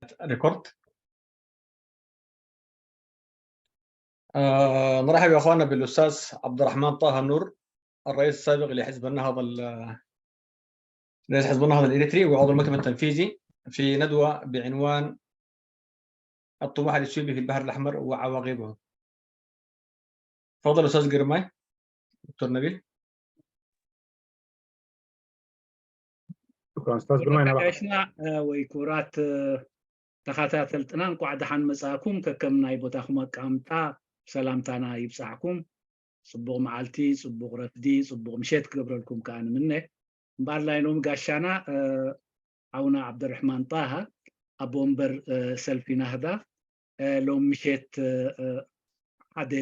ريكورد. آه، نرحب يا أخواننا بالأستاذ عبد الرحمن طه نور، الرئيس السابق لحزب النهضة ال-، رئيس حزب النهضة الإريتري وعضو المكتب التنفيذي، في ندوة بعنوان الطموح الإثيوبي في البحر الأحمر وعواقبه. تفضل أستاذ جرماي، دكتور نبيل. شكرا أستاذ جرماي. ጋሽና ወይ ክቡራት ተኸታተልትና፣ እንቋዕ ደሓን መጻእኩም። ከከም ናይ ቦታኹም ኣቀማምጣ ሰላምታና ይብጻሕኩም። ጽቡቕ መዓልቲ፣ ጽቡቕ ረፍዲ፣ ጽቡቕ ምሸት ክገብረልኩም ከኣ ንምነ። እምበኣር ናይ ሎሚ ጋሻና ኣቡነ ዓብደርሕማን ጣሃ፣ ኣቦ ወንበር ሰልፊ ናህዳ፣ ሎም ምሸት ሓደ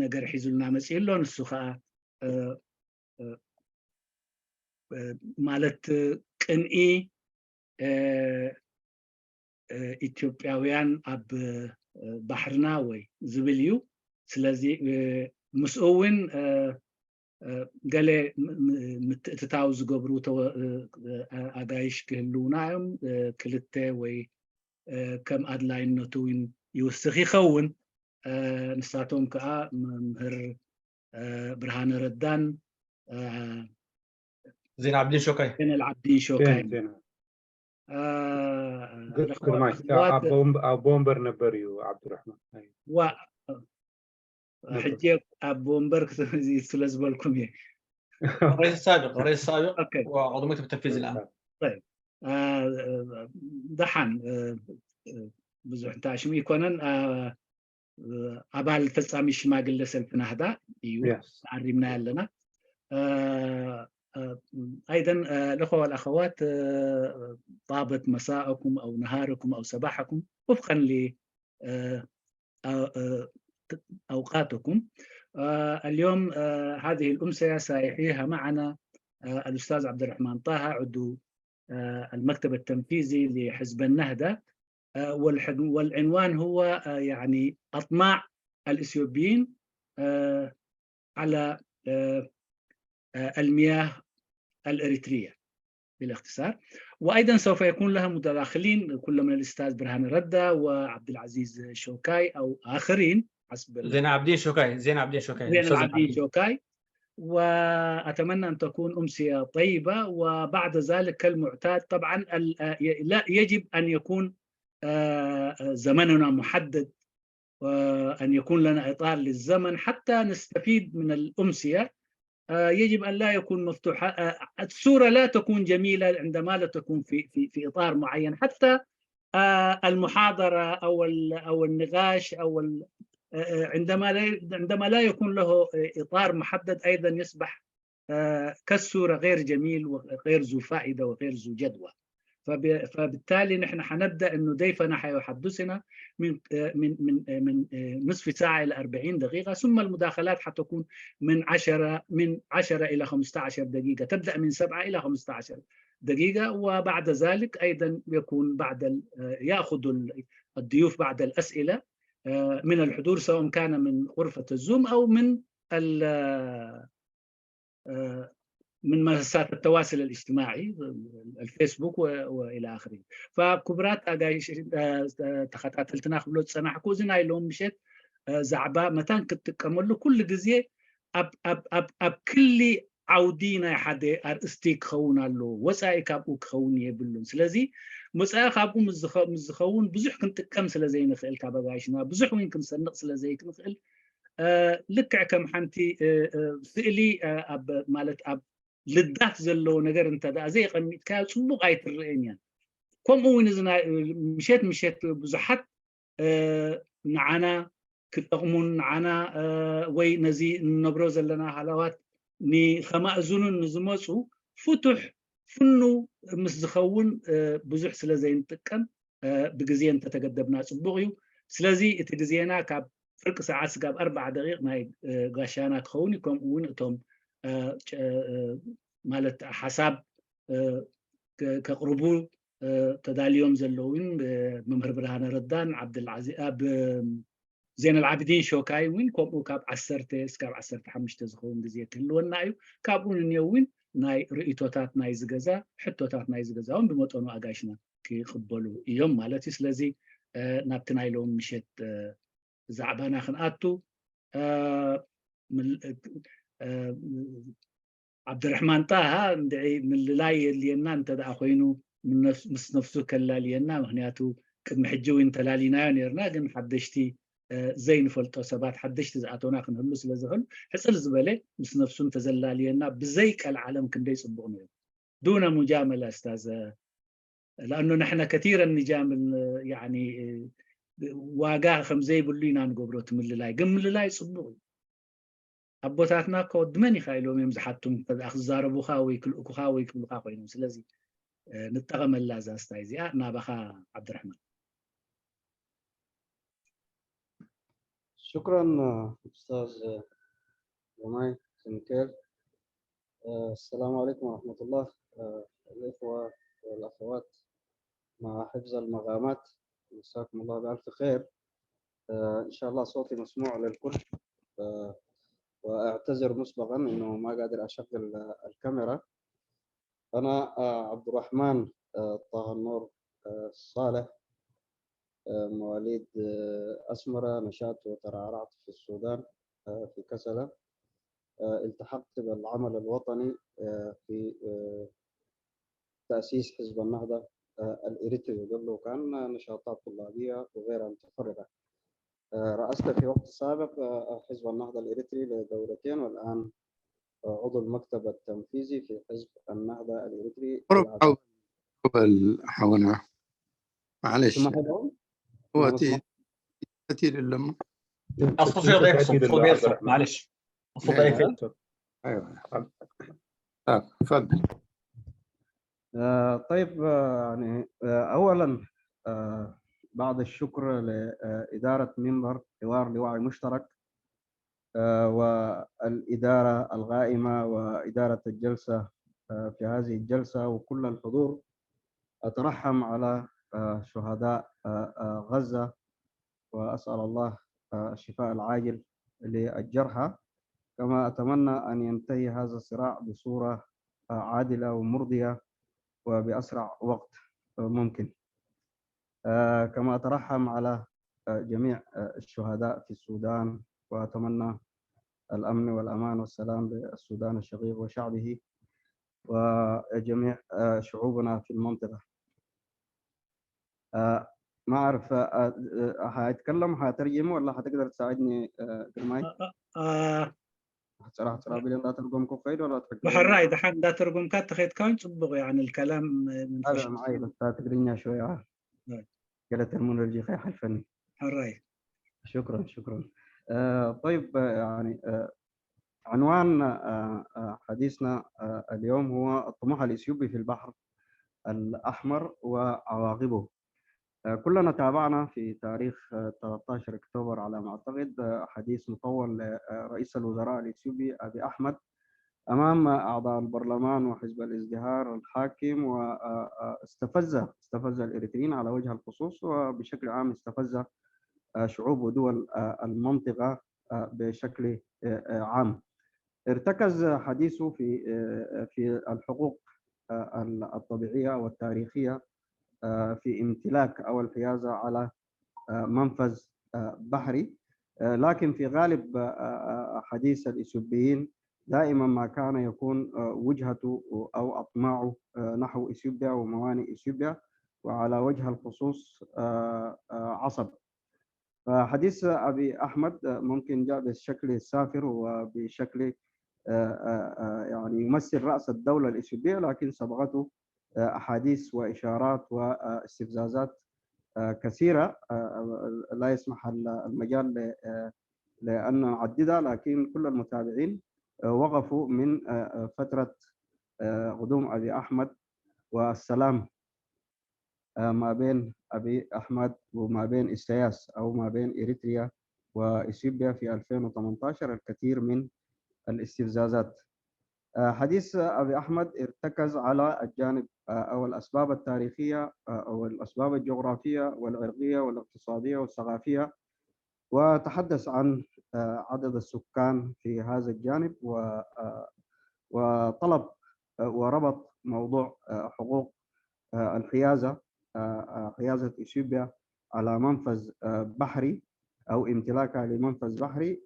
ነገር ሒዙልና መጺኡ ኣሎ። ንሱ ከኣ ማለት ቅንኢ ኢትዮጵያውያን ኣብ ባሕርና ወይ ዝብል እዩ። ስለዚ ምስኡ እውን ገለ ምትእትታው ዝገብሩ ኣጋይሽ ክህልውና እዮም። ክልተ ወይ ከም ኣድላይነቱ እውን ይውስኽ ይኸውን። ንሳቶም ከዓ መምህር ብርሃነ ረዳን ዜና ዓብዲን ሾካይ ዜና ዓብዲን ሾካይ ኣቦ ወንበር ነበር እዩ ዓብዱራሕማን። ሕጂ ኣብ ወንበር ስለ ዝበልኩም እየ። رئيس سابق رئيس سابق وعضو مكتب التنفيذي الان. ደሓን ብዙሕ እንታይ ሽሙ ይኮነን ኣባል ፈጻሚ ሽማግለ ሰልፊ ናህዳ እዩ። ተዓሪምና ኣለና። ኣይደን ለኸዋል ኣኸዋት ጣበት መሳእኩም ኣው ነሃርኩም ኣው ሰባሕኩም ውፍቀን ሊ أوقاتكم. اليوم هذه الأمسية سيحييها معنا الأستاذ عبد الرحمن طه، عضو المكتب التنفيذي لحزب النهضة، والعنوان هو يعني أطماع الإثيوبيين على المياه الإريترية بالاختصار. وأيضا سوف يكون لها متداخلين كل من الأستاذ برهان ردة وعبد العزيز شوكاي أو آخرين حسب زين عابدين شوكاي زين عابدين شوكاي زين عابدين شوكاي. وأتمنى أن تكون أمسية طيبة، وبعد ذلك كالمعتاد طبعا لا يجب أن يكون زمننا محدد، أن يكون لنا إطار للزمن حتى نستفيد من الأمسية. يجب أن لا يكون مفتوحة، الصورة لا تكون جميلة عندما لا تكون في في في إطار معين، حتى المحاضرة أو أو النقاش أو عندما لا عندما لا يكون له إطار محدد أيضا يصبح كالصورة غير جميل وغير ذو فائدة وغير ذو جدوى. فبالتالي نحن حنبدا انه ضيفنا حيحدثنا من من من من نصف ساعه الى أربعين دقيقه، ثم المداخلات حتكون من عشرة من عشرة الى خمستعش دقيقه، تبدا من سبعة الى خمستعش دقيقه، وبعد ذلك ايضا يكون بعد ياخذ الضيوف بعد الاسئله من الحضور، سواء كان من غرفه الزوم او من من منصات التواصل الاجتماعي، الفيسبوك والى اخره. فكبرات ተኸታተልትና ክብሎ ዝፀናሕኩ እዚ ናይ ሎም ምሸት ዛዕባ መታን ክትጥቀመሉ ኩሉ ግዜ ኣብ ክሊ ዓውዲ ናይ ሓደ ኣርእስቲ ክኸውን ኣለዎ። ወፃኢ ካብኡ ክኸውን የብሉን። ስለዚ ወፃኢ ካብኡ ምስ ዝኸውን ብዙሕ ክንጥቀም ስለ ዘይንኽእል ካብ ኣጋይሽና ብዙሕ እውን ክንሰንቕ ስለ ዘይንኽእል ልክዕ ከም ሓንቲ ስእሊ ኣብ ማለት ኣብ ልዳት ዘለዎ ነገር እንተ ደኣ ዘየቐሚጥካዮ ጽቡቕ ኣይትረእን እያ። ከምኡ እውን እዚ ናይ ምሸት ምሸት ብዙሓት ንዓና ክጠቕሙን ንዓና ወይ ነዚ እንነብሮ ዘለና ሃለዋት ንኸማእዝኑን ንዝመፁ ፍቱሕ ፍኑ ምስ ዝኸውን ብዙሕ ስለ ዘይንጥቀም ብግዜ እንተተገደብና ጽቡቕ እዩ። ስለዚ እቲ ግዜና ካብ ፍርቂ ሰዓት ስጋብ ኣርባዓ ደቂቕ ናይ ጋሻና ክኸውን እዩ። ከምኡ እውን እቶም ማለት ሓሳብ ከቕርቡ ተዳልዮም ዘለውን መምህር ብርሃነ ረዳን ዓብድልዓዚ ኣብ ዜን ኣልዓብዲን ሾካይ እውን ከምኡ ካብ ዓሰርተ እስካብ ዓሰርተ ሓሙሽተ ዝኸውን ግዜ ክህልወና እዩ። ካብኡ ንንዮ እውን ናይ ርእይቶታት ናይ ዝገዛ ሕቶታት ናይ ዝገዛ እውን ብመጠኑ ኣጋይሽና ክቕበሉ እዮም ማለት እዩ። ስለዚ ናብቲ ናይ ሎም ምሸት ዛዕባና ክንኣቱ፣ ዓብድርሕማን ጣሃ እንድዒ ምልላይ የድልየና እንተ ደኣ ኮይኑ ምስ ነፍሱ ከላልየና፣ ምክንያቱ ቅድሚ ሕጂ እውን ተላሊናዮ ነርና፣ ግን ሓደሽቲ ዘይንፈልጦ ሰባት ሓደሽቲ ዝኣተውና ክንህሉ ስለ ዝኽእል ሕፅር ዝበለ ምስ ነፍሱ እንተዘላልየና ብዘይ ቀልዓለም ክንደይ ፅቡቕ ነይሩ። ዱነ ሙጃመላ እስታዘ ለኣኑ ንሕነ ከቲረን ንጃምል ያኒ ዋጋ ከም ዘይብሉ ኢና ንገብሮ እቲ ምልላይ። ግን ምልላይ ፅቡቕ እዩ። ኣቦታትና እኮ ወዲ መን ኢኻ ኢሎም እዮም ዝሓቱም፣ ከኣ ክዛረቡኻ ወይ ክልእኩኻ ወይ ክብሉኻ ኮይኖም። ስለዚ ንጠቐመላ እዛ ስታይ እዚኣ። ናባኻ ዓብድራሕማን። شكرا أستاذ جماي سنكير. السلام عليكم ورحمة الله. الإخوة والأخوات مع حفظ المقامات، مساكم الله بألف خير. إن شاء الله صوتي مسموع للكل. وأعتذر مسبقا إنه ما قادر أشغل الكاميرا. أنا عبد الرحمن طه النور صالح، مواليد أسمرة، نشأت وترعرعت في السودان، في كسلة. التحقت بالعمل الوطني في تأسيس حزب النهضة الإريتري، وقبله كان نشاطات طلابية وغيرها متفرقة. رأست في وقت سابق حزب النهضة الإريتري لدورتين، والآن عضو المكتب التنفيذي في حزب النهضة الإريتري. قبل حونا، معلش. هو تي تي لما الصوت يضيق، الصوت يضيق، معلش. الصوت ضعيف. ايوه. آه، تفضل. آه، طيب، آه، يعني آه، أولا، آه، بعض الشكر لإدارة منبر حوار لوعي مشترك، آه، والإدارة القائمة وإدارة الجلسة، آه، في هذه الجلسة وكل الحضور. أترحم على آه، شهداء آه، آه، غزة، وأسأل الله آه، الشفاء العاجل للجرحى، كما أتمنى أن ينتهي هذا الصراع بصورة آه، عادلة ومرضية وبأسرع وقت آه، ممكن. آه، كما أترحم على آه، جميع آه، الشهداء في السودان، وأتمنى الأمن والأمان والسلام للسودان الشقيق وشعبه وجميع آه، شعوبنا في المنطقة. آه، ما أعرف، آه، آه، حيتكلم، حيترجم، ولا حتقدر تساعدني آه، قرماي؟ آه، صراحة صراحة بلي لا ترجم كوفيد ولا ترجم. ብሕራይ ደሓን እንዳተርጎምካ ተኸድካ እውን ፅቡቕ እዩ። يعني الكلام من هذا معي بس تقرينيا شوية. نعم. قالت المونولوجي خي حلفني. ሕራይ شكرا، شكرا. آه، طيب، آه، يعني آه، عنوان آه، آه، حديثنا آه، اليوم هو الطموح الإثيوبي في البحر الأحمر وعواقبه. آه، كلنا تابعنا في تاريخ آه، ثلاثة عشر أكتوبر على ما أعتقد آه، حديث مطول لرئيس الوزراء الإثيوبي أبي أحمد أمام أعضاء البرلمان وحزب الازدهار الحاكم، واستفز استفز الإريتريين على وجه الخصوص، وبشكل عام استفز آه، شعوب ودول آه، المنطقة آه، بشكل آه، آه، عام. ارتكز حديثه في آه، في الحقوق آه، الطبيعية والتاريخية آه، في امتلاك أو الحيازة على آه، منفذ آه، بحري. آه، لكن في غالب آه، آه، حديث الإثيوبيين دائما ما كان يكون آه، وجهته أو أطماعه آه، نحو إثيوبيا وموانئ إثيوبيا، وعلى وجه الخصوص آه، آه، عصب. فحديث أبي أحمد ممكن جاء بشكل سافر وبشكل آه، آه، آه، يعني يمثل رأس الدولة الإثيوبية، لكن سبقته آه، أحاديث وإشارات واستفزازات آه، كثيرة آه، لا يسمح المجال ل- آه، لأن نعددها، لكن كل المتابعين آه، وقفوا من آه، آه، فترة آه، قدوم أبي أحمد والسلام آه، ما بين أبي أحمد وما بين إسياس أو ما بين إريتريا وإثيوبيا في ألفين وثمانية عشر الكثير من الاستفزازات. آه، حديث أبي أحمد ارتكز على الجانب آه، أو الأسباب التاريخية آه، أو الأسباب الجغرافية والعرقية والاقتصادية والثقافية، وتحدث عن آه، عدد السكان في هذا الجانب و- آه، وطلب آه، وربط موضوع آه، حقوق آه، الحيازة حيازة إثيوبيا على منفذ بحري أو امتلاكها لمنفذ بحري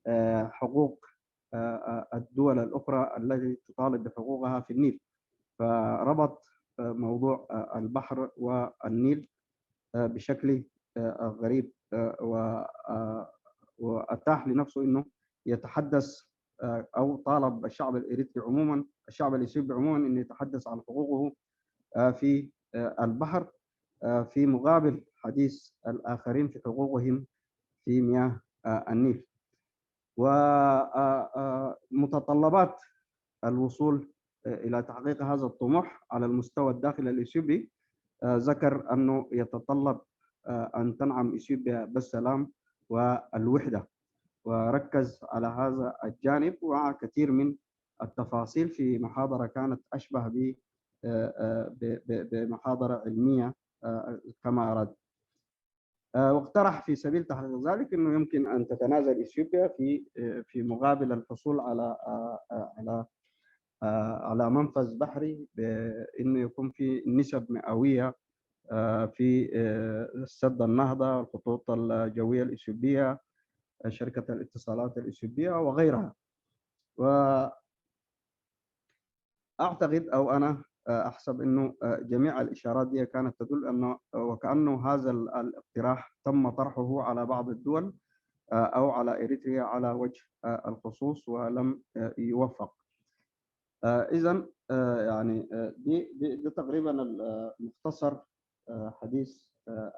بحقوق الدول الأخرى التي تطالب بحقوقها في النيل. فربط موضوع البحر والنيل بشكل غريب، وأتاح لنفسه أنه يتحدث أو طالب الشعب الإريتري عموما، الشعب الإثيوبي عموما، أن يتحدث عن حقوقه في البحر في مقابل حديث الآخرين في حقوقهم في مياه النيل. ومتطلبات الوصول إلى تحقيق هذا الطموح على المستوى الداخلي الإثيوبي، ذكر أنه يتطلب أن تنعم إثيوبيا بالسلام والوحدة، وركز على هذا الجانب وكثير من التفاصيل في محاضرة كانت أشبه بمحاضرة علمية كما أراد. واقترح في سبيل تحقيق ذلك أنه يمكن أن تتنازل إثيوبيا في في مقابل الحصول على على على منفذ بحري، بأنه يكون في نسب مئوية في سد النهضة، الخطوط الجوية الإثيوبية، شركة الاتصالات الإثيوبية وغيرها. وأعتقد أو أنا أحسب أنه جميع الإشارات دي كانت تدل أنه وكأنه هذا الاقتراح تم طرحه على بعض الدول أو على إريتريا على وجه الخصوص ولم يوفق. إذن يعني دي دي تقريبا مختصر حديث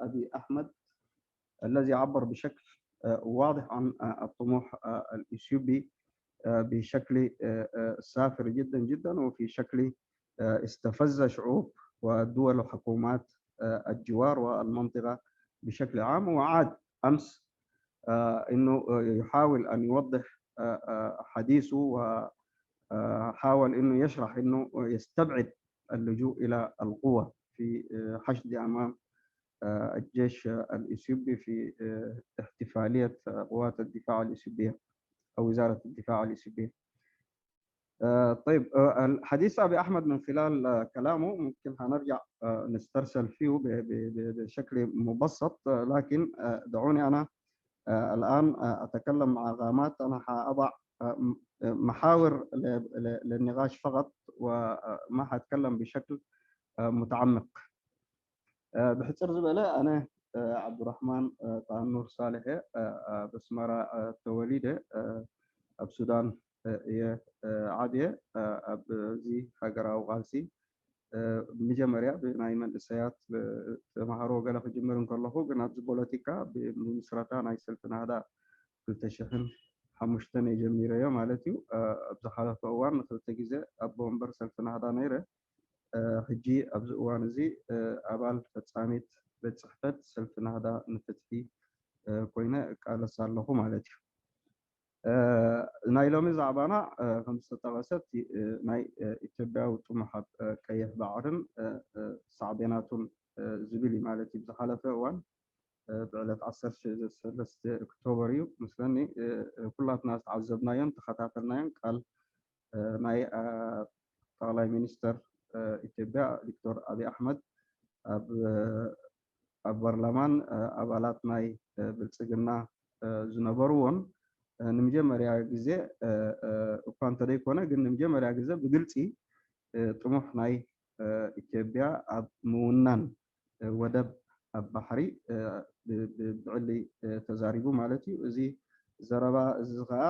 أبي أحمد الذي عبر بشكل واضح عن الطموح الإثيوبي بشكل سافر جدا جدا، وفي شكل استفز شعوب ودول وحكومات الجوار والمنطقة بشكل عام. وعاد أمس أنه يحاول أن يوضح حديثه، وحاول أنه يشرح أنه يستبعد اللجوء إلى القوة في حشد أمام الجيش الإثيوبي في احتفالية قوات الدفاع الإثيوبية أو وزارة الدفاع الإثيوبية. طيب، الحديث أبي أحمد من خلال كلامه ممكن هنرجع نسترسل فيه بشكل مبسط، لكن دعوني أنا الآن أتكلم مع غامات. أنا حأضع محاور للنقاش فقط، وما حأتكلم بشكل متعمق. ብሕፅር ዝበለ ኣነ ዓብዱራሕማን ጣኑር ሳልሕ እየ። ኣብ ኣስመራ ተወሊደ ኣብ ሱዳን እየ ዓብየ። ኣብዚ ሃገራዊ ቃልሲ መጀመርያ ብናይ መንእሰያት ተምሃሮ ገለ ክጅምር እንከለኹ፣ ግን ኣብዚ ፖለቲካ ብምስረታ ናይ ሰልፊ ናህዳ ክልተ ሽሕን ሓሙሽተን እየ ጀሚረዮ ማለት እዩ። ኣብ ዝሓለፈ እዋን ንክልተ ግዜ ኣቦ ወንበር ሰልፊ ናህዳ ነይረ። ሕጂ ኣብዚ እዋን እዚ ኣባል ፈጻሚት ቤት ጽሕፈት ሰልፊ ናህዳ ንፍትሒ ኮይነ እቃለስ ኣለኹ ማለት እዩ። ናይ ሎሚ ዛዕባና ከም ዝተጠቐሰት ናይ ኢትዮጵያዊ ጥሙሕ ኣብ ቀይሕ ባሕርን ሳዕቤናቱን ዝብል እዩ ማለት እዩ። ብዝሓለፈ እዋን ብዕለት ዓሰርተ ሰለስተ ኦክቶበር እዩ መስለኒ ኩላትና ዝተዓዘብናዮን ተኸታተልናዮን ቃል ናይ ጠቕላይ ሚኒስተር ኢትዮጵያ ዶክተር ኣብይ ኣሕመድ ኣብ ኣብ ፓርላማን ኣባላት ናይ ብልጽግና ዝነበርዎን ንምጀመርያ ግዜ እኳ እንተደይኮነ ግን ንምጀመርያ ግዜ ብግልጺ ጥሙሕ ናይ ኢትዮጵያ ኣብ ምውናን ወደብ ኣብ ባሕሪ ብዕሊ ተዛሪቡ ማለት እዩ። እዚ ዘረባ እዚ ከዓ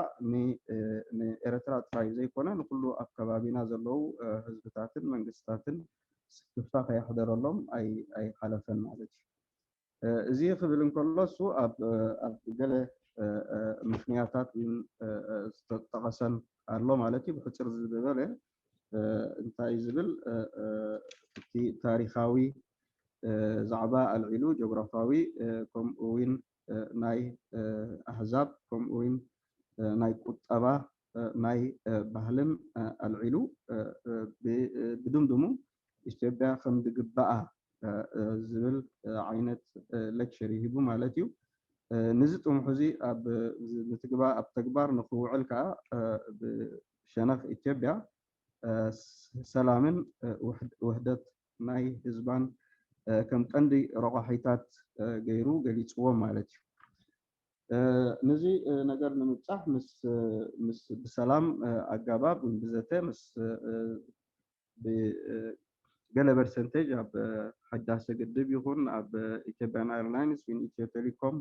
ንኤረትራ ጥራይ ዘይኮነ ንኩሉ ኣብ ከባቢና ዘለዉ ህዝብታትን መንግስታትን ስክፍታ ከየሕደረሎም ኣይሓለፈን ማለት እዩ። እዚ ክብል እንከሎ እሱ ኣብ ገለ ምክንያታት ዝተጠቐሰን ኣሎ ማለት እዩ። ብሕፅር ዝበለ እንታይ ዝብል እቲ ታሪካዊ ዛዕባ ኣልዒሉ ጆግራፋዊ ከምኡ እውን ናይ ኣህዛብ ከምኡ እውን ናይ ቁጠባ ናይ ባህልን ኣልዒሉ ብድምድሙ ኢትዮጵያ ከም ዝግባኣ ዝብል ዓይነት ሌክቸር ሂቡ ማለት እዩ። ንዚ ጥሙሑ እዚ ኣብ ምትግባር ኣብ ተግባር ንክውዕል ከዓ ብሸነኽ ኢትዮጵያ ሰላምን ውሕደት ናይ ህዝባን ከም ቀንዲ ረቋሒታት ገይሩ ገሊፅዎም ማለት እዩ። ነዚ ነገር ንምብፃሕ ምስ ብሰላም ኣገባብ ብዘተ ምስ ገለ ፐርሰንቴጅ ኣብ ሕዳሰ ግድብ ይኹን ኣብ ኢትዮጵያን ኤርላይንስ ወይ ኢትዮ ቴሌኮም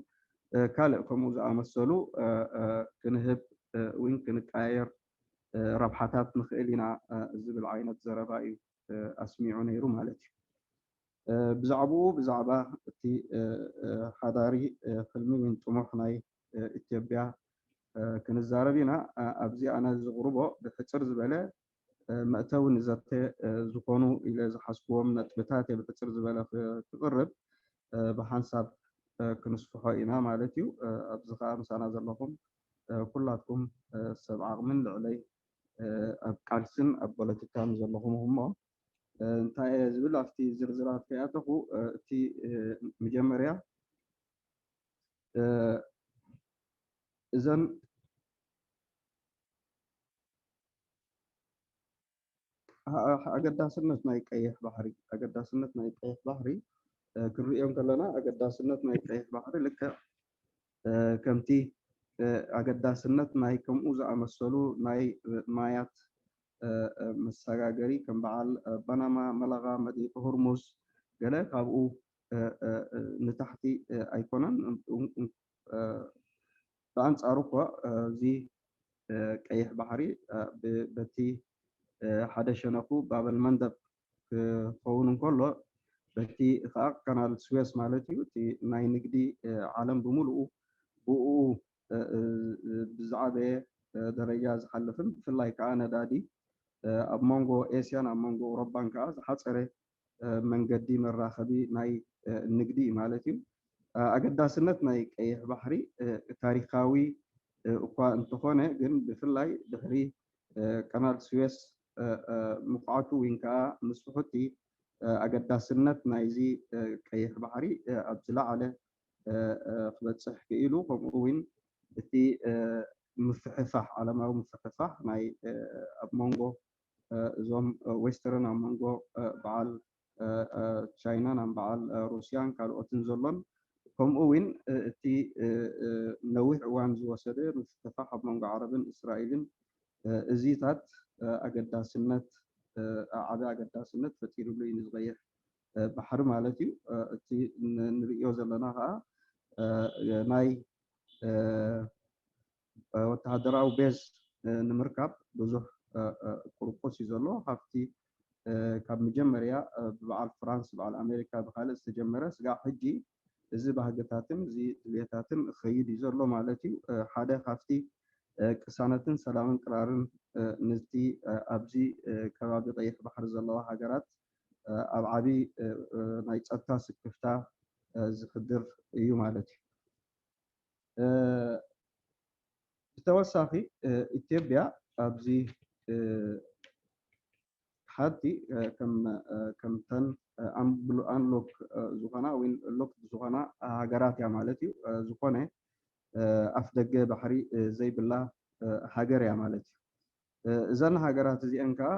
ካልእ ከምኡ ዝኣመሰሉ ክንህብ ወይ ክንቀያየር ረብሓታት ንኽእል ኢና ዝብል ዓይነት ዘረባ እዩ ኣስሚዑ ነይሩ ማለት እዩ። ብዛዕባኡ ብዛዕባ እቲ ሓዳሪ ሕልሚ ወይ ጥሙሕ ናይ ኢትዮጵያ ክንዛረብ ኢና። ኣብዚ ኣነ ዝቕርቦ ብሕፅር ዝበለ መእተዊ ንዘተ ዝኾኑ ኢለ ዝሓዝክዎም ነጥብታት እየ ብሕፅር ዝበለ ክቕርብ ብሓንሳብ ክንስፍሖ ኢና ማለት እዩ። ኣብዚ ከዓ ምሳና ዘለኹም ኩላትኩም ሰብ ዓቕምን ልዕለይ ኣብ ቃልስን ኣብ ፖለቲካን ዘለኹም እሞ እንታይ እየ ዝብል ኣብቲ ዝርዝራት ከይኣተኹ እቲ መጀመርያ እዘን ኣገዳስነት ናይ ቀይሕ ባሕሪ ኣገዳስነት ናይ ቀይሕ ባሕሪ ክንሪኦ ከለና ኣገዳስነት ናይ ቀይሕ ባሕሪ ልክዕ ከምቲ ኣገዳስነት ናይ ከምኡ ዝኣመሰሉ ናይ ማያት መሰጋገሪ ከም በዓል ባናማ፣ መለኻ፣ መጥሊቂ ሆርሙዝ ገለ ካብኡ ንታሕቲ ኣይኮነን። ብኣንጻሩ እኮ እዚ ቀይሕ ባሕሪ በቲ ሓደ ሸነኹ ባበል መንደብ ክኸውን እንከሎ በቲ ከዓ ካናል ስዌስ ማለት እዩ እቲ ናይ ንግዲ ዓለም ብምሉኡ ብኡ ብዝዓበየ ደረጃ ዝሓልፍን ብፍላይ ከዓ ነዳዲ ኣብ መንጎ ኤስያን ኣብ መንጎ ኤውሮፓን ከዓ ዝሓፀረ መንገዲ መራኸቢ ናይ ንግዲ ማለት እዩ። ኣገዳስነት ናይ ቀይሕ ባሕሪ ታሪካዊ እኳ እንተኾነ ግን ብፍላይ ድሕሪ ቀናል ስዌስ ምቕዓቱ ወይ ከዓ ምስፍሑቲ ኣገዳስነት ናይዚ ቀይሕ ባሕሪ ኣብ ዝለዓለ ክበፅሕ ክኢሉ ከምኡ እውን እቲ ምፍሕፋሕ ዓለማዊ ምፍሕፋሕ ናይ ኣብ መንጎ እዞም ዌስተርን ኣብ መንጎ በዓል ቻይናን ኣብ በዓል ሩስያን ካልኦትን ዘሎን ከምኡ እውን እቲ ነዊሕ እዋን ዝወሰደ ምፍሕፋሕ ኣብ መንጎ ዓረብን እስራኤልን እዚታት ኣገዳስነት ዓቢ ኣገዳስነት ፈጢሩሉ እዩ ንዝቐይሕ ባሕሪ ማለት እዩ። እቲ ንርእዮ ዘለና ከዓ ናይ ወተሃደራዊ ቤዝ ንምርካብ ብዙሕ ቁርቁስ እዩ ዘሎ። ካብቲ ካብ መጀመርያ ብበዓል ፍራንስ በዓል ኣሜሪካ ብካልእ ዝተጀመረ ስጋዕ ሕጂ እዚ ባህግታትን እዚ ድልየታትን ክኸይድ እዩ ዘሎ ማለት እዩ። ሓደ ካብቲ ቅሳነትን ሰላምን ቅራርን ነቲ ኣብዚ ከባቢ ቀይሕ ባሕሪ ዘለዋ ሃገራት ኣብ ዓቢ ናይ ጸጥታ ስክፍታ ዝሕድር እዩ ማለት እዩ። ብተወሳኺ ኢትዮጵያ ኣብዚ ሓንቲ ከምተን ኣንሎክ ዝኾና ወይ ሎክ ዝኾና ሃገራት እያ ማለት እዩ። ዝኾነ ኣፍ ደገ ባሕሪ ዘይብላ ሃገር እያ ማለት እዩ። እዘን ሃገራት እዚአን ከዓ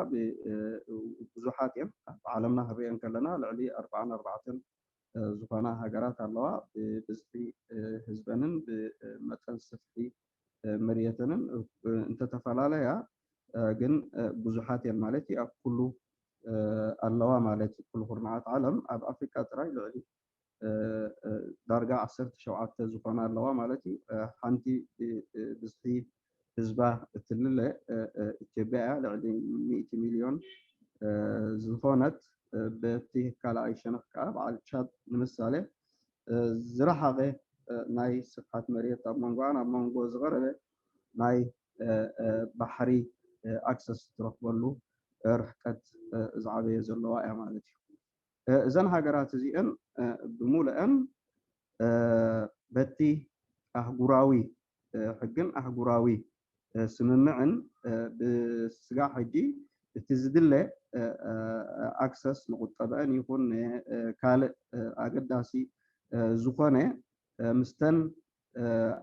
ብዙሓት እየን ኣብ ዓለምና ክንሪአን ከለና ልዕሊ ኣርባዓን ኣርባዕተን ዝኾና ሃገራት ኣለዋ። ብብዝሒ ህዝበንን ብመጠን ስፍሒ መሬተንን እንተተፈላለያ ግን ብዙሓት እየን ማለት እዩ። ኣብ ኩሉ ኣለዋ ማለት እዩ። ኩሉ ኩርናዓት ዓለም ኣብ ኣፍሪቃ ጥራይ ልዕሊ ዳርጋ ዓሰርተ ሸውዓተ ዝኾና ኣለዋ ማለት እዩ። ሓንቲ ብዝሒ ህዝባ እትልለ ኢትዮጵያ እያ። ልዕሊ ሚእቲ ሚልዮን ዝኾነት በቲ ካልኣይ ሸነኽ ከዓ በዓል ቻድ ንምሳሌ ዝረሓቐ ናይ ስፍሓት መሬት ኣብ መንጎኣን ኣብ መንጎ ዝቐረበ ናይ ባሕሪ ኣክሰስ ትረኽበሉ ርሕቀት ዝዓበየ ዘለዋ እያ ማለት እዩ። እዘን ሃገራት እዚአን ብሙሉአን በቲ ኣህጉራዊ ሕግን ኣህጉራዊ ስምምዕን ብስጋዕ ሕጂ እቲ ዝድለ ኣክሰስ ንቁጠበአን ይኹን ካልእ ኣገዳሲ ዝኾነ ምስተን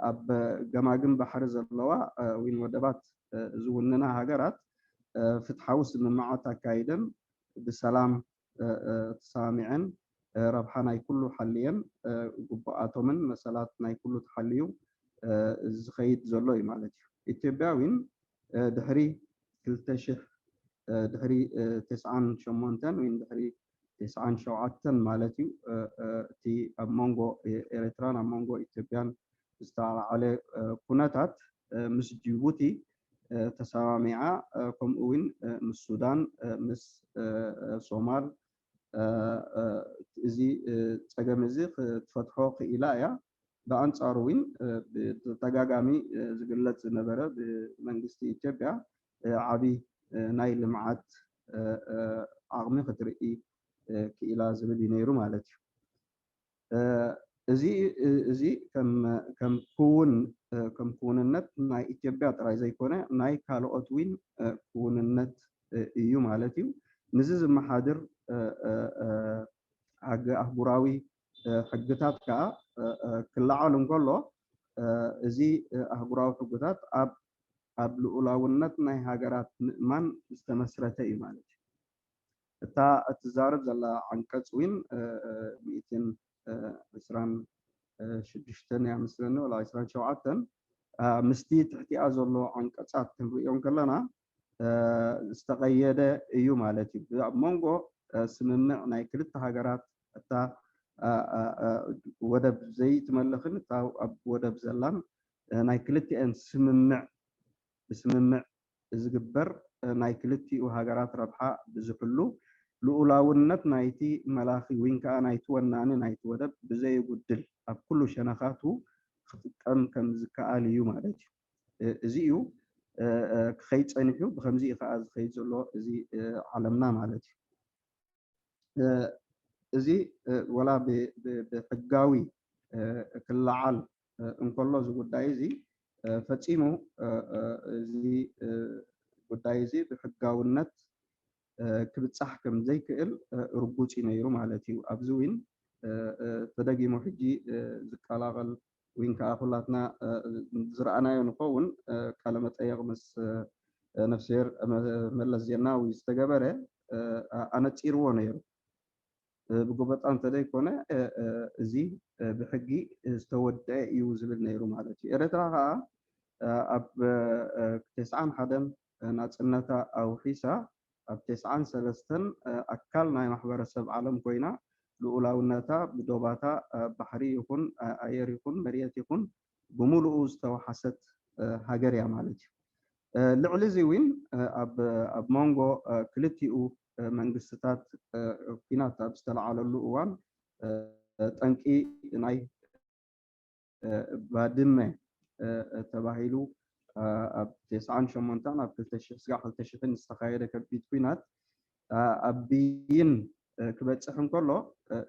ኣብ ገማግም ባሕሪ ዘለዋ ወይ ወደባት ዝውንና ሃገራት ፍትሓዊ ስምምዓት ኣካይደን ብሰላም ተሰማሚዐን ረብሓ ናይ ኩሉ ሓልየን ግቡኣቶምን መሰላት ናይ ኩሉ ተሓልዩ ዝኸይድ ዘሎ እዩ ማለት እዩ። ኢትዮጵያ እውን ድሕሪ ክልተ ሽሕ ድሕሪ ተስዓን ሸሞንተን ወይ ድሕሪ ተስዓን ሸውዓተን ማለት እዩ እቲ ኣብ መንጎ ኤርትራን ኣብ መንጎ ኢትዮጵያን ዝተለዓለ ኩነታት ምስ ጅቡቲ ተሰማሚዓ ከምኡ እውን ምስ ሱዳን ምስ ሶማል እዚ ፀገም እዚ ክትፈትሖ ክኢላ እያ። ብኣንፃሩ እውን ብተደጋጋሚ ዝግለፅ ዝነበረ ብመንግስቲ ኢትዮጵያ ዓብይ ናይ ልምዓት ዓቕሚ ክትርኢ ክኢላ ዝብል እዩ ነይሩ ማለት እዩ። እዚ እዚ ከም ከም ክውን ከም ክውንነት ናይ ኢትዮጵያ ጥራይ ዘይኮነ ናይ ካልኦት እውን ክውንነት እዩ ማለት እዩ። ንዚ ዝመሓድር ኣህጉራዊ ሕግታት ከዓ ክለዓል እንከሎ እዚ ኣህጉራዊ ሕግታት ኣብ ኣብ ልኡላውነት ናይ ሃገራት ምእማን ዝተመስረተ እዩ ማለት እዩ። እታ እትዛረብ ዘላ ዓንቀፅ እውን ሚእትን ዕስራን ሽዱሽተን እያ መስለኒ ወላ ዕስራን ሸውዓተን ምስቲ ትሕቲኣ ዘሎ ዓንቀፃት ክንሪኦ ከለና ዝተቐየደ እዩ ማለት እዩ። ኣብ መንጎ ስምምዕ ናይ ክልተ ሃገራት እታ ወደብ ዘይትመልኽን እታ ኣብ ወደብ ዘላን ናይ ክልቲአን ስምምዕ ብስምምዕ ዝግበር ናይ ክልቲኡ ሃገራት ረብሓ ብዝሕሉ ልኡላውነት ናይቲ መላኺ ወይን ከዓ ናይቲ ወናኒ ናይቲ ወደብ ብዘየጉድል ኣብ ኩሉ ሸነኻቱ ክጥቀም ከም ዝከኣል እዩ ማለት እዩ። እዚ እዩ ክኸይድ ፀኒሑ ብከምዚ እዩ ከዓ ዝኸይድ ዘሎ እዚ ዓለምና ማለት እዩ። እዚ ወላ ብሕጋዊ ክለዓል እንከሎ እዚ ጉዳይ እዚ ፈፂሙ እዚ ጉዳይ እዚ ብሕጋውነት ክብፃሕ ከም ዘይክእል ርጉፅ እዩ ነይሩ ማለት እዩ። ኣብዚ እውን ተደጊሙ ሕጂ ዝቀላቐል ወይን ከዓ ኩላትና ዝረኣናዮ ንኸውን ቃለ መጠየቕ ምስ ነፍስሄር መለስ ዜናዊ ዝተገበረ ኣነፂርዎ ነይሩ። ብጎበጣ እንተዘይኮነ እዚ ብሕጊ ዝተወደአ እዩ ዝብል ነይሩ ማለት እዩ። ኤርትራ ከዓ ኣብ ተስዓን ሓደን ናፅነታ ኣውሒሳ ኣብ ተስዓን ሰለስተን ኣካል ናይ ማሕበረሰብ ዓለም ኮይና ልኡላውነታ ብዶባታ ባሕሪ ይኹን ኣየር ይኹን መሬት ይኹን ብምሉኡ ዝተወሓሰት ሃገር እያ ማለት እዩ። ልዕሊ እዚ እውን ኣብ መንጎ ክልቲኡ መንግስትታት ኲናት ኣብ ዝተለዓለሉ እዋን ጠንቂ ናይ ባድመ ተባሂሉ ኣብ ተስዓን ሸሞንተን ኣብ ክልተ ሽሕ ስጋዕ ክልተ ሽሕን ዝተኻየደ ከቢድ ኲናት ኣብ ብይን ክበፅሕ እንከሎ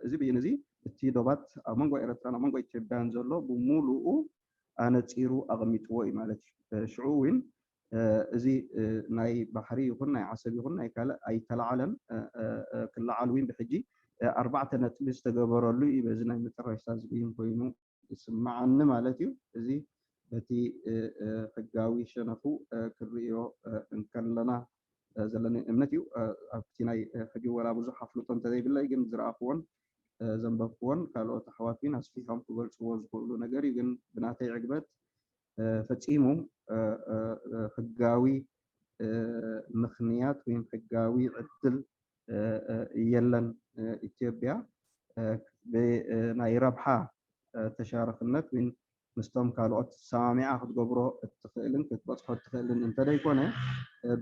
እዚ ብይን እዚ እቲ ዶባት ኣብ መንጎ ኤርትራን ኣብ መንጎ ኢትዮጵያን ዘሎ ብምሉኡ ኣነፂሩ ኣቐሚጥዎ እዩ ማለት እዩ። ሽዑ እውን እዚ ናይ ባሕሪ ይኹን ናይ ዓሰብ ይኹን ናይ ካልእ ኣይተላዓለን። ክለዓል እውን ብሕጂ ኣርባዕተ ነጥቢ ዝተገበረሉ እዩ በዚ ናይ መጨረሽታ ዝብይን ኮይኑ ይስምዓኒ ማለት እዩ። እዚ በቲ ሕጋዊ ሸነኹ ክንርእዮ እንከለና ዘለኒ እምነት እዩ። ኣብቲ ናይ ሕጂ ወላ ብዙሕ ኣፍልጦ እንተዘይብለይ ግን ዝረኣኽዎን ዘንበብክዎን ካልኦት ኣሕዋት እውን ኣስፊሖም ክገልፅዎ ዝኽእሉ ነገር እዩ። ግን ብናተይ ዕግበት ፈፂሙ ሕጋዊ ምኽንያት ወይም ሕጋዊ ዕድል የለን። ኢትዮጵያ ናይ ረብሓ ተሻርኽነት ወይ ምስቶም ካልኦት ሰማሚዓ ክትገብሮ እትኽእልን ክትበፅሖ እትኽእልን እንተደይኮነ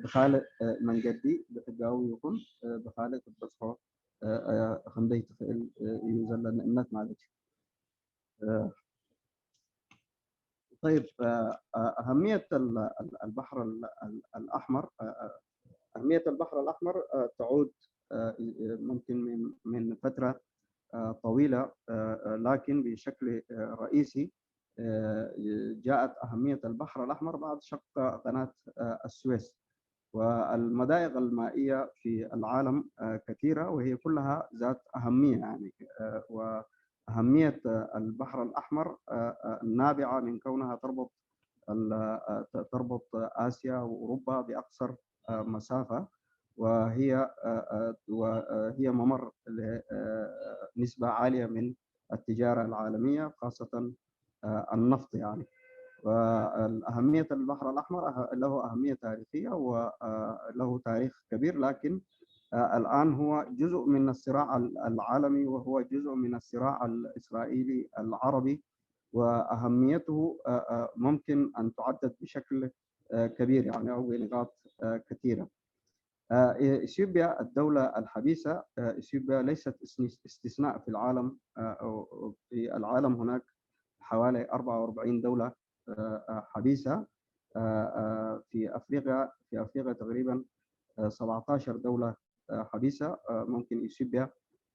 ብካልእ መንገዲ ብሕጋዊ ይኹን ብካልእ ክትበፅሖ ከምዘይትኽእል እዩ ዘለኒ እምነት ማለት እዩ። طيب، أهمية البحر الأحمر، أهمية البحر الأحمر تعود ممكن من من فترة طويلة، لكن بشكل رئيسي جاءت أهمية البحر الأحمر بعد شق قناة السويس. والمضايق المائية في العالم كثيرة، وهي كلها ذات أهمية، يعني، وأهمية البحر الأحمر النابعة من كونها تربط تربط آسيا وأوروبا بأقصر مسافة. وهي وهي ممر لنسبة عالية من التجارة العالمية، خاصة النفط يعني. وأهمية البحر الأحمر له أهمية تاريخية وله تاريخ كبير، لكن الآن هو جزء من الصراع العالمي، وهو جزء من الصراع الإسرائيلي العربي، وأهميته ممكن أن تعدد بشكل كبير يعني، أو بنقاط كثيرة. إثيوبيا الدولة الحبيسة، إثيوبيا ليست استثناء في العالم. في العالم هناك حوالي أربعة وأربعين دولة حبيسة. في أفريقيا، في أفريقيا تقريبا سبعتاشر دولة حبيسة. ممكن إثيوبيا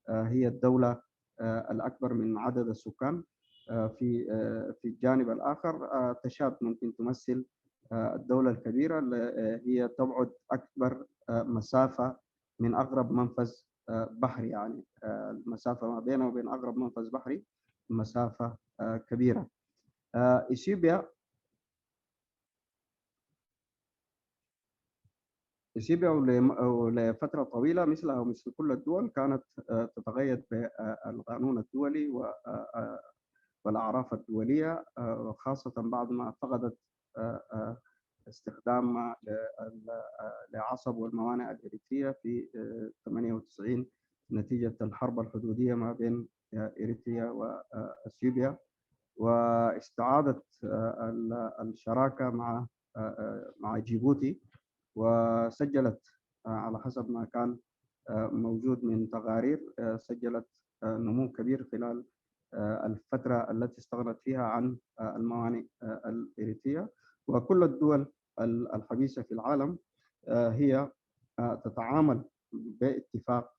هي الدولة الأكبر من عدد السكان. في في الجانب الآخر تشاد ممكن تمثل الدولة الكبيرة، هي تبعد أكبر مسافة من أقرب منفذ بحري، يعني المسافة ما بينها وبين أقرب منفذ بحري مسافة كبيرة. إثيوبيا إثيوبيا ولفترة طويلة مثلها ومثل كل الدول كانت تتقيد بالقانون الدولي والأعراف الدولية، خاصة بعد ما فقدت استخدام لعصب والموانئ الإريترية في ثمانية وتسعين نتيجة الحرب الحدودية ما بين إريتريا وأثيوبيا، واستعادت الشراكة مع مع جيبوتي، وسجلت على حسب ما كان موجود من تقارير، سجلت نمو كبير خلال الفترة التي استغنت فيها عن الموانئ الإريترية. وكل الدول الحبيسة في العالم هي تتعامل باتفاق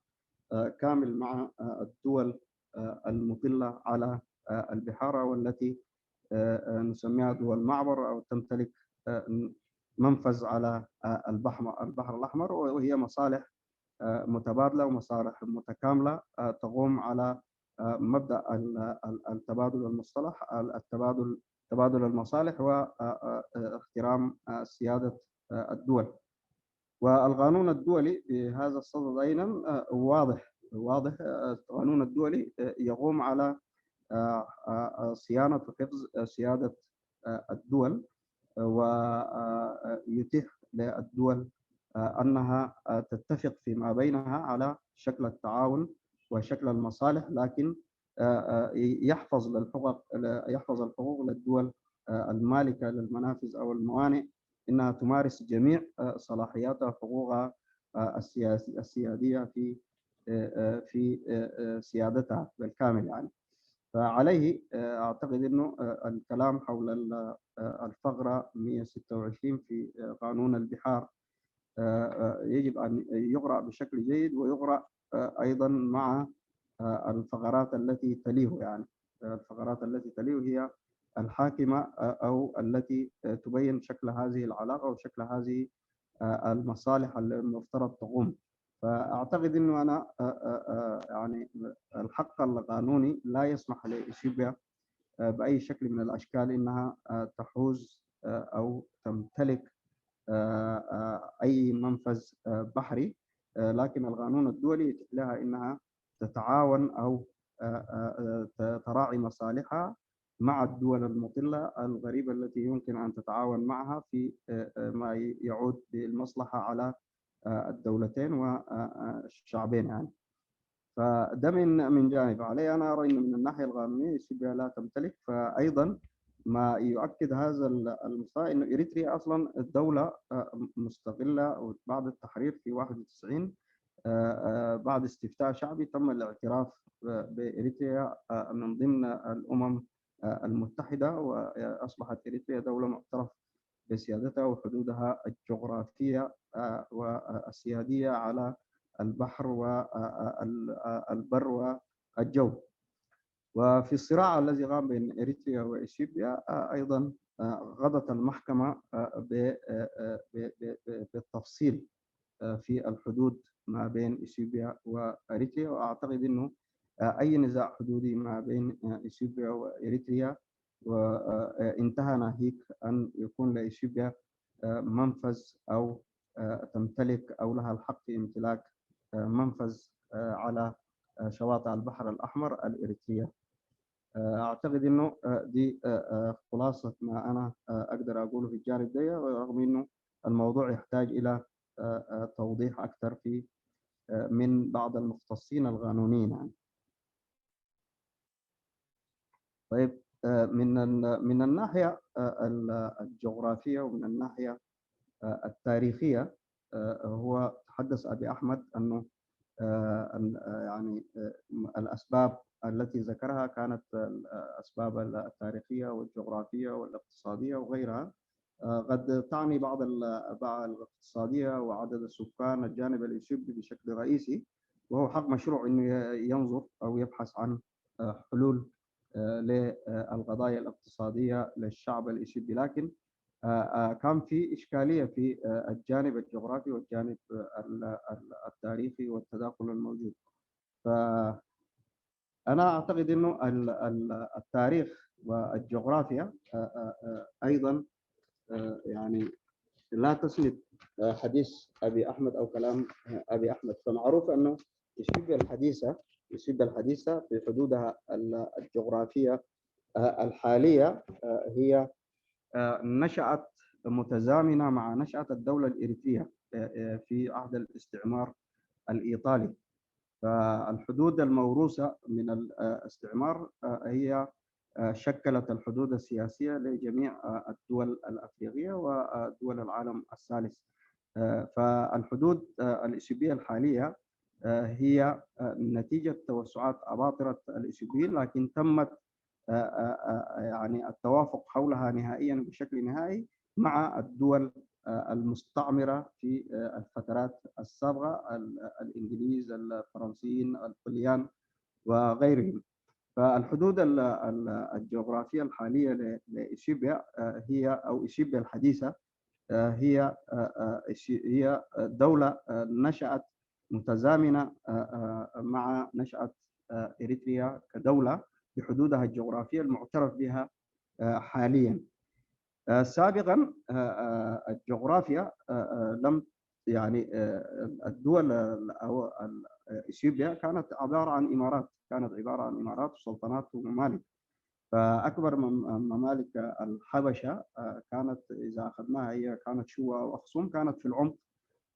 كامل مع الدول المطلة على البحار، والتي نسميها دول معبر، أو تمتلك منفذ على البحر الأحمر، وهي مصالح متبادلة ومصالح متكاملة تقوم على مبدأ التبادل المصطلح، التبادل، تبادل المصالح واحترام سيادة الدول. والقانون الدولي بهذا الصدد أيضا واضح، واضح. القانون الدولي يقوم على صيانة وحفظ سيادة الدول، ويتيح للدول أنها تتفق فيما بينها على شكل التعاون وشكل المصالح، لكن يحفظ للحقوق، يحفظ الحقوق للدول المالكة للمنافذ أو الموانئ، إنها تمارس جميع صلاحياتها وحقوقها السياسي السيادية في في سيادتها بالكامل يعني. فعليه أعتقد أنه الكلام حول الفقرة مية وستة وعشرين في قانون البحار يجب أن يقرأ بشكل جيد، ويقرأ أيضا مع الفقرات التي تليه، يعني الفقرات التي تليه هي الحاكمة أو التي تبين شكل هذه العلاقة وشكل هذه المصالح المفترض تقوم. فأعتقد أنه أنا يعني الحق القانوني لا يسمح لإثيوبيا بأي شكل من الأشكال إنها تحوز أو تمتلك أي منفذ بحري، لكن القانون الدولي يتيح لها إنها تتعاون أو تراعي مصالحها مع الدول المطلة الغريبة التي يمكن أن تتعاون معها في ما يعود بالمصلحة على الدولتين والشعبين يعني. فده من من جانب. علي أنا أرى أن من الناحية القانونية إثيوبيا لا تمتلك. فأيضا ما يؤكد هذا المستوى أنه إريتريا أصلا الدولة مستقلة بعد التحرير في واحد وتسعين، بعد استفتاء شعبي تم الاعتراف بإريتريا من ضمن الأمم المتحدة، وأصبحت إريتريا دولة معترف بسيادتها وحدودها الجغرافية والسيادية على البحر والبر والجو. وفي الصراع الذي قام بين إريتريا وإثيوبيا أيضا غضت المحكمة بالتفصيل في الحدود ما بين إثيوبيا وإريتريا، وأعتقد أنه أي نزاع حدودي ما بين إثيوبيا وإريتريا وانتهى ناهيك أن يكون لإثيوبيا منفذ أو آه، تمتلك أو لها الحق في امتلاك، آه، منفذ، آه، على، آه، شواطئ البحر الأحمر الإريترية. آه، أعتقد إنه، آه، دي، آه، آه، خلاصة ما أنا، آه، أقدر أقوله في الجانب ده، رغم إنه الموضوع يحتاج إلى، آه، آه، توضيح أكثر في، آه، من بعض المختصين القانونيين يعني. طيب، آه، من ال-، من الناحية، آه، ال-، الجغرافية ومن الناحية، آه، التاريخية، آه، هو تحدث أبي أحمد أنه، آه، أن-، آه، يعني، آه، الأسباب التي ذكرها كانت الأسباب التاريخية والجغرافية والاقتصادية وغيرها. آه، قد تعني بعض ال-، بعض الاقتصادية وعدد السكان الجانب الإثيوبي بشكل رئيسي، وهو حق مشروع إنه ي-، ينظر أو يبحث عن، آه، حلول، آه، للقضايا الاقتصادية للشعب الإثيوبي، لكن، آه، آه، كان في إشكالية في، آه، الجانب الجغرافي والجانب، آه، ال-، ال-، التاريخي والتداخل الموجود. فأنا أعتقد إنه ال-، ال-، التاريخ والجغرافيا، آه، آه، آه، أيضًا، آه، يعني لا تسند، آه، حديث أبي أحمد أو كلام، آه، أبي أحمد. فمعروف أنه إثيوبيا الحديثة، إثيوبيا الحديثة في حدودها ال-، الجغرافية، آه، الحالية، آه، هي، آه، نشأت متزامنة مع نشأة الدولة الإريترية، آه، آه، في عهد الاستعمار الإيطالي. فالحدود الموروثة من الاستعمار، آه، هي، آه، شكلت الحدود السياسية لجميع، آه، الدول الأفريقية ودول العالم الثالث. آه، فالحدود، آه، الإثيوبية الحالية، آه، هي، آه، نتيجة توسعات أباطرة الإثيوبيين، لكن تمت، آه، آه، آه، يعني التوافق حولها نهائيًا بشكل نهائي مع الدول، آه، المستعمرة في، آه، الفترات السابقة، ال-، الإنجليز، الفرنسيين، الطليان وغيرهم. فالحدود ال-، ال-، الجغرافية الحالية ل-، لإثيوبيا، آه، هي، أو إثيوبيا الحديثة، آه، هي، آه، آه، إثي-، هي دولة، آه، نشأت متزامنة، آه، آه، مع نشأة، آه، إريتريا كدولة بحدودها الجغرافية المعترف بها، آه، حاليًا. آه، سابقًا، آه، آه، الجغرافيا، آه، آه، لم، يعني، آه، الدول ال-، أو ال-، آه، إثيوبيا كانت عبارة عن إمارات، كانت عبارة عن إمارات وسلطنات وممالك. فأكبر مم-، ممالك الحبشة، آه، كانت، إذا أخذناها، هي كانت شوا وأخسوم، كانت في العمق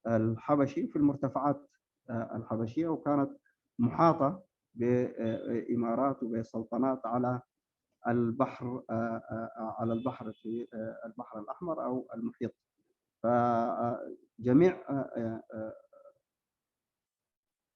الحبشي، في المرتفعات، آه، الحبشية، وكانت محاطة بإمارات وبسلطنات على البحر، آه، آه، آه، على البحر في، آه، البحر الأحمر أو المحيط. فجميع، آه، آه، آه،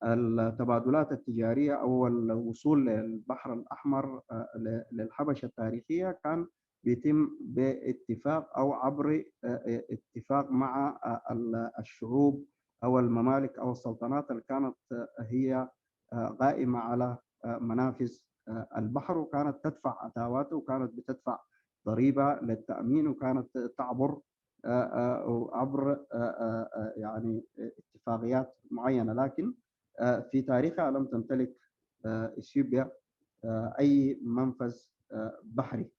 التبادلات التجارية أو الوصول للبحر الأحمر، آه، ل-، للحبشة التاريخية كان بيتم باتفاق أو عبر، آه، آه، اتفاق مع، آه، ال-، الشعوب أو الممالك أو السلطنات اللي كانت، آه، هي، آه، قائمة على، آه، منافذ، آه، البحر، وكانت تدفع أتاوات، وكانت بتدفع ضريبة للتأمين، وكانت تعبر، آه، آه، عبر، آه، آه، آه، يعني، آه، اتفاقيات معينة، لكن، آه، في تاريخها لم تمتلك، آه، إثيوبيا، آه، أي منفذ، آه، بحري.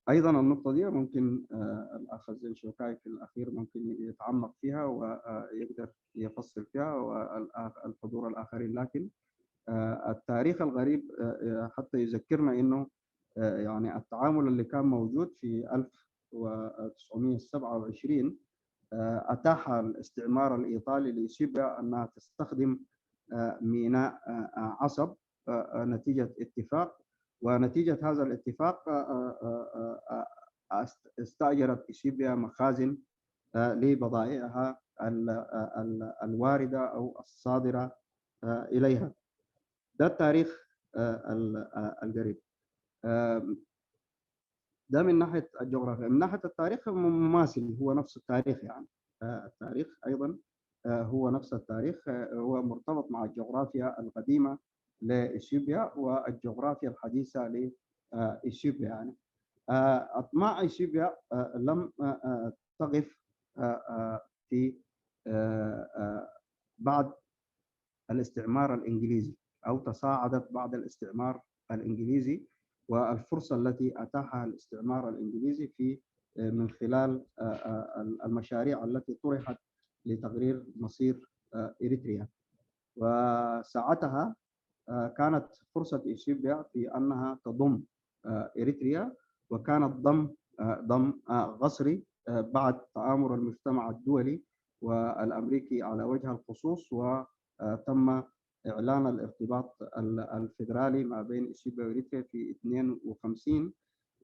أيضًا النقطة دي ممكن، آه، الأخ زين شوكاي في الأخير ممكن يتعمق فيها ويقدر يفصل فيها، والحضور الآخرين. لكن، آه، التاريخ الغريب، آه، آه، حتى يذكرنا إنه، آه، يعني التعامل اللي كان موجود في ألف وتسعمية وسبعة وعشرين، آه، أتاح الاستعمار الإيطالي لإثيوبيا أنها تستخدم، آه، ميناء، آه، آه، عصب، آه، آه، نتيجة اتفاق، ونتيجة هذا الاتفاق، آه، آه، آه، آه، آه، است-، استأجرت إثيوبيا مخازن، آه، لبضائعها ال-، آه، ال-، الواردة أو الصادرة، آه، إليها. ده التاريخ، آه، ال-، آه، القريب. آه، ده من ناحية الجغرافيا. من ناحية التاريخ م-، مماثل، هو نفس التاريخ يعني. آه، التاريخ أيضًا، آه، هو نفس التاريخ، آه، هو مرتبط مع الجغرافيا القديمة لإثيوبيا والجغرافيا الحديثة لإثيوبيا يعني. آه، أطماع إثيوبيا، آه، لم، آه، آه، تقف، آه، آه، في، آه، آه، بعد الاستعمار الإنجليزي، أو تصاعدت بعد الاستعمار الإنجليزي، والفرصة التي أتاحها الاستعمار الإنجليزي في، من خلال المشاريع التي طرحت لتغيير مصير إريتريا. وساعتها كانت فرصة إثيوبيا في أنها تضم إريتريا، وكانت ضم ضم قسري بعد تآمر المجتمع الدولي والأمريكي على وجه الخصوص، وتم إعلان الارتباط الفيدرالي ما بين إثيوبيا وإريتريا في اثنين وخمسين،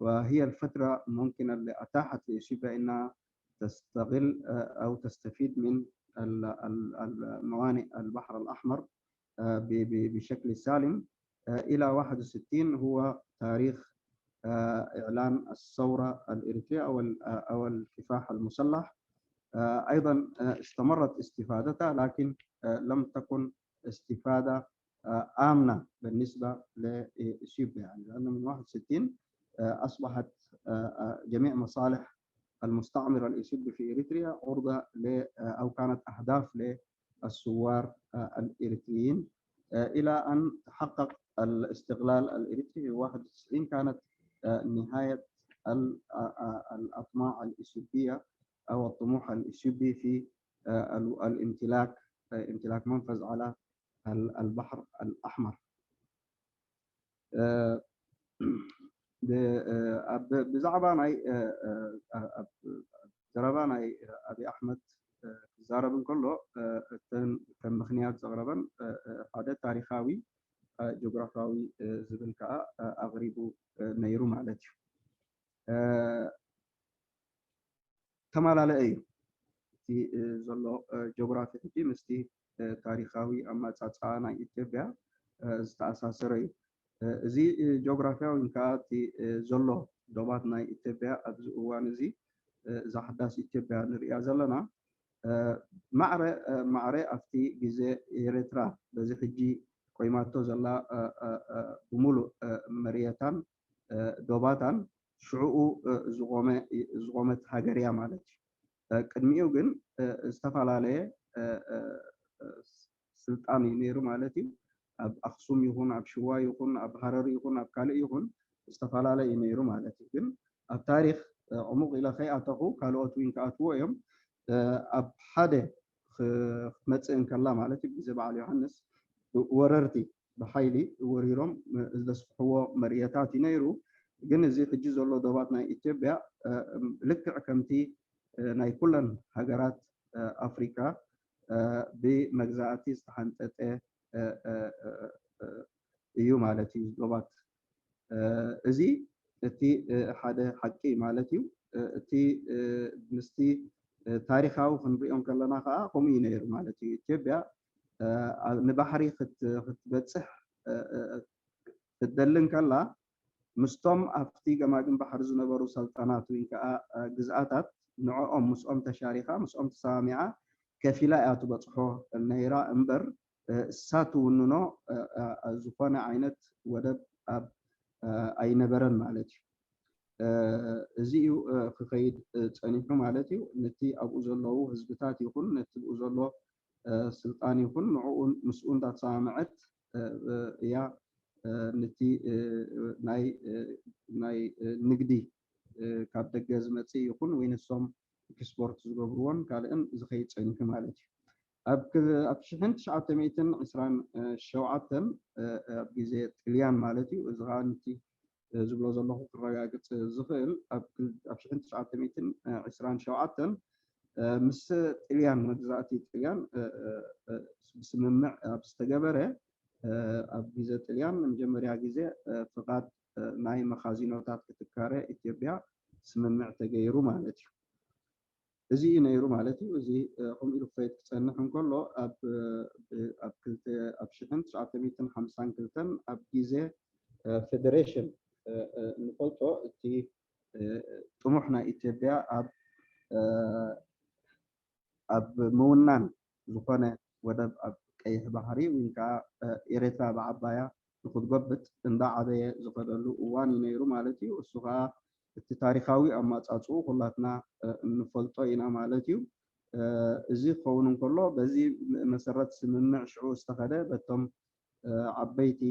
وهي الفترة ممكن اللي أتاحت لإثيوبيا إنها تستغل أو تستفيد من الموانئ البحر الأحمر بشكل سالم إلى واحد وستين، هو تاريخ إعلان الثورة الإريترية أو أو الكفاح المسلح. أيضا استمرت استفادتها، لكن لم تكن استفادة آمنة بالنسبة لإثيوبيا، يعني لأنه من واحد وستين أصبحت جميع مصالح المستعمرة الإثيوبي في إريتريا عرضة أو كانت أهداف للثوار الإريتريين، إلى أن تحقق الاستقلال الإريتري في واحد وتسعين، كانت نهاية الأطماع الإثيوبية أو الطموح الإثيوبي في الامتلاك امتلاك منفذ على البحر الأحمر. ብዛዕባ ናይ ዘረባ ናይ ኣብይ ኣሕመድ ክዛረብ እንከሎ፣ እተን ከም ምኽንያት ዘቕረበን ሓደ ታሪኻዊ ጂኦግራፊያዊ ዝብል ከዓ ኣቕሪቡ ነይሩ ማለት እዩ። ተማላለአ እዩ እቲ ዘሎ ጂኦግራፊ ሕጂ ምስቲ ታሪኻዊ ኣመፃፅኣ ናይ ኢትዮጵያ ዝተኣሳሰረ እዩ። እዚ ጂኦግራፊያዊ ከዓ እቲ ዘሎ ዶባት ናይ ኢትዮጵያ ኣብዚ እዋን እዚ እዛ ሓዳስ ኢትዮጵያ ንሪኣ ዘለና ማዕረ ማዕረ ኣብቲ ግዜ ኤርትራ በዚ ሕጂ ኮይማቶ ዘላ ብምሉእ መርየታን ዶባታን ሽዕኡ ዝቆመት ሃገር እያ ማለት እዩ። ቅድሚኡ ግን ዝተፈላለየ ስልጣን እዩ ነይሩ ማለት እዩ። ኣብ ኣክሱም ይኹን ኣብ ሽዋ ይኹን ኣብ ሃረር ይኹን ኣብ ካልእ ይኹን ዝተፈላለየ እዩ ነይሩ ማለት እዩ። ግን ኣብ ታሪኽ ዕሙቕ ኢለ ከይኣተኹ ካልኦት እውን ክኣትዎ እዮም። ኣብ ሓደ ክትመፅእ እንከላ ማለት እዩ ግዜ በዓል ዮሃንስ ወረርቲ ብሓይሊ ወሪሮም ዘስፍሕዎ መርየታት እዩ ነይሩ። ግን እዚ ሕጂ ዘሎ ዶባት ናይ ኢትዮጵያ ልክዕ ከምቲ ናይ ኩለን ሃገራት ኣፍሪካ ብመግዛእቲ ዝተሓንጠጠ እዩ ማለት እዩ ዶባት። እዚ እቲ ሓደ ሓቂ ማለት እዩ። እቲ ምስቲ ታሪኻዊ ክንሪኦ ከለና ከዓ ከምኡ እዩ ነይሩ ማለት እዩ። ኢትዮጵያ ንባሕሪ ክትበፅሕ ክትደሊ እንከላ ምስቶም ኣብቲ ገማግም ባሕሪ ዝነበሩ ሰልጠናት ወይ ከዓ ግዝኣታት ንዕኦም ምስኦም ተሻሪኻ ምስኦም ተሰማሚዓ ከፊላ እያ ትበፅሖ ነይራ እምበር እሳ ትውንኖ ዝኾነ ዓይነት ወደብ ኣብ ኣይነበረን ማለት እዩ። እዚ እዩ ክኸይድ ፀኒሑ ማለት እዩ። ነቲ ኣብኡ ዘለዉ ህዝብታት ይኹን ነቲ ብኡ ዘሎ ስልጣን ይኹን ንዕኡ ምስኡ እንዳተሰማምዐት እያ ነቲ ናይ ናይ ንግዲ ካብ ደገ ዝመፅእ ይኹን ወይ ንሶም ኤክስፖርት ዝገብርዎን ካልእን ዝኸይድ ፀኒሑ ማለት እዩ። ኣብ ኣብ ሽሕን ትሽዓተ ሚእትን ዕስራን ሸውዓተን ኣብ ግዜ ጥልያን ማለት እዩ። እዚ ከዓ ነቲ ዝብሎ ዘለኹ ክረጋግፅ ዝኽእል ኣብ ሽሕን ትሽዓተ ሚእትን ዕስራን ሸውዓተን ምስ ጥልያን መግዛእቲ ጥልያን ብስምምዕ ኣብ ዝተገበረ ኣብ ግዜ ጥልያን ንመጀመርያ ግዜ ፍቓድ ናይ መኻዚኖታት ክትካረ ኢትዮጵያ ስምምዕ ተገይሩ ማለት እዩ። እዚ እዩ ነይሩ ማለት እዩ። እዚ ከምኡ ኢሉ ክኸይድ ክፀንሕ እንከሎ ኣብ ኣብ ክልተ ኣብ ሽሕን ትሽዓተ ሚእትን ሓምሳን ክልተን ኣብ ግዜ ፌደሬሽን እንፈልጦ እቲ ጥሙሕ ናይ ኢትዮጵያ ኣብ ኣብ ምውናን ዝኾነ ወደብ ኣብ ቀይሕ ባሕሪ ወይ ከዓ ኤርትራ ብዓባያ ንክትጎብጥ እንዳዓበየ ዝኸደሉ እዋን እዩ ነይሩ ማለት እዩ። እሱ ከዓ እቲ ታሪኻዊ ኣማፃፅኡ ኩላትና እንፈልጦ ኢና ማለት እዩ። እዚ ክኸውን እንከሎ በዚ መሰረት ስምምዕ ሽዑ ዝተኸደ በቶም ዓበይቲ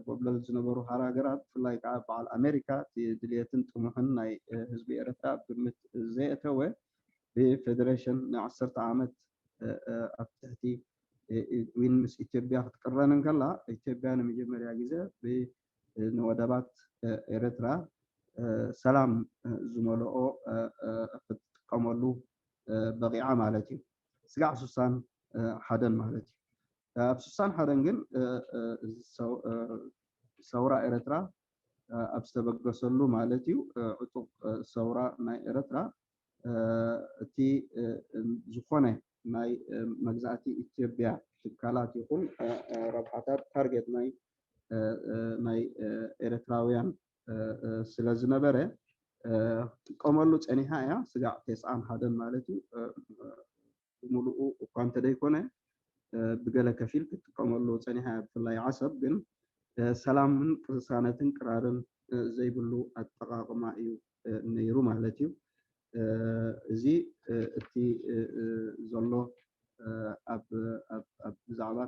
ጎብለል ዝነበሩ ሃገራት፣ ብፍላይ ከዓ በዓል ኣሜሪካ፣ እቲ ድልየትን ጥሙሕን ናይ ህዝቢ ኤርትራ ኣብ ግምት ዘየእተወ፣ ብፌደሬሽን ንዓሰርተ ዓመት ኣብ ትሕቲ ዊን ምስ ኢትዮጵያ ክትቅረን እንከላ፣ ኢትዮጵያ ንመጀመርያ ግዜ ንወደባት ኤርትራ ሰላም ዝመልኦ ክትጥቀመሉ በቂዓ ማለት እዩ። ስጋዕ ሱሳን ሓደን ማለት እዩ። ኣብ ሱሳን ሓደን ግን ሰውራ ኤርትራ ኣብ ዝተበገሰሉ ማለት እዩ፣ ዕጡቕ ሰውራ ናይ ኤርትራ፣ እቲ ዝኾነ ናይ መግዛእቲ ኢትዮጵያ ትካላት ይኹን ረብሓታት ታርጌት ናይ ናይ ኤርትራውያን ስለ ዝነበረ ክትጥቀመሉ ጸኒሓ እያ። ስጋዕ ተስዓን ሓደን ማለት እዩ። ብምሉኡ እኳ እንተደይኮነ ብገለ ከፊል ክትጥቀመሉ ጸኒሓ እያ። ብፍላይ ዓሰብ ግን ሰላምን ቅሳነትን ቅራርን ዘይብሉ ኣጠቓቕማ እዩ ነይሩ ማለት እዩ። እዚ እቲ ዘሎ ኣብ ብዛዕባ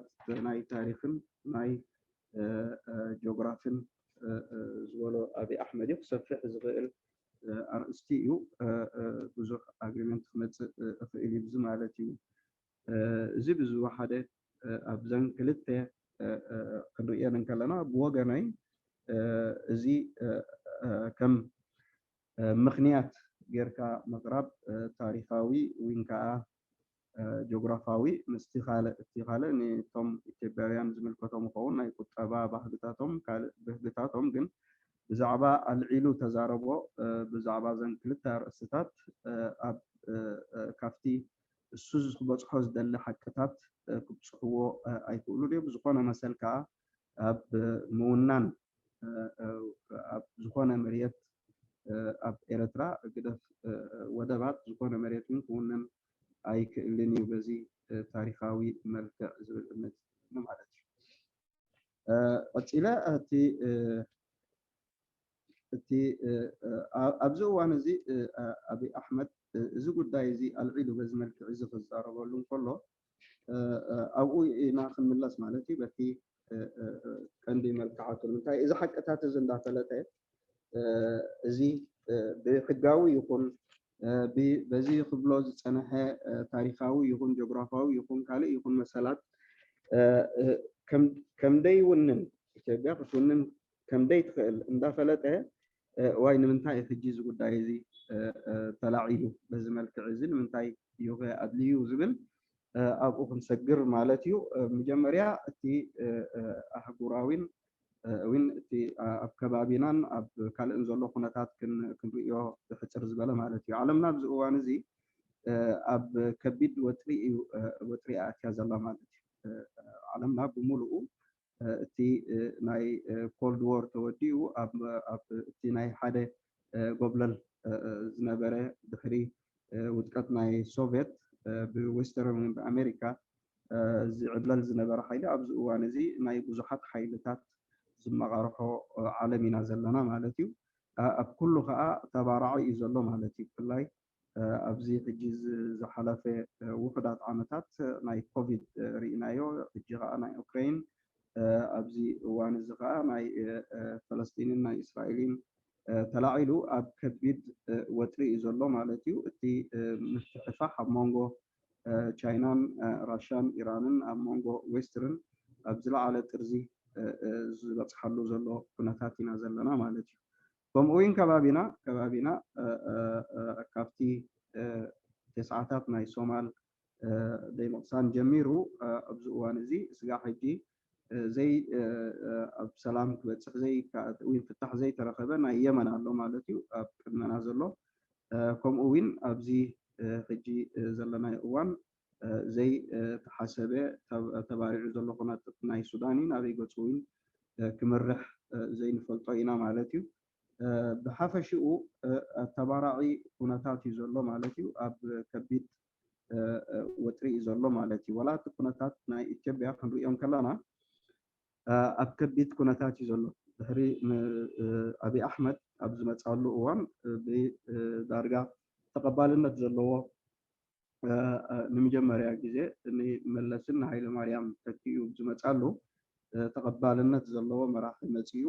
ናይ ታሪኽን ናይ ጂኦግራፍን ዝበሎ ኣብይ ኣሕመድ እዩ። ክሰፍሕ ዝኽእል ኣርእስቲ እዩ። ብዙሕ ኣግሪመንት ክመፅእ ይኽእል እዩ ብዚ ማለት እዩ። እዚ ብዝወሓደ ኣብዘን ክልተ ክንርእየን እንከለና ብወገነይ እዚ ከም ምኽንያት ጌርካ ምቕራብ ታሪኻዊ ወይ ከዓ ጂኦግራፋዊ ምስቲ ካልእ እቲ ካልእ ንቶም ኢትዮጵያውያን ዝምልከቶም ይኸውን ናይ ቁጠባ ባህግታቶም ካልእ ብህግታቶም ግን ብዛዕባ ኣልዒሉ ተዛረቦ። ብዛዕባ ዘን ክልተ ኣርእስትታት ኣብ ካብቲ እሱ ክበፅሖ ዝደሊ ሓቅታት ክብፅሕዎ ኣይክእሉን እዮም። ብዝኾነ መሰል ከዓ ኣብ ምውናን ኣብ ዝኾነ መሬት ኣብ ኤርትራ ግደፍ ወደባት ዝኾነ መሬት እውን ክውነን ኣይክእልን እዩ በዚ ታሪኻዊ መልክዕ ዝብል እምነት ማለት እዩ። ቀፂለ እቲ እቲ ኣብዚ እዋን እዚ ኣብይ ኣሕመድ እዚ ጉዳይ እዚ ኣልዒሉ በዚ መልክዕ እዚ ክዛረበሉ እንከሎ ኣብኡ ኢና ክንምለስ ማለት እዩ። በቲ ቀንዲ መልክዓቱ ንምንታይ እዚ ሓቅታት እዚ እንዳፈለጠ እዚ ብሕጋዊ ይኹን በዚ ክብሎ ዝፀንሐ ታሪካዊ ይኹን ጂኦግራፋዊ ይኹን ካልእ ይኹን መሰላት ከም ደይውንን ኢትዮጵያ ክትውንን ከም ደይትኽእል እንዳፈለጠ ዋይ ንምንታይ ሕጂ እዚ ጉዳይ እዚ ተላዒሉ በዚ መልክዕ እዚ ንምንታይ እዩ ኣድልዩ ዝብል ኣብኡ ክንሰግር ማለት እዩ። መጀመርያ እቲ ኣህጉራዊን እውን እቲ ኣብ ከባቢናን ኣብ ካልእን ዘሎ ኩነታት ክንርእዮ ብሕፅር ዝበለ ማለት እዩ። ዓለምና ኣብዚ እዋን እዚ ኣብ ከቢድ ወጥሪ እዩ ወጥሪ ኣትያ ዘላ ማለት እዩ። ዓለምና ብምሉኡ እቲ ናይ ኮልድ ዎር ተወዲኡ ኣብ እቲ ናይ ሓደ ጎብለል ዝነበረ ድሕሪ ውድቀት ናይ ሶቪየት ብዌስተርን ወይ ብኣሜሪካ ዝዕብለል ዝነበረ ሓይሊ ኣብዚ እዋን እዚ ናይ ብዙሓት ሓይልታት ዝመቓርሖ ዓለም ኢና ዘለና ማለት እዩ። ኣብ ኩሉ ከዓ ተባራዒ እዩ ዘሎ ማለት እዩ። ብፍላይ ኣብዚ ሕጂ ዝሓለፈ ውሑዳት ዓመታት ናይ ኮቪድ ርኢናዮ፣ ሕጂ ከዓ ናይ ዩክሬን ኣብዚ እዋን እዚ ከዓ ናይ ፈለስጢንን ናይ እስራኤልን ተላዒሉ ኣብ ከቢድ ወጥሪ እዩ ዘሎ ማለት እዩ። እቲ ምፍሕፋሕ ኣብ መንጎ ቻይናን ራሻን ኢራንን ኣብ መንጎ ዌስትርን ኣብ ዝለዓለ ጥርዚ ዝበፅሓሉ ዘሎ ኩነታት ኢና ዘለና ማለት እዩ። ከምኡ እውን ከባቢና ከባቢና ካብቲ ተስዓታት ናይ ሶማል ደይምቕሳን ጀሚሩ ኣብዚ እዋን እዚ ስጋዕ ሕጂ ዘይ ኣብ ሰላም ክበፅሕ ዘይከኣል ወይ ፍታሕ ዘይተረኸበ ናይ የመን ኣሎ ማለት እዩ ኣብ ቅድመና ዘሎ። ከምኡ እውን ኣብዚ ሕጂ ዘለናዮ እዋን ዘይተሓሰበ ተባሪዑ ዘሎ ኩነታት ናይ ሱዳን እዩ። ናበይ ገፁ እውን ክምርሕ ዘይንፈልጦ ኢና ማለት እዩ። ብሓፈሽኡ ተባራዒ ኩነታት እዩ ዘሎ ማለት እዩ። ኣብ ከቢድ ወጥሪ እዩ ዘሎ ማለት እዩ። ዋላ እቲ ኩነታት ናይ ኢትዮጵያ ክንሪኦ እንከለና ኣብ ከቢድ ኩነታት እዩ ዘሎ። ድሕሪ ኣብይ ኣሕመድ ኣብ ዝመፃሉ እዋን ብዳርጋ ተቐባልነት ዘለዎ ንመጀመርያ ግዜ ንመለስን ንሃይለ ማርያም ተኪኡ ዝመፃሉ ተቐባልነት ዘለዎ መራሒ መፂኡ፣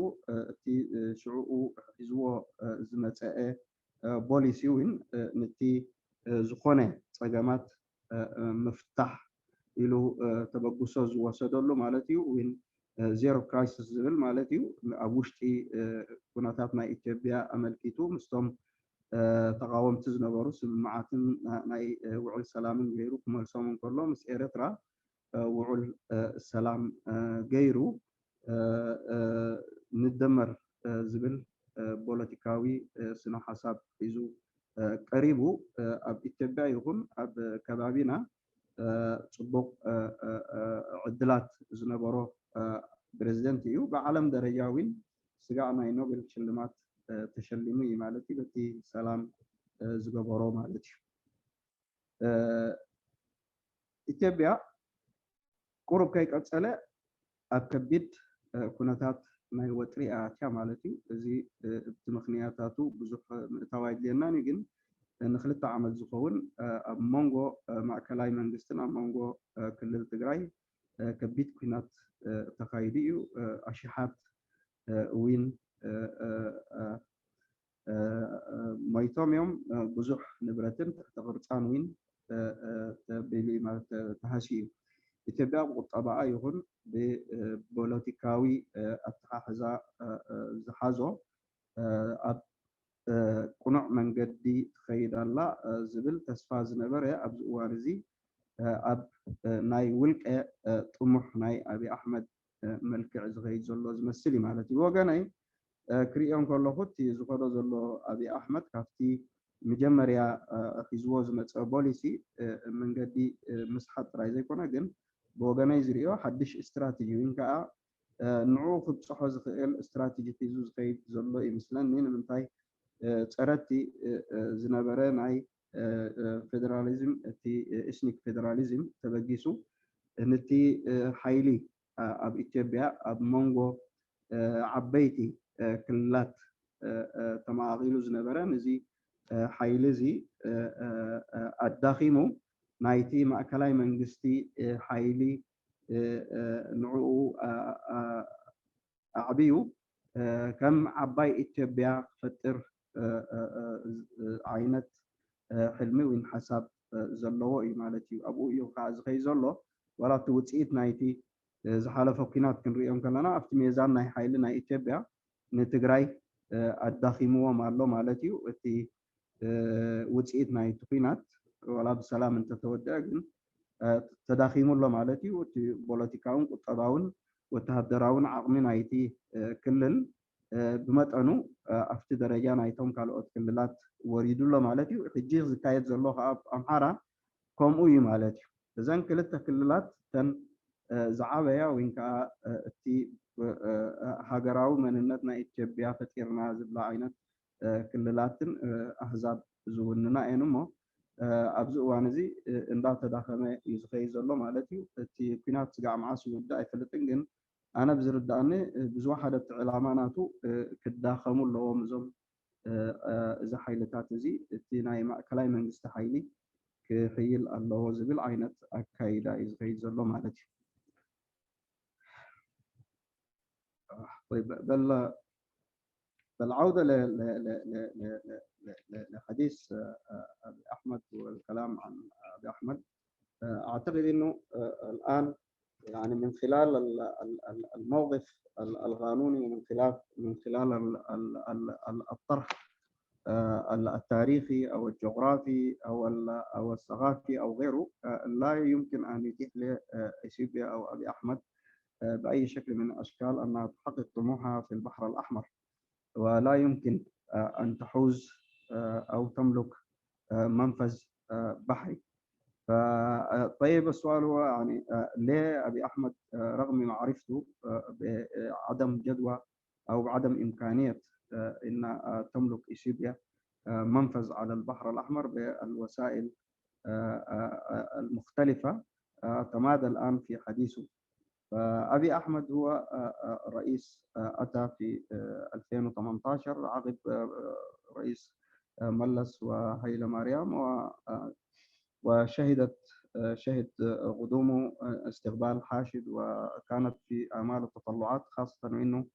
እቲ ሽዕኡ ሒዝዎ ዝመፀአ ፖሊሲ እውን ነቲ ዝኾነ ፀገማት ምፍታሕ ኢሉ ተበግሶ ዝወሰደሉ ማለት እዩ። እውን ዜሮ ክራይሲስ ዝብል ማለት እዩ። ኣብ ውሽጢ ኩነታት ናይ ኢትዮጵያ ኣመልኪቱ ምስቶም ተቃወምቲ ዝነበሩ ስምምዓትን ናይ ውዕል ሰላምን ገይሩ ክመልሶም እንከሎ፣ ምስ ኤርትራ ውዕል ሰላም ገይሩ ንደመር ዝብል ፖለቲካዊ ስነ ሓሳብ ሒዙ ቀሪቡ። ኣብ ኢትዮጵያ ይኹን ኣብ ከባቢና ፅቡቕ ዕድላት ዝነበሮ ፕሬዚደንት እዩ። ብዓለም ደረጃ እውን ስጋዕ ናይ ኖቤል ሽልማት ተሸሊሙ እዩ ማለት እዩ። በቲ ሰላም ዝገበሮ ማለት እዩ። ኢትዮጵያ ቁሩብ ከይቀፀለ ኣብ ከቢድ ኩነታት ናይ ወጥሪ ኣትያ ማለት እዩ። እዚ እቲ ምክንያታቱ ብዙሕ ምእታው ኣይድልየናን እዩ፣ ግን ንክልተ ዓመት ዝኸውን ኣብ መንጎ ማእከላይ መንግስትን ኣብ መንጎ ክልል ትግራይ ከቢድ ኩናት ተኻይዱ እዩ። ኣሽሓት እውን ሞይቶም እዮም። ብዙሕ ንብረትን ትሕቲ ቅርፃን እውን ተቢሉ እዩ ማለት ተሃስዩ እዩ። ኢትዮጵያ ብቁጠባኣ ይኹን ብፖለቲካዊ ኣተሓሕዛ ዝሓዞ ኣብ ቅኑዕ መንገዲ ትኸይድ ኣላ ዝብል ተስፋ ዝነበረ ኣብዚ እዋን እዚ ኣብ ናይ ውልቀ ጥሙሕ ናይ ኣብይ ኣሕመድ መልክዕ ዝኸይድ ዘሎ ዝመስል እዩ ማለት እዩ። ብወገነይ ክሪኦ እንከለኹ እቲ ዝኸዶ ዘሎ ኣብይ ኣሕመድ ካብቲ መጀመርያ ሒዝዎ ዝመፀ ፖሊሲ መንገዲ ምስሓት ጥራይ ዘይኮነ፣ ግን ብወገነይ ዝሪኦ ሓድሽ ስትራቴጂ ወይ ከዓ ንዕኡ ክብፅሖ ዝኽእል ስትራቴጂ ሒዙ ዝኸይድ ዘሎ ይመስለኒ። ንምንታይ ፀረቲ ዝነበረ ናይ ፌደራሊዝም፣ እቲ ኤትኒክ ፌደራሊዝም ተበጊሱ ነቲ ሓይሊ ኣብ ኢትዮጵያ ኣብ መንጎ ዓበይቲ ክልላት ተመቓቒሉ ዝነበረ፣ ነዚ ሓይሊ እዚ ኣዳኺሙ ናይቲ ማእከላይ መንግስቲ ሓይሊ ንዕኡ ኣዕብዩ ከም ዓባይ ኢትዮጵያ ክፈጥር ዓይነት ሕልሚ ወይ ሓሳብ ዘለዎ እዩ ማለት እዩ። ኣብኡ እዩ ከዓ ዝኸይ ዘሎ። ዋላ እቲ ውፅኢት ናይቲ ዝሓለፈ ኩናት ክንሪኦ ከለና ኣብቲ ሜዛን ናይ ሓይሊ ናይ ኢትዮጵያ ንትግራይ ኣዳኺምዎም ኣሎ ማለት እዩ። እቲ ውፅኢት ናይቲ ኩናት ዋላ ብሰላም እንተተወደአ ግን ተዳኺሙ ኣሎ ማለት እዩ። እቲ ፖለቲካውን ቁጠባውን ወተሃደራውን ዓቕሚ ናይቲ ክልል ብመጠኑ ኣብቲ ደረጃ ናይቶም ካልኦት ክልላት ወሪዱ ኣሎ ማለት እዩ። ሕጂ ዝካየድ ዘሎ ከዓ ኣብ ኣምሓራ ከምኡ እዩ ማለት እዩ። እዘን ክልተ ክልላት እተን ዝዓበያ ወይ ከዓ እቲ ሃገራዊ መንነት ናይ ኢትዮጵያ ፈጢርና ዝብላ ዓይነት ክልላትን ኣህዛብ ዝውንና እየን እሞ ኣብዚ እዋን እዚ እንዳተዳኸመ እዩ ዝኸይድ ዘሎ ማለት እዩ። እቲ ኩናት ስጋዕ መዓስ ይውዳእ ኣይፈልጥን፣ ግን ኣነ ብዝርዳእኒ ብዝወሓደ እቲ ዕላማ ናቱ ክዳኸሙ ኣለዎም እዞም እዚ ሓይልታት እዚ፣ እቲ ናይ ማእከላይ መንግስቲ ሓይሊ ክሕይል ኣለዎ ዝብል ዓይነት ኣካይዳ እዩ ዝኸይድ ዘሎ ማለት እዩ። طيب، بل بل عودة ل- ل- ل- ل- ل- ل- ل- لحديث أبي أحمد والكلام عن أبي أحمد. أعتقد أنه الآن يعني من خلال ال- ال- ال- الموقف ال- القانوني، ومن خلال من خلال ال- ال- ال- ال- الطرح التاريخي أو الجغرافي أو ال- أو الثقافي أو غيره، لا يمكن أن يتيح لإثيوبيا أو أبي أحمد بأي شكل من الأشكال أنها تحقق طموحها في البحر الأحمر، ولا يمكن أن تحوز أو تملك منفذ بحري. طيب، السؤال هو يعني ليه أبي أحمد رغم معرفته بعدم جدوى أو بعدم إمكانية أن تملك إثيوبيا منفذ على البحر الأحمر بالوسائل المختلفة تمادى الآن في حديثه. فأبي أحمد هو رئيس أتى في ألفين وثمانية عشر عقب رئيس ملس وهيلة مريم، وشهدت آه، شهد، آه، قدومه، آه، استقبال حاشد، وكانت في آمال وتطلعات، خاصة وإنه،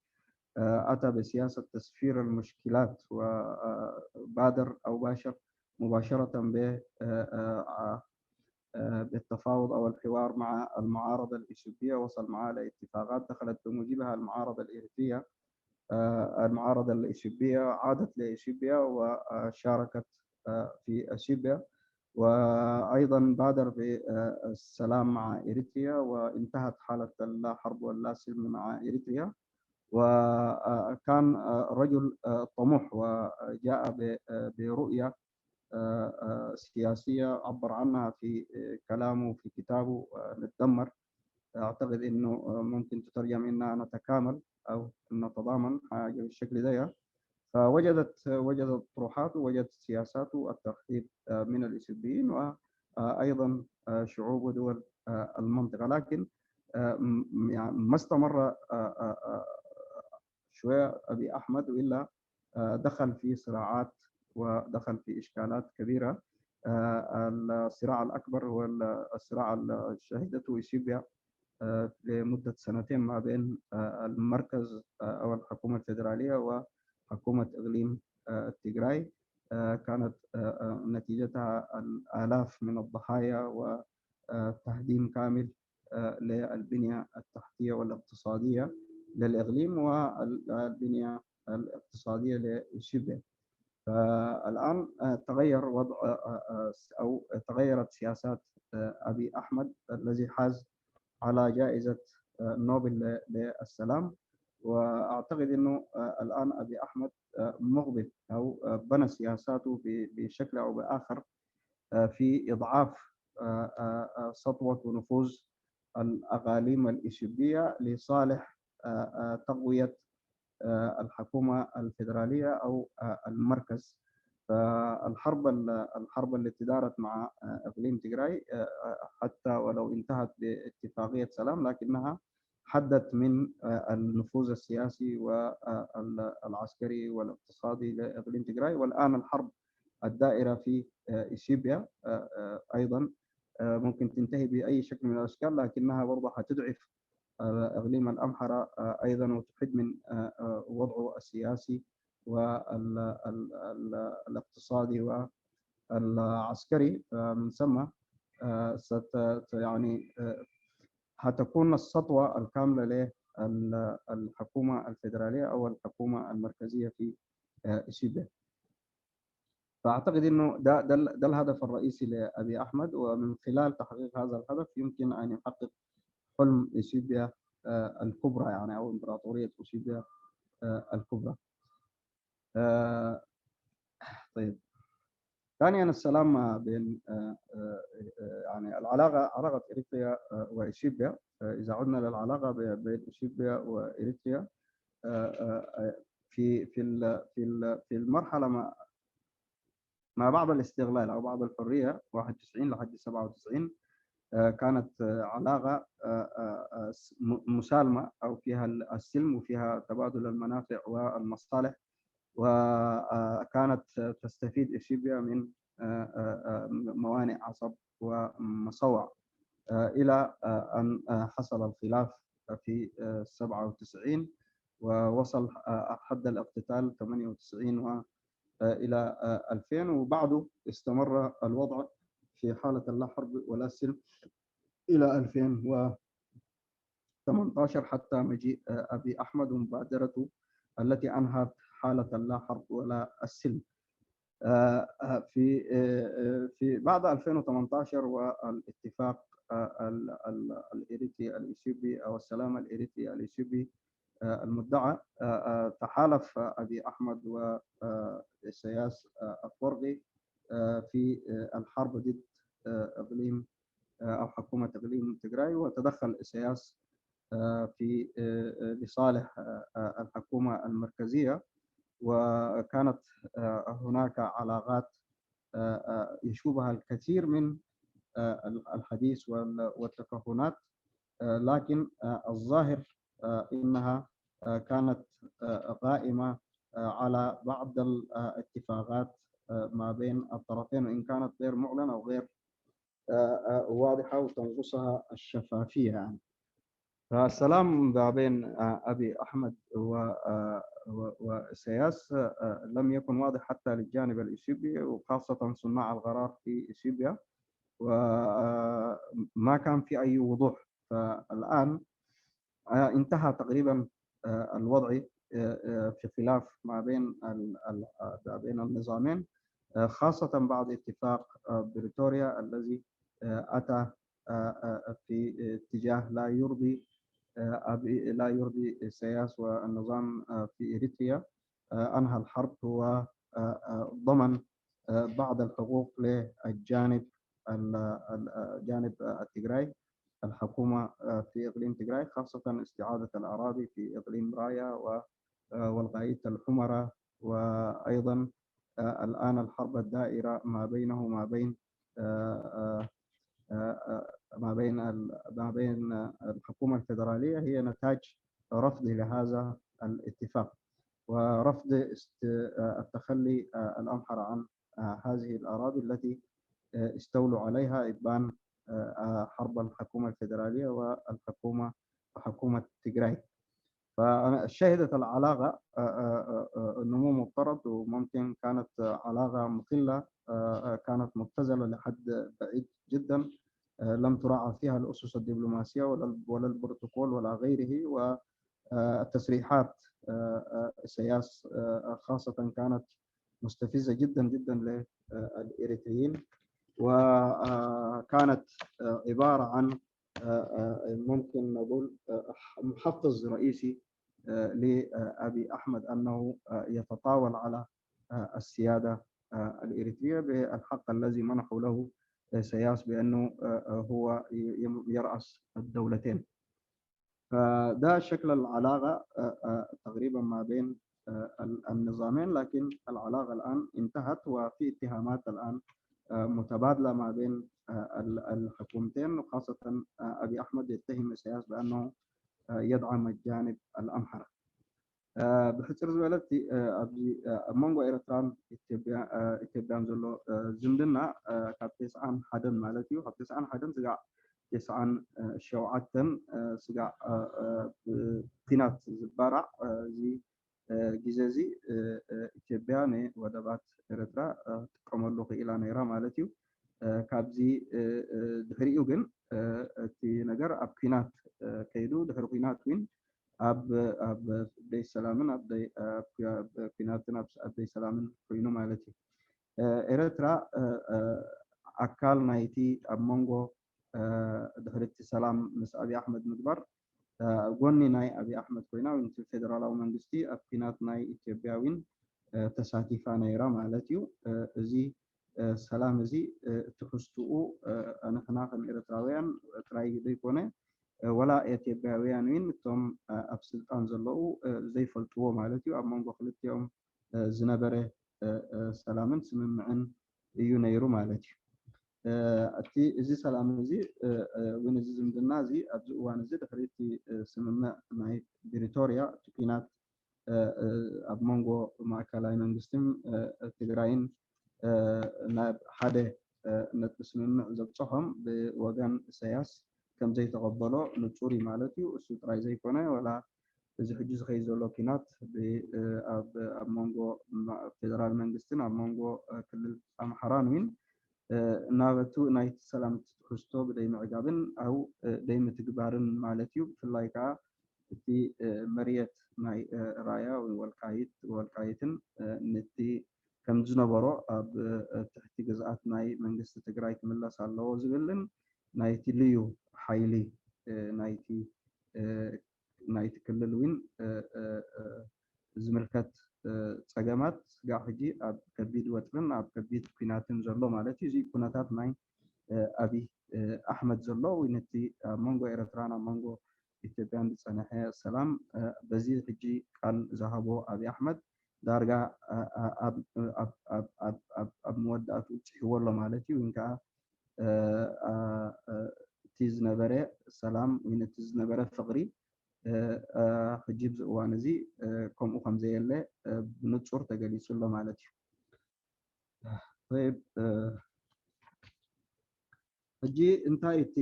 آه، أتى بسياسة تسفير المشكلات، وبادر أو باشر مباشرة ب-، آه، آه، آه، بالتفاوض أو الحوار مع المعارضة الإثيوبية، وصل معها لاتفاقات دخلت بموجبها المعارضة الإريترية، آه، المعارضة الإثيوبية عادت لإثيوبيا وشاركت، آه، في إثيوبيا، وأيضًا بادر بالسلام مع إريتريا، وانتهت حالة اللا حرب واللا سلم مع إريتريا. وكان رجل طموح، وجاء ب-، برؤية سياسية عبر عنها في كلامه، في كتابه، نتدمر. أعتقد إنه ممكن تترجم إننا نتكامل أو نتضامن، حاجة بالشكل ده. فوجدت، وجدت طروحاته، وجدت سياساته الترحيب من الإثيوبيين، وأيضًا شعوب ودول المنطقة. لكن، م-، يعني ما استمر، شوية أبي أحمد، وإلا، آه، دخل في صراعات ودخل في إشكالات كبيرة. آه، الصراع الأكبر هو ال-، الصراع اللي شهدته إثيوبيا، آه، لمدة سنتين ما بين، آه، المركز، آه، أو الحكومة الفيدرالية وحكومة إقليم، آه، تيغراي. آه، كانت، آه، آه، نتيجتها الآلاف من الضحايا وتهديم كامل، آه، للبنية التحتية والاقتصادية للإقليم والبنية الاقتصادية لإثيوبيا. فالآن، آه، تغير وضع، آه، آه، أو تغيرت سياسات، آه، أبي أحمد الذي حاز على جائزة، آه، نوبل ل-، للسلام. وأعتقد أنه، آه، الآن أبي أحمد، آه، مقبل أو، آه، بنى سياساته ب-، بشكل أو بآخر، آه، في إضعاف، آه، آه، آه، سطوة ونفوذ الأقاليم الإثيوبية لصالح، آه، آه، تقوية، آه، الحكومة الفيدرالية أو، آه، المركز. فالحرب ال-، الحرب التي دارت مع، آه، إقليم تيغراي، آه، آه، حتى ولو انتهت باتفاقية سلام، لكنها حدت من، آه، النفوذ السياسي والعسكري والاقتصادي لإقليم تيغراي. والآن الحرب الدائرة في، آه، إثيوبيا، آه، آه، أيضًا، آه، ممكن تنتهي بأي شكل من الأشكال، لكنها برضه حتضعف، آه، إقليم الأمحرة، آه، أيضًا، وتحد من، آه، آه، وضعه السياسي وال-، ال-، ال-، الاقتصادي والعسكري. فمن ثم، آه، ست-، يعني، آه، حتكون السطوة الكاملة للحكومة الفيدرالية أو الحكومة المركزية في، آه، إثيوبيا. فأعتقد إنه ده، ده ال-، ده الهدف الرئيسي لأبي أحمد، ومن خلال تحقيق هذا الهدف يمكن أن يحقق حلم إثيوبيا، آه، الكبرى، يعني، أو إمبراطورية إثيوبيا، آه، الكبرى. آه، طيب. ثانيًا، السلام ما بين، آه، آه، آه، يعني، العلاقة، علاقة إريتريا، آه، وإثيوبيا. آه، إذا عدنا للعلاقة ب-، بين إثيوبيا وإريتريا، آه، آه، آه، في، في ال-، في ال-، في المرحلة ما، ما بعد الاستقلال أو بعد الحرية، واحد وتسعين لحد سبعة وتسعين، آه، كانت، آه، علاقة، آه، آه، آه، س-، م-، مسالمة، أو فيها ال-، السلم، وفيها تبادل المنافع والمصالح، وكانت تستفيد إثيوبيا من، آه، آه، آه، موانئ عصب ومصوع، آه، إلى، آه، أن، آه، حصل الخلاف في، آه، سبعة وتسعين، ووصل، آه، حد الاقتتال ثمانية وتسعين و، آه، إلى، آه، ألفين، وبعده استمر الوضع في حالة لا حرب ولا سلم إلى ألفين وثمانية عشر، حتى مجيء، آه، أبي أحمد ومبادرته التي أنهت حالة لا حرب ولا السلم. آه، آه، في، آه، آه، في بعد ألفين وثمانية عشر والاتفاق، آه، ال-، ال-، الإريتري الإثيوبي أو السلام الإريتري الإثيوبي، آه، المدعى، آه، آه، تحالف أبي أحمد و، آه، إسياس، آه، أفورقي، آه، في، آه، الحرب ضد، آه، إقليم، آه، أو حكومة إقليم تيغراي، وتدخل إسياس، آه، في، آه، آه، لصالح، آه، آه، الحكومة المركزية. وكانت، آه، هناك علاقات، آه، آه، يشوبها الكثير من، آه، ال-، الحديث وال-، والتكهنات، آه، لكن، آه، الظاهر، آه، إنها، آه، كانت، آه، قائمة، آه، على بعض الاتفاقات، آه، ما بين الطرفين، وإن كانت غير معلنة أو غير آه، آه، واضحة وتنقصها الشفافية يعني. فالسلام ما بين، آه، أبي أحمد و-، آه، و-، وإسياس، آه، لم يكن واضح حتى للجانب الإثيوبي، وخاصة صناع القرار في إثيوبيا، وما كان في أي وضوح. فالآن، آه، انتهى تقريبًا، آه، الوضع، آه، آه، في خلاف ما بين ال-، ال-، آه، ما بين النظامين، آه، خاصة بعد اتفاق، آه، بريتوريا الذي، آه، أتى، آه، آه، في اتجاه لا يرضي، آه، أبي-، لا يرضي إسياس والنظام، آه، في إريتريا. آه، أنهى الحرب و، آه، آه، ضمن، آه، بعض الحقوق للجانب ال-، ال-، آه، جانب، آه، التجراي، الحكومة، آه، في إقليم تجراي، خاصة استعادة الأراضي في إقليم رايا و، آه، والغايت الحمرة، وأيضًا، آه، الآن الحرب الدائرة ما بينه وما بين، آه، آه، آه، آه، ما بين ال-، ما بين، آه، الحكومة الفيدرالية هي نتاج رفض لهذا الاتفاق، ورفض است-، آه، التخلي، آه، الأمحرة عن، آه، هذه الأراضي التي، آه، استولوا عليها إبان، آه، آه، حرب الحكومة الفيدرالية والحكومة، وحكومة تجراي. فشهدت العلاقة، آه، آه، آه، آه، نمو مضطرد، وممكن كانت علاقة مخلة، آه، آه، كانت مبتذلة لحد بعيد جدًا. آه، لم تراعى فيها الأسس الدبلوماسية ولا ال-، ولا البروتوكول ولا غيره، و، آه، التصريحات، آه، آه، إسياس، آه، خاصة كانت مستفزة جدًا جدًا للإريتريين، وكانت، آه، عبارة عن، آه، آه، ممكن نقول، آه، محفز رئيسي، آه، لأبي أحمد أنه، آه، يتطاول على، آه، السيادة، آه، الإريترية بالحق الذي منحه له إسياس بأنه، آه، آه، هو ي-، يم-، يرأس الدولتين. فده شكل العلاقة، آه، آه، تقريبًا ما بين، آه، ال-، النظامين، لكن العلاقة الآن انتهت، وفي اتهامات الآن، آه، متبادلة ما بين، آه، ال-، الحكومتين، وخاصة، آه، أبي أحمد يتهم إسياس بأنه، آه، يدعم الجانب الأمحرة. آه، ብሕጽር ዝበለ እቲ፣ آه، ኣብዚ، آه، ኣብ መንጎ ኤርትራን ኢትዮጵያ-፣ آه، ኢትዮጵያን ዘሎ፣ آه፣ ዝምድና፣ آه፣ ካብ ተስዓን ሓደን ማለት እዩ፣ ካብ ተስዓን ሓደን ስጋዕ ተስዓን ሸውዓተን፣ آه، ስጋዕ፣ آه، آه፣ ብኲናት ዝበራዕ፣ آه፣ እዚ፣ آه፣ ግዜ እዚ፣ آه، آه፣ ኢትዮጵያ ንወደባት ኤርትራ፣ آه፣ ትጥቀመሉ ክኢላ ነይራ ማለት እዩ። آه፣ ካብዚ፣ آه، آه፣ ድሕሪኡ ግን፣ آه፣ እቲ ነገር ኣብ ኲናት፣ آه፣ ከይዱ፣ ድሕሪ ኲናት እውን ኣብ፣ ኣብ ደይ ሰላምን ኣብ ደይ፣ ኣብ፣ ኣብ ኲናትን ኣብ፣ ኣብ ደይ ሰላምን ኮይኑ ማለት እዩ። آه، ኤርትራ፣ آه، آه، ኣካል ናይቲ ኣብ መንጎ፣ آه፣ ድሕሪ እቲ ሰላም ምስ ኣብይ ኣሕመድ ምግባር፣ آه፣ ኣብ ጎኒ ናይ ኣብይ ኣሕመድ ኮይና እውን እቲ ፌደራላዊ መንግስቲ ኣብ ኲናት ናይ ኢትዮጵያ እውን፣ آه፣ ተሳቲፋ ነይራ ማለት እዩ። آه፣ እዚ፣ آه፣ ሰላም እዚ፣ آه፣ ትሕዝትኡ፣ آه፣ ንሕና ከም ኤርትራውያን ጥራይ ዘይኮነ፣ آه፣ ወላ ኢትዮጵያውያን እውን እቶም፣ آه፣ ኣብ ስልጣን ዘለዉ፣ آه፣ ዘይፈልጥዎ ማለት እዩ። ኣብ መንጎ ክልቲኦም፣ آه፣ ዝነበረ፣ آه، آه፣ ሰላምን ስምምዕን እዩ ነይሩ ማለት እዩ። آه፣ እቲ፣ እዚ ሰላም እዚ፣ آه، آه፣ እውን እዚ ዝምድና እዚ ኣብዚ እዋን እዚ ድሕሪ እቲ፣ آه፣ ስምምዕ ናይ ፕሪቶርያ እቲ ኲናት፣ آه، آه، ኣብ መንጎ ማእከላይ መንግስትን፣ آه፣ ትግራይን፣ آه፣ ናብ ሓደ፣ آه፣ ነጥቢ ስምምዕ ዘብፅሖም ብወገን ኢሳያስ ከም ዘይተቐበሎ ንጹር እዩ ማለት እዩ። እሱ ጥራይ ዘይኮነ፣ ወላ እዚ ሕጂ ዝኸይድ ዘሎ ኲናት ብ-፣ ኣብ፣ ኣብ መንጎ ማ-፣ ፌደራል መንግስትን ኣብ መንጎ፣ እ፣ ክልል ኣምሓራን እውን፣ እ፣ ናበቱ ናይቲ ሰላም እቲ ትሕዝቶ ብደይ ምዕጋብን ኣብኡ፣ እ፣ ደይ ምትግባርን ማለት እዩ። ብፍላይ ከዓ እቲ፣ እ፣ መርየት ናይ፣ እ፣ ራያ ወይ ወልቃይት፣ ወልቃይትን፣ እ፣ ነቲ ከም ዝነበሮ ኣብ፣ እ፣ ትሕቲ ግዝኣት ናይ መንግስቲ ትግራይ ክምለስ ኣለዎ ዝብልን ናይቲ ልዩ ሓይሊ፣ እ፣ ናይቲ፣ እ፣ ናይቲ ክልል እውን፣ እ፣ እ፣ እ፣ ዝምልከት፣ እ፣ ጸገማት ስጋዕ ሕጂ ኣብ ከቢድ ወጥርን ኣብ ከቢድ ኲናትን ዘሎ ማለት እዩ። እዚ ኩነታት ናይ፣ እ፣ ኣብይ፣ እ፣ ኣሕመድ ዘሎ ወይ ነቲ ኣብ መንጎ ኤርትራን ኣብ መንጎ ኢትዮጵያን ዝጸንሐ ሰላም፣ እ፣ በዚ ሕጂ ቃል ዝሃቦ ኣብይ ኣሕመድ ዳርጋ፣ እ፣ እ፣ ኣብ፣ ኣብ፣ ኣብ፣ ኣብ፣ ኣብ፣ ኣብ መወዳእቱ ጽሕዎ ኣሎ ማለት እዩ። እውን ከኣ፣ እ፣ እ፣ እ፣ እቲ ዝነበረ ሰላም ወይ ነቲ ዝነበረ ፍቕሪ፣ እ፣ እ፣ ሕጂ ኣብዚ እዋን እዚ፣ እ፣ ከምኡ ከም ዘየለ፣ እ፣ ብንጹር ተገሊጹ ኣሎ ማለት እዩ። طيب، እ፣ ሕጂ እንታይ እቲ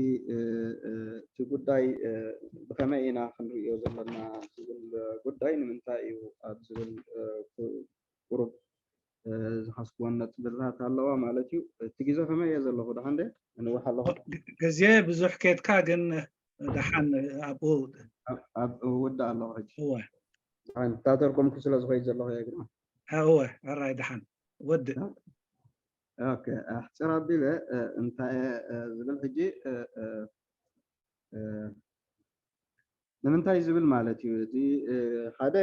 እቲ ጉዳይ ብኸመይ ኢና ክንርእዮ ዘለና ዝብል ጉዳይ ንምንታይ እዩ ኣብ ዝብል ቁሩብ ዝሓዝክዎን ነጥብታት ኣለዋ ማለት እዩ። እቲ ግዜ ከመይ እየ ዘለኹ? ደሓን ደ ንውሕ ኣለኹ? ግዜ ብዙሕ ኬድካ ግን ደሓን ኣብኡ ኣብ ውዳእ ኣለኹ ሕጂ እወ እንዳተርጎምኩ ስለ ዝኸይድ ዘለኹ እየ ግርማ እወ ኣራይ ደሓን ወድእ ኣሕፅር ኣቢለ እንታይ ዝብል ሕጂ ንምንታይ ዝብል ማለት እዩ። እዚ ሓደ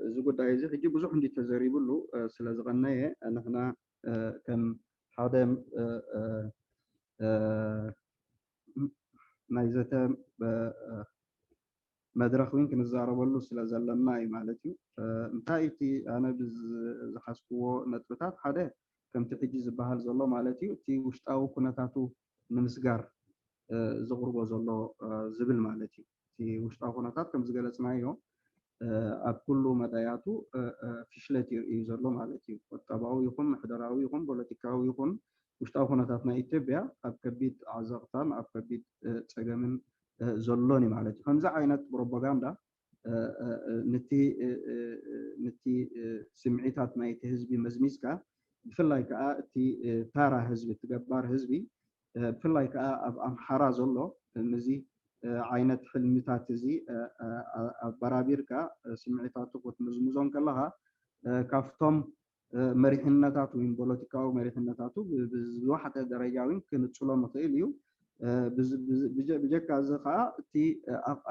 እዚ ጉዳይ እዚ ሕጂ ብዙሕ እንዲ ተዘሪብሉ ስለ ዝቐነየ ንሕና ከም ሓደ ናይ ዘተ መድረኽ እውን ክንዛረበሉ ስለ ዘለና እዩ ማለት እዩ። እንታይ እቲ ኣነ ዝሓዝክዎ ነጥብታት ሓደ ከምቲ ሕጂ ዝበሃል ዘሎ ማለት እዩ እቲ ውሽጣዊ ኩነታቱ ንምስጋር ዘቕርቦ ዘሎ ዝብል ማለት እዩ። እቲ ውሽጣዊ ኩነታት ከም ዝገለፅናዮ ኣብ ኩሉ መዳያቱ ፍሽለት ይርእዩ ዘሎ ማለት እዩ። ቁጠባዊ ይኹን ምሕደራዊ ይኹን ፖለቲካዊ ይኹን ውሽጣዊ ኩነታት ናይ ኢትዮጵያ ኣብ ከቢድ ዓዘቕታን ኣብ ከቢድ ፀገምን ዘሎን እዩ ማለት እዩ። ከምዚ ዓይነት ፕሮፓጋንዳ ንቲ ንቲ ስምዒታት ናይቲ ህዝቢ መዝሚዝካ ብፍላይ ከዓ እቲ ታራ ህዝቢ እቲ ገባር ህዝቢ ብፍላይ ከዓ ኣብ ኣምሓራ ዘሎ ምዚ ዓይነት ሕልምታት እዚ ኣበራቢርካ ስምዒታቱ ክትምዝምዞም ከለካ ካብቶም መሪሕነታት ወይ ፖለቲካዊ መሪሕነታቱ ብዝወሓጠ ደረጃ እውን ክንፅሎ ንኽእል እዩ። ብጀካ እዚ ከዓ እቲ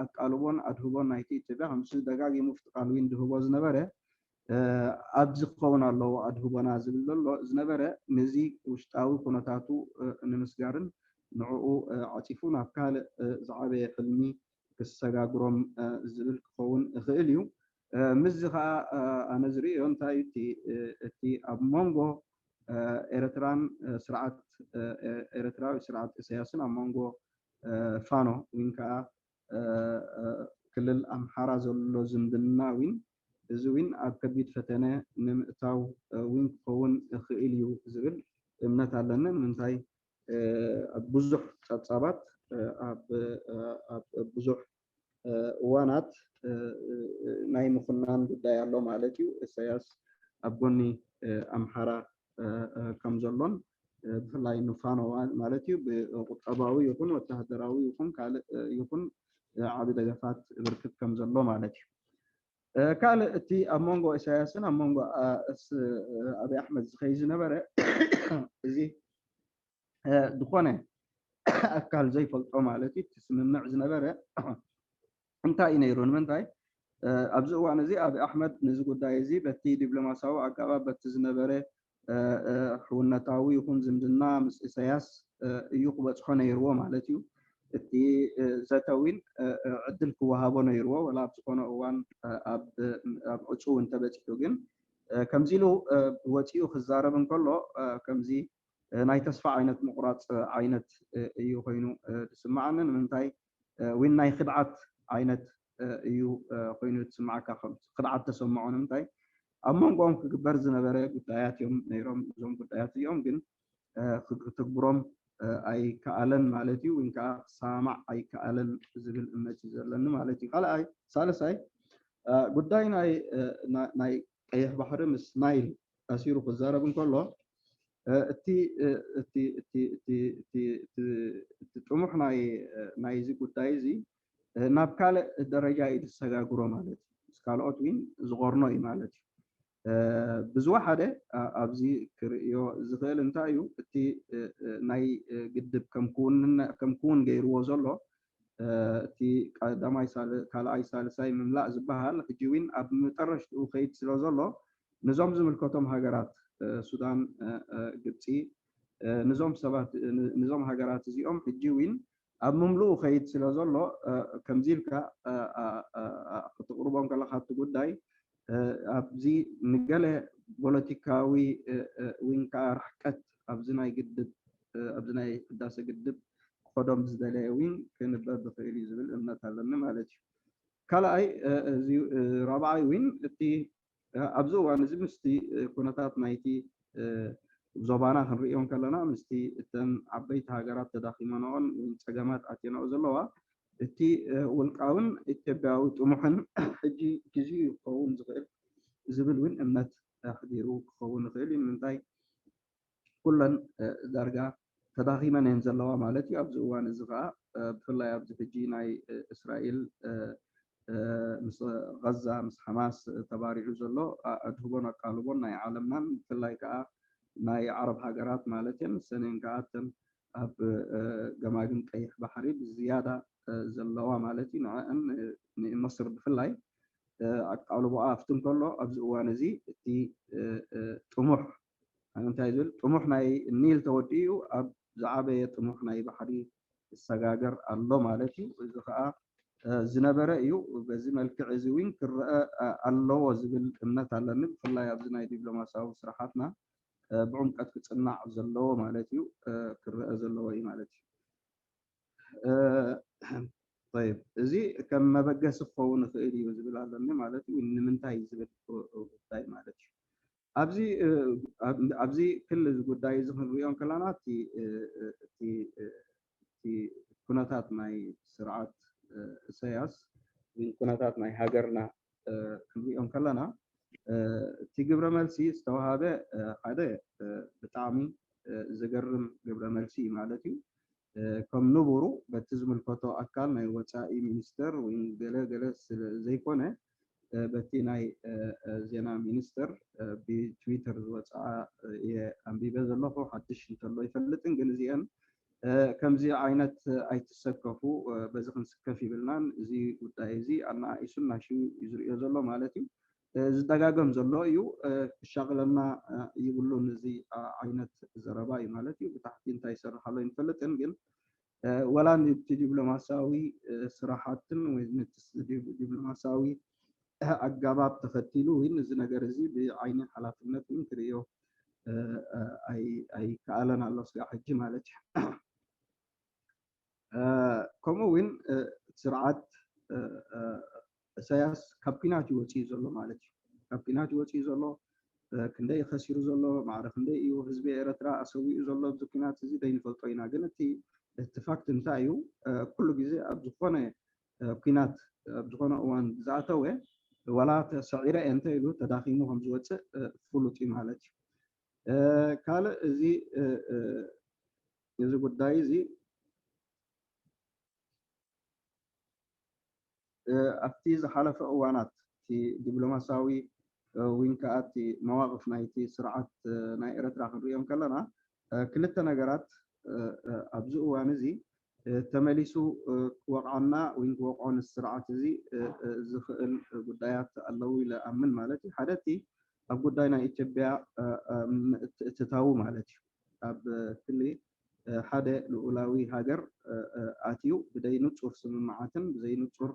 ኣቃልቦን ኣድህቦን ናይቲ ኢትዮጵያ ከምዚ ደጋጊሙ ፍትቃል እውን ድህቦ ዝነበረ ኣብዚ ክኸውን ኣለዎ ኣድህቦና ዝብል ዘሎ ዝነበረ ነዚ ውሽጣዊ ኩነታቱ ንምስጋርን ንዕኡ ዓፂፉ ናብ ካልእ ዝዓበየ ሕልሚ ክሰጋግሮም ዝብል ክኸውን ይኽእል እዩ። ምስዚ ከዓ ኣነ ዝርእዮ እንታይ እዩ እቲ ኣብ መንጎ ኤርትራን ስርዓት ኤርትራዊ ስርዓት ኢሳያስን ኣብ መንጎ ፋኖ ወይ ከዓ ክልል ኣምሓራ ዘሎ ዝምድና እውን እዚ እውን ኣብ ከቢድ ፈተነ ንምእታው እውን ክኸውን ይኽእል እዩ ዝብል እምነት ኣለኒ። ንምንታይ ኣብ ብዙሕ ፀብፃባት ኣብ ብዙሕ እዋናት ናይ ምኹናን ጉዳይ ኣሎ ማለት እዩ። ኢሳያስ ኣብ ጎኒ ኣምሓራ ከም ዘሎን ብፍላይ ንፋኖ ማለት እዩ ብቁጠባዊ ይኹን ወታደራዊ ይኹን ካልእ ይኹን ዓቢ ደገፋት ብርክት ከም ዘሎ ማለት እዩ። ካልእ እቲ ኣብ መንጎ ኢሳያስን ኣብ መንጎ ኣብይ ኣሕመድ ዝኸይ ዝነበረ እዚ ዝኾነ ኣካል ዘይፈልጦ ማለት እዩ እቲ ስምምዕ ዝነበረ እንታይ እዩ ነይሩ? ንምንታይ ኣብዚ እዋን እዚ ኣብይ ኣሕመድ ነዚ ጉዳይ እዚ በቲ ዲፕሎማሲያዊ ኣገባብ በቲ ዝነበረ ሕውነታዊ ይኹን ዝምድና ምስ ኢሳያስ እዩ ክበፅሖ ነይርዎ ማለት እዩ። እቲ ዘተ እውን ዕድል ክወሃቦ ነይርዎ ወላ ኣብ ዝኾነ እዋን ኣብ ዕፁው እንተበፂሑ ግን ከምዚ ኢሉ ወፂኡ ክዛረብ እንከሎ ከምዚ ናይ ተስፋ ዓይነት ምቑራፅ ዓይነት እዩ ኮይኑ ዝስምዓኒ። ንምንታይ እውን ናይ ክድዓት ዓይነት እዩ ኮይኑ ዝስምዓካ። ክድዓት ተሰምዖ ንምንታይ ኣብ መንጎኦም ክግበር ዝነበረ ጉዳያት እዮም ነይሮም። እዞም ጉዳያት እዚኦም ግን ክትግብሮም ኣይከኣለን ማለት እዩ። ወይ ከዓ ክሰማማዕ ኣይከኣለን ዝብል እምነት እዩ ዘለኒ ማለት እዩ። ካልኣይ ሳልሳይ ጉዳይ ናይ ቀይሕ ባሕሪ ምስ ናይል ኣሲሩ ክዛረብ እንከሎ እቲ ጥሙሕ ናይዚ ጉዳይ እዚ ናብ ካልእ ደረጃ እዩ ዝሰጋግሮ ማለት እዩ። ምስ ካልኦት እውን ዝቆርኖ እዩ ማለት እዩ። ብዝወሓደ ኣብዚ ክርእዮ ዝኽእል እንታይ እዩ እቲ ናይ ግድብ ከም ክውን ገይርዎ ዘሎ እቲ ቀዳማይ ካልኣይ ሳልሳይ ምምላእ ዝበሃል ሕጂ እውን ኣብ መጠረሽትኡ ከይድ ስለ ዘሎ ነዞም ዝምልከቶም ሃገራት ሱዳን፣ ግብፂ ነዞም ሰባት ነዞም ሃገራት እዚኦም ሕጂ እውን ኣብ ምምልኡ ከይድ ስለ ዘሎ ከምዚ ኢልካ ክትቕርቦም ከለካ እቲ ጉዳይ ኣብዚ ንገለ ፖለቲካዊ ወይ ከዓ ርሕቀት ኣብዚ ናይ ግድብ ኣብዚ ናይ ህዳሰ ግድብ ክኸዶም ዝደለየ እውን ክንበብ ዝኽእል እዩ ዝብል እምነት ኣለኒ ማለት እዩ። ካልኣይ ራብዓይ እውን እቲ ኣብዚ እዋን እዚ ምስቲ ኩነታት ናይቲ ዞባና ክንርእዮ ከለና ምስቲ እተን ዓበይቲ ሃገራት ተዳኺመንኦን ወይ ጸገማት ኣትየንኦ ዘለዋ እቲ ውልቃውን ኢትዮጵያዊ ጥሙሕን ሕጂ ግዜኡ ክኸውን ዝኽእል ዝብል እውን እምነት ኣሕዲሩ ክኸውን ይኽእል እዩ። ንምንታይ ኩለን ዳርጋ ተዳኺመን እየን ዘለዋ ማለት እዩ። ኣብዚ እዋን እዚ ከዓ ብፍላይ ኣብዚ ሕጂ ናይ እስራኤል ምስ ጋዛ ምስ ሓማስ ተባሪዑ ዘሎ ኣድህቦን ኣቃልቦን ናይ ዓለምናን ብፍላይ ከዓ ናይ ዓረብ ሃገራት ማለት እየን። ንሰን እየን ከዓ እተን ኣብ ገማግም ቀይሕ ባሕሪ ብዝያዳ ዘለዋ ማለት እዩ። ንዕአን ንመስር ብፍላይ ኣቃልቦኣ ኣብቲ እንከሎ ኣብዚ እዋን እዚ እቲ ጥሙሕ እንታይ ዝብል ጥሙሕ ናይ ኒል ተወዲኡ ኣብ ዝዓበየ ጥሙሕ ናይ ባሕሪ ይሰጋገር ኣሎ ማለት እዩ። እዚ ከዓ ዝነበረ እዩ። በዚ መልክዕ እዚ እውን ክረአ ኣለዎ ዝብል እምነት ኣለኒ። ብፍላይ ኣብዚ ናይ ዲፕሎማሲያዊ ስራሓትና ብዕምቀት ክፅናዕ ዘለዎ ማለት እዩ፣ ክረአ ዘለዎ እዩ ማለት እዩ። ጠይብ፣ እዚ ከም መበገሲ ክኸውን ይኽእል እዩ ዝብል ኣለኒ ማለት እዩ። ንምንታይ ዝብል ጉዳይ ማለት እዩ። ኣብዚ ኣብዚ ክሊ እዚ ጉዳይ እዚ ክንሪኦ ከለና እቲ እቲ እቲ ኩነታት ናይ ስርዓት እሰያስ ወይ ኩነታት ናይ ሃገርና ክንሪኦ ከለና እቲ ግብረ መልሲ ዝተዋሃበ ሓደ ብጣዕሚ ዝገርም ግብረ መልሲ እዩ ማለት እዩ። ከም ንቡሩ በቲ ዝምልከቶ ኣካል ናይ ወፃኢ ሚኒስተር ወይ ገለ ገለ ስለ ዘይኮነ በቲ ናይ ዜና ሚኒስተር ብትዊተር ዝወፅኣ እየ ኣንቢበ ዘለኹ። ሓድሽ እንተሎ ይፈልጥን ግን እዚአን ከምዚ ዓይነት ኣይትሰከፉ፣ በዚ ክንስከፍ ይብልናን እዚ ጉዳይ እዚ ኣነኣኢሱን ናሽዩ እዩ ዝርእዮ ዘሎ ማለት እዩ። ዝደጋገም ዘሎ እዩ። ክሻቕለና ይብሉን እዚ ዓይነት ዘረባ እዩ ማለት እዩ። ብታሕቲ እንታይ ይሰርሕ ኣሎ ይንፈልጥን ግን ወላ ነቲ ዲፕሎማሲያዊ ስራሓትን ወይ ነቲ ዲፕሎማሲያዊ ኣገባብ ተኸቲሉ እውን እዚ ነገር እዚ ብዓይኒ ሓላፍነት እውን ክርእዮ ኣይከኣለን ኣሎ ስጋዕ ሕጂ ማለት እዩ። ከምኡ እውን ስርዓት እሰያስ ካብ ኲናት እዩ ወፂኡ ዘሎ ማለት እዩ። ካብ ኲናት እዩ ወፂኡ ዘሎ። ክንደይ እዩ ከሲሩ ዘሎ፣ ማዕረ ክንደይ እዩ ህዝቢ ኤረትራ ኣሰዊኡ ዘሎ ኣብዚ ኲናት እዚ ዘይንፈልጦ ኢና። ግን እቲ እቲ ፋክት እንታይ እዩ? ኩሉ ግዜ ኣብ ዝኾነ ኲናት ኣብ ዝኾነ እዋን ዝኣተወ ዋላ ተሰዒረ እየ እንተ ኢሉ ተዳኺሙ ከም ዝወፅእ ፍሉጥ እዩ ማለት እዩ። ካልእ እዚ እዚ ጉዳይ እዚ ኣብቲ ዝሓለፈ እዋናት እቲ ዲፕሎማሲያዊ ወይ ከዓ እቲ መዋቕፍ ናይቲ ስርዓት ናይ ኤረትራ ክንሪኦ ከለና ክልተ ነገራት ኣብዚ እዋን እዚ ተመሊሱ ክወቕዓና ወይ ክወቕዖ ንስርዓት እዚ ዝኽእል ጉዳያት ኣለዉ ኢለ ኣምን ማለት እዩ። ሓደ እቲ ኣብ ጉዳይ ናይ ኢትዮጵያ ምእትታዉ ማለት እዩ። ኣብ ክሊ ሓደ ልኡላዊ ሃገር ኣትዩ ብዘይ ንጹር ስምምዓትን ብዘይ ንጹር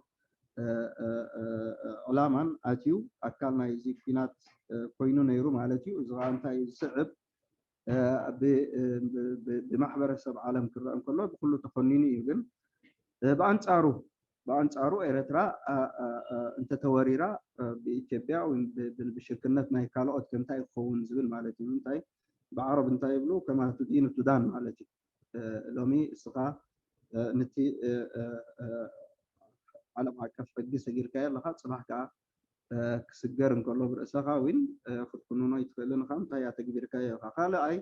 ዕላማን ኣትዩ ኣካል ናይዚ ኲናት ኮይኑ ነይሩ ማለት እዩ። እዚ ከዓ እንታይ እዩ ዝስዕብ? ብማሕበረሰብ ዓለም ክረአ እንከሎ ብኩሉ ተኾኒኑ እዩ። ግን ብኣንፃሩ ብኣንፃሩ ኤረትራ እንተተወሪራ ብኢትዮጵያ ወይ ብሽርክነት ናይ ካልኦት ከ እንታይ ክኸውን ዝብል ማለት እዩ። እንታይ ብዓረብ እንታይ ይብሉ ከማ ቱዲኑ ቱዳን ማለት እዩ። ሎሚ እስኻ ንቲ ዓለም ኣቀፍ ሕጊ ሰጊርካዮ ኣለኻ፣ ፅባሕ ከዓ ክስገር እንከሎ ብርእሰኻ እውን ክትኩንኖ ይትኽእልን ኢኻ እንታይ ኣተግቢርካዮ ኢኻ። ካልኣይ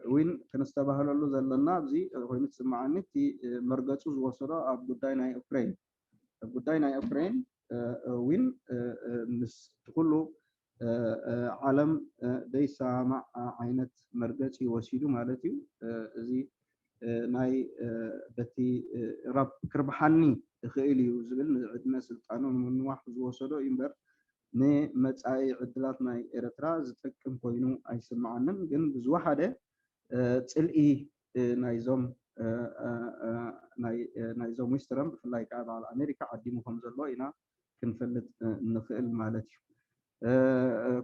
እውን ከነስተባህለሉ ዘለና ኣብዚ ኮይኑ ትስምዓኒ እቲ መርገፁ ዝወሰዶ ኣብ ጉዳይ ናይ ዩክሬን ኣብ ጉዳይ ናይ ዩክሬን እውን ምስ ኩሉ ዓለም ዘይሰማማዕ ዓይነት መርገፂ ወሲዱ ማለት እዩ። እዚ ናይ በቲ ራብ ክርብሓኒ ይኽእል እዩ ዝብል ንዕድመ ስልጣኑ ንምንዋሕ ዝወሰዶ እዩ እምበር ንመፃኢ ዕድላት ናይ ኤረትራ ዝጠቅም ኮይኑ ኣይስምዓንን። ግን ብዝወሓደ ፅልኢ ናይዞም ናይዞም ዊስተረን ብፍላይ ከዓ በዓል ኣሜሪካ ዓዲሙ ከም ዘሎ ኢና ክንፈልጥ ንኽእል ማለት እዩ።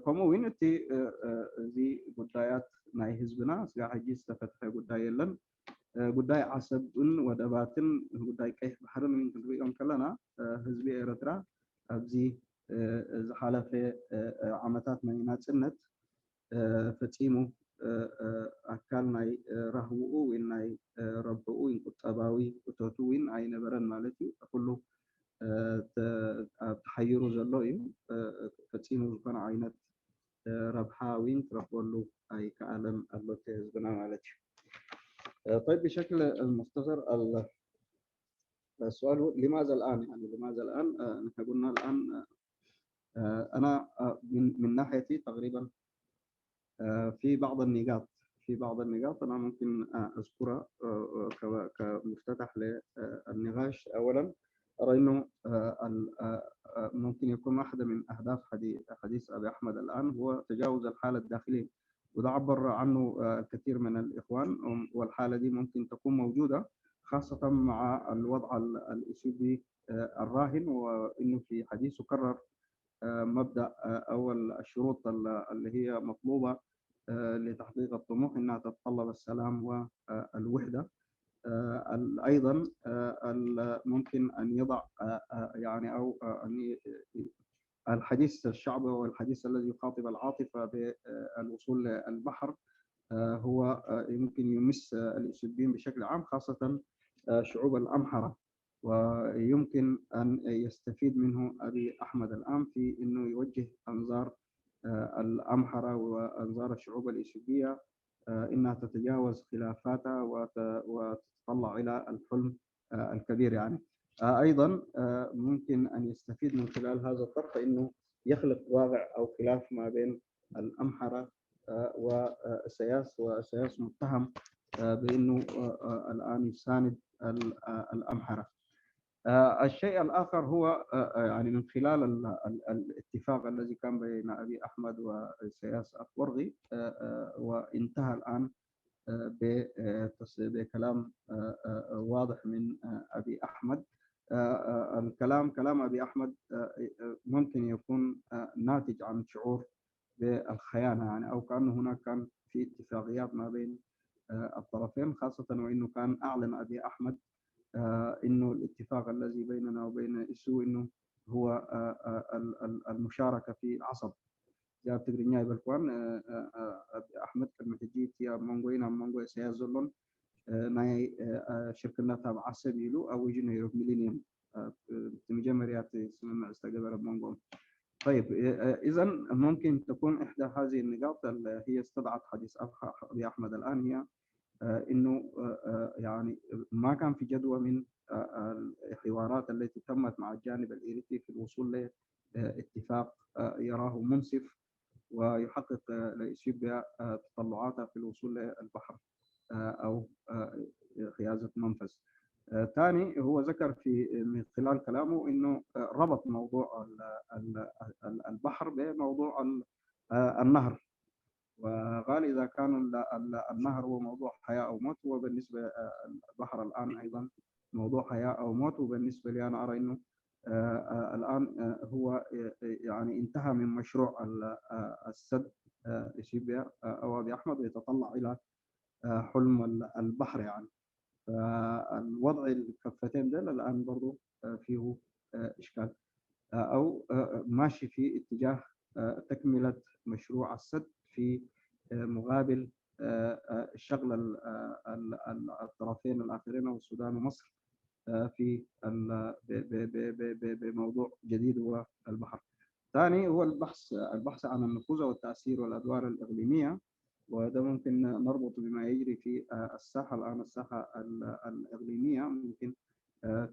ከምኡ እውን እቲ እዚ ጉዳያት ናይ ህዝብና ስጋ ሕጂ ዝተፈትሐ ጉዳይ የለን። ጉዳይ ዓሰብን ወደባትን ጉዳይ ቀይሕ ባሕርን እውን ክንሪኦም ከለና ህዝቢ ኤረትራ ኣብዚ ዝሓለፈ ዓመታት ናይ ናፅነት ፈፂሙ ኣካል ናይ ራህውኡ ወይ ናይ ረብሕኡ ወይ ቁጠባዊ እቶቱ እውን ኣይነበረን ማለት እዩ። ኩሉ ተሓይሩ ዘሎ እዩ። ፈፂሙ ዝኾነ ዓይነት ረብሓ እውን ክረክበሉ ኣይከኣለን ኣሎ ህዝብና ማለት እዩ። طيب بشكل مختصر السؤال هو لماذا الآن؟ يعني لماذا الآن؟ نحن قلنا الآن أنا من من ناحيتي تقريبا في بعض النقاط في بعض النقاط أنا ممكن أذكرها كمفتتح للنقاش. أولا أرى أنه ممكن يكون واحدة من أهداف حديث أبي أحمد الآن هو تجاوز الحالة الداخلية، وده عبر عنه الكثير من الإخوان. والحالة دي ممكن تكون موجودة خاصة مع الوضع الإثيوبي الراهن، وإنه في حديثه كرر مبدأ أو الشروط اللي هي مطلوبة لتحقيق الطموح إنها تتطلب السلام والوحدة. أيضا ممكن أن يضع يعني أو أن الحديث الشعبي والحديث الذي يخاطب العاطفة بالوصول للبحر هو يمكن يمس الإثيوبيين بشكل عام، خاصة شعوب الأمحرة، ويمكن أن يستفيد منه أبي أحمد الآن في أنه يوجه أنظار الأمحرة وأنظار الشعوب الإثيوبية إنها تتجاوز خلافاتها وتتطلع إلى الحلم الكبير يعني. أيضا ممكن أن يستفيد من خلال هذا الطرح أنه يخلق واقع أو خلاف ما بين الأمحرة وإسياس، وإسياس متهم بأنه الآن يساند الأمحرة. الشيء الآخر هو يعني من خلال الاتفاق الذي كان بين أبي أحمد وإسياس أفورغي، وانتهى الآن بكلام واضح من أبي أحمد. الكلام كلام أبي أحمد ممكن يكون ناتج عن شعور بالخيانة، يعني أو كأنه هناك كان في اتفاقيات ما بين الطرفين، خاصة وإنه كان أعلن أبي أحمد إنه الاتفاق الذي بيننا وبين إسو إنه هو المشاركة في عصب. زي ትግርኛ ይበልክዋን ኣቢ ኣሕመድ ቅድሚ ሕጂ እቲ ኣብ መንጎይን ኣብ መንጎ ኢሳያስ ዘሎን ናይ ሽርክነት ኣብ ዓሰብ ኢሉ ኣዊጁ ነይሩ። ሚሊኒየም እቲ መጀመርያ እቲ ስምምዕ ዝተገበረ መንጎም። طيب إذا ممكن تكون إحدى هذه النقاط اللي هي استدعت حديث أبي أحمد الآن هي إنه يعني ما كان في جدوى من الحوارات التي تمت مع الجانب الإريتري في الوصول لاتفاق يراه منصف ويحقق لإثيوبيا تطلعاتها في الوصول للبحر أو حيازة منفذ. ثاني هو ذكر في من خلال كلامه إنه ربط موضوع البحر بموضوع النهر، وقال إذا كان النهر هو موضوع حياة أو موت، هو بالنسبة البحر الآن أيضا موضوع حياة أو موت، وبالنسبة لي أنا أرى إنه الآن هو يعني انتهى من مشروع السد إثيوبيا أو أبي أحمد، ويتطلع إلى حلم البحر يعني. فالوضع الكفتين دول الآن برضو فيه إشكال أو ماشي في اتجاه تكملة مشروع السد في مقابل شغل الطرفين الآخرين والسودان ومصر في بموضوع جديد هو البحر. ثاني هو البحث البحث عن النفوذ والتأثير والأدوار الإقليمية، وده ممكن نربط بما يجري في الساحة الآن. الساحة الإقليمية ممكن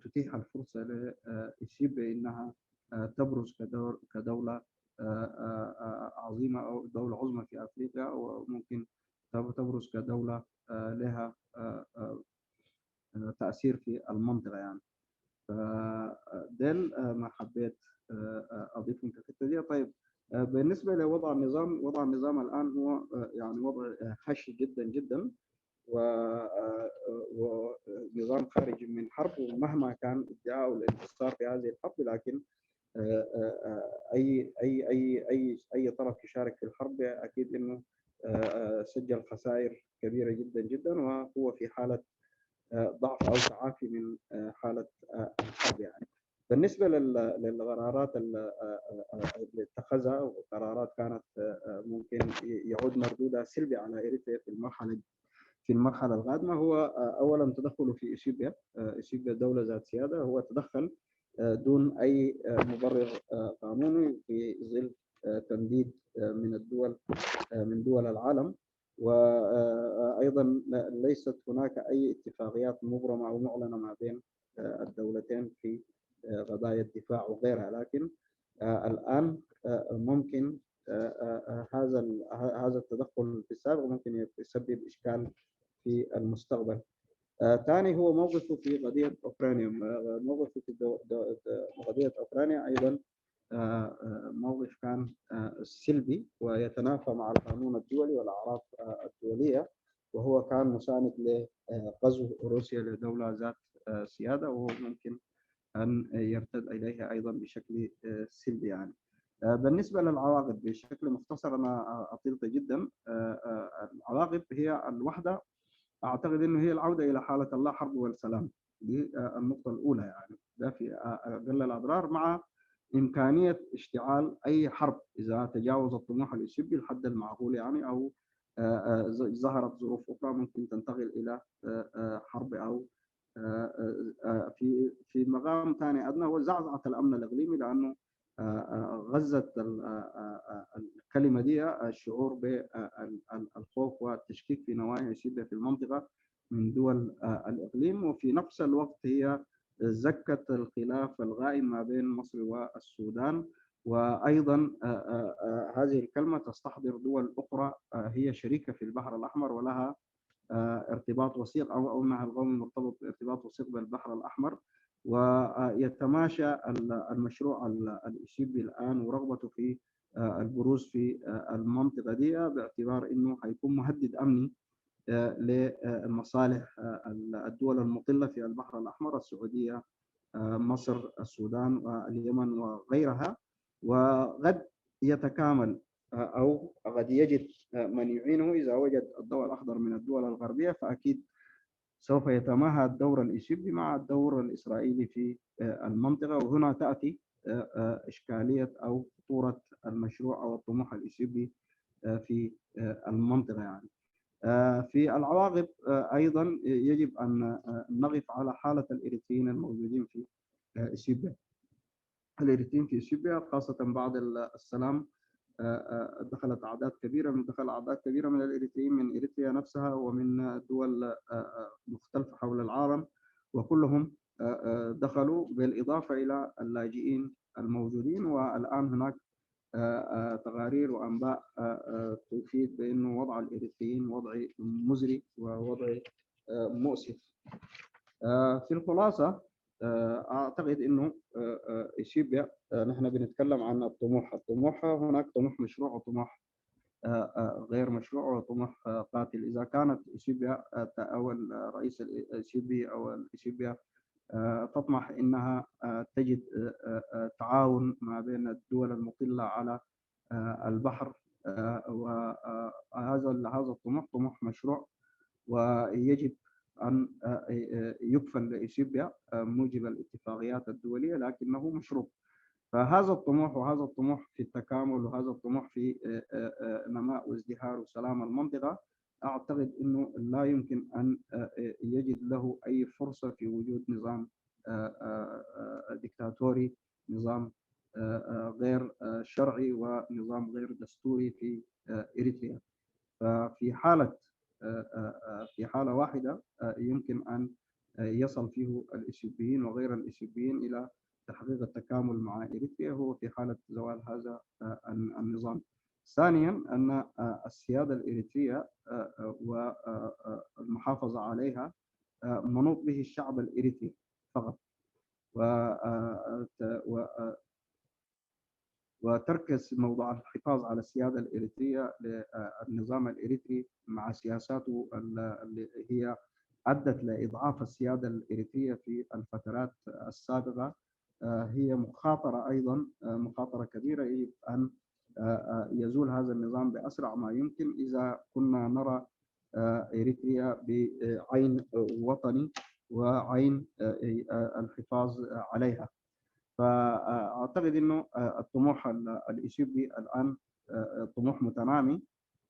تتيح الفرصة لإثيوبيا إنها تبرز كدور كدولة عظيمة أو دولة عظمى في أفريقيا، وممكن تبرز كدولة لها تأثير في المنطقة يعني. فديل ما حبيت أضيفهم في الحتة دي. طيب بالنسبة لوضع النظام، وضع النظام الآن هو يعني وضع هش جدا جدا، ونظام خارج من حرب، ومهما كان ادعاء الانتصار في هذه الحرب، لكن أي أي أي أي أي طرف يشارك في الحرب أكيد إنه سجل خسائر كبيرة جدا جدا، وهو في حالة ضعف أو تعافي من حالة الحرب يعني. بالنسبة للقرارات اللي اتخذها، قرارات كانت ممكن يعود مردودها سلبي على إريتريا في المرحلة في المرحلة القادمة. هو أولا تدخله في إثيوبيا. إثيوبيا دولة ذات سيادة، هو تدخل دون أي مبرر قانوني في ظل تنديد من الدول، من دول العالم. وأيضا ليست هناك أي اتفاقيات مبرمة أو معلنة ما بين الدولتين في قضايا الدفاع وغيرها، لكن الآن ممكن هذا هذا التدخل في السابق ممكن يسبب إشكال في المستقبل. ثاني هو موقفه في قضية أوكرانيا. موقفه في قضية أوكرانيا أيضا موقف كان سلبي ويتنافى مع القانون الدولي والأعراف الدولية، وهو كان مساند لغزو روسيا لدولة ذات سيادة، وهو ممكن أن يرتد إليها أيضا بشكل سلبي يعني. بالنسبة للعواقب بشكل مختصر، أنا أطلت جدا. العواقب هي الوحدة، أعتقد أنه هي العودة إلى حالة اللا حرب والسلام. دي النقطة الأولى يعني، ده في أقل الأضرار، مع إمكانية اشتعال أي حرب إذا تجاوز الطموح الإثيوبي الحد المعقول يعني، أو ظهرت ظروف أخرى ممكن تنتقل إلى حرب أو في في مقام ثاني أدنى، وزعزعة الأمن الإقليمي، لأنه غزت الكلمة دي الشعور بالخوف والتشكيك في نوايا إثيوبيا في المنطقة من دول الإقليم، وفي نفس الوقت هي زكت الخلاف القائم ما بين مصر والسودان. وأيضا هذه الكلمة تستحضر دول أخرى هي شريكة في البحر الأحمر ولها ارتباط وثيق، أو أو النهر القومي مرتبط بارتباط وثيق بالبحر الأحمر، ويتماشى المشروع الإثيوبي الآن ورغبته في البروز في المنطقة دي، باعتبار إنه هيكون مهدد أمني لمصالح الدول المطلة في البحر الأحمر، السعودية، مصر، السودان واليمن وغيرها. وقد يتكامل أو قد يجد من يعينه إذا وجد الضوء الأخضر من الدول الغربية، فأكيد سوف يتماهى الدور الإثيوبي مع الدور الإسرائيلي في المنطقة. وهنا تأتي إشكالية أو خطورة المشروع أو الطموح الإثيوبي في المنطقة يعني. في العواقب أيضا يجب أن نقف على حالة الإريتريين الموجودين في إثيوبيا. الإريتريين في إثيوبيا، خاصة بعد السلام، دخلت أعداد كبيرة من دخل أعداد كبيرة من الإريتريين من إريتريا نفسها ومن دول مختلفة حول العالم، وكلهم دخلوا، بالإضافة إلى اللاجئين الموجودين. والآن هناك تقارير وأنباء تفيد بأنه وضع الإريتريين وضع مزري ووضع مؤسف. في الخلاصة، أعتقد أنه إثيوبيا، نحن بنتكلم عن الطموح. الطموح هناك طموح مشروع وطموح غير مشروع وطموح قاتل. إذا كانت إثيوبيا أو الرئيس الإثيوبي أو إثيوبيا تطمح إنها تجد تعاون ما بين الدول المطلة على البحر، وهذا هذا الطموح طموح مشروع، ويجب أن يكفل لإثيوبيا موجب الاتفاقيات الدولية، لكنه مشروع. فهذا الطموح وهذا الطموح في التكامل وهذا الطموح في نماء وازدهار وسلام المنطقة، أعتقد أنه لا يمكن أن يجد له أي فرصة في وجود نظام ديكتاتوري، نظام غير شرعي ونظام غير دستوري في إريتريا. ففي حالة في حالة واحدة يمكن أن يصل فيه الإثيوبيين وغير الإثيوبيين إلى تحقيق التكامل مع إريتريا، هو في حالة زوال هذا النظام. ثانيا، أن السيادة الإريترية والمحافظة عليها منوط به الشعب الإريتري فقط، و وتركز موضوع الحفاظ على السيادة الإريترية للنظام الإريتري مع سياساته اللي هي أدت لإضعاف السيادة الإريترية في الفترات السابقة، هي مخاطرة أيضا، مخاطرة كبيرة. يجب أن يزول هذا النظام بأسرع ما يمكن إذا كنا نرى إريتريا بعين وطني وعين الحفاظ عليها. فأعتقد أنه الطموح الإثيوبي الآن طموح متنامي،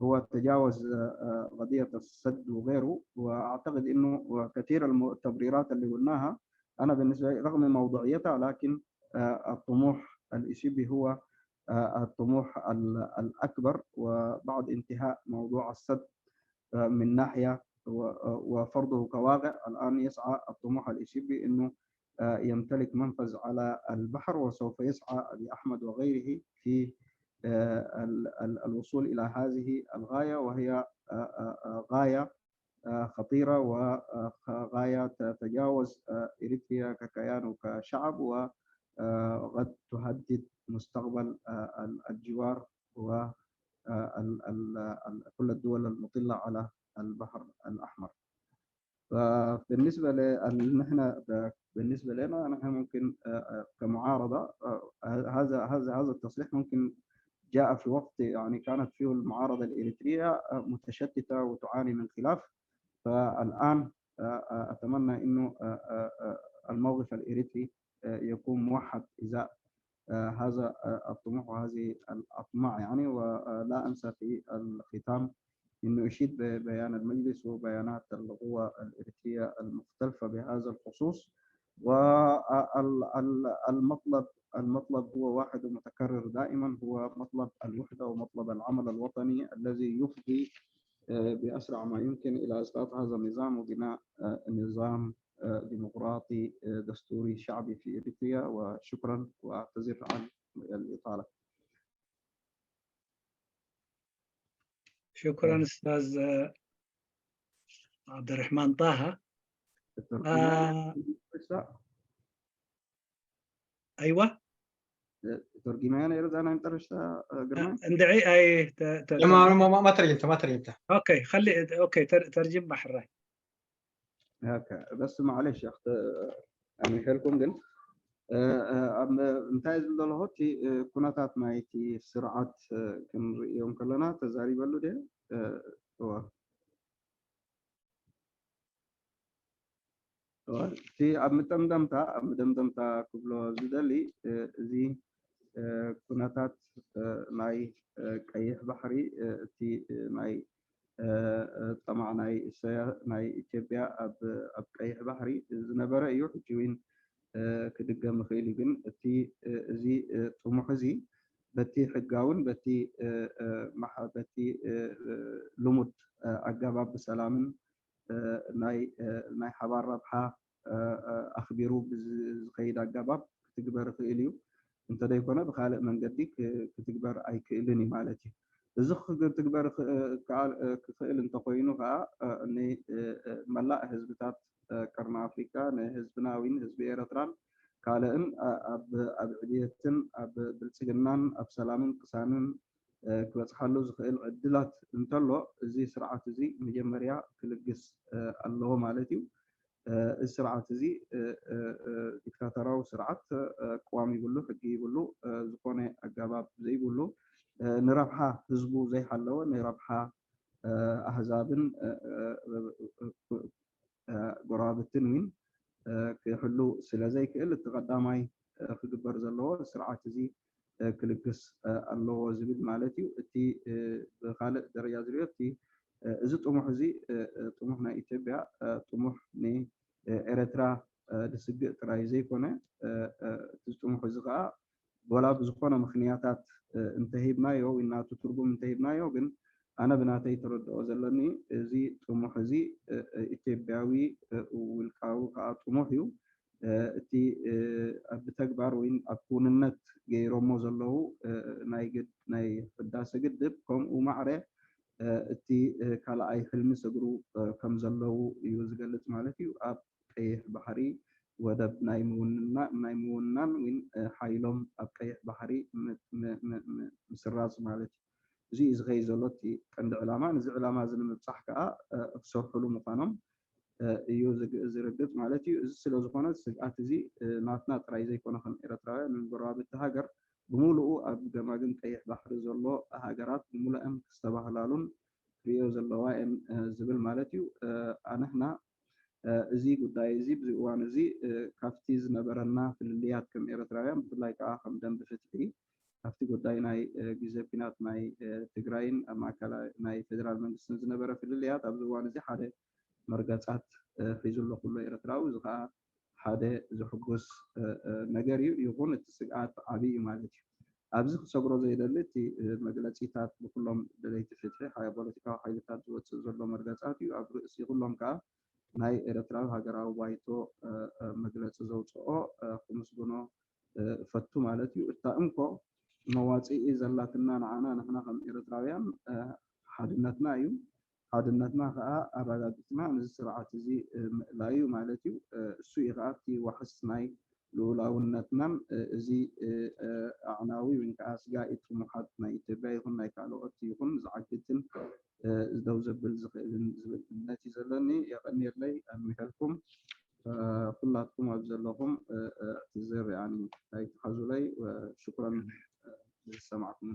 هو تجاوز قضية السد وغيره. وأعتقد أنه كثير التبريرات اللي قلناها، أنا بالنسبة لي رغم موضوعيتها، لكن الطموح الإثيوبي هو الطموح الأكبر، وبعد انتهاء موضوع السد من ناحية وفرضه كواقع، الآن يسعى الطموح الإثيوبي أنه يمتلك منفذ على البحر، وسوف يسعى أبي أحمد وغيره في الوصول إلى هذه الغاية، وهي غاية خطيرة وغاية تتجاوز إريتريا ككيان وكشعب، وقد تهدد مستقبل الجوار و كل الدول المطلة على البحر الأحمر. فبالنسبة نحن بالنسبة لنا نحن ممكن كمعارضة، هذا هذا هذا التصريح ممكن جاء في وقت يعني كانت فيه المعارضة الإريترية متشتتة وتعاني من خلاف. فالآن أتمنى أنه الموقف الإريتري يكون موحد إزاء هذا الطموح وهذه الأطماع يعني. ولا أنسى في الختام أنه أشيد ببيان المجلس وبيانات القوى الإريترية المختلفة بهذا الخصوص. والمطلب المطلب هو واحد ومتكرر دائما، هو مطلب الوحدة ومطلب العمل الوطني الذي يفضي بأسرع ما يمكن إلى إسقاط هذا النظام وبناء نظام ديمقراطي دستوري شعبي في إريتريا. وشكرا، وأعتذر عن الإطالة. شكرا أستاذ عبد الرحمن طه. آه. أيوة. ترجمة أنا يرد أنا أنت رشتا ندعي أي ما ما ما ترجمته ما ترجمته. أوكي، خلي أوكي ترجم بحرة. ኦኬ፣ በስ ማዕለሽ ኣኽተ ኣሚፈልኩም ግን እንታይ ዝብል ዘለኹ እቲ ኩነታት ናይቲ ስርዓት ክንርእዮም ከለና ተዛሪበሉ ደ እዋ እቲ ኣብ መደምደምታ ኣብ መደምደምታ ክብሎ ዝደሊ እዚ ኩነታት ናይ ቀይሕ ባሕሪ እቲ ናይ ጠማዕ ናይ ኢሳያ ናይ ኢትዮጵያ ኣብ ኣብ ቀይሕ ባሕሪ ዝነበረ እዩ። ሕጂ እውን ክድገም ይኽእል እዩ። ግን እቲ እዚ ጥሙሕ እዚ በቲ ሕጋውን በቲ በቲ ልሙድ ኣገባብ ብሰላምን ናይ ናይ ሓባር ረብሓ ኣኽቢሩ ብዝኸይድ ኣገባብ ክትግበር ይኽእል እዩ። እንተደይኮነ ብካልእ መንገዲ ክትግበር ኣይክእልን እዩ ማለት እዩ። እዚ ክትግበር ክኽእል እንተኮይኑ ከዓ ንመላእ ህዝብታት ቀርኒ ኣፍሪካ ንህዝብና እውን ህዝቢ ኤረትራን ካልእን ኣብ ዕብየትን ኣብ ብልፅግናን ኣብ ሰላምን ቅሳንን ክበፅሓሉ ዝኽእል ዕድላት እንተሎ እዚ ስርዓት እዚ መጀመርያ ክልግስ ኣለዎ ማለት እዩ። እዚ ስርዓት እዚ ዲክታተራዊ ስርዓት ቅዋም ይብሉ፣ ሕጊ ይብሉ፣ ዝኾነ ኣገባብ ዘይብሉ ንረብሓ ህዝቡ ዘይሓለወ ንረብሓ ኣህዛብን ጎረባብትን እውን ክሕሉ ስለ ዘይክእል እቲ ቀዳማይ ክግበር ዘለዎ ስርዓት እዚ ክልግስ ኣለዎ ዝብል ማለት እዩ። እቲ ብካልእ ደረጃ ዝሪኦ እቲ እዚ ጥሙሕ እዚ ጥሙሕ ናይ ኢትዮጵያ ጥሙሕ ንኤረትራ ዝስግእ ጥራይ ዘይኮነ እዚ ጥሙሕ እዚ ከዓ ወላ ብዝኾነ ምክንያታት እንተሂብናዮ ወይ ናቱ ትርጉም እንተሂብናዮ ግን ኣነ ብናተይ ተረድኦ ዘለኒ እዚ ጥሙሕ እዚ ኢትዮጵያዊ ውልቃዊ ከዓ ጥሙሕ እዩ። እቲ ብተግባር ወይ ኣብ ክውንነት ገይሮሞ ዘለዉ ናይ ህዳሰ ግድብ ከምኡ ማዕረ እቲ ካልኣይ ሕልሚ ሰግሩ ከም ዘለዉ እዩ ዝገልፅ ማለት እዩ። ኣብ ቀይሕ ባሕሪ ወደብ ናይ ምውንናን ወይ ሓይሎም ኣብ ቀይሕ ባሕሪ ምስራፅ ማለት እዩ። እዚ እዩ ዝኸይድ ዘሎ እቲ ቀንዲ ዕላማ። ነዚ ዕላማ እዚ ንምብፃሕ ከዓ ክሰርሕሉ ምዃኖም እዩ ዝርግፅ ማለት እዩ። እዚ ስለ ዝኾነ ስግኣት እዚ ናትና ጥራይ ዘይኮነ ከም ኤረትራውያን ንጎረባብቲ ሃገር ብምሉኡ ኣብ ገማግም ቀይሕ ባሕሪ ዘሎ ሃገራት ብምሉአን ክስተባህላሉን ክርእዮ ዘለዋ እየን ዝብል ማለት እዩ። ኣንሕና እዚ ጉዳይ እዚ ብዚ እዋን እዚ ካብቲ ዝነበረና ፍልልያት ከም ኤርትራውያን፣ ብፍላይ ከዓ ከም ደንብ ፍትሒ፣ ካብቲ ጉዳይ ናይ ግዜ ኲናት ናይ ትግራይን ኣብ ማእከላይ ናይ ፌደራል መንግስትን ዝነበረ ፍልልያት ኣብዚ እዋን እዚ ሓደ መርገጻት ሒዙ ኣሎ ኩሎ ኤርትራዊ። እዚ ከዓ ሓደ ዝሕጉስ ነገር እዩ። ይኹን እቲ ስግኣት ዓብዪ እዩ ማለት እዩ። ኣብዚ ክሰግሮ ዘይደሊ እቲ መግለጺታት ብኩሎም ደለይቲ ፍትሒ ሓ ፖለቲካዊ ሓይልታት ዝወፅእ ዘሎ መርገጻት እዩ። ኣብ ርእሲ ኩሎም ከዓ ናይ ኤርትራዊ ሃገራዊ ባይቶ መግለጺ ዘውፅኦ ክምስግኖ እፈቱ ማለት እዩ። እታ እንኮ መዋፅኢ ዘላትና ንዓና ንሕና ከም ኤርትራውያን ሓድነትና እዩ። ሓድነትና ከዓ ኣረጋጊፅና ነዚ ስርዓት እዚ ምእላይ እዩ ማለት እዩ። እሱ እዩ ከዓ እቲ ዋሕስ ናይ ልኡላውነትናን እዚ ኣዕናዊ ወይ ከዓ ስጋኢ ጥሙሓት ናይ ኢትዮጵያ ይኹን ናይ ካልኦት ይኹን ዝዓግትን ደው ዘብል ዝኽእልን ዝብል እምነት እዩ ዘለኒ። የቐንየለይ። ኣሚሐልኩም ኩላትኩም ኣብ ዘለኹም ትዝር ያኒ ኣይትሓዙለይ። ሽኩረን ዝሰማዕኩም።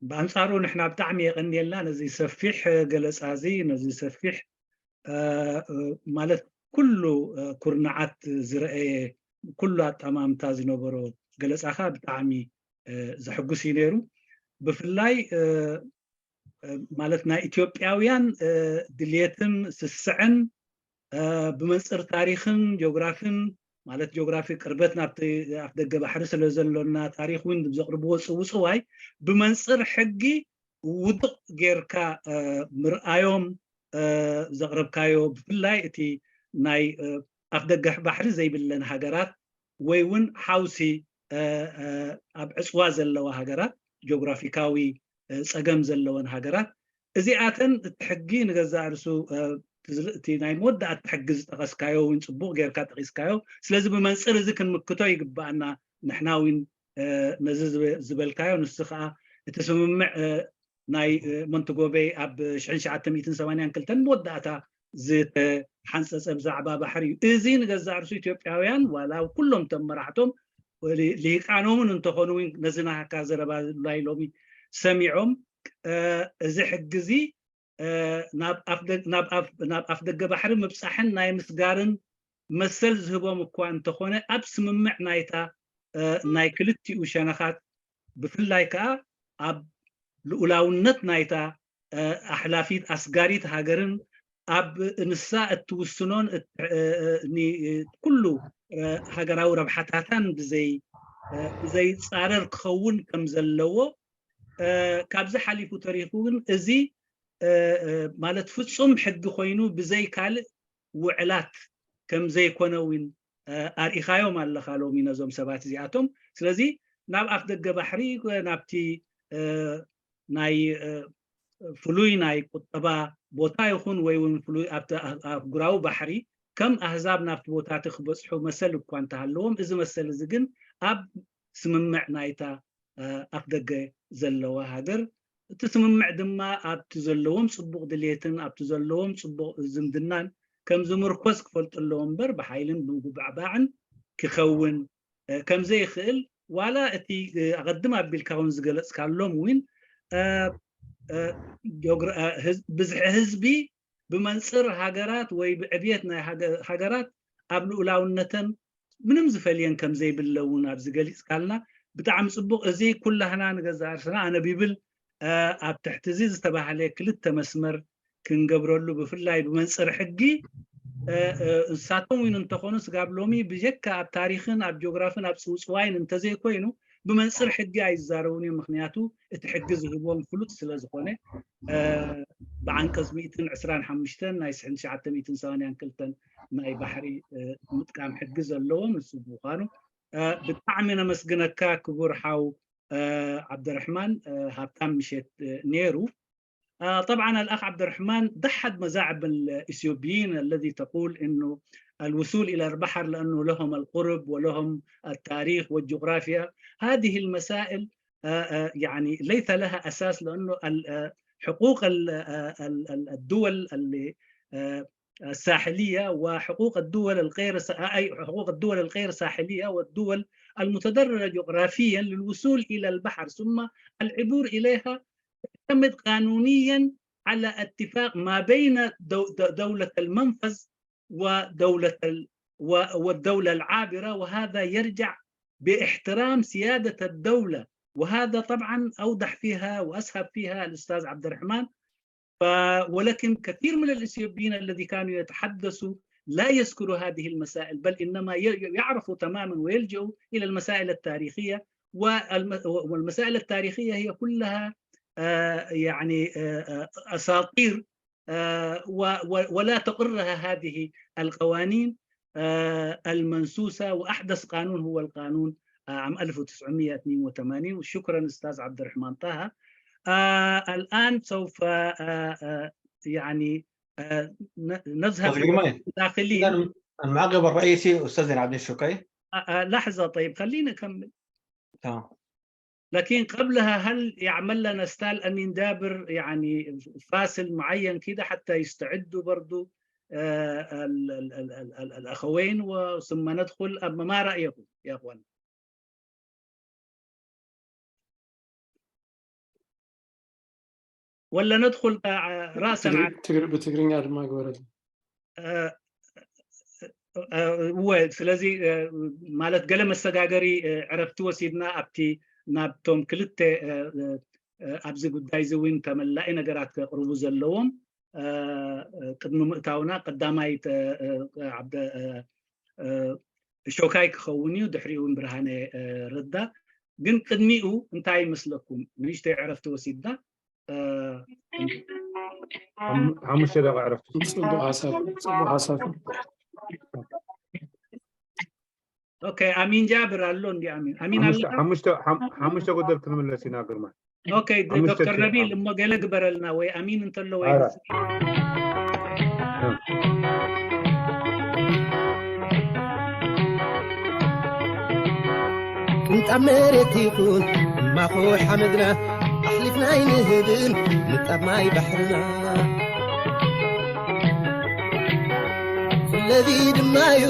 ብኣንፃሩ ንሕና ብጣዕሚ የቐንየልና ነዚ ሰፊሕ ገለፃ እዚ፣ ነዚ ሰፊሕ ማለት ኩሉ ኩርናዓት ዝረአየ፣ ኩሉ ኣጠማምታ ዝነበሮ ገለፃኻ ብጣዕሚ ዘሕጉስ እዩ ነይሩ። ብፍላይ ማለት ናይ ኢትዮጵያውያን ድልየትን ስስዐን ብመንፅር ታሪኽን ጂኦግራፊን፣ ማለት ጂኦግራፊ ቅርበት ናብቲ ኣፍ ደገ ባሕሪ ስለ ዘሎና፣ ታሪኽ እውን ብዘቕርብዎ ፅውፅዋይ ብመንፅር ሕጊ ውድቕ ጌርካ ምርኣዮም ዘቕረብካዮ፣ ብፍላይ እቲ ናይ ኣፍ ደገ ባሕሪ ዘይብለን ሃገራት ወይ እውን ሓውሲ ኣብ ዕፅዋ ዘለዋ ሃገራት፣ ጂኦግራፊካዊ ፀገም ዘለወን ሃገራት፣ እዚኣተን እቲ ሕጊ ንገዛእ ርእሱ እቲ ናይ መወዳእታ ሕጊ ዝጠቐስካዮ እውን ፅቡቕ ጌርካ ጠቒስካዮ። ስለዚ ብመንፅር እዚ ክንምክቶ ይግባኣና። ንሕና እውን ነዚ ዝበልካዮ ንሱ ከዓ እቲ ስምምዕ ናይ ሞንትጎቤ ኣብ ሽሕን ትሽዓተ ሚእትን ሰማንያን ክልተን መወዳእታ ዝተሓንፀፀ ብዛዕባ ባሕሪ እዩ። እዚ ንገዛእ ርእሱ ኢትዮጵያውያን ዋላ ኩሎም ተመራሕቶም ልሂቃኖምን እንተኾኑ እውን ነዚ ናካ ዘረባ ላይ ሎሚ ሰሚዖም እዚ ሕጊ እዚ ናብ ኣፍ ደገ ባሕሪ ምብፃሕን ናይ ምስጋርን መሰል ዝህቦም እኳ እንተኾነ ኣብ ስምምዕ ናይታ ናይ ክልቲኡ ሸነኻት ብፍላይ ከዓ ኣብ ልኡላውነት ናይታ ኣሕላፊት ኣስጋሪት ሃገርን ኣብ ንሳ እትውስኖን ኩሉ ሃገራዊ ረብሓታታን ብዘይፃረር ክኸውን ከም ዘለዎ ካብዚ ሓሊፉ ተሪፉ ግን እዚ ማለት ፍፁም ሕጊ ኮይኑ ብዘይ ካልእ ውዕላት ከም ዘይኮነ እውን ኣርኢኻዮም ኣለኻ ሎሚ ነዞም ሰባት እዚኣቶም። ስለዚ ናብ ኣፍ ደገ ባሕሪ ናብቲ ናይ ፍሉይ ናይ ቁጠባ ቦታ ይኹን ወይ እውን ፍሉይ ኣብቲ ኣህጉራዊ ባሕሪ ከም ኣህዛብ ናብቲ ቦታ እቲ ክበፅሑ መሰል እኳ እንተሃለዎም እዚ መሰል እዚ ግን ኣብ ስምምዕ ናይታ ኣፍ ደገ ዘለዋ ሃገር እቲ ስምምዕ ድማ ኣብቲ ዘለዎም ፅቡቕ ድሌትን ኣብቲ ዘለዎም ፅቡቕ ዝምድናን ከም ዝምርኮስ ክፈልጡ ኣለዎም እምበር ብሓይልን ብምጉባዕባዕን ክኸውን ከም ዘይኽእል ዋላ እቲ ኣቐድም ኣቢልካ እውን ዝገለፅካሎም እውን ብዝሒ ህዝቢ ብመንፅር ሃገራት ወይ ብዕብየት ናይ ሃገራት ኣብ ልኡላውነተን ምንም ዝፈልየን ከም ዘይብለ እውን ኣብዚ ገሊፅካልና ብጣዕሚ ፅቡቕ። እዚ ኩላህና ንገዛእ ርእስና ኣነ ቢብል ኣብ ትሕቲ እዚ ዝተባህለ ክልተ መስመር ክንገብረሉ ብፍላይ ብመንፅር ሕጊ ንሳቶም እውን እንተኾኑ ስጋብ ሎሚ ብጀካ ኣብ ታሪኽን ኣብ ጂኦግራፍን ኣብ ፅውፅዋይን እንተዘይኮይኑ ብመንፅር ሕጊ ኣይዛረቡን እዮም። ምክንያቱ እቲ ሕጊ ዝህቦም ፍሉጥ ስለ ዝኾነ ብዓንቀፅ ሚእትን ዕስራን ሓሙሽተን ናይ ሽሕን ትሽዓተ ሚእትን ሰማንያን ክልተን ናይ ባሕሪ ምጥቃም ሕጊ ዘለዎም ንሱ ብምዃኑ ብጣዕሚ ነመስግነካ ክቡር ሓው ዓብደርሕማን። ሃብታም ምሸት ነይሩ። طبعا الأخ عبد الرحمن دحض مزاعم الإثيوبيين الذي تقول إنه الوصول إلى البحر لأنه لهم القرب ولهم التاريخ والجغرافيا. هذه المسائل يعني ليس لها أساس لأنه حقوق الدول اللي الساحلية وحقوق الدول الغير أي حقوق الدول الغير ساحلية والدول المتضررة جغرافيا للوصول إلى البحر ثم العبور إليها تعتمد قانونيا على اتفاق ما بين دو- دو- دولة المنفذ ودولة ال- و- والدولة العابرة، وهذا يرجع باحترام سيادة الدولة. وهذا طبعا أوضح فيها وأسهب فيها الأستاذ عبد الرحمن. ف... ولكن كثير من الإثيوبيين الذي كانوا يتحدثوا لا يذكروا هذه المسائل، بل إنما ي- يعرفوا تماما ويلجأوا إلى المسائل التاريخية. والم- والمسائل التاريخية هي كلها آه، يعني آه، آه، أساطير، آه، و- و- ولا تقرها هذه القوانين آه، المنسوسة. وأحدث قانون هو القانون آه، عام ألف وتسعمية واثنين وثمانين. وشكرا أستاذ عبد الرحمن طه. آه، الآن سوف آه، آه، يعني آه، ن- نذهب أخي جمال، داخلين. أنا المعقب الرئيسي أستاذنا عبد الشكري. آه، آه، لحظة، طيب، خليني أكمل. تمام. لكن قبلها، هل يعمل لنا أستاذ أمين جابر يعني فاصل معين كده حتى يستعدوا برضو آه، ال- ال- ال- ال- ال- الأخوين، وثم ندخل؟ أما ما رأيكم يا أخوان؟ ولا ندخل آه، رأسا على ብትግርኛ ድማ ግበረሉ። آه، آه، እወ ስለዚ آه، ማለት ገለ መሰጋገሪ آه፣ ዕረፍቲ ወሲድና ኣብቲ ናብቶም ክልተ آه፣ آه، ኣብዚ ጉዳይ እዚ እውን ተመላኢ ነገራት ከቕርቡ ዘለዎም آه، ቅድሚ ምእታውና ቀዳማይ آه، آه፣ ዓብደ آه፣ آه፣ ሾካይ ክኸውን እዩ፣ ድሕሪኡ እውን ብርሃነ آه፣ ረዳ። ግን ቅድሚኡ እንታይ ይመስለኩም? ንእሽተይ ዕረፍቲ ወሲድና آه، ሓሙሽተ ደቂቃ ዕረፍቲ። ጽቡቕ ሓሳብ፣ ጽቡቕ ሓሳብ። ኦኬ፣ ኣሚን ጃብር ኣሎ እንዲ ኣሚን ኣሚን ሓሙሽተ ኣለካ? ሓሙሽተ ሓም- ሓሙሽተ ጉደል ክንምለስ ኢና ግርማ። ኦኬ፣ ዶ- ሓሙሽተ ዶክተር ኪሎ። ነቢል እሞ ገለ ግበረልና ወይ ኣሚን እንተሎ ወይ ኣረ። ንስ- ቅንጣብ መሬት ይኹን እማኾ ሓመድና ኣሕሊፍና ኣይንህብን ንጣብ ማይ ባሕርና። ስለዚ ድማ እዩ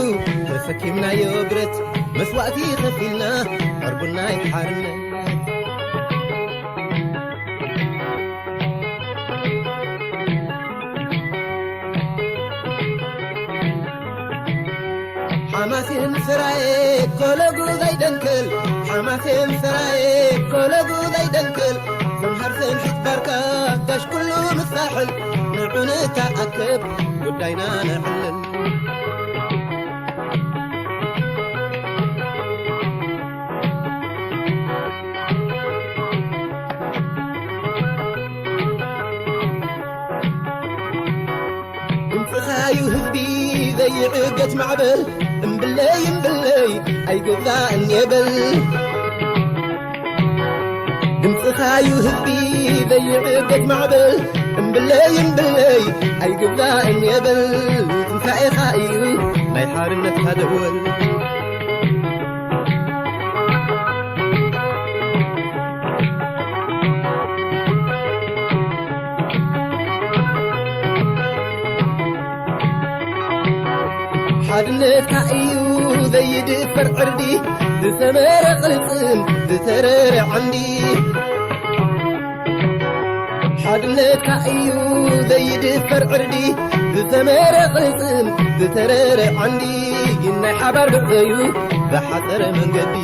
ተሰኪምናዮ ብረት መስዋእቲ ከፊልና ዕርቡናይ ሓርነት። ሓማሴን ስራዬ ኮለጉ ዘይደንክል ሓማሴን ስራዬ ኮለጉ ዘይደንክል ሰምሃር ሰምሒት ባርካ ጋሽ ኩሉ ምሳሕል ንዑ ንተኣከብ ጉዳይና ነዕልል። ድምፅኻዩ ህዝቢ ዘይዕገት ማዕበል እምብለይ እምብለይ ኣይግዛእን የበል። ድምፅኻዩ ህዝቢ ዘይዕገት ማዕበል እምብለይ እምብለይ ኣይግዛእን የበል። ትንሳኤኻ እዩ ናይ ሓርነትካ ደወል። ሓድነትካ እዩ ዘይድፈር ዕርዲ ዝሰመረ ቅልፅም ዝተረረ ዓንዲ። ሓድነትካ እዩ ዘይድፈር ዕርዲ ብሰመረ ቅልፅም ዝተረረ ዓንዲ። ናይ ሓባር ብዕዩ ብሓፀረ መንገዲ።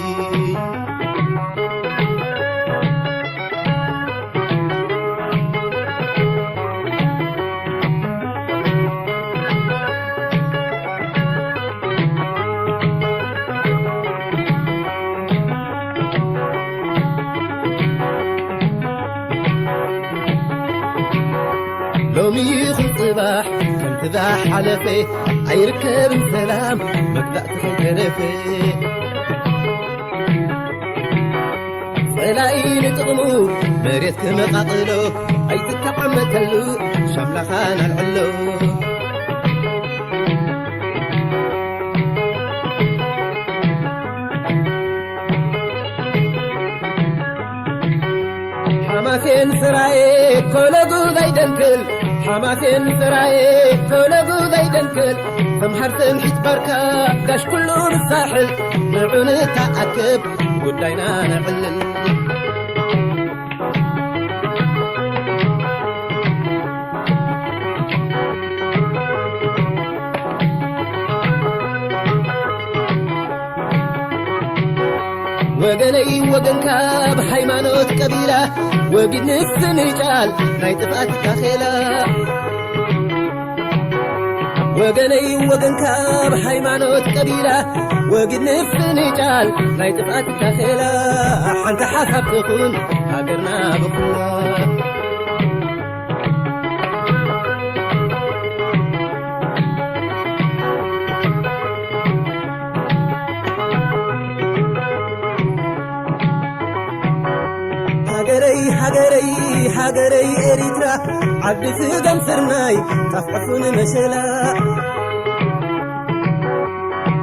ሎሚ ይኹን ፅባሕ ከምቲ ዝሓለፈ ኣይርከብን ሰላም መግዛእቲ ከይተረፈ። ፀላኢ ንጥቕሙ መሬት ክመቓቕሎ ኣይትተዓመተሉ ሻምላኻ ናልዕሎ። ሓማሴን ስራዬ ኮለጉ ዘይደንክል ሓማሴን ስራዬ ኮለጉ ዘይደንክል ተምሃር ትምሒት ባርካ ጋሽ ኩሉ ንሳሕል ንዑ ንተኣከብ ጉዳይና ነዕልል። ወገንካ ብሃይማኖት ቀቢላ ወጊድ ንፍንጫል ናይ ጥፍኣት ታኼላ። ወገነይ ወገንካ ብሃይማኖት ቀቢላ ወጊድ ንፍንጫል ናይ ጥፍኣት ታኼላ። ሓንቲ ሓሳብ ትኹን ሃገርና ብኹና። ሃገረይ ሃገረይ ሃገረይ ኤሪትራ ዓዲ ስገም ስርናይ ጣፍዕፉን መሸላ።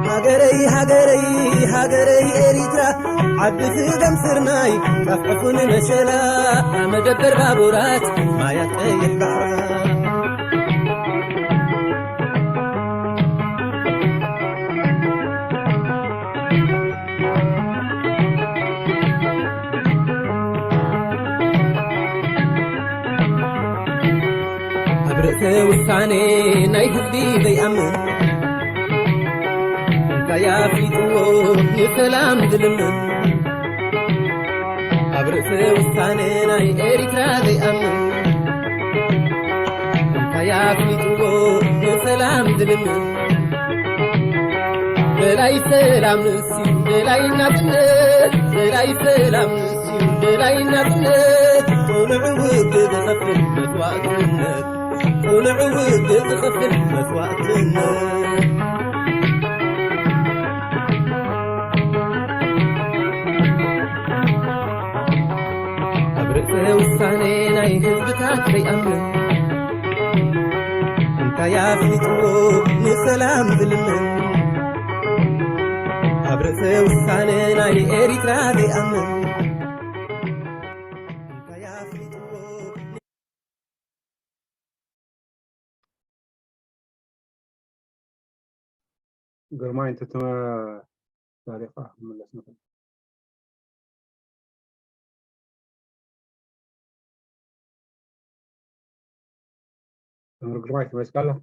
ሃገረይ ሃገረይ ሃገረይ ኤሪትራ ዓዲ ስገም ስርናይ ጣፍዕፉን መሸላ። መደበር ባቡራት ማያት ቀይሕ ባሕራ። ኣብ ርእሰ ውሳኔ ናይ ህዝቢ ዘይኣምን እንታይ ኣፍሊጥዎ ንሰላም ዝልምን? ኣብ ርእሰ ውሳኔ ናይ ኤሪትራ ዘይኣምን እንታይ ኣፍሊጥዎ ንሰላም ዝልምን? ደላይ ሰላም ንሱ ደላይ ናጽነት፣ ደላይ ሰላም ንሱ ደላይ ናጽነት። ቅኑዕ ውግእ ዝኸፍል መስዋእትነት፣ ቅኑዕ ውግእ ዝኸፍል መስዋእትነት። ኣብ ርእሰ ውሳኔ ናይ ህዝብታት ዘይኣምን እንታይ ኣፍሊጥዎ ንሰላም ዝልምን? ኣብ ርእሰ ውሳነ ናይ ኤሪትራ ዘይኣምን እንታይ ኣፍሊጥዎ? ግርማይ እንተተመ ዳሪኻ ክምለስ ንኽእል። መምህር ግርማይ ተመሊስካ ኣለኻ?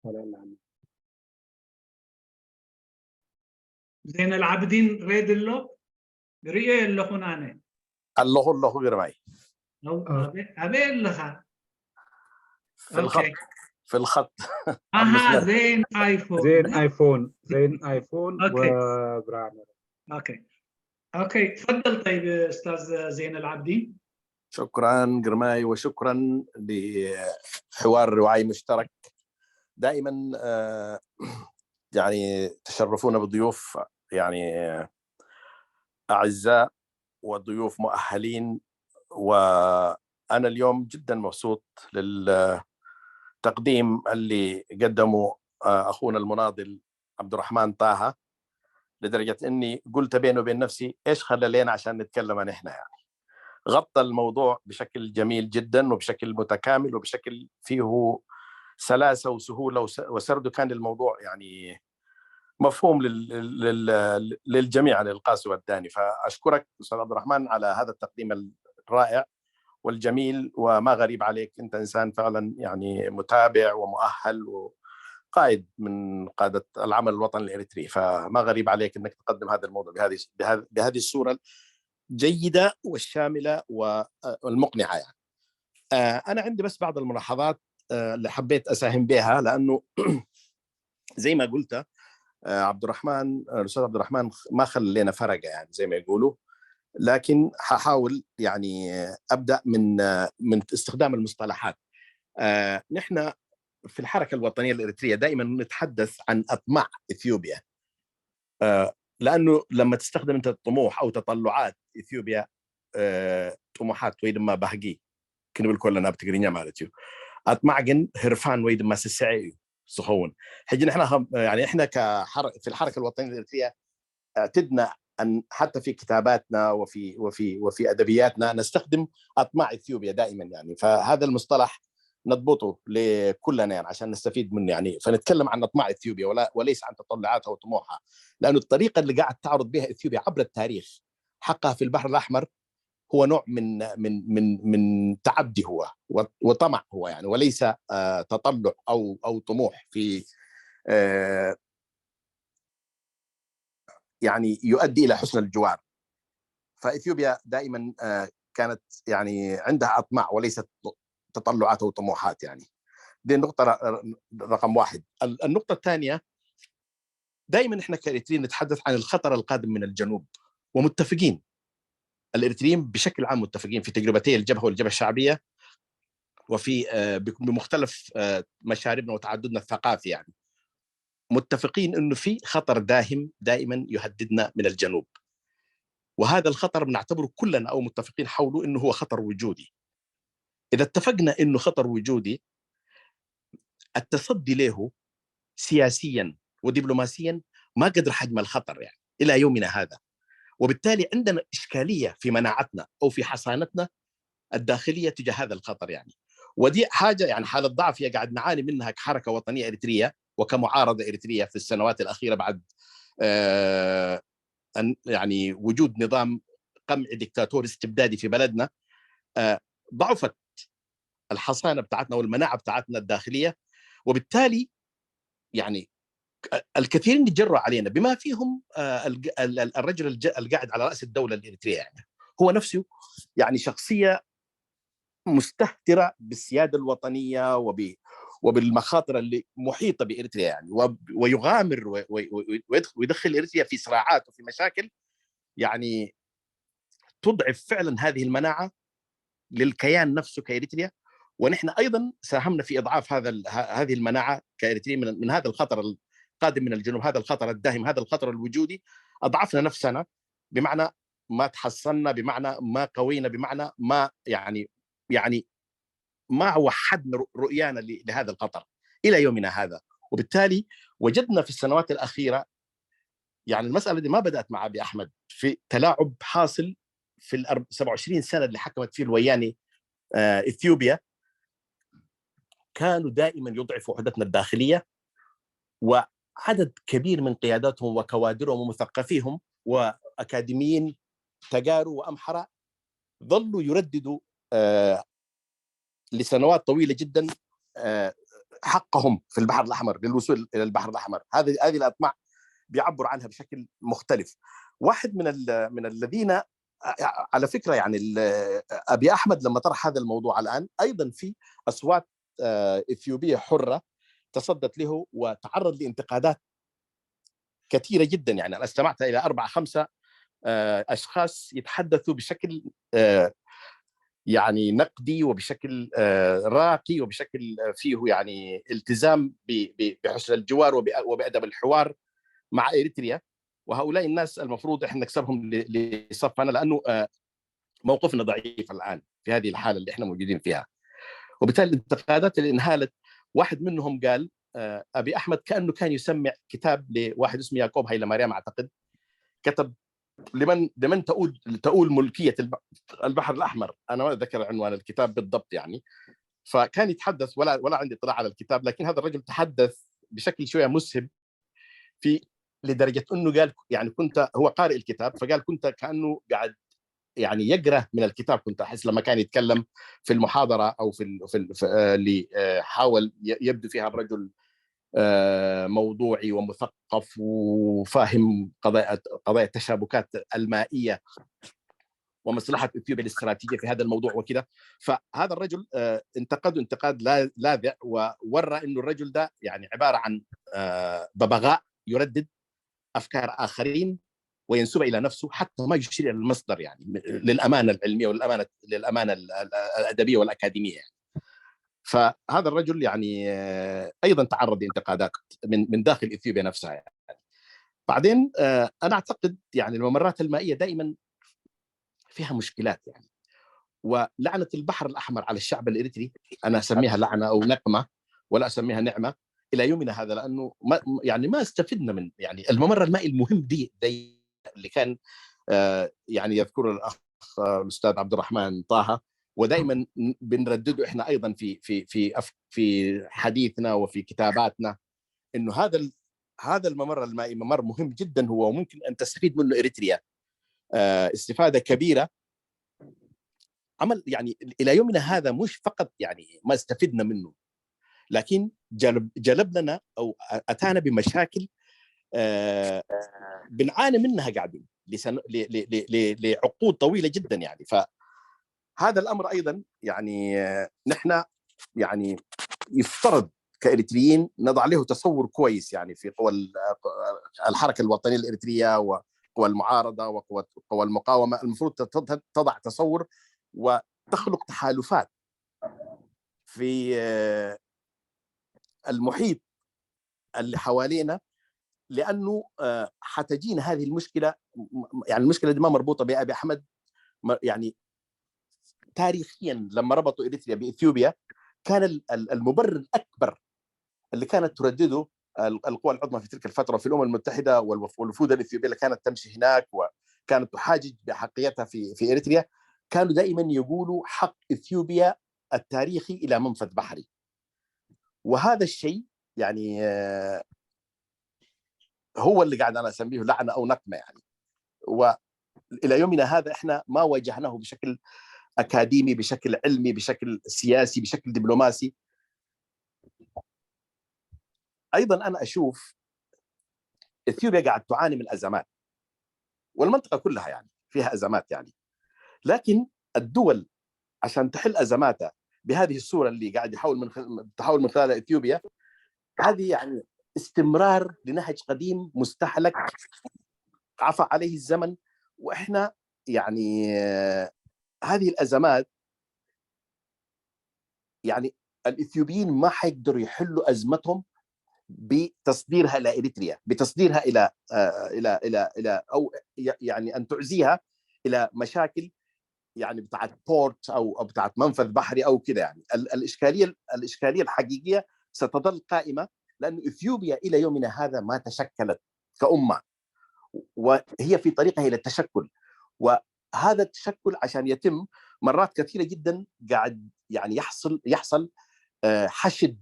ካልእ ኣላ። ዜና ልዓብዲን ሬድ ኣሎ ርእዮ የለኹን ኣነ። ኣለኹ ኣለኹ ግርማይ። ኣው- ኣበይ ኣበይ ኣለኻ? في الخط ኦኬ። في الخط ኣሃ መስመር። ዜን ኣይፎን زين ايفون زين ايفون أوكي. وبرانر. ኦኬ ኦኬ። تفضل طيب استاذ زين العابدين. شكرا ግርማይ وشكرا لحوار رواعي مشترك. دائما آه، يعني تشرفونا بضيوف يعني أعزاء وضيوف مؤهلين. وأنا اليوم جدا مبسوط للتقديم اللي قدمه آه، أخونا المناضل عبد الرحمن طه، لدرجة إني قلت بيني وبين نفسي: إيش خلى لنا عشان نتكلم نحن؟ يعني غطى الموضوع بشكل جميل جدا وبشكل متكامل وبشكل فيه سلاسة وسهولة وس- وسرده كان للموضوع يعني مفهوم لل- لل- للجميع، للقاصي والداني. فأشكرك أستاذ عبد الرحمن على هذا التقديم الرائع والجميل، وما غريب عليك، أنت إنسان فعلا يعني متابع ومؤهل وقائد من قادة العمل الوطني الإريتري، فما غريب عليك أنك تقدم هذا الموضوع بهذه بهذه بهذه الصورة الجيدة والشاملة والمقنعة يعني. آه، أنا عندي بس بعض الملاحظات آه، اللي حبيت أساهم بها، لأنه زي ما قلت آه، عبد الرحمن، آه، الأستاذ عبد الرحمن ما خلى لنا فرقة يعني زي ما يقولوا، لكن ححاول يعني أبدأ من آه، من استخدام المصطلحات. آه، نحن في الحركة الوطنية الإريترية دائما نتحدث عن أطماع إثيوبيا. آه، لأنه لما تستخدم أنت طموح أو تطلعات إثيوبيا، آه، طموحات ወይ ድማ ባህጊ ክንብል ከለና ብትግርኛ ማለት እዩ። ኣጥማዕ ግን ህርፋን ወይ ድማ ስስዐ እዩ ዝኸውን። ሕጂ ንሕና ከም- يعني احنا كحر في الحركة الوطنية الإريترية اعتدنا أن حتى في كتاباتنا وفي وفي وفي أدبياتنا نستخدم أطماع إثيوبيا دائما يعني، فهذا المصطلح نضبطه لكلنا يعني عشان نستفيد منه يعني، فنتكلم عن أطماع إثيوبيا ولا وليس عن تطلعاتها وطموحها، لأن الطريقة اللي قاعد تعرض بها إثيوبيا عبر التاريخ حقها في البحر الأحمر هو نوع من من من من تعدي هو و- وطمع هو يعني، وليس آه، تطلع او او طموح في آه، يعني يؤدي الى حسن الجوار. فإثيوبيا دائما آه، كانت يعني عندها أطماع وليست تطلعات وطموحات يعني. دي النقطة رقم واحد. النقطة الثانية، دائما احنا كاريتريين نتحدث عن الخطر القادم من الجنوب، ومتفقين الاريتريين بشكل عام، متفقين في تجربتي الجبهه والجبهه الشعبيه، وفي آه، بمختلف آه، مشاربنا وتعددنا الثقافي يعني، متفقين انه في خطر داهم دائما يهددنا من الجنوب. وهذا الخطر بنعتبره كلنا او متفقين حوله انه هو خطر وجودي. اذا اتفقنا انه خطر وجودي، التصدي له سياسيا ودبلوماسيا ما قدر حجم الخطر يعني الى يومنا هذا. وبالتالي عندنا اشكاليه في مناعتنا او في حصانتنا الداخليه تجاه هذا الخطر يعني. ودي حاجه يعني حاله ضعف هي قاعد نعاني منها كحركه وطنيه اريتريه وكمعارضه اريتريه في السنوات الاخيره بعد آه أن يعني وجود نظام قمعي دكتاتوري استبدادي في بلدنا. آه ضعفت الحصانه بتاعتنا والمناعه بتاعتنا الداخليه، وبالتالي يعني الكثيرين تجروا علينا بما فيهم آه، الرجل القاعد على راس الدوله الاريتريه يعني، هو نفسه يعني شخصيه مستهتره بالسياده الوطنيه وبالمخاطر اللي محيطه باريتريا يعني، ويغامر ويدخل اريتريا في صراعات وفي مشاكل يعني تضعف فعلا هذه المناعه للكيان نفسه كاريتريا. ونحن ايضا ساهمنا في اضعاف هذا هذه المناعه كاريتريا من هذا الخطر القادم من الجنوب، هذا الخطر الداهم، هذا الخطر الوجودي. اضعفنا نفسنا بمعنى ما تحصنا، بمعنى ما قوينا، بمعنى ما يعني يعني ما وحدنا رؤيانا لهذا الخطر الى يومنا هذا. وبالتالي وجدنا في السنوات الاخيره يعني المساله دي ما بدات مع ابي احمد، في تلاعب حاصل في ال سبعة وعشرين سنه اللي حكمت فيه الوياني آه، اثيوبيا. كانوا دائما يضعفوا عهدتنا الداخليه، وعدد كبير من قياداتهم وكوادرهم ومثقفيهم واكاديميين تجارو وامحره ظلوا يرددوا آه، لسنوات طويله جدا آه، حقهم في البحر الاحمر للوصول الى البحر الاحمر. هذه هذه الاطماع بيعبر عنها بشكل مختلف. واحد من من الذين على فكره يعني ابي احمد لما طرح هذا الموضوع الان ايضا في اصوات آه، اثيوبيه حره تصدت له وتعرض لانتقادات كثيره جدا. يعني انا استمعت الى اربع خمسه آه، اشخاص يتحدثوا بشكل آه، يعني نقدي وبشكل راقي وبشكل فيه يعني التزام بحسن الجوار وبادب الحوار مع اريتريا. وهؤلاء الناس المفروض احنا نكسبهم لصفنا، لانه موقفنا ضعيف الان في هذه الحاله اللي احنا موجودين فيها. وبالتالي الانتقادات اللي انهالت، واحد منهم قال آه، ابي احمد كانه كان يسمع كتاب لواحد اسمه يعقوب هيلا مريم اعتقد، كتب لمن لمن تؤول تؤول ملكيه البحر الاحمر. انا ما اتذكر عنوان الكتاب بالضبط يعني، فكان يتحدث ولا ولا عندي اطلاع على الكتاب، لكن هذا الرجل تحدث بشكل شويه مسهب في لدرجه انه قال يعني كنت هو قارئ الكتاب، فقال كنت كانه قاعد يعني يقرا من الكتاب. كنت احس لما كان يتكلم في المحاضره او في في اللي حاول يبدو فيها برجل موضوعي ومثقف وفاهم قضايا قضايا التشابكات المائيه ومصلحه اثيوبيا الاستراتيجيه في هذا الموضوع وكذا. فهذا الرجل انتقده انتقاد لاذع، وورى انه الرجل ده يعني عباره عن ببغاء يردد افكار اخرين وينسبها الى نفسه، حتى ما يشير الى المصدر يعني للامانه العلميه وللامانه للامانه الادبيه والاكاديميه يعني. فهذا الرجل يعني ايضا تعرض لانتقادات من من داخل اثيوبيا نفسها يعني. بعدين انا اعتقد يعني الممرات المائيه دائما فيها مشكلات يعني، ولعنه البحر الاحمر على الشعب الاريتري انا اسميها لعنه او نقمه ولا اسميها نعمه الى يومنا هذا، لانه ما يعني ما استفدنا من يعني الممر المائي المهم دي, دي اللي كان آه يعني يذكره الاخ آه، الاستاذ عبد الرحمن طه، ودائما بنردده احنا ايضا في في في في حديثنا وفي كتاباتنا انه هذا هذا الممر المائي ممر مهم جدا هو، وممكن ان تستفيد منه اريتريا آه، استفاده كبيره. عمل يعني الى يومنا هذا مش فقط يعني ما استفدنا منه، لكن جلب جلب لنا او اتانا بمشاكل آه، بنعاني منها قاعدين. لسن... ل... ل... ل... ل... لعقود طويله جدا يعني. فهذا الامر ايضا يعني، آه، نحن يعني يفترض كاريتريين نضع له تصور كويس يعني في قوى ال- الحركه الوطنيه الاريتريه وقوى المعارضه وقوى قوى المقاومه. المفروض تض- تضع تصور وتخلق تحالفات في آه، المحيط اللي حوالينا، لانه آه، حتجينا هذه المشكله. م- يعني المشكله دي ما مربوطه بابي احمد، م- يعني تاريخيا لما ربطوا اريتريا باثيوبيا كان ال- ال- المبرر الاكبر اللي كانت تردده ال- القوى العظمى في تلك الفتره، في الامم المتحده والوف- والوفود الاثيوبيه اللي كانت تمشي هناك وكانت تحاجج باحقيتها في في اريتريا، كانوا دائما يقولوا حق اثيوبيا التاريخي الى منفذ بحري. وهذا الشيء يعني آه، هو اللي قاعد انا اسميه لعنه او نقمه يعني. والى يومنا هذا احنا ما واجهناه بشكل اكاديمي، بشكل علمي، بشكل سياسي، بشكل دبلوماسي. ايضا انا اشوف اثيوبيا قاعد تعاني من ازمات، والمنطقه كلها يعني فيها ازمات يعني، لكن الدول عشان تحل ازماتها بهذه الصوره اللي قاعد يحاول من خل... تحاول من خلالها اثيوبيا، هذه يعني استمرار لنهج قديم مستهلك عفى عليه الزمن. واحنا يعني آه، هذه الازمات يعني الاثيوبيين ما حيقدروا يحلوا ازمتهم بتصديرها الى اريتريا، بتصديرها الى آه، الى الى الى او ي- يعني ان تعزيها الى مشاكل يعني بتاعت بورت او او بتاعت منفذ بحري او كده يعني. ال- الاشكاليه الاشكاليه الحقيقيه ستظل قائمه، لان اثيوبيا الى يومنا هذا ما تشكلت كامه، وهي في طريقها الى التشكل. وهذا التشكل عشان يتم مرات كثيره جدا قاعد يعني يحصل يحصل آه، حشد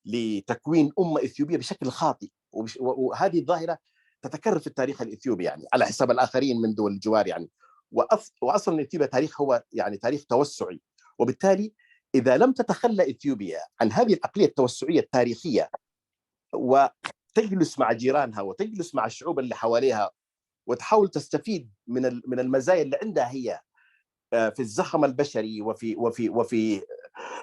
لتكوين امه اثيوبيه بشكل خاطئ. وبش- و- وهذه الظاهره تتكرر في التاريخ الاثيوبي يعني على حساب الاخرين من دول الجوار يعني. وأص- واصلا اثيوبيا تاريخ هو يعني تاريخ توسعي، وبالتالي اذا لم تتخلى اثيوبيا عن هذه العقليه التوسعيه التاريخيه وتجلس مع جيرانها وتجلس مع الشعوب اللي حواليها وتحاول تستفيد من ال- من المزايا اللي عندها هي آه، في الزخم البشري وفي وفي وفي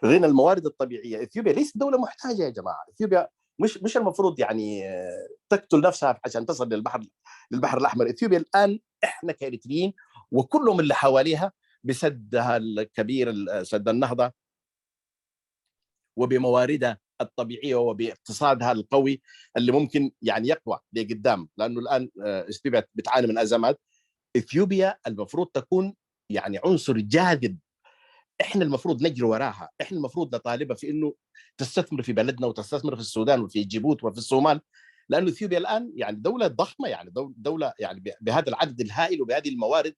غنى الموارد الطبيعيه. اثيوبيا ليست دوله محتاجه يا جماعه. اثيوبيا مش مش المفروض يعني آه، تقتل نفسها عشان تصل للبحر للبحر الاحمر. اثيوبيا الان احنا كاريتريين وكلهم اللي حواليها بسدها الكبير ال- سد النهضه وبمواردها الطبيعيه وباقتصادها القوي اللي ممكن يعني يقوى لقدام، لانه الان آه، اثيوبيا بتعاني من ازمات. اثيوبيا المفروض تكون يعني عنصر جاذب، احنا المفروض نجري وراها، احنا المفروض نطالبها في انه تستثمر في بلدنا وتستثمر في السودان وفي جيبوتي وفي الصومال، لانه اثيوبيا الان يعني دوله ضخمه، يعني دوله يعني بهذا العدد الهائل وبهذه الموارد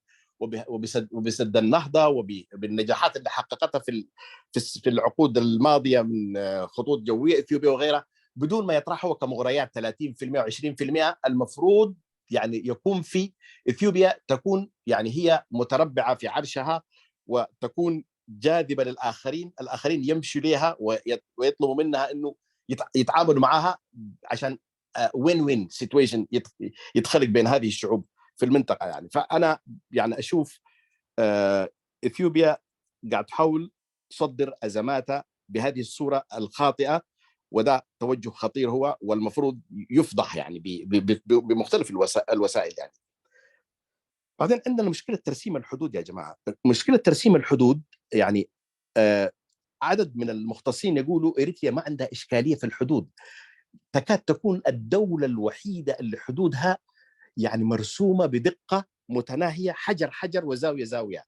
وبسد وبسد النهضه وبالنجاحات اللي حققتها في في العقود الماضيه من خطوط جويه اثيوبيا وغيرها، بدون ما يطرحوا كمغريات ثلاثين في المية و20%، المفروض يعني يكون في اثيوبيا تكون يعني هي متربعه في عرشها وتكون جاذبه للاخرين، الاخرين يمشوا لها ويطلبوا منها انه يتعاملوا معها عشان وين وين سيتويشن يتخلق بين هذه الشعوب في المنطقه يعني. فانا يعني اشوف آه، اثيوبيا قاعد تحاول تصدر ازماتها بهذه الصوره الخاطئه، وده توجه خطير هو والمفروض يفضح يعني بمختلف الوسائل يعني. بعدين عندنا مشكله ترسيم الحدود يا جماعه. مشكله ترسيم الحدود يعني آه عدد من المختصين يقولوا اريتريا ما عندها اشكاليه في الحدود، تكاد تكون الدوله الوحيده اللي حدودها يعني مرسومه بدقه متناهيه، حجر حجر وزاويه زاويه،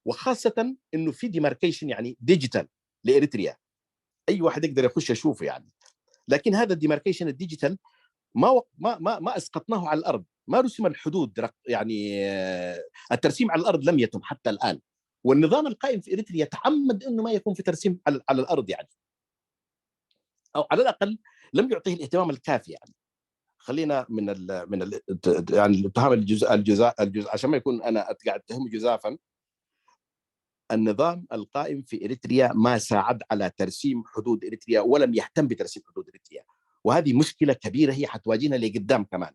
وخاصه انه في ديماركيشن يعني ديجيتال لاريتريا، اي واحد يقدر يخش يشوفه يعني. لكن هذا الديماركيشن الديجيتال ما وق... ما ما ما اسقطناه على الارض، ما رسم الحدود يعني آه، الترسيم على الارض لم يتم حتى الان. والنظام القائم في اريتريا يتعمد انه ما يكون في ترسيم على, على الارض يعني، او على الاقل لم يعطيه الاهتمام الكافي يعني. خلينا من ال من ال يعني الاتهام الجزء الجزء الجزء عشان ما يكون انا قاعد اتهم جزافا. النظام القائم في اريتريا ما ساعد على ترسيم حدود اريتريا ولم يهتم بترسيم حدود اريتريا، وهذه مشكله كبيره هي حتواجهنا لقدام كمان.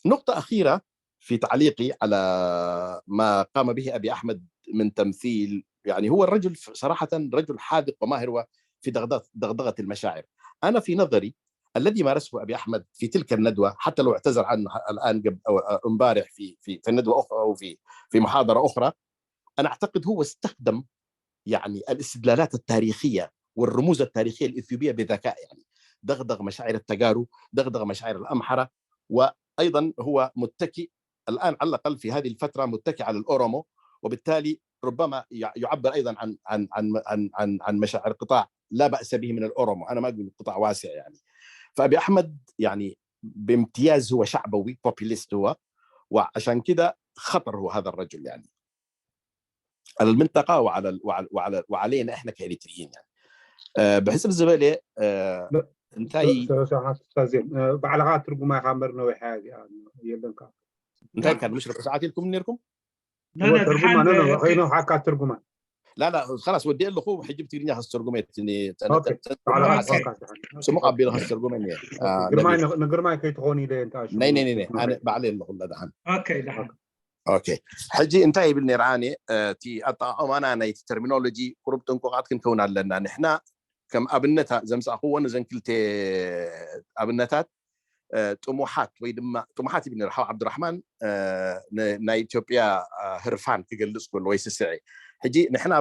نقطة أخيرة في تعليقي على ما قام به أبي أحمد من تمثيل. يعني هو الرجل صراحة رجل حاذق وماهر في دغدغة المشاعر. أنا في نظري الذي مارسه أبي أحمد في تلك الندوة، حتى لو اعتذر عنه الآن أو امبارح في في في ندوة أخرى أو في في محاضرة أخرى، أنا أعتقد هو استخدم يعني الاستدلالات التاريخية والرموز التاريخية الإثيوبية بذكاء، يعني دغدغ مشاعر التجارو، دغدغ مشاعر الأمحرة، وأيضا هو متكئ الآن على الأقل في هذه الفترة متكئ على الأورومو، وبالتالي ربما يعبر أيضا عن عن عن عن عن, عن مشاعر قطاع لا بأس به من الأورومو. أنا ما أقول قطاع واسع يعني. فأبي أحمد يعني بامتياز هو شعبوي، populist هو، وعشان كده خطر هو هذا الرجل يعني على المنطقة وعلى وعلى وعلى وعلينا احنا كإريتريين يعني. ብሕፅር ዝበለ እንታይ ባዕልኻ ትርጉማ ኢኻ እምበር ነዊሓ እዚኣ የለን። እንታይ ኢልካ ምሽ ርሑስ ሰዓት ኢልኩም ነርኩም ተርጉማ ነነውሓካ ትርጉማ لا لا خلاص ودي ኣለኹ ሕጂ ብትግርኛ ከስተርጉመ ጽሙቕ ኣቢሉ ከስተርጉመ ንግርማይ ከይትኾኑ ኢለ ናይ ናይ ኣነ ባዕለ ኣለኹ ደሓን ኦኬ ሕጂ እንታይ ይብል ነይረ ኣነ እቲ ኣጠቃቀማና ናይቲ ተርሚኖሎጂ ቁሩብ ጥንቁቃት ክንከውን ኣለና ንሕና ከም ኣብነት ዘምፃእክዎ ነዘን ክልተ ኣብነታት ጥሙሓት ወይ ድማ ጥሙሓት ይብል ነይሩ ሓው ዓብዱራሕማን ናይ ኢትዮጵያ ህርፋን ክገልፅ ከሎ ወይ ስስዒ ሕጂ ንሕና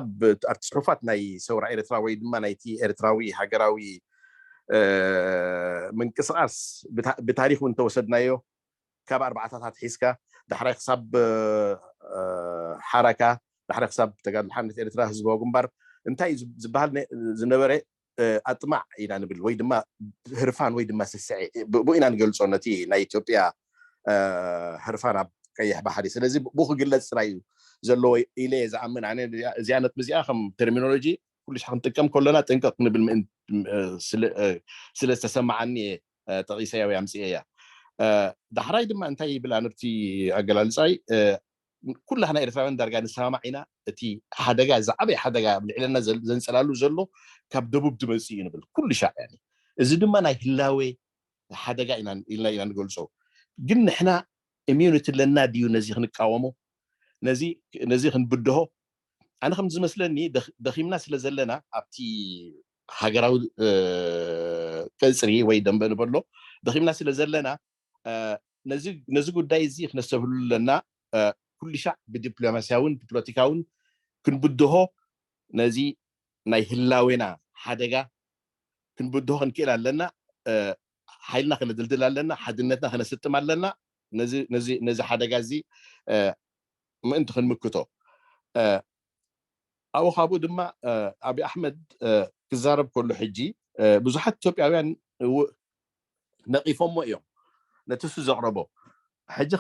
ኣብቲ ፅሑፋት ናይ ሰውራ ኤርትራ ወይ ድማ ናይቲ ኤርትራዊ ሃገራዊ ምንቅስቃስ ብታሪክ እውን ተወሰድናዮ ካብ ኣርባዕታታት ሒዝካ ዳሕራይ ክሳብ ሓረካ ዳሕራይ ክሳብ ተጋድሎ ሓርነት ኤርትራ ህዝባዊ ግንባር እንታይ ዝበሃል ዝነበረ ኣጥማዕ ኢና ንብል ወይ ድማ ህርፋን ወይ ድማ ስስዐ ብኡ ኢና ንገልፆ ነቲ ናይ ኢትዮጵያ ህርፋን ኣብ ቀይሕ ባሕሪ ስለዚ ብኡ ክግለፅ ጥራይ እዩ ዘለዎ ኢለ ዝኣምን ኣነ እዚኣ ነጥቢ እዚኣ ከም ተርሚኖሎጂ ኩሉ ሻዕ ክንጥቀም ከሎና ጥንቅቕ ክንብል ስለ ዝተሰማዓኒ ጠቂሰያ ወይ ኣምፅኤያ ዳሕራይ ድማ እንታይ ይብል ኣነብቲ ኣገላልፃይ ኩላህና ኤርትራውያን ዳርጋ ንሰማማዕ ኢና እቲ ሓደጋ ዝዓበየ ሓደጋ ኣብ ልዕለና ዘንፀላሉ ዘሎ ካብ ደቡብ ዝመፅእ እዩ ንብል ኩሉ ሻዕ እዚ ድማ ናይ ህላዌ ሓደጋ ኢልና ኢና ንገልፆ ግን ንሕና ኢሚዩኒቲ ኣለና ድዩ ነዚ ክንቃወሞ ነዚ ክንብድሆ ኣነ ከም ዝመስለኒ ደኺምና ስለ ዘለና ኣብቲ ሃገራዊ ቅፅሪ ወይ ደንበ ንበሎ ደኺምና ስለ ዘለና ነዚ ጉዳይ እዚ ክነስተብህሉ ኣለና ኩሉ ሻዕ ብዲፕሎማስያውን ብፖለቲካውን ክንብድሆ ነዚ ናይ ህላዌና ሓደጋ ክንብድሆ ክንክእል ኣለና ሓይልና ከነድልድል ኣለና ሓድነትና ከነስጥም ኣለና ነዚ ሓደጋ እዚ ምእንቲ ክንምክቶ ኣብኡ ካብኡ ድማ ኣብይ ኣሕመድ ክዛረብ ከሎ ሕጂ ብዙሓት ኢትዮጵያውያን ነቒፎሞ እዮም ነቲ እሱ ዘቕረቦ ሕጂ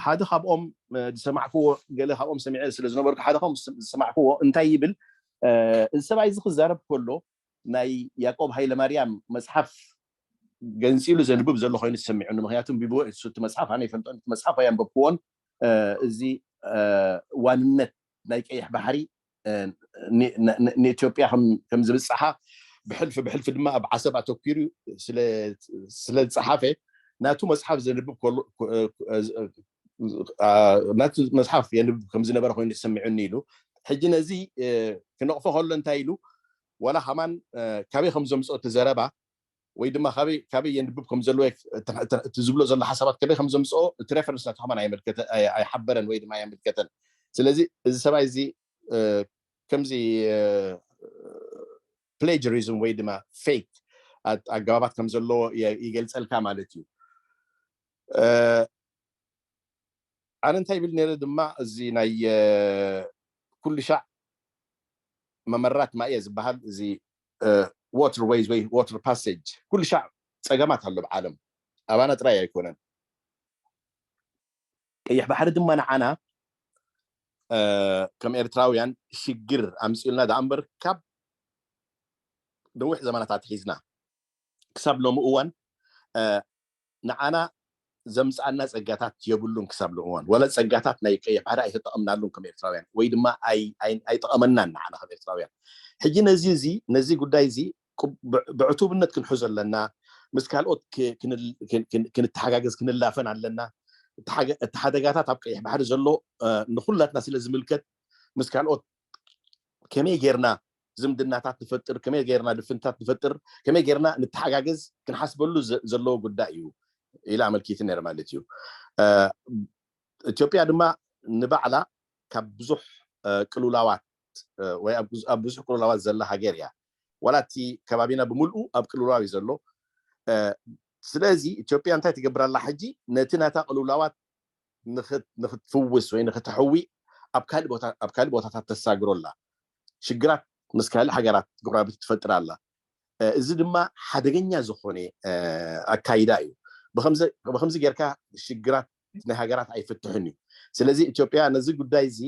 ሓደ ካብኦም ዝሰማዕክዎ ገለ ካብኦም ሰሚዐ ስለ ዝነበርኩ ሓደ ካብኦም ዝሰማዕክዎ እንታይ ይብል እዚ ሰብኣይ እዚ ክዛረብ ከሎ ናይ ያቆብ ሃይለማርያም መፅሓፍ ገንፂሉ ዘንብብ ዘሎ ኮይኑ ዝሰሚዑኒ ምክንያቱ ቢብወ እቲ መፅሓፍ ኣነ ይፈልጦ እቲ መፅሓፍ ኣያንበብክዎን እዚ ዋንነት ናይ ቀይሕ ባሕሪ ንኢትዮጵያ ከም ዝብፅሓ ብሕልፊ ብሕልፊ ድማ ኣብ ዓሰብ ኣተኪሩ ስለ ዝፀሓፈ ናቱ መፅሓፍ ዘንብብ ናቱ መፅሓፍ የንብብ ከም ዝነበረ ኮይኑ ዝሰሚዑኒ ኢሉ ሕጂ ነዚ ክነቕፎ ከሎ እንታይ ኢሉ ዋላ ከማን ካበይ ከም ዘምፅኦ እቲ ዘረባ ወይ ድማ ካበይ የንብብ ከም ዘለዎ እቲ ዝብሎ ዘሎ ሓሳባት ከበይ ከም ዘምፅኦ እቲ ሬፈረንስ ናቱ ከማን ኣይሓበረን ወይ ድማ ኣይምልከተን ስለዚ እዚ ሰብኣይ እዚ ከምዚ ፕሌጀሪዝም ወይ ድማ ፌክ ኣገባባት ከም ዘለዎ ይገልፀልካ ማለት እዩ ኣነ እንታይ ይብል ነረ ድማ እዚ ናይ ኩሉ ሻዕ መመራት ማእየ ዝበሃል እዚ ዋተር ዌይዝ ወይ ዋተር ፓሴጅ ኩሉ ሻዕ ፀገማት ኣሎ ብዓለም ኣባና ጥራይ ኣይኮነን ቀይሕ ባሕሪ ድማ ንዓና ከም ኤርትራውያን ሽግር ኣምፅኡልና ዳኣ እምበር ካብ ነዊሕ ዘመናት ኣትሒዝና ክሳብ ሎሚ እዋን ንዓና ዘምፅኣና ፀጋታት የብሉን ክሳብ ሎሚ እዋን ወላ ፀጋታት ናይ ቀይሕ ባሕሪ ኣይተጠቐምናሉን ከም ኤርትራውያን ወይ ድማ ኣይጠቐመናን ንዓና ከም ኤርትራውያን ሕጂ ነዚ እዚ ነዚ ጉዳይ እዚ ብዕቱብነት ክንሕዞ ኣለና ምስ ካልኦት ክንተሓጋገዝ ክንላፈን ኣለና እቲ ሓደጋታት ኣብ ቀይሕ ባሕሪ ዘሎ ንኩላትና ስለ ዝምልከት ምስ ካልኦት ከመይ ጌርና ዝምድናታት ንፈጥር፣ ከመይ ጌርና ድፍንታት ንፈጥር፣ ከመይ ጌርና ንተሓጋገዝ ክንሓስበሉ ዘለዎ ጉዳይ እዩ ኢለ ኣመልኪት ነይረ ማለት እዩ። ኢትዮጵያ ድማ ንባዕላ ካብ ብዙሕ ቅልውላዋት ወይ ኣብ ብዙሕ ቅልውላዋት ዘላ ሃገር እያ። ዋላ እቲ ከባቢና ብምልኡ ኣብ ቅልውላው እዩ ዘሎ። ስለዚ ኢትዮጵያ እንታይ ትገብር ኣላ ሕጂ? ነቲ ናታ ቅልውላዋት ንክትፍውስ ወይ ንክትሕዊ ኣብ ካልእ ቦታታት ተሳግሮ ኣላ። ሽግራት ምስ ካልእ ሃገራት ጎረባብቲ ትፈጥር ኣላ። እዚ ድማ ሓደገኛ ዝኾነ ኣካይዳ እዩ። ብከምዚ ጌርካ ሽግራት ናይ ሃገራት ኣይፍትሕን እዩ። ስለዚ ኢትዮጵያ ነዚ ጉዳይ እዚ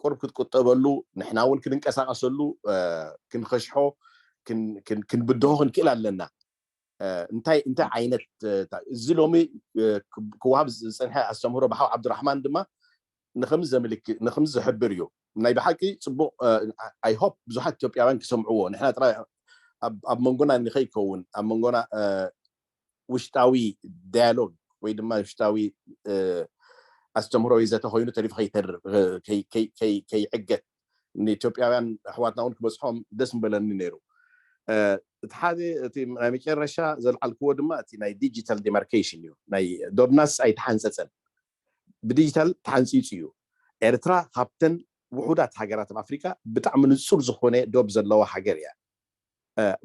ቁሩብ ክትቁጠበሉ፣ ንሕና እውን ክንንቀሳቀሰሉ፣ ክንኸሽሖ፣ ክንብድሆ ክንክእል ኣለና። እንታይ እንታይ ዓይነት እዚ ሎሚ ክወሃብ ዝፀንሐ ኣስተምህሮ ብሓው ዓብዱራሕማን ድማ ንከምዚ ዘምልክ ንከምዚ ዝሕብር እዩ። ናይ ብሓቂ ፅቡቅ። I hope ብዙሓት ኢትዮጵያውያን ክሰምዕዎ። ንሕና ጥራይ ኣብ መንጎና ንከይከውን ኣብ መንጎና ውሽጣዊ ዳያሎግ ወይ ድማ ውሽጣዊ ኣስተምህሮ ይዘተ ኮይኑ ተሪፉ ከይተርፍ ከይዕገት ንኢትዮጵያውያን ኣሕዋትና እውን ክበፅሖም ደስ ምበለኒ ነይሩ። እቲ ሓደ እቲ ናይ መጨረሻ ዘልዓልክዎ ድማ እቲ ናይ ዲጂታል ዲማርኬሽን እዩ። ናይ ዶብናስ ኣይተሓንፀፀን፣ ብዲጂታል ተሓንፂፁ እዩ። ኤርትራ ካብተን ውሑዳት ሃገራት ኣብ ኣፍሪካ ብጣዕሚ ንፁር ዝኾነ ዶብ ዘለዋ ሃገር እያ።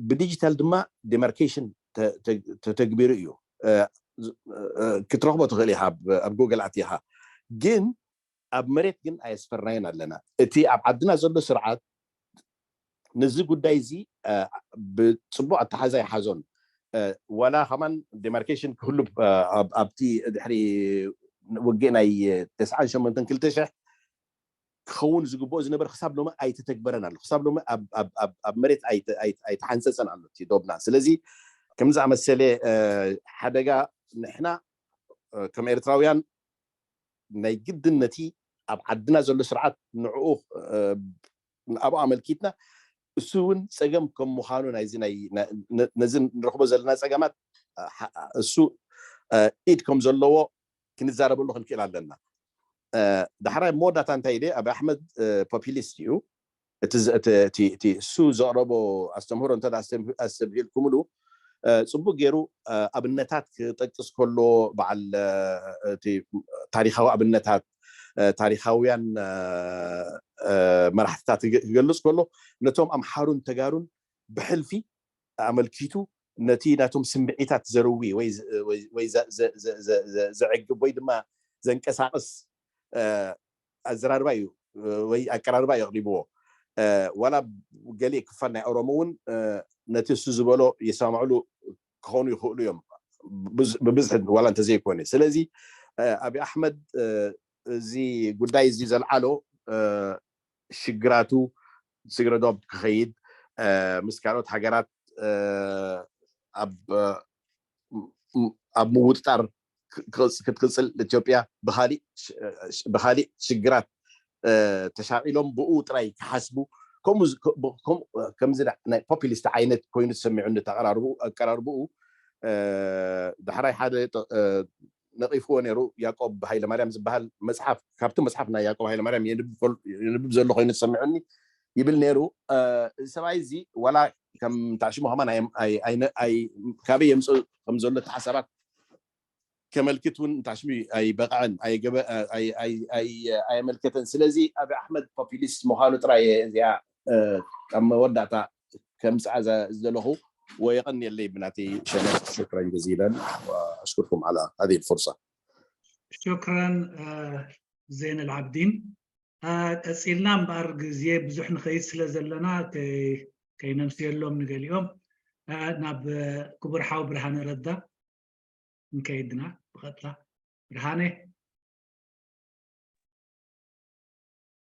ብዲጂታል ድማ ዲማርኬሽን ተተግቢሩ እዩ። ክትረኽቦ ትኽእል ኢኻ ኣብ ጉግል ኣቲኻ። ግን ኣብ መሬት ግን ኣየስፈርናዮን ኣለና። እቲ ኣብ ዓድና ዘሎ ስርዓት ነዚ ጉዳይ እዚ ብፅቡቅ ኣተሓዛ ይሓዞን። ዋላ ከማን ዲማርኬሽን ክህሉ ኣብቲ ድሕሪ ውግእ ናይ ተስዓን ሸሞንተን ክልተ ሽሕ ክኸውን ዝግብኦ ዝነበረ ክሳብ ሎሚ ኣይተተግበረን ኣሎ። ክሳብ ሎሚ ኣብ መሬት ኣይተሓንፀፀን ኣሎ እቲ ዶብና። ስለዚ ከምዚ ኣመሰለ ሓደጋ ንሕና ከም ኤርትራውያን ናይ ግድን ነቲ ኣብ ዓድና ዘሎ ስርዓት ንዕኡ ኣብኡ ኣመልኪትና እሱ እውን ፀገም ከም ምዃኑ ናይዚ ነዚ ንረኽቦ ዘለና ፀገማት እሱ ኢድ ከም ዘለዎ ክንዛረበሉ ክንክእል ኣለና። ዳሕራይ መወዳእታ እንታይ ኢለ ኣብ ኣሕመድ ፖፒሊስት እዩ እቲ እሱ ዘቕረቦ ኣስተምህሮ እንተ ኣስተብሂልኩምሉ ፅቡቅ ገይሩ ኣብነታት ክጠቅስ ከሎ በዓል ታሪካዊ ኣብነታት ታሪካውያን መራሕትታት ክገልፅ ከሎ ነቶም ኣምሓሩን ተጋሩን ብሕልፊ ኣመልኪቱ ነቲ ናቶም ስምዒታት ዘርዊ ወይ ዘዕግብ ወይ ድማ ዘንቀሳቅስ ኣዘራርባ እዩ ወይ ኣቀራርባ እዩ ኣቕሪብዎ። ዋላ ገሊእ ክፋል ናይ ኦሮሞ እውን ነቲ እሱ ዝበሎ የሰማምዕሉ ክኾኑ ይኽእሉ እዮም ብብዝሒ ዋላ እንተዘይኮነ። ስለዚ ኣብዪ ኣሕመድ እዚ ጉዳይ እዚ ዘልዓሎ ሽግራቱ ስግረ ዶብ ክኸይድ ምስ ካልኦት ሃገራት ኣብ ኣብ ምውጥጣር ክትቅፅል ኢትዮጵያ ብካሊእ ሽግራት ተሻቂሎም ብኡ ጥራይ ክሓስቡ ከምዚ ናይ ፖፒሊስት ዓይነት ኮይኑ ተሰሚዑ ኣቀራርብኡ። ዳሕራይ ሓደ ነቂፍዎ ነይሩ ያቆብ ሃይለማርያም ዝበሃል መፅሓፍ ካብቲ መፅሓፍ ናይ ያቆብ ሃይለማርያም የንብብ ዘሎ ኮይኑ ተሰሚዑኒ ይብል ነይሩ። እዚ ሰብኣይ እዚ ዋላ ከም ታሽሙ ከማን ካበይ የምፅእ ከም ዘሎ እቲ ሓሳባት ከመልክት እውን ታሽሙ ኣይበቕዐን ኣየመልከተን። ስለዚ ኣብዪ ኣሕመድ ፖፒሊስት ምዃኑ ጥራይ እዚኣ ኣብ መወዳእታ ከምፅኣ ዝደለኹ ወየቐንየለይ ብናተይ ሸነኽ ሽክረን ጀዚለን ኣሽኩርኩም ዓላ ሃذه الفرصة። ሽክረን ዜን ልዓብዲን። ቀፂልና እምበኣር ግዜ ብዙሕ ንኸይድ ስለ ዘለና ከይነምስየሎም ንገሊኦም ናብ ክቡር ሓው ብርሃነ ረዳ እንከይድና ብቐጥታ ብርሃነ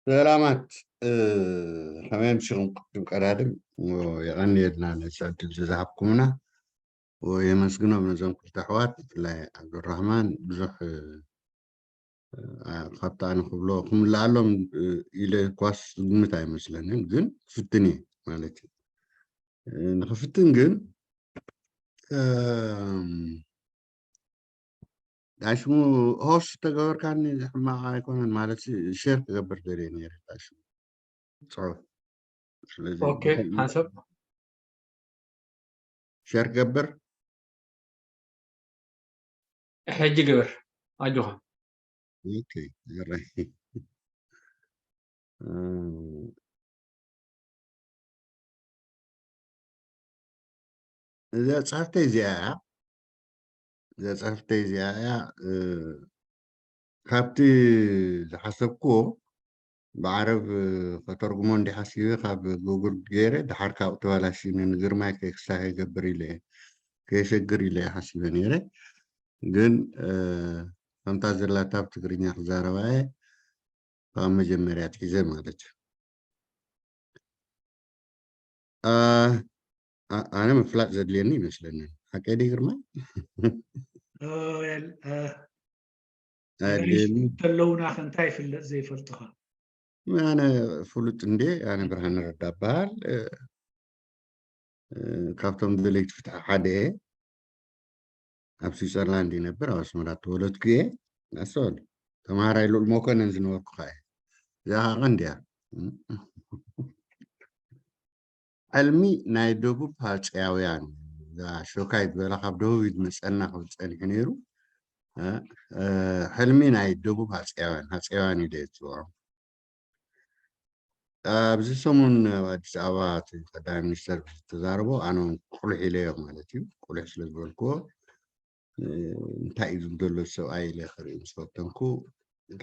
ሰላማት ከመይ ኣምሲኹም ክብ ቀዳድም የቐንየልና ነዚ ዕድል ዝሃብኩምና የመስግኖም ነዞም ክልተ ኣሕዋት ብፍላይ ዓብዱራህማን ብዙሕ ካብቲ ኣነ ክብሎ ክምልኣሎም ኢለ ኳስ ዝግምት ኣይመስለንን ግን ክፍትን እየ ማለት እዩ ንክፍትን ግን ዳሽሙ ሆስት ተገበርካኒ ሕማቕ ኣይኮነን ማለት ሸር ክገብር ደልየ ነይረ ዳሽሙ ጽሑፍ ስለዚ ኦኬ ሓንሳብ ሸር ገብር ሕጂ ግበር ኣጆኻ ኦኬ ይረይ እዛ ጽሕፍተይ እዚኣ እያ እዛ ጽሕፍተይ እዚኣ እያ ካብቲ ዝሓሰብኩዎ ብዓረብ ከተርጉሞ እንዲ ሓሲበ ካብ ጉግል ገይረ ድሓር ካብኡ ተባላሽኒ ንግርማይ ከይክሳ ከይገብር ኢለ ከየሸግር ኢለ ሓሲበ ነይረ ግን ከምታ ዘላታ ብትግርኛ ክዛረባ እየ ካብ መጀመርያ ትሒዘ ማለት እዩ ኣነ ምፍላጥ ዘድልየኒ ይመስለኒ ሓቀይ ዲ ግርማ ተለውና ከንታይ ይፍለጥ ዘይፈልጥኻ ኣነ ፍሉጥ እንዴ ኣነ ብርሃን ረዳ በሃል ካብቶም ደለይቲ ፍትሒ ሓደ እየ ኣብ ስዊዘርላንድ ይነብር ኣብ ኣስመራ ተወለድኩ እየ ኣስተውዕል ተምሃራይ ልኡል መኮነን ዝነበርኩ ከዓ እየ እዚኣ ከዓ ቀንዲ እያ ሕልሚ ናይ ደቡብ ሃፀያውያን እዛ ሾካይ ዝበላ ካብ ደቡብ እዩ ዝመፀና ክብል ፀኒሑ ነይሩ ሕልሚ ናይ ደቡብ ሃፀያውያን ሃፀያውያን እዩ ደየፅውዖም ኣብዚ ሰሙን ኣብ ኣዲስ ኣበባ እቲ ቀዳማይ ሚኒስተር ዝተዛረቦ ኣነ እውን ቁልሕ ኢለዮ ማለት እዩ ቁልሕ ስለ ዝበልክዎ እንታይ እዩ ዝብል ዘሎ ሰብኣይ ኢለ ክርኢ ምስ ፈተንኩ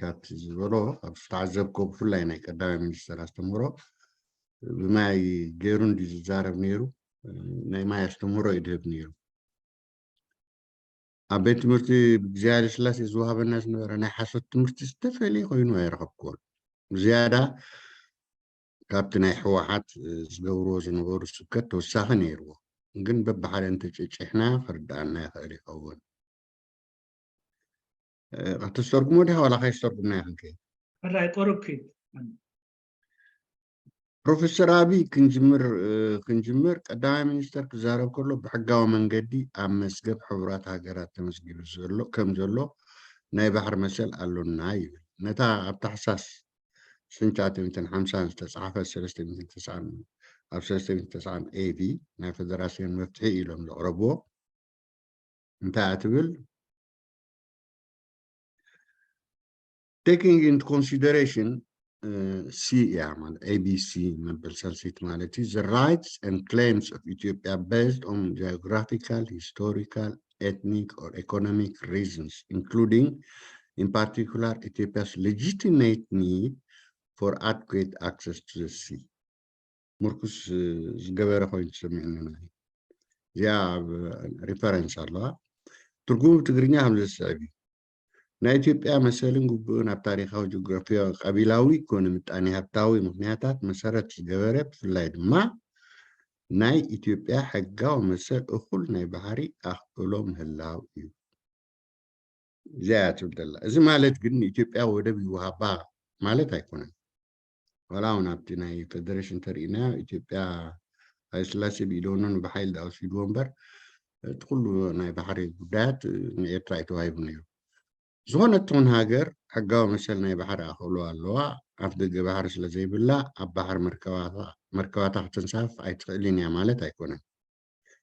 ካብቲ ዝበሎ ካብ ዝተዓዘብኮ ብፍላይ ናይ ቀዳማይ ሚኒስተር ኣስተምህሮ ብማይ ገይሩ እንዲ ዝዛረብ ነይሩ ናይ ማይ ኣስተምህሮ እዩ ድህብ ነይሩ ኣብ ቤት ትምህርቲ ብግዜ ሃይለስላሴ ዝወሃበና ዝነበረ ናይ ሓሶት ትምህርቲ ዝተፈለየ ኮይኑ ኣይረኸብክዎን። ብዝያዳ ካብቲ ናይ ህወሓት ዝገብርዎ ዝነበሩ ስብከት ተወሳኺ ነይርዎ። ግን በብሓደ እንተጨጭሕና ክርድኣና ይኽእል ይኸውን። ከተስተርጉሞ ዲኻ ዋላ ከይስተርጉምና ይኽንከ? ሕራይ ቆርብ ኪድ። ፕሮፌሰር ኣብይ ክንጅምር ክንጅምር ቀዳማይ ሚኒስተር ክዛረብ ከሎ ብሕጋዊ መንገዲ ኣብ መዝገብ ሕቡራት ሃገራት ተመዝጊቡ ዘሎ ከም ዘሎ ናይ ባሕሪ መሰል ኣሎና ይብል። ነታ ኣብ ታሕሳስ ሽንቻ ተሚትን ሓምሳን ዝተጻሕፈ ሰለስተ ሚትን ተስዓን ኣብ ሰለስተ ሚትን ተስዓን ኤዲ ናይ ፈደራሲዮን መፍትሒ ኢሎም ዘቕረብዎ እንታይ እያ ትብል? Taking into consideration C እያ ማለት A B C መበል ሳልሲት ማለት እዩ the rights and claims of Ethiopia based on geographical, historical, ethnic or economic reasons including in particular Ethiopia's legitimate need for adequate access to the sea. ምርኩስ ዝገበረ ኮይኑ ተሰሚዑኒ እዚኣ ኣብ reference ኣለዋ ትርጉሙ ብትግርኛ ከም ዘስዕብ እዩ ናይ ኢትዮጵያ መሰልን ግቡእን ኣብ ታሪካዊ ጂኦግራፊያዊ ቀቢላዊ ኮነ ምጣኔ ሃብታዊ ምክንያታት መሰረት ዝገበረ ብፍላይ ድማ ናይ ኢትዮጵያ ሕጋዊ መሰል እኩል ናይ ባሕሪ ኣኽእሎ ምህላው እዩ እዚኣ እያ ትብል ዘላ። እዚ ማለት ግን ንኢትዮጵያ ወደብ ይወሃባ ማለት ኣይኮነን። ዋላ እውን ኣብቲ ናይ ፌደሬሽን ተርእና ኢትዮጵያ ሃይለስላሴ ብኢደወኖ ብሓይሊ ዳኣ ወሲድዎ እምበር እቲ ኩሉ ናይ ባሕሪ ጉዳያት ንኤርትራ እዩ ተዋሂቡ ነይሩ። ዝኾነት ትኹን ሃገር ሕጋዊ መሰል ናይ ባሕሪ ኣኽእሎ ኣለዋ። ኣፍ ደገ ባሕሪ ስለ ዘይብላ ኣብ ባሕሪ መርከባታ መርከባታ ከተንሳፍፍ ኣይትኽእልን እያ ማለት ኣይኮነን።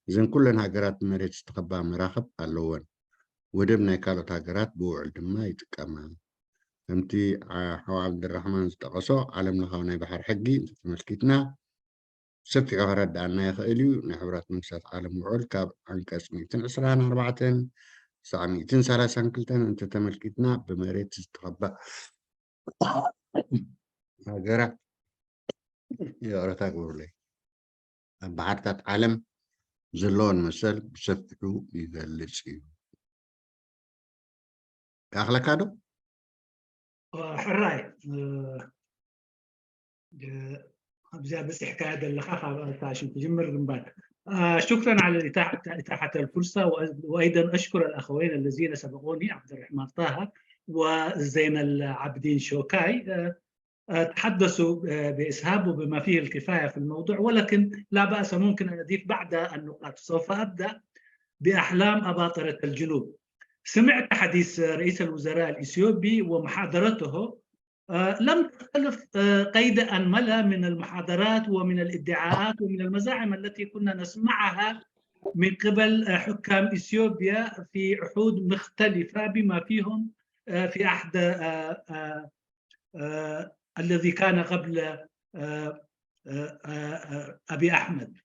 እዘን ኩለን ሃገራት ብመሬት ዝተኸባ መራኽብ ኣለወን። ወደብ ናይ ካልኦት ሃገራት ብውዕል ድማ ይጥቀማ። ከምቲ ሓው ዓብድራሕማን ዝጠቐሶ ዓለም ለኻዊ ናይ ባሕሪ ሕጊ እንተተመልኪትና ብሰፊሑ ከረድኣና ይኽእል እዩ። ናይ ሕቡራት መንግስታት ዓለም ውዕል ካብ ዓንቀፅ ሚእትን ዕስራን ኣርባዕተን ክሳዕ ሚእትን ሰላሳን ክልተን እንተተመልኪትና ብመሬት ዝተኸባ ሃገራት ይቕረታ ግበሩለይ ኣብ ባሕርታት ዓለም ዘለወን መሰል ብሰፊሑ ይገልጽ እዩ። ይኣኽለካ ዶ? ሕራይ ኣብዚኣ በፂሕካያ ዘለኻ ካብ ታሽም ክጅምር ግንባር شكرا على إتاحة الفرصة وأيضا أشكر الأخوين الذين سبقوني عبد الرحمن طه وزين العابدين شوكاي تحدثوا بإسهاب وبما فيه الكفاية في الموضوع، ولكن لا بأس، ممكن أن أضيف بعض النقاط. سوف أبدأ بأحلام أباطرة الجنوب. سمعت حديث رئيس الوزراء الإثيوبي ومحاضرته، آه، لم تختلف، آه، قيد أنملة من المحاضرات ومن الادعاءات ومن المزاعم التي كنا نسمعها من قبل، آه، حكام إثيوبيا في عهود مختلفة، بما فيهم، آه، في عهد، آه، آه، آه، الذي كان قبل، آه، آه، آه، آه، أبي أحمد.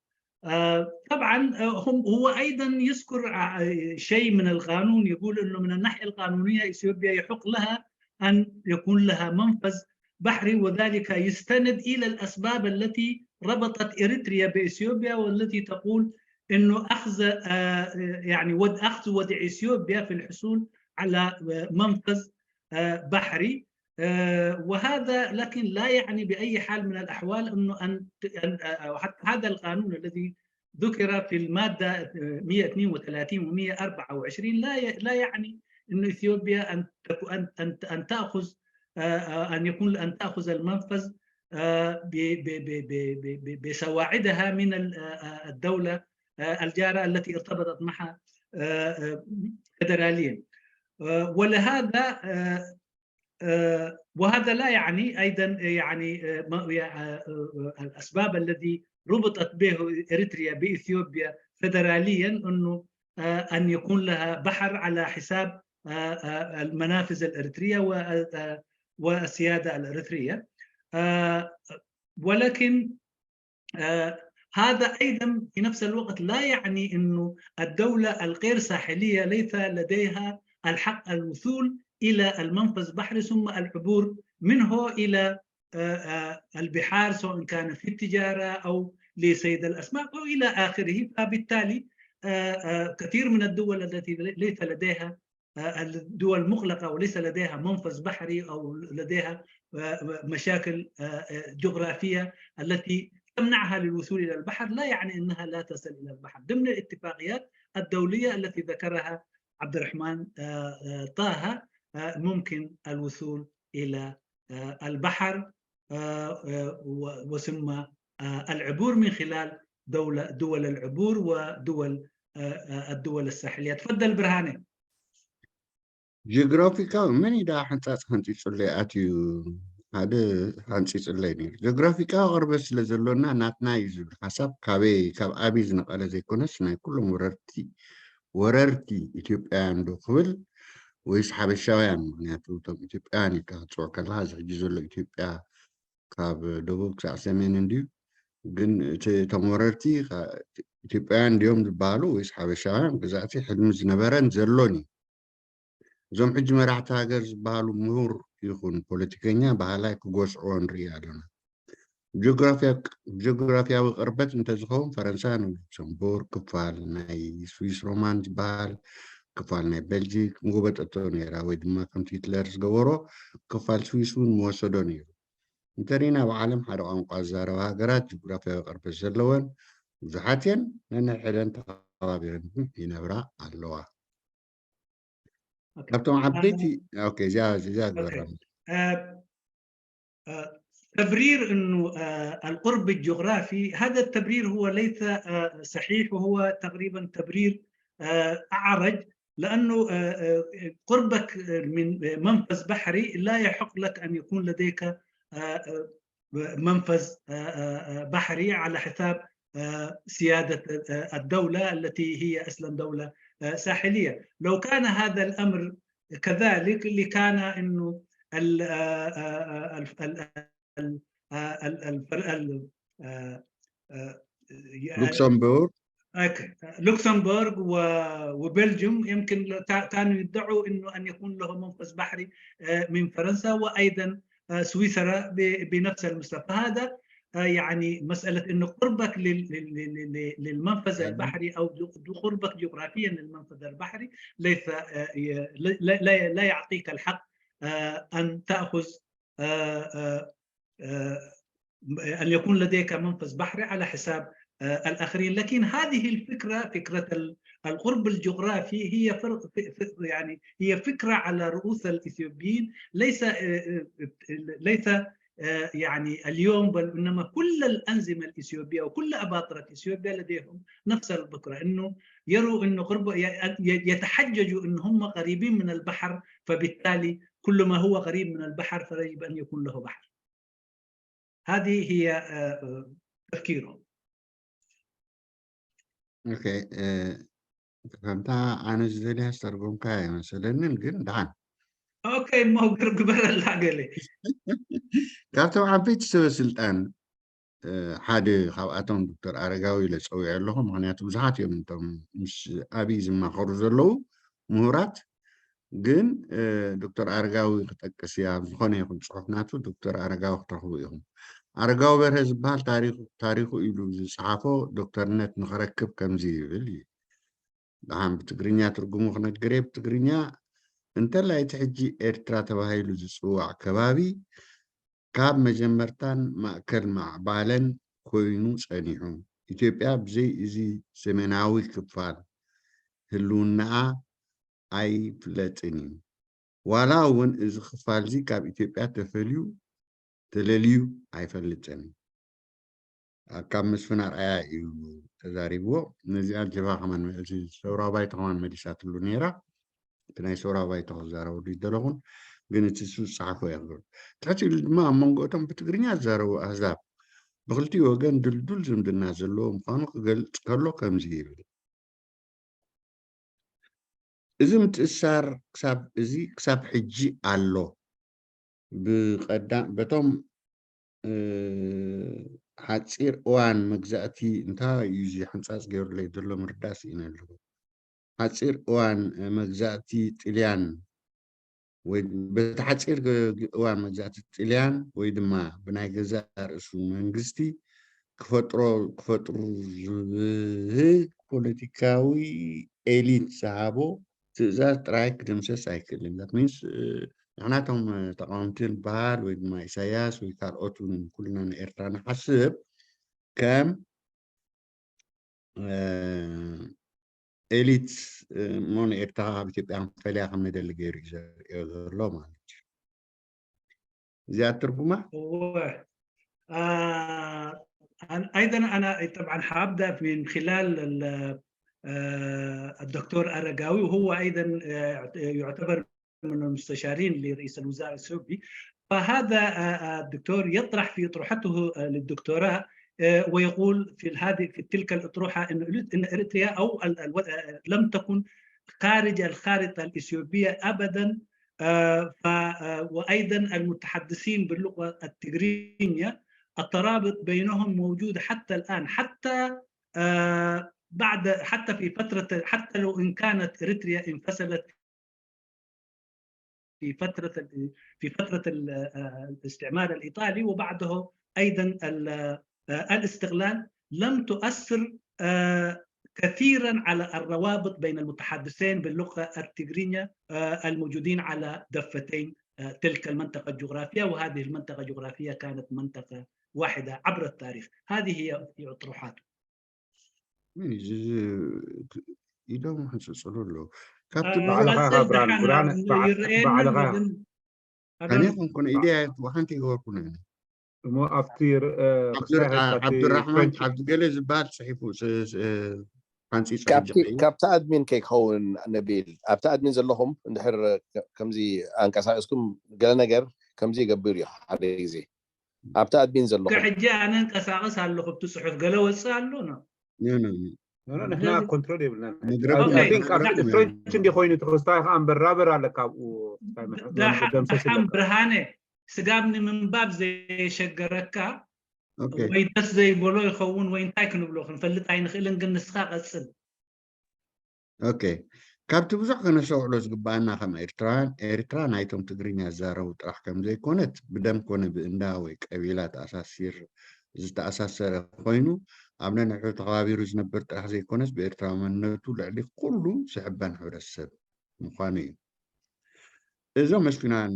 آه، طبعًا، آه، هم، هو أيضًا يذكر، آه، شيء من القانون، يقول إنه من الناحية القانونية إثيوبيا يحق لها أن يكون لها منفذ بحري، وذلك يستند إلى الأسباب التي ربطت إريتريا بإثيوبيا، والتي تقول إنه أخذ، آه، يعني ود-، أخذ وضع إثيوبيا في الحصول على، آه، منفذ، آه، بحري. آه، وهذا لكن لا يعني بأي حال من الأحوال أنه أن، أن، آه، حتى هذا القانون الذي ذكر في المادة، آه، مية واثنين وثلاثين و مية وأربعة وعشرين لا ي-، لا يعني أن إثيوبيا أن تكو-، أن، أن، أن تأخذ، آه، آه، أن يكون، أن تأخذ المنفذ، آه، ب-، ب-، ب-، ب-، ب-، ب-، بسواعدها من ال-، آه، آه، الدولة، آه، الجارة التي ارتبطت معها، آه، آه، فدراليًا. آه، ولهذا، آه، آه، وهذا لا يعني أيضًا، يعني، آه، ما-، يع-، آه، آه، الأسباب الذي ربطت به إريتريا بإثيوبيا فدراليًا أنه، آه، أن يكون لها بحر على حساب، آه، آه، المنافذ الإريترية و-، آه، والسيادة الإريترية. آه، ولكن، آه، هذا أيضًا في نفس الوقت لا يعني أنه الدولة الغير ساحلية ليس لديها الحق الوصول إلى المنفذ البحري ثم العبور منه إلى، آه، آه، البحار، سواء كان في التجارة أو لصيد الأسماك أو إلى آخره. فبالتالي، آه، آه، كثير من الدول التي لي-، ليس لديها، آه، الدول مغلقة وليس لديها منفذ بحري أو لديها، آه، مشاكل، آه، آه، جغرافية التي تمنعها للوصول إلى البحر، لا يعني أنها لا تصل إلى البحر. ضمن الاتفاقيات الدولية التي ذكرها عبد الرحمن، آه، آه، طه، آه، ممكن الوصول إلى، آه، البحر، آه، آه، و-، وثم، آه، العبور من خلال دولة، دول العبور ودول، آه، آه، الدول الساحلية. تفضل برهاني. ጂኦግራፊካዊ መን ኢዳ ሕንጻጽ ሓንጺጹለይ ኣትዩ ሓደ ሓንጺጹለይ ነይሩ። ጂኦግራፊካዊ ቅርበት ስለ ዘሎና ናትና እዩ ዝብል ሓሳብ ካበይ ካብ ኣቢ ዝነቐለ ዘይኮነስ ናይ ኩሎም ወረርቲ ወረርቲ ኢትዮጵያውያን ዶ ክብል ወይስ ሓበሻውያን? ምክንያቱ እቶም ኢትዮጵያውያን ኢልካ ክትፅውዕ ከለካ እዚ ሕጂ ዘሎ ኢትዮጵያ ካብ ደቡብ ክሳዕ ሰሜን እንድዩ። ግን እቲ እቶም ወረርቲ ከ-፣ ኢትዮጵያውያን እንድዮም ዝበሃሉ ወይስ ሓበሻውያን? ግዛእቲ ሕልሚ ዝነበረን ዘሎን እዩ። እዞም ሕጂ መራሕቲ ሃገር ዝበሃሉ ምሁር ይኹን ፖለቲከኛ ባህላይ ክጎስዕዎ ንርኢ ኣለና። ጂኦግራፊያ-፣ ጂኦግራፊያዊ ቅርበት እንተዝኸውን ፈረንሳ ንሉክሰምቡርግ ክፋል ናይ ስዊስ ሮማን ዝበሃል ክፋል ናይ ቤልጂክ ምጎበጠቶ ነይራ፣ ወይ ድማ ከምቲ ሂትለር ዝገበሮ ክፋል ስዊስ እውን ምወሰዶ ነይሩ። እንተሪና ኣብ ዓለም ሓደ ቋንቋ ዝዛረባ ሃገራት ጂኦግራፊያዊ ቅርበት ዘለወን ብዙሓት እየን፣ ነንሕደን ተኸባቢረን ይነብራ ኣለዋ። أوكي. ካብቶም ዓበይቲ آه، ኦኬ፣ እዚኣ እዚኣ أوكي. ግበረኒ። آه، آه، تبرير إنه، آه، القرب الجغرافي، هذا التبرير هو ليس، آه، صحيح، وهو تقريبًا تبرير، آه، أعرج، لأنه، آه، آه، قربك من منفذ بحري لا يحق لك أن يكون لديك، آه، آه، منفذ، آه، آه، آه، بحري على حساب، آه، سيادة، آه، الدولة التي هي أصلًا دولة، آه، ساحلية. لو كان هذا الأمر كذلك لكان إنه ال-، آه، آه، آه، ال-، ال-، ال-، آه، ال-، الفر-، ال-، آه، آه، ي-، ሉክሰምቡርግ أوكي. لوكسمبورغ و-، وبلجيوم يمكن ل-، كا-، كانوا يدعوا إنه أن يكون له منفذ بحري، آه، من فرنسا، وأيضًا، آه، سويسرا ب-، بنفس المستوى. فهذا، آه، يعني مسألة إنه قربك لل-، لل-، لل-، لل-، للمنفذ يعني البحري أو ج-، قربك جغرافيًا للمنفذ البحري ليس، آه، ي-، لا، لا، لا، لا يعطيك الحق، آه، أن تأخذ، آه، آه، آه، أن يكون لديك منفذ بحري على حساب، آه، الآخرين. لكن هذه الفكرة، فكرة ال-، القرب الجغرافي، هي فر-، ف-، ف-، يعني، هي فكرة على رؤوس الإثيوبيين، ليس، آه، آه، ليس، آه، يعني اليوم، بل إنما كل الأنظمة الإثيوبية وكل أباطرة إثيوبيا لديهم نفس الفكرة، إنه يروا إنه قرب، ي-، ي-، يتحججوا إن هم قريبين من البحر، فبالتالي كل ما هو قريب من البحر فيجب أن يكون له بحر. هذه هي، آه، آه، تفكيرهم. ኦኬ፣ እ፣ ከምታ ኣነ ዝደልያ ዝተርጎምካ ኣይመሰለንን፣ ግን ደሓን። ኦኬ፣ እሞ ግር ግበረላ ገለ። ካብቶም ዓበይቲ ሰበ ስልጣን፣ እ፣ ሓደ ካብኣቶም ዶክተር ኣረጋዊ ኢለ ፀዊዐ ኣለኹ። ምኽንያቱ ብዙሓት እዮም እቶም ምስ ኣብይ ዝማኸሩ ዘለዉ ምሁራት። ግን፣ እ፣ ዶክተር ኣረጋዊ ክጠቅስ እያ፣ ኣብ ዝኾነ ይኹን ጽሑፍ ናቱ ዶክተር ኣረጋዊ ክትረኽቡ ኢኹም። ኣረጋዊ በርሀ ዝበሃል ታሪኹ፣ ታሪኹ ኢሉ ዝጸሓፎ ዶክተርነት ንኽረክብ ከምዚ ይብል እዩ። ደሓን ብትግርኛ ትርጉሙ ክነግር እየ። ብትግርኛ፣ እንተላይ እቲ ሕጂ ኤርትራ ተባሂሉ ዝጽዋዕ ከባቢ ካብ መጀመርታን ማእከል ማዕባለን ኮይኑ ጸኒሑ። ኢትዮጵያ ብዘይ እዚ ሰሜናዊ ክፋል ህልውናኣ ኣይፍለጥን እዩ። ዋላ እውን እዚ ክፋል እዚ ካብ ኢትዮጵያ ተፈልዩ፣ ተለልዩ ኣይፈልጥን። ካብ መስፍን ኣርኣያ እዩ ተዛሪብዎ። ነዚኣ ጀባ ከማን፣ እዚ ሰውራ ባይቶ ከማን መሊሳትሉ ነይራ። እቲ ናይ ሰውራ ባይቶ ክዛረበሉ ይደለኹን፣ ግን እቲ እሱ ዝጸሓፎ እየ ክብል። ትሕት ኢሉ ድማ ኣብ መንጎ እቶም ብትግርኛ ዝዛረቡ ኣህዛብ ብክልቲኡ ወገን ድልዱል ዝምድና ዘለዎ ምዃኑ ክገልጽ ከሎ ከምዚ ይብል። እዚ ምትእስሳር ክሳብ፣ እዚ ክሳብ ሕጂ ኣሎ። ብቐዳ-፣ በቶም፣ እ፣ ሓጺር እዋን መግዛእቲ፣ እንታይ እዩ እዚ ሕንጻጽ ገይሩለይ ዘሎ ምርዳእ ስኢነ ኣለኹ። ሓጺር እዋን፣ እ፣ መግዛእቲ ጥልያን ወይ በቲ ሓጺር ግ-፣ ግ-፣ እዋን መግዛእቲ ጥልያን ወይ ድማ ብናይ ገዛእ ርእሱ መንግስቲ ክፈጥሮ፣ ክፈጥሩ ዝብህግ ፖለቲካዊ ኤሊት ዝሃቦ ትእዛዝ ጥራይ ክድምሰስ ኣይክእልን። That means፣ እ፣ ንሕና እቶም፣ እ፣ ተቃወምቲ ንበሃል ወይ ድማ ኢሳያስ ወይ ካልኦት እውን ኩልና ንኤርትራ ንሓስብ ከም፣ እ፣ ኤሊት፣ እ፣ እሞ ንኤርትራ ካብ ኢትዮጵያ ክንፈልያ ከም ንደሊ ገይሩ እዩ ዘርእዮ ዘሎ ማለት እዩ። እዚኣ ትርጉማ هو، آه، أنا- أيضًا أنا طبعًا حأبدأ من خلال ال- آه، الدكتور أرقاوي، وهو أيضًا، آه، يعتبر من المستشارين لرئيس الوزراء الإثيوبي. فهذا، آه، آه، الدكتور يطرح في أطروحته، آه، للدكتوراه، آه، ويقول في هذه، في تلك الأطروحة إن إن إريتريا أو ال- ال- آه، لم تكن خارج الخارطة الإثيوبية أبدًا. آه، ف- آه، وأيضًا المتحدثين باللغة التجرينية، الترابط بينهم موجود حتى الآن، حتى، آه، بعد، حتى في فترة، حتى لو إن كانت إريتريا انفصلت في فترة ال- في فترة ال- آه، الاستعمار الإيطالي، وبعده أيضًا ال- آه، الاستقلال، لم تؤثر، آه، كثيرًا على الروابط بين المتحدثين باللغة التجرينية، آه، الموجودين على ضفتي، آه، تلك المنطقة الجغرافية، وهذه المنطقة الجغرافية كانت منطقة واحدة عبر التاريخ. هذه هي أطروحاته. ምን እዩ እዚ? ኢሎም ሕንፅፅሉ ኣለዉ። ካብቲ آه، ባዕልኻ قصدي ኢኻ ብርሃን دحان ብርሃን ባዕልኻ يرئينا ኢኻ من- ኣነ أبن- ኮንኩነ ኢደ ኣይወሓንቲ ይገበርኩነ። እሞ ኣብቲ ር- እ፣ ዓብዱር- ክሳይ ዓ- ካብቲ ዓብዱራሕማን ፍሬንች ዓብዲ ገለ ዝበሃል ፅሒፉ ስ- ስ- ሓንፂፁ ሕጂ ካብቲ ከይድ ካብቲ ኣድሚን ከይከውን ነቢል፣ ኣብቲ ኣድሚን ዘለኹም እንድሕር ከ- ከምዚ ኣንቀሳቂስኩም ገለ ነገር ከምዚ ይገብር እዩ ሓደ ግዜ። ኣብቲ ኣድሚን ዘለኹም ሕጂ ኣነ እንቀሳቀስ ኣለኹ፣ ኣብቲ ፅሑፍ ገለ ወፅእ ኣሎ ነው። ኖ፣ ኖ፣ ኖ። ኖ፣ ኖ፣ ንሕና ስለዚ ኮንትሮል የብልናን። መድረክ ኣብ- ኦኬ፣ I think ኣብቲ ዳ- ፍሬንች እንዲ ኮይኑ ትኽስታይ ከዓ እምበር ራበር ኣለካ ኣብኡ። እንታይ መ- ዳሓ- መደምሰስ ደሓን ኣለካ። ብርሃነ፣ ስጋብ ንምንባብ ዘየሸገረካ ኦኬ። ወይ ደስ ዘይበሎ ይኸውን ወይ እንታይ ክንብሎ ክንፈልጥ ኣይንኽእልን፣ ግን ንስኻ ቀጽል። ኦኬ። ካብቲ ብዙሕ ከነስተውዕሎ ዝግባኣና ከም ኤርትራውያን፣ ኤርትራ ናይቶም ትግርኛ ዝዛረቡ ጥራሕ ከም ዘይኮነት ብደም ኮነ ብእንዳ ወይ ቀቢላ ተኣሳሲር ዝተኣሳሰረ ኮይኑ፣ ኣብ ነንሕዱ ተኸባቢሩ ዝነብር ጥራሕ ዘይኮነስ ብኤርትራዊ መንነቱ ልዕሊ ኩሉ ዝሕበን ሕብረተሰብ ምዃኑ እዩ። እዞም መስፍናን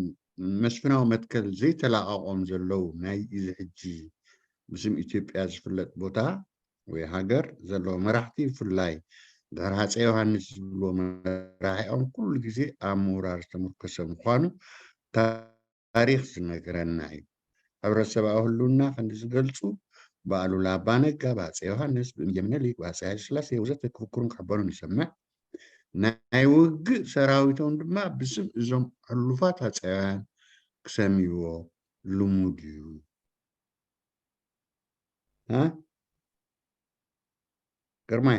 መስፍናዊ መትከል ዘይተላቐቖም ዘለዉ ናይ እዚ ሕጂ ብስም ኢትዮጵያ ዝፍለጥ ቦታ ወይ ሃገር ዘለዉ መራሕቲ፣ ብፍላይ ድሕሪ ሃፀይ ዮሃንስ ዝብልዎ መራሒኦም ኩሉ ግዜ ኣብ ምውራር ዝተመርኮሰ ምዃኑ ታሪኽ ዝነግረና እዩ። ሕብረተሰባዊ ህልውና ክንዲ ዝገልጹ ብኣሉላ ኣባነጋ፣ ብኣፀ ዮሃንስ፣ ብእምየ ምኒልክ፣ ብኣፀ ሃይለስላሴ ወዘተ ክፍክሩን ክሕበኑን ይሰምዕ። ናይ ውግእ ሰራዊቶም ድማ ብስም እዞም ሕሉፋት ኣፀያውያን ክሰምይዎ ልሙድ እዩ። እ? ግርማይ፣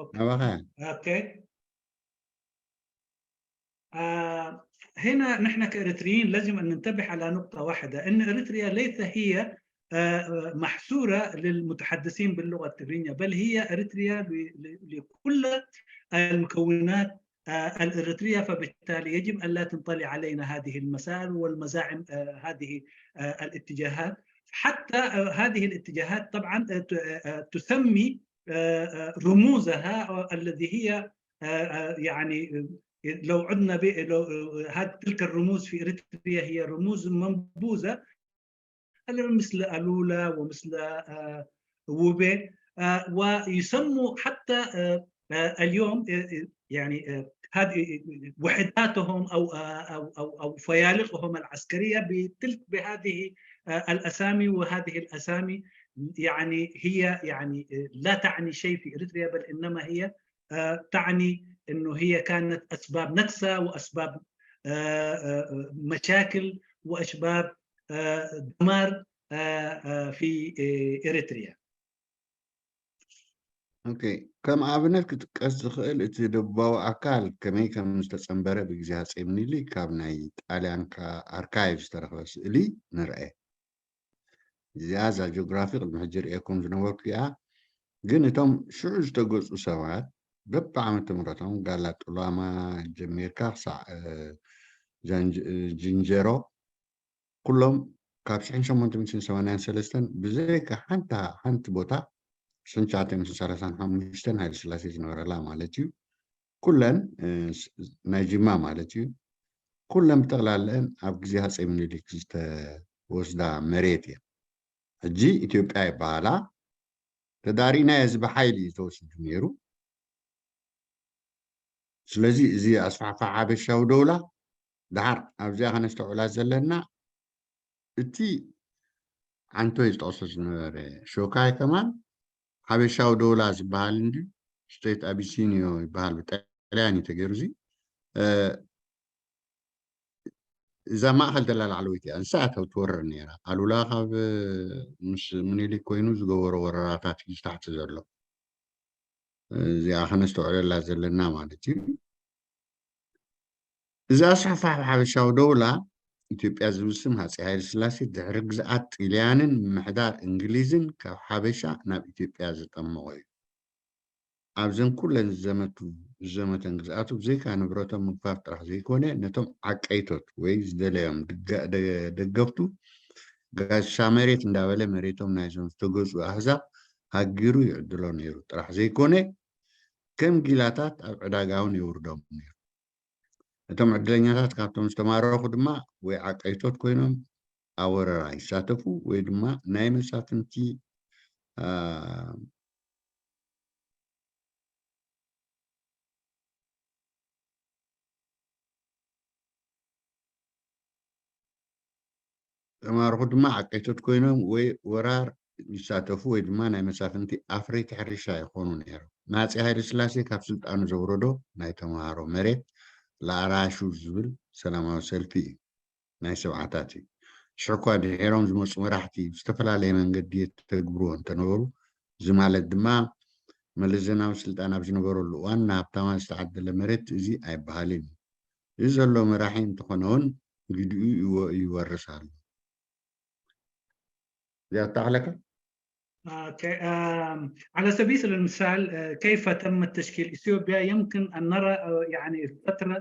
ኦኬ። ናባኻ እያ። ኦኬ። آه، هنا نحن كإريتريين لازم أن ننتبه على نقطة واحدة، أن إريتريا ليس هي، آه، محصورة للمتحدثين باللغة التجرينية، بل هي إريتريا ل-، ل-، لكل المكونات، آه، الإريترية، فبالتالي يجب أن لا تنطلي علينا هذه المسائل والمزاعم، آه، هذه، آه، الاتجاهات. حتى، آه، هذه الاتجاهات طبعًا، آه، ت-، آه، آه، تسمي، آه، آه، رموزها، آه، الذي هي، آه، آه، يعني، آه، لو عدنا ب-، لو، آه، هاد-، تلك الرموز في إريتريا هي رموز منبوذة، مثل ألولا ومثل، آه، ووبي، آه، ويسموا حتى، آه، آه، اليوم، آه، آه، يعني، آه، هذه وحداتهم أو، آه، أو، أو، أو فيالقهم العسكرية بتلك، بهذه، آه، الأسامي، وهذه الأسامي يعني هي يعني، آه، لا تعني شيء في إريتريا، بل إنما هي، آه، تعني إنه هي كانت أسباب نكسة وأسباب، آه، آه، مشاكل وأسباب، آه، دمار، آه، آه، في، آه، إريتريا. ኦኬ፣ ከም ኣብነት ክጥቀስ ዝኽእል እቲ ደቡባዊ ኣካል ከመይ ከም ዝተጸንበረ ብግዜ ሃጸይ ምኒልክ ካብ ናይ ጣልያን ካ-፣ ኣርካይቭ ዝተረኽበ ስእሊ ንርአ። እዚኣ እዛ ጂኦግራፊ ቅድሚ ሕጂ ርእየኩም ዝነበርኩ እያ። ግን እቶም ሽዑ ዝተገጹ ሰባት በብዓመተ ምህረቶም ጋላ ጡላማ ጀሚርካ ክሳዕ፣ እ፣ ጃንጅ-፣ እ፣ ጅንጀሮ ኩሎም ካብ ሽሕን ሸሞንተ ሚእትን ሰማንያን ሰለስተን ብዘይካ ሓንቲ፣ ሓንቲ ቦታ ሽሕን ትሽዓተ ሚእትን ሰላሳን ሓሙሽተን ሃይለ ስላሴ ዝነበረላ ማለት እዩ። ኩለን፣ እ፣ ስ-፣ ናይ ጅማ ማለት እዩ። ኩለን ብጠቕላላአን ኣብ ግዜ ሃፀይ ምኒልክ ዝተወስዳ መሬት እየን። ሕጂ ኢትዮጵያ ይበሃላ። ተዳሪናዮ እዚ ብሓይሊ እዩ ተወሲዱ ነይሩ። ስለዚ እዚ ኣስፋሕፋሕ ሓበሻዊ ደውላ፣ ደሓር ኣብዚኣ ከነስተውዕላ ዘለና፣ እቲ ዓንቶይ ዝጠቕሶ ዝነበረ ሾካይ ከማን ሓበሻዊ ደውላ ዝበሃል እንድዩ፣ ስቴት ኣቢሲኒዮ ይበሃል፣ ብጣልያን እዩ ተገይሩ። እዚ፣ እ፣ እዛ ማእኸል ዘላ ላዕለወይቲ እያ። ንሳ እያ ትወርር ነይራ። ኣሉላ ካብ፣ ምስ ምኒልክ ኮይኑ ዝገበሮ ወረራታት እዩ ዝታሕቲ ዘሎ። እዚኣ ከነስተውዕለላ ዘለና ማለት እዩ። እዚ ኣስፋሕፋሕ ሓበሻዊ ደውላ ኢትዮጵያ ዝብል ስም ሃፀይ ሃይለ ስላሴ ድሕሪ ግዝኣት ጥልያንን ምምሕዳር እንግሊዝን ካብ ሓበሻ ናብ ኢትዮጵያ ዘጠመቖ እዩ። ኣብዘን ኩለን ዝዘመቱ፣ ዝዘመተን ግዝኣቱ ብዘይካ ንብረቶም ምግፋፍ ጥራሕ ዘይኮነ፣ ነቶም ዓቀይቶት ወይ ዝደለዮም ድጋ-፣ ደ-፣ ደገፍቱ ጋሻ መሬት እንዳበለ መሬቶም ናይዞም ዝተገዝኡ ኣህዛብ ሃጊሩ ይዕድሎ ነይሩ ጥራሕ ዘይኮነ፣ ከም ጊላታት ኣብ ዕዳጋ እውን የውርዶም ነይሩ። እቶም ዕድለኛታት ካብቶም ዝተማረኹ ድማ ወይ ዓቀይቶት ኮይኖም ኣብ ወረራ ይሳተፉ ወይ ድማ ናይ መሳፍንቲ፣ አ፣ ተማረኹ ድማ ዓቀይቶት ኮይኖም ወይ ወራር ይሳተፉ ወይ ድማ ናይ መሳፍንቲ ኣፍረይቲ ሕርሻ ይኾኑ ነይሮም። ንሃፀይ ሃይለ ስላሴ ካብ ስልጣኑ ዘውረዶ ናይ ተምሃሮ መሬት ለኣራሹ ዝብል ሰላማዊ ሰልፊ እዩ። ናይ ሰብዓታት እዩ። ሽሕኳ ድሒሮም ዝመፁ መራሕቲ ብዝተፈላለየ መንገዲ የተግብርዎ እንተነበሩ፣ እዚ ማለት ድማ መለስ ዜናዊ ስልጣን ኣብ ዝነበረሉ እዋን ንሃብታማት ዝተዓደለ መሬት እዚ ኣይበሃልን እዩ። እዚ ዘሎ መራሒ እንተኾነ እውን ግዲኡ ይወ-፣ ይወርስ ኣሎ። እዚኣ ተታኽለካ? أوكي. آم، على سبيل المثال، آه، كيف تم تشكيل إثيوبيا؟ يمكن أن نرى، آه، يعني، فترة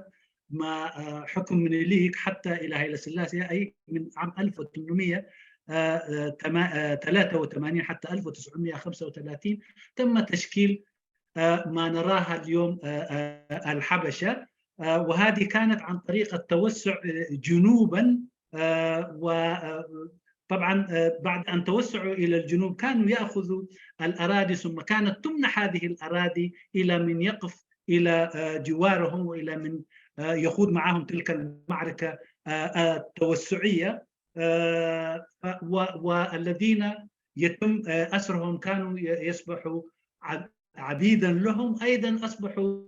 ما، آه، حكم منيليك حتى إلى هيلة سلاسية، أي من عام ألف وثمانمية، آه، آه، تما-، آه، ثلاثة وثمانين حتى ألف وتسعمية وخمسة وثلاثين، تم تشكيل، آه، ما نراها اليوم، آه، آه، الحبشة. آه، وهذه كانت عن طريق التوسع، آه، جنوبًا، آه، و، آه، طبعًا، آه، بعد أن توسعوا إلى الجنوب كانوا يأخذوا الأراضي، ثم كانت تمنح هذه الأراضي إلى من يقف إلى، آه، جوارهم وإلى من، آه، يخوض معهم تلك المعركة، آه، آه، التوسعية. آه، ف- و- والذين يتم آه، أسرهم كانوا ي- يصبحوا ع- عبيدا لهم، أيضا أصبحوا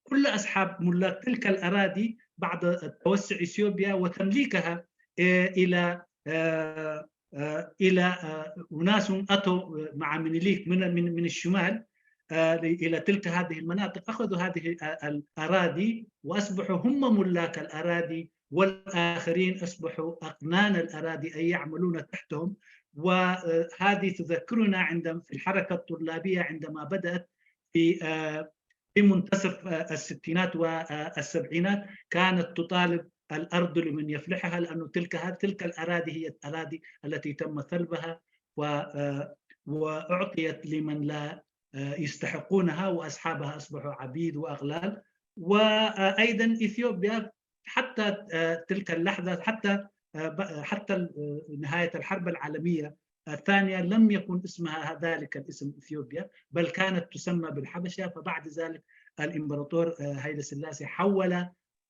كل أصحاب ملاك تلك الأراضي بعد التوسع إثيوبيا وتمليكها آه، إلى آه، آه، إلى آه، أناس أتوا مع منيليك من من من الشمال آه، إلى تلك هذه المناطق، أخذوا هذه آه، الأراضي وأصبحوا هم ملاك الأراضي، والآخرين أصبحوا أقنان الأراضي، أي يعملون تحتهم. وهذه تذكرنا عندما في الحركة الطلابية عندما بدأت في آه، في منتصف آه، الستينات والسبعينات، كانت تطالب الأرض لمن يفلحها، لأن تلك تلك الأراضي هي الأراضي التي تم ثلبها و- آه، وأعطيت لمن لا آه، يستحقونها، وأصحابها أصبحوا عبيد وأغلال. وأيضا إثيوبيا حتى آه، تلك اللحظة، حتى آه، ب- حتى ال- آه، نهاية الحرب العالمية الثانية لم يكن اسمها ذلك الاسم إثيوبيا، بل كانت تسمى بالحبشة. فبعد ذلك الإمبراطور آه، هايلي سلاسي حول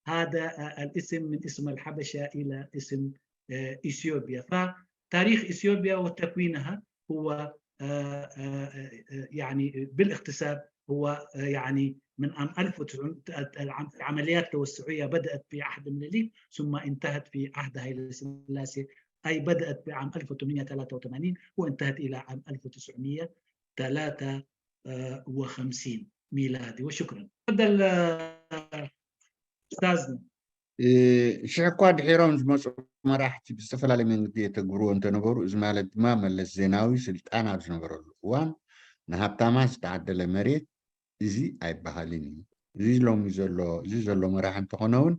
هذا آه، الاسم من اسم الحبشة إلى اسم آه، إثيوبيا. فتاريخ إثيوبيا وتكوينها هو آه، آه، آه، يعني بالاختصار هو آه، يعني من عام ألف وتسعمية، العم- العمليات التوسعية بدأت في عهد الملك ثم انتهت في عهد هايلي سلاسي، أي بدأت في عام ألف وثمانمية وثلاثة وثمانين وانتهت إلى عام ألف وتسعمية وثلاثة وخمسين ميلادي. وشكرا. تفضل آه، أستاذنا. ሽሕ እኳ ድሒሮም ዝመፁ መራሕቲ ብዝተፈላለየ መንገዲ የተግብርዎ እንተነበሩ፣ እዚ ማለት ድማ መለስ ዜናዊ ስልጣን ኣብ ዝነበረሉ እዋን ንሃብታማት ዝተዓደለ መሬት እዚ ኣይበሃልን እዩ። እዚ ሎሚ ዘሎ እዚ ዘሎ መራሒ እንተኾነ እውን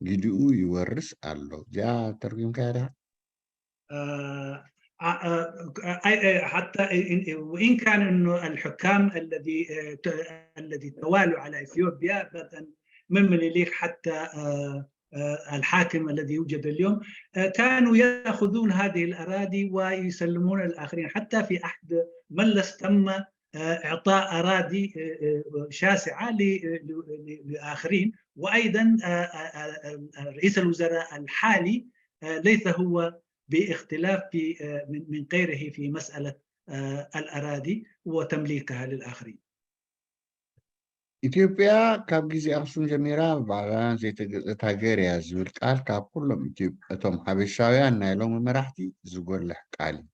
ግዲኡ ይወርስ ኣሎ። እዚኣ ተርጉምካያ ዲኻ? آه، آه، آه، آه، حتى إن- وإن كان إنه الحكام الذي آه، ت- الذي توالوا على إثيوبيا بدءا من منيليك حتى آه، آه، الحاكم الذي يوجد اليوم آه، كانوا يأخذون هذه الأراضي ويسلمون الآخرين. حتى في عهد ملس تم آه، إعطاء أراضي آه، آه، شاسعة ل- ل- ل- لآخرين. وأيضا آه، آه، آه، رئيس الوزراء الحالي آه، ليس هو باختلاف في آه، من من غيره في مسألة آه، الأراضي وتمليكها للآخرين. ኢትዮጵያ ካብ ግዜ ኣኽሱም ጀሚራ ባዕላ ዘይተገዝአት ሃገር እያ ዝብል ቃል ካብ ኩሎም ኢትዮጵ- እቶም ሓበሻውያን ናይ ሎሚ መራሕቲ ዝጎልሕ ቃል እዩ።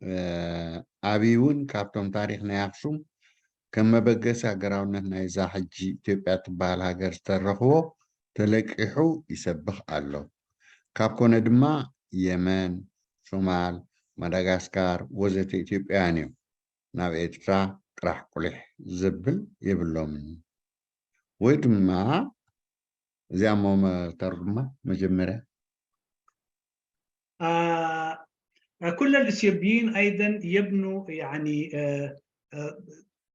እ፣ ኣብይ እውን ካብቶም ታሪኽ ናይ ኣኽሱም ከም መበገሲ ሃገራውነት ናይዛ ሕጂ ኢትዮጵያ ትበሃል ሃገር ዝተረኽቦ ተለቂሑ ይሰብኽ ኣሎ። ካብ ኮነ ድማ የመን፣ ሶማል፣ ማዳጋስካር ወዘተ ኢትዮጵያውያን እዮም። ናብ ኤርትራ ጥራሕ ቁሊሕ ዘብል የብሎምን። ወይ ድማ እዚኣ እሞ መ- ተርጉማ መጀመርያ آه، كل الإثيوبيين أيضا يبنوا يعني آه، آه،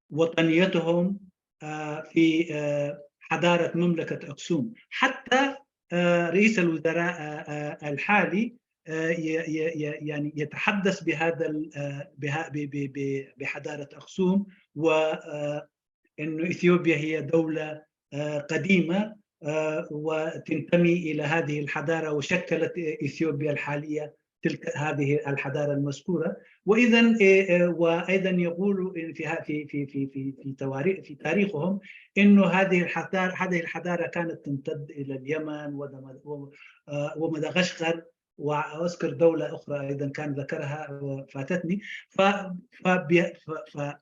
وطنيتهم آه، في آه، حضارة مملكة أكسوم. حتى آه، رئيس الوزراء آه، آه، الحالي آه، ي- ي- ي- يعني يتحدث بهذا ال- آه، بها- ب- ب- ب- بحضارة أكسوم و آه، إنه إثيوبيا هي دولة آه، قديمة آه، وتنتمي إلى هذه الحضارة وشكلت إثيوبيا الحالية تلك هذه الحضارة المذكورة. وإذا آه، آه، وأيضا يقول في ه- في في في في في تواريخ في تاريخهم إنه هذه الحضارة هذه الحضارة كانت تمتد إلى اليمن ودم- و- آه، ومدغشقر، وأذكر دولة أخرى أيضا كان ذكرها وفاتتني. ف فبي- ف ف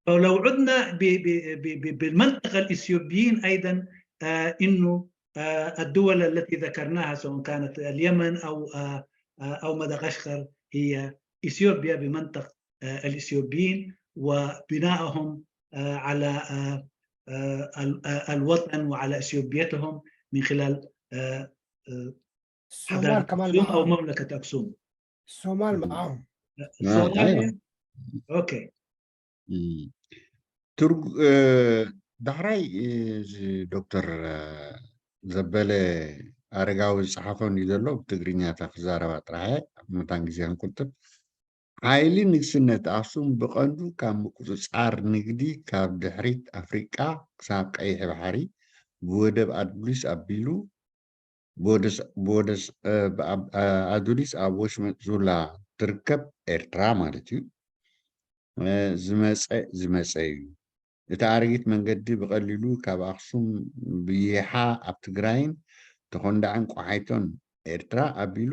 فلو عدنا ب- ب- ب- ب- بالمنطقة الإثيوبيين أيضا آه، إنه آه، الدول التي ذكرناها سواء كانت اليمن أو آه، آه، أو مدغشقر هي إثيوبيا بمنطق آه، الإثيوبيين وبنائهم آه، على آه، آه، ال- آه، الوطن وعلى إثيوبيتهم من خلال آه، آه، الصومال حضارة كمان أكسوم أو معاهم. مملكة أكسوم. الصومال معاهم. الصومال أوكي. ትርጉ ዳሕራይ እዚ ዶክተር ዘበለ ኣረጋዊ ዝፀሓፎ እንዲ ዘሎ ብትግርኛ እታ ክዛረባ ጥራሕ እየ። ኣብ መታን ግዜ ክንቁጥብ ሓይሊ ንግስነት ኣክሱም ብቐንዱ ካብ ምቁፅፃር ንግዲ ካብ ድሕሪት ኣፍሪቃ ክሳብ ቀይሕ ባሕሪ ብወደብ ኣድብሊስ ኣቢሉ ብወደስ ብወደስ እ፣ ብኣብ- እ፣ ኣዱሊስ ኣብ ወሽመጥ ዙላ ትርከብ ኤርትራ ማለት እዩ። እ፣ ዝመጸ ዝመጸ እዩ። እቲ ኣረጊት መንገዲ ብቐሊሉ ካብ ኣኽሱም ብይሓ ኣብ ትግራይን ተኾንዳዕን ቆሓይቶን ኤርትራ ኣቢሉ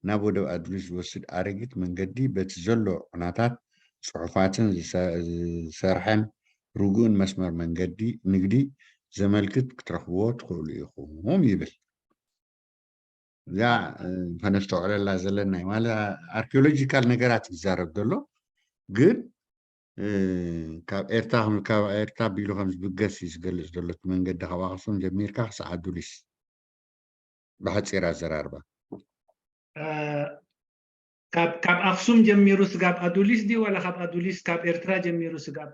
ናብ ወደብ ኣዱሊስ ዝወስድ ኣረጊት መንገዲ በቲ ዘሎ ዑናታት ጽሑፋትን ዝሰ- ዝሰርሐን ርጉእን መስመር መንገዲ ንግዲ ዘመልክት ክትረኽብዎ ትኽእሉ ኢኹም ይብል። እዛ እ፣ ከነስተውዕለላ ዘለና እዩ ማለት ኣርኪኦሎጂካል ነገራት ይዛረብ ዘሎ ግን እ፣ ካብ ኤርትራ ከም ካብ ኤርትራ ቢሉ ከም ዝብገስ እዩ ዝገልጽ ዘሎ እቲ መንገዲ ካብ ኣኽሱም ጀሚርካ ክሳዕ ኣዱሊስ ብሓጺር ኣዘራርባ እ፣ ካብ ካብ ኣኽሱም ጀሚሩ ስጋብ ኣዱሊስ ድዩ ዋላ ካብ ኣዱሊስ ካብ ኤርትራ ጀሚሩ ስጋብ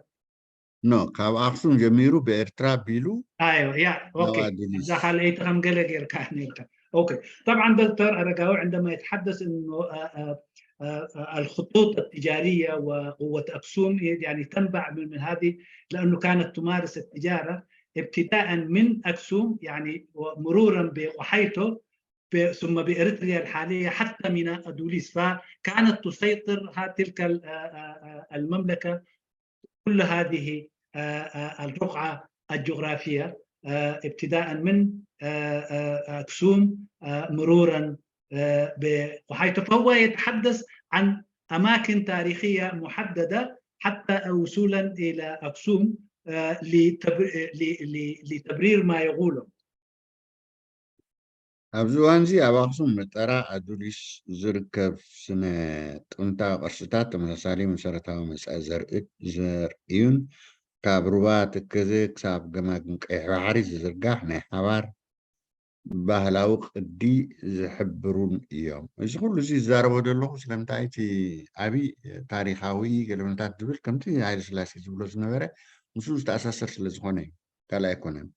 ኖ ካብ ኣኽሱም ጀሚሩ ብኤርትራ ቢሉ ኣዮ ያ ናብ ኦኬ ኣዱሊስ እዛ ካልኣይቲ ከም ገለ ጌርካ ኔርካ ኦኬ طبعا دكتور أرقاوي عندما يتحدث انه آه، آه، آه، الخطوط التجاريه وقوه اكسوم يعني تنبع من من هذه لانه كانت تمارس التجاره ابتداء من اكسوم يعني مرورا بقحيته ب- ثم باريتريا الحاليه حتى ميناء ادوليس فكانت تسيطر ها تلك ال- آه، آه، آه، المملكه كل هذه آه، آه، الرقعه الجغرافيه آه، ابتداء من آه، آه، اكسوم آه، مرورا آه، بقحيته فهو يتحدث عن اماكن تاريخيه محدده حتى وصولا الى اكسوم آه، لتبر- ل- ل- لتبرير ما يقوله ኣብዚ እዋንዚ ኣብ ኣኽሱም መጠራ ኣዱሊስ ዝርከብ ስነ ጥንታዊ ቅርስታት ተመሳሳሊ መሰረታዊ መጻኢ ዘርእት ዘርእዩን ካብ ሩባ ተከዘ ክሳብ ገማግም ቀይሕ ባሕሪ ዝዝርጋሕ ናይ ሓባር ባህላዊ ቅዲ ዝሕብሩን እዮም። እዚ ኩሉ እዚ ዝዛረቦ ዘለኹ ስለምንታይ እቲ ዓቢ ታሪኻዊ ገለመለታት ዝብል ከምቲ ሃይለ ስላሴ ዝብሎ ዝነበረ ምስኡ ዝተኣሳሰር ስለ ዝኾነ እዩ። ካልእ ኣይኮነን።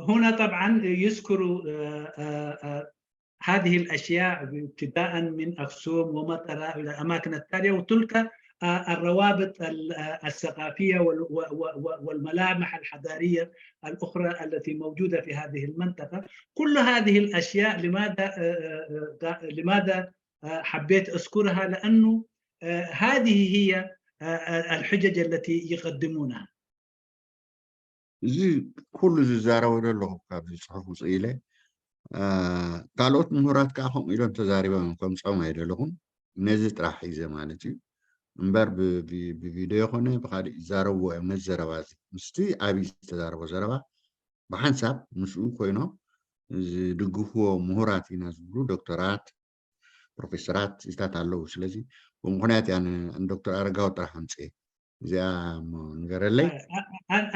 هنا طبعا يذكر آه، آه، آه، هذه الأشياء ابتداء من أكسوم ومطرة إلى الأماكن التالية وتلك آه، الروابط ال- آه، الثقافية وال- و- و- و- والملامح الحضارية الأخرى التي موجودة في هذه المنطقة كل هذه الأشياء لماذا آه، آه، آه، لماذا آه، حبيت أذكرها لأنه آه، هذه هي آه، آه، الحجج التي يقدمونها እዚ ኩሉ ዝዛረቦ ዘለኹ ካብዚ ጽሑፍ ውፅእ ኢለ እ፣ ካልኦት ምሁራት ከዓ ከምኡ ኢሎም ተዛሪቦም እዮም ከምፅኦም ኣይደለኹም ነዚ ጥራሕ ሒዘ ማለት እዩ እምበር ብ- ብ- ብቪድዮ ኮነ ብካሊእ ይዛረብዎ እዮም ነዚ ዘረባ እዚ ምስቲ ኣብይ ዝተዛረቦ ዘረባ ብሓንሳብ ምስኡ ኮይኖም ዝድግፍዎ ምሁራት ኢና ዝብሉ ዶክተራት ፕሮፌሰራት እዚታት ኣለዉ ስለዚ ብምክንያት እያ ንዶክተር ኣረጋዊ ጥራሕ ኣምፅኤ እዚኣ እሞ ንገረለይ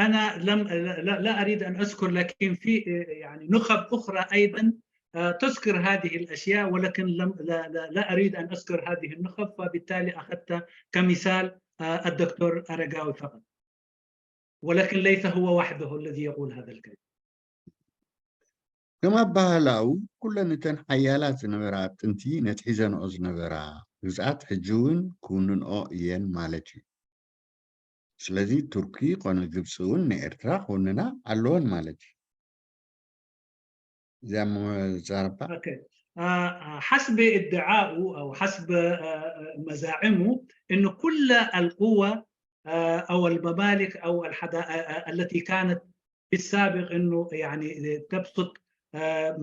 أنا لم لا, لا أريد أن أذكر لكن في يعني نخب أخرى أيضا آه، تذكر هذه الأشياء ولكن لم لا, لا, لا أريد أن أذكر هذه النخب فبالتالي أخذت كمثال آه، الدكتور أرقاوي فقط ولكن ليس هو وحده الذي يقول هذا الكلام ከም ኣባህላኡ ኩለን እተን ሓያላት ዝነበራ ኣብ ጥንቲ ነቲ ሒዘንኦ ዝነበራ ግዝኣት ሕጂ እውን ክውንንኦ እየን ማለት እዩ ስለዚ ቱርኪ ኮነ ግብፂ እውን ንኤርትራ ክውንና ኣለወን ማለት እዩ እዚኣ ዛረባ حسب ادعائه او حسب مزاعمه انه كل القوى او الممالك او الحدا التي كانت في السابق انه يعني تبسط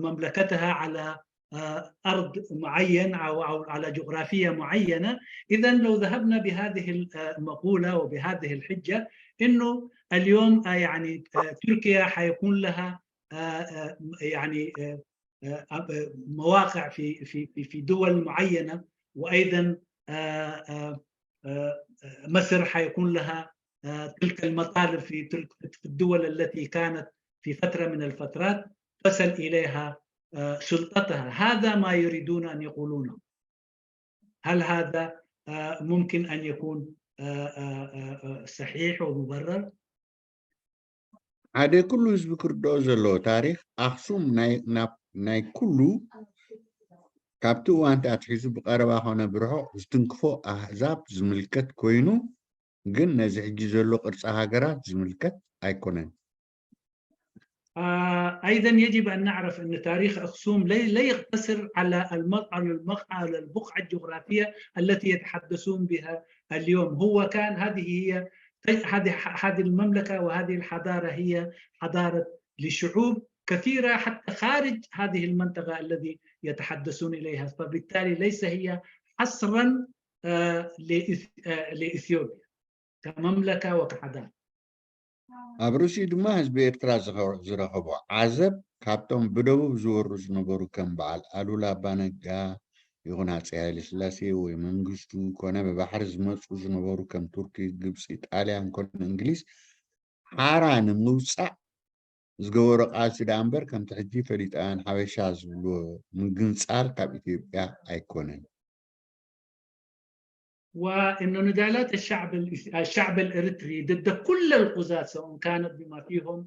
مملكتها على ارض معين او على جغرافيه معينه، اذا لو ذهبنا بهذه المقوله وبهذه الحجه انه اليوم يعني تركيا حيكون لها يعني مواقع في في في دول معينه، وايضا مصر حيكون لها تلك المطالب في تلك في الدول التي كانت في فتره من الفترات تصل اليها سلطتها. هذا ما يريدون ان يقولونه. هل هذا ممكن ان يكون صحيح ومبرر؟ ሓደ ኩሉ ህዝቢ ክርድኦ ዘለዎ ታሪኽ ኣኽሱም ናይ ኩሉ ካብቲ እዋንቲ ኣትሒዙ ብቐረባ ኮነ ብርሑቕ ዝትንክፎ ኣህዛብ ዝምልከት ኮይኑ ግን ነዚ ሕጂ ዘሎ ቅርፂ ሃገራት ዝምልከት ኣይኮነን። آه، أيضًا يجب أن نعرف أن تاريخ أخسوم لا، لا يقتصر على المق-، على المق-، على البقعة الجغرافية التي يتحدثون بها اليوم. هو كان، هذه هي، هذه، هذه المملكة وهذه الحضارة هي حضارة لشعوب كثيرة حتى خارج هذه المنطقة الذي يتحدثون إليها، فبالتالي ليس هي حصرًا، آه، لإث-، آه، لإثيوبيا كمملكة وكحضارة. ኣብ ርእሲኡ ድማ ህዝቢ ኤርትራ ዝኸ-፣ ዝረኸቦ ዓዘብ ካብቶም ብደቡብ ዝወሩ ዝነበሩ ከም በዓል ኣሉላ ኣባነጋ ይኹን ሃፀይ ሃይለ ስላሴ ወይ መንግስቱ ኮነ ብባሕሪ ዝመፁ ዝነበሩ ከም ቱርኪ፣ ግብፂ፣ ጣልያን ኮነ እንግሊዝ ሓራ ንምውፃእ ዝገበሮ ቃልሲ ደኣ እምበር ከምቲ ሕጂ ፈሊጣውያን ሓበሻ ዝብልዎ ምግንፃል ካብ ኢትዮጵያ ኣይኮነን። وإنه نضالات الشعب الإث-، الشعب الإريتري ضد كل القضاة، سواء كانت بما فيهم،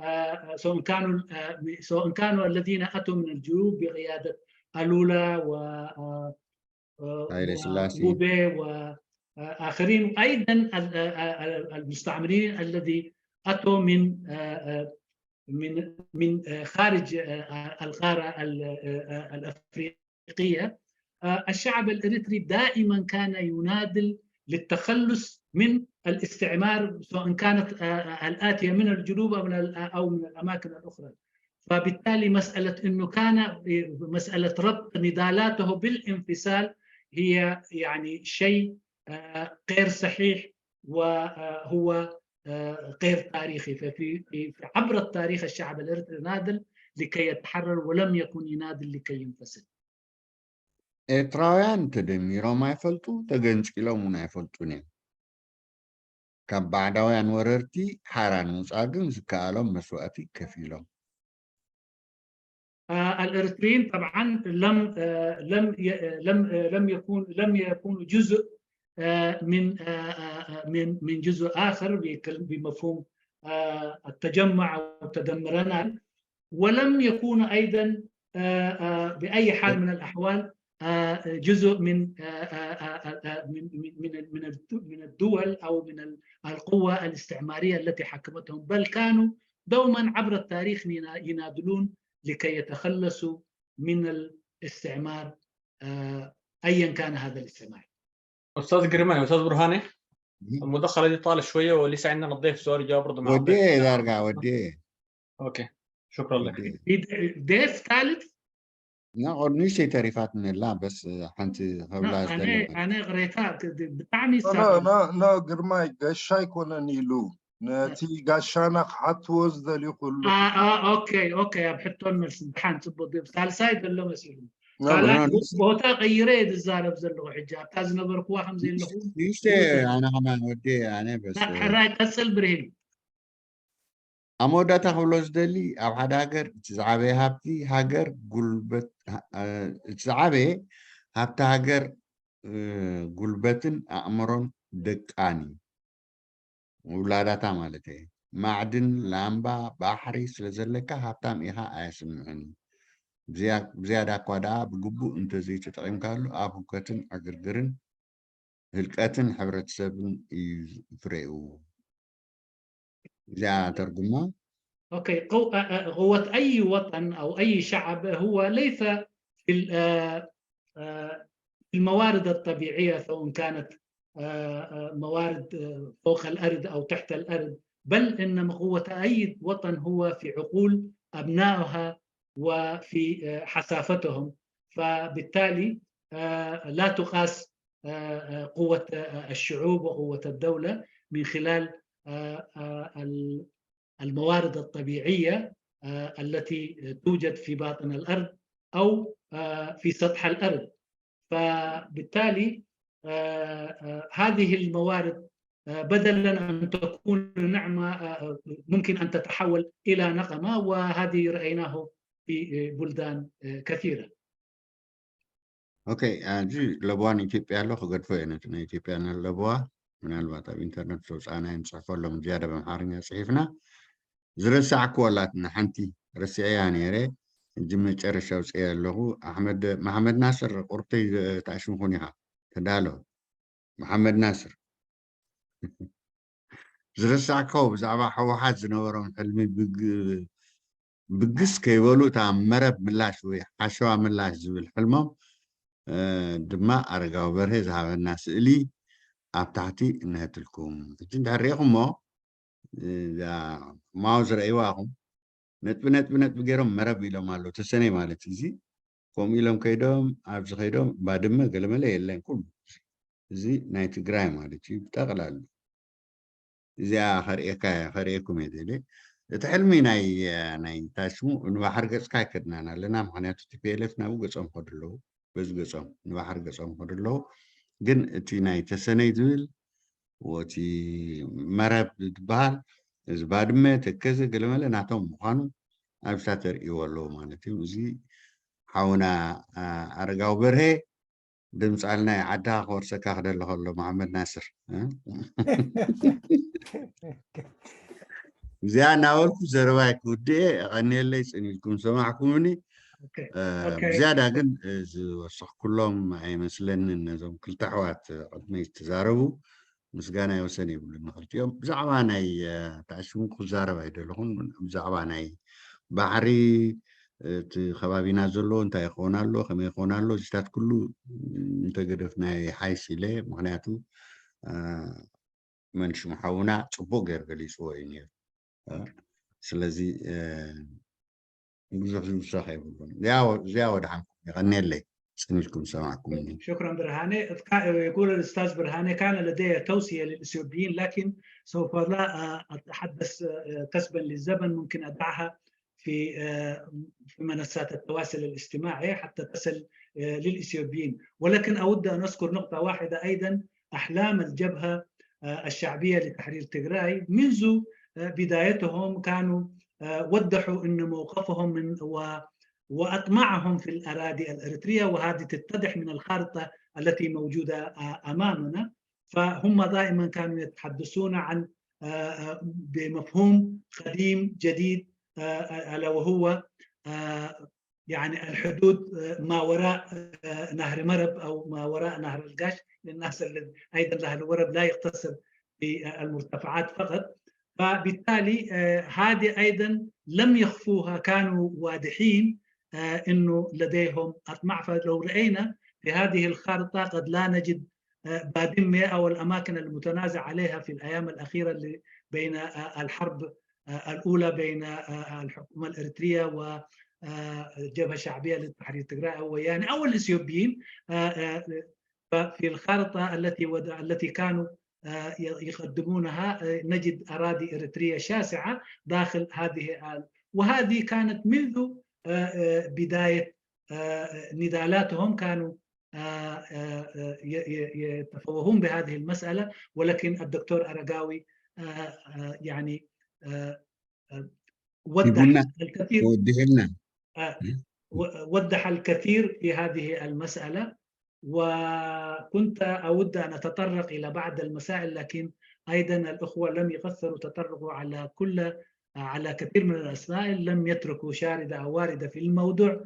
آه، سواء كانوا، آه، سواء كانوا الذين أتوا من الجنوب بقيادة ألولا و، آه، آه، هايلي سلاسي. وبوبي وآخرين، وأيضًا ال-، آه، آه، المستعمرين الذي أتوا من، آه، آه، من، من، آه، خارج، آه، آه، القارة ال-، آه، آه، الأفريقية. آه، الشعب الإريتري دائمًا كان يناضل للتخلص من الاستعمار، سواء كانت، آه، آه، الآتية من الجنوب أو من ال-، أو من الأماكن الأخرى. فبالتالي مسألة إنه كان، مسألة ربط نضالاته بالانفصال هي يعني شيء، آه، غير صحيح، وهو، آه، غير تاريخي. ففي، في، في عبر التاريخ الشعب الإريتري ناضل لكي يتحرر، ولم يكن يناضل لكي ينفصل. ኤርትራውያን ተደሚሮም ኣይፈልጡ፣ ተገንፂሎም እውን ኣይፈልጡን እዮም። ካብ ባዕዳውያን ወረርቲ ሓራ ንምውፃእ ግን ዝከኣሎም መስዋእቲ ከፊሎም። آه، الإريتريين طبعًا لم، آه، لم ي-، لم، آه، لم يكون، لم يكونوا جزء، آه، من، آه، آه، آه، من، من جزء آخر بكل-، بمفهوم، آه، التجمع أو تدمرنا، ولم يكونوا أيضًا، آه، آه، بأي حال من الأحوال، آه، جزء من، آه، آه، آه، آه، من، من، من ال-، من الد-، من الدول أو من ال-، القوى الاستعمارية التي حكمتهم، بل كانوا دومًا عبر التاريخ ينا-، يناضلون لكي يتخلصوا من الاستعمار، آه، أيًا كان هذا الاستعمار. استاذ جريماني، استاذ برهاني، المداخله دي طالت شويه، ولسه عندنا الضيف سؤال جواب برضه مع ወዲኤ ዳርጋ ወዲኤ اوكي، شكرا لك. ወዲኤ في د-، ضيف ثالث؟ እና ኦር ንእሽተይ ተሪፋትኒ ኣላ በስ ሓንቲ ከብላ لا، أنا، ዝደለና أنا قريتها ك-، ك-، بتعني لا، لا، لا، لا، ግርማይ ጋሻ ኣይኮነን ኢሉ። ነቲ ጋሻና ክሓትዎ ዝደልዩ ኩሉ آه، آه، أوكي، أوكي، ኣብ ሕቶን መልስን ደሓን ጽቡቅ ድብ ሳልሳይ ዘሎ መሲሉ لا، ካልኣይ لا، ቦ-، ቦታ ቀይረ እየ ዝዛረብ ዘለኹ። ሕጂ ኣብታ ዝነበርኩዋ ከም ዘለኹ ንእሽተ ኣነ ከማን ወዲ ኣነ በስ ሕራይ ቀጽል ብርሂን። ኣብ መወዳእታ ክብሎ ዝደሊ ኣብ ሓደ ሃገር እቲ ዝዓበየ ሃብቲ ሃገር ጉልበት እቲ ዝዓበየ ሃብቲ ሃገር ጉልበትን ኣእምሮን ደቃን እዩ። ውላዳታ ማለት እየ። ማዕድን ላምባ ባሕሪ ስለ ዘለካ ሃብታም ኢኻ ኣየስምዕን እዩ። ብዝያዳ እኳ ደኣ ብግቡእ እንተዘይተጠቒምካሉ ኣብ ህውከትን ዕግርግርን ህልቀትን ሕብረተሰብን እዩ ፍሬኡ። እዚኣ ተርጉማ أوكي، قو-، آه، آه، قوة أي وطن أو أي شعب هو ليس في ال-، آه، آه، في الموارد الطبيعية، سواء كانت، آه، آه، موارد، آه، فوق الأرض أو تحت الأرض، بل إنما قوة أي وطن هو في عقول أبنائها وفي، آه، حثافتهم. فبالتالي، آه، لا تقاس، آه، آه، قوة، آه، الشعوب وقوة الدولة من خلال، آه، آه، ال-، الموارد الطبيعية، آه، التي توجد في باطن الأرض أو، آه، في سطح الأرض. فبالتالي، آه، آه، هذه الموارد، آه، بدلا أن تكون نعمة، آه، آه، ممكن أن تتحول إلى نقمة، وهذه رأيناه في، آه، بلدان، آه، كثيرة. ኦኬ፣ እዚ ለበዋ ንኢትዮጵያ ኣሎ፣ ክገድፎ እየ ነቲ ናይ ኢትዮጵያ ለበዋ። ምናልባት ኣብ ኢንተርነት ዘውፃእናዮ ንፅሕፎ ኣለኹ፣ ዝያዳ ብኣምሓርኛ ፅሒፍና። ዝረሳዕክዎ ኣላትና ሓንቲ፣ ረሲዐያ ነይረ፣ ሕጂ መጨረሻ ኣውፅኤያ ኣለኹ። ኣሕመድ፣ መሓመድ ናስር፣ ቁርብተይ ተኣሽምኹን ኢኻ፣ ተዳሎ። መሓመድ ናስር። ዝረሳዕክዎ ብዛዕባ ህወሓት ዝነበሮም ሕልሚ ብግ-፣ ብግስ ከይበሉ እታ መረብ ምላሽ ወይ ሓሸዋ ምላሽ ዝብል ሕልሞም ድማ ኣረጋዊ በርሀ ዝሃበና ስእሊ ኣብ ታሕቲ እነሀትልኩም። ሕጂ እንድሕር ሪኢኹሞ እዛ ማውዝ ረእይዋ ኢኹም ነጥቢ ነጥቢ ነጥቢ ገይሮም መረብ ኢሎም ኣለዉ። ተሰነይ ማለት እዚ ከምኡ ኢሎም ከይዶም ኣብዚ ከይዶም ባድመ ገለመለ የለን ኩሉ እዚ ናይ ትግራይ ማለት እዩ ብጠቕላሉ። እዚኣ ከርእየካ ከርእየኩም እየ ደልየ። እቲ ሕልሚ ናይ ናይ ታሽሙ ንባሕሪ ገፅካ ኣይከድናን ኣለና። ምክንያቱ ቲ ፒ ኤል ኤፍ ናብኡ ገፆም ከዱ ኣለዉ፣ በዚ ገፆም ንባሕሪ ገፆም ከዱ ኣለዉ። ግን እቲ ናይ ተሰነይ ዝብል እቲ መረብ ዝበሃል እዚ ባድመ ተከዘ ገለመለ ናቶም ምዃኑ ኣብዛ ተርእይዎ ኣለዉ ማለት እዩ። እዚ ሓውና ኣረጋዊ በርሀ ድምፃልና ዓድኻ ክወርሰካ ክደሊ ከሎ መሓመድ ናስር እዚኣ እናበልኩ ዘረባይ ክውድእ እቐንየለይ። ፅን ኢልኩም ሰማዕኩምኒ። ብዝያዳ ግን ዝወሰኽኩሎም ኣይመስለንን። ነዞም ክልተ ኣሕዋት ቅድመይ ዝተዛረቡ ምስጋና ይወሰን የብሉን ንክልቲኦም። ብዛዕባ ናይ ተኣሽሙ ክዛረብ ኣይደለኹን። ብዛዕባ ናይ ባሕሪ እቲ ከባቢና ዘሎ እንታይ ይኸውን ኣሎ ከመይ ይኸውን ኣሎ እዚታት ኩሉ እንተገደፍናዮ ይሓይሽ ኢለ። ምክንያቱ መንሽሙ ሓውና ፅቡቅ ገይሩ ገሊፅዎ እዩ ነይሩ። ስለዚ ብዙሕ ዝውሰኽ የብሉን። እዚኣ ወድሓንኩም የቐንየለይ። ፅን ኢልኩም ዝሰማዕኩምኒ። شكرا برهاني. يقول الأستاذ برهاني: كان لدي توصية للإثيوبيين، لكن سوف لا أتحدث كسبا للزمن، ممكن أدعها في في منصات التواصل الاجتماعي حتى تصل للإثيوبيين. ولكن أود أن أذكر نقطة واحدة أيضا، أحلام الجبهة الشعبية لتحرير تجراي منذ بدايتهم كانوا وضحوا أن موقفهم من و وأطمعهم في الأراضي الإريترية، وهذه تتضح من الخارطة التي موجودة أمامنا. فهم دائما كانوا يتحدثون عن بمفهوم قديم جديد، ألا وهو يعني الحدود ما وراء نهر مرب أو ما وراء نهر القاش، للناس اللي أيضا نهر مرب لا يقتصر في المرتفعات فقط. فبالتالي هذه أيضا لم يخفوها، كانوا واضحين أنه لديهم أطماع. فلو رأينا في هذه الخارطة قد لا نجد بادمة أو الأماكن المتنازع عليها في الأيام الأخيرة اللي بين الحرب الأولى بين الحكومة الإريترية والجبهة الشعبية لتحرير تجراي أو وياني أو الإثيوبيين في الخارطة التي التي كانوا يقدمونها نجد أراضي إريترية شاسعة داخل هذه. وهذه كانت منذ بداية نضالاتهم، كانوا يتفوهون بهذه المسألة، ولكن الدكتور أرقاوي يعني وضح الكثير وضح الكثير في هذه المسألة. وكنت أود أن أتطرق إلى بعض المسائل، لكن أيضا الأخوة لم يقصروا تطرقوا على كل على كثير من المسائل، لم يتركوا شاردة أو واردة في الموضوع.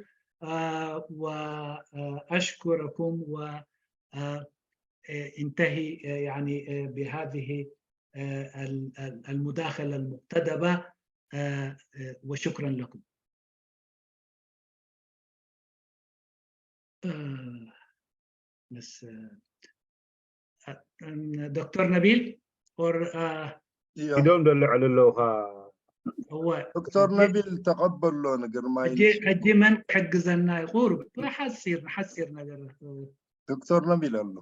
وأشكركم وانتهي يعني بهذه المداخلة المقتضبة، وشكرا لكم. بس دكتور نبيل، ኢዶም ዶ ልዕል ኣለውኻ? ዶክተር ነቢል ተቐበሎ ንግርማይ። ሕጂ መን ክሕግዘና እዩ? ቁሩብ ሓሲር ሓሲር ነገር። ዶክተር ነቢል ኣሎ።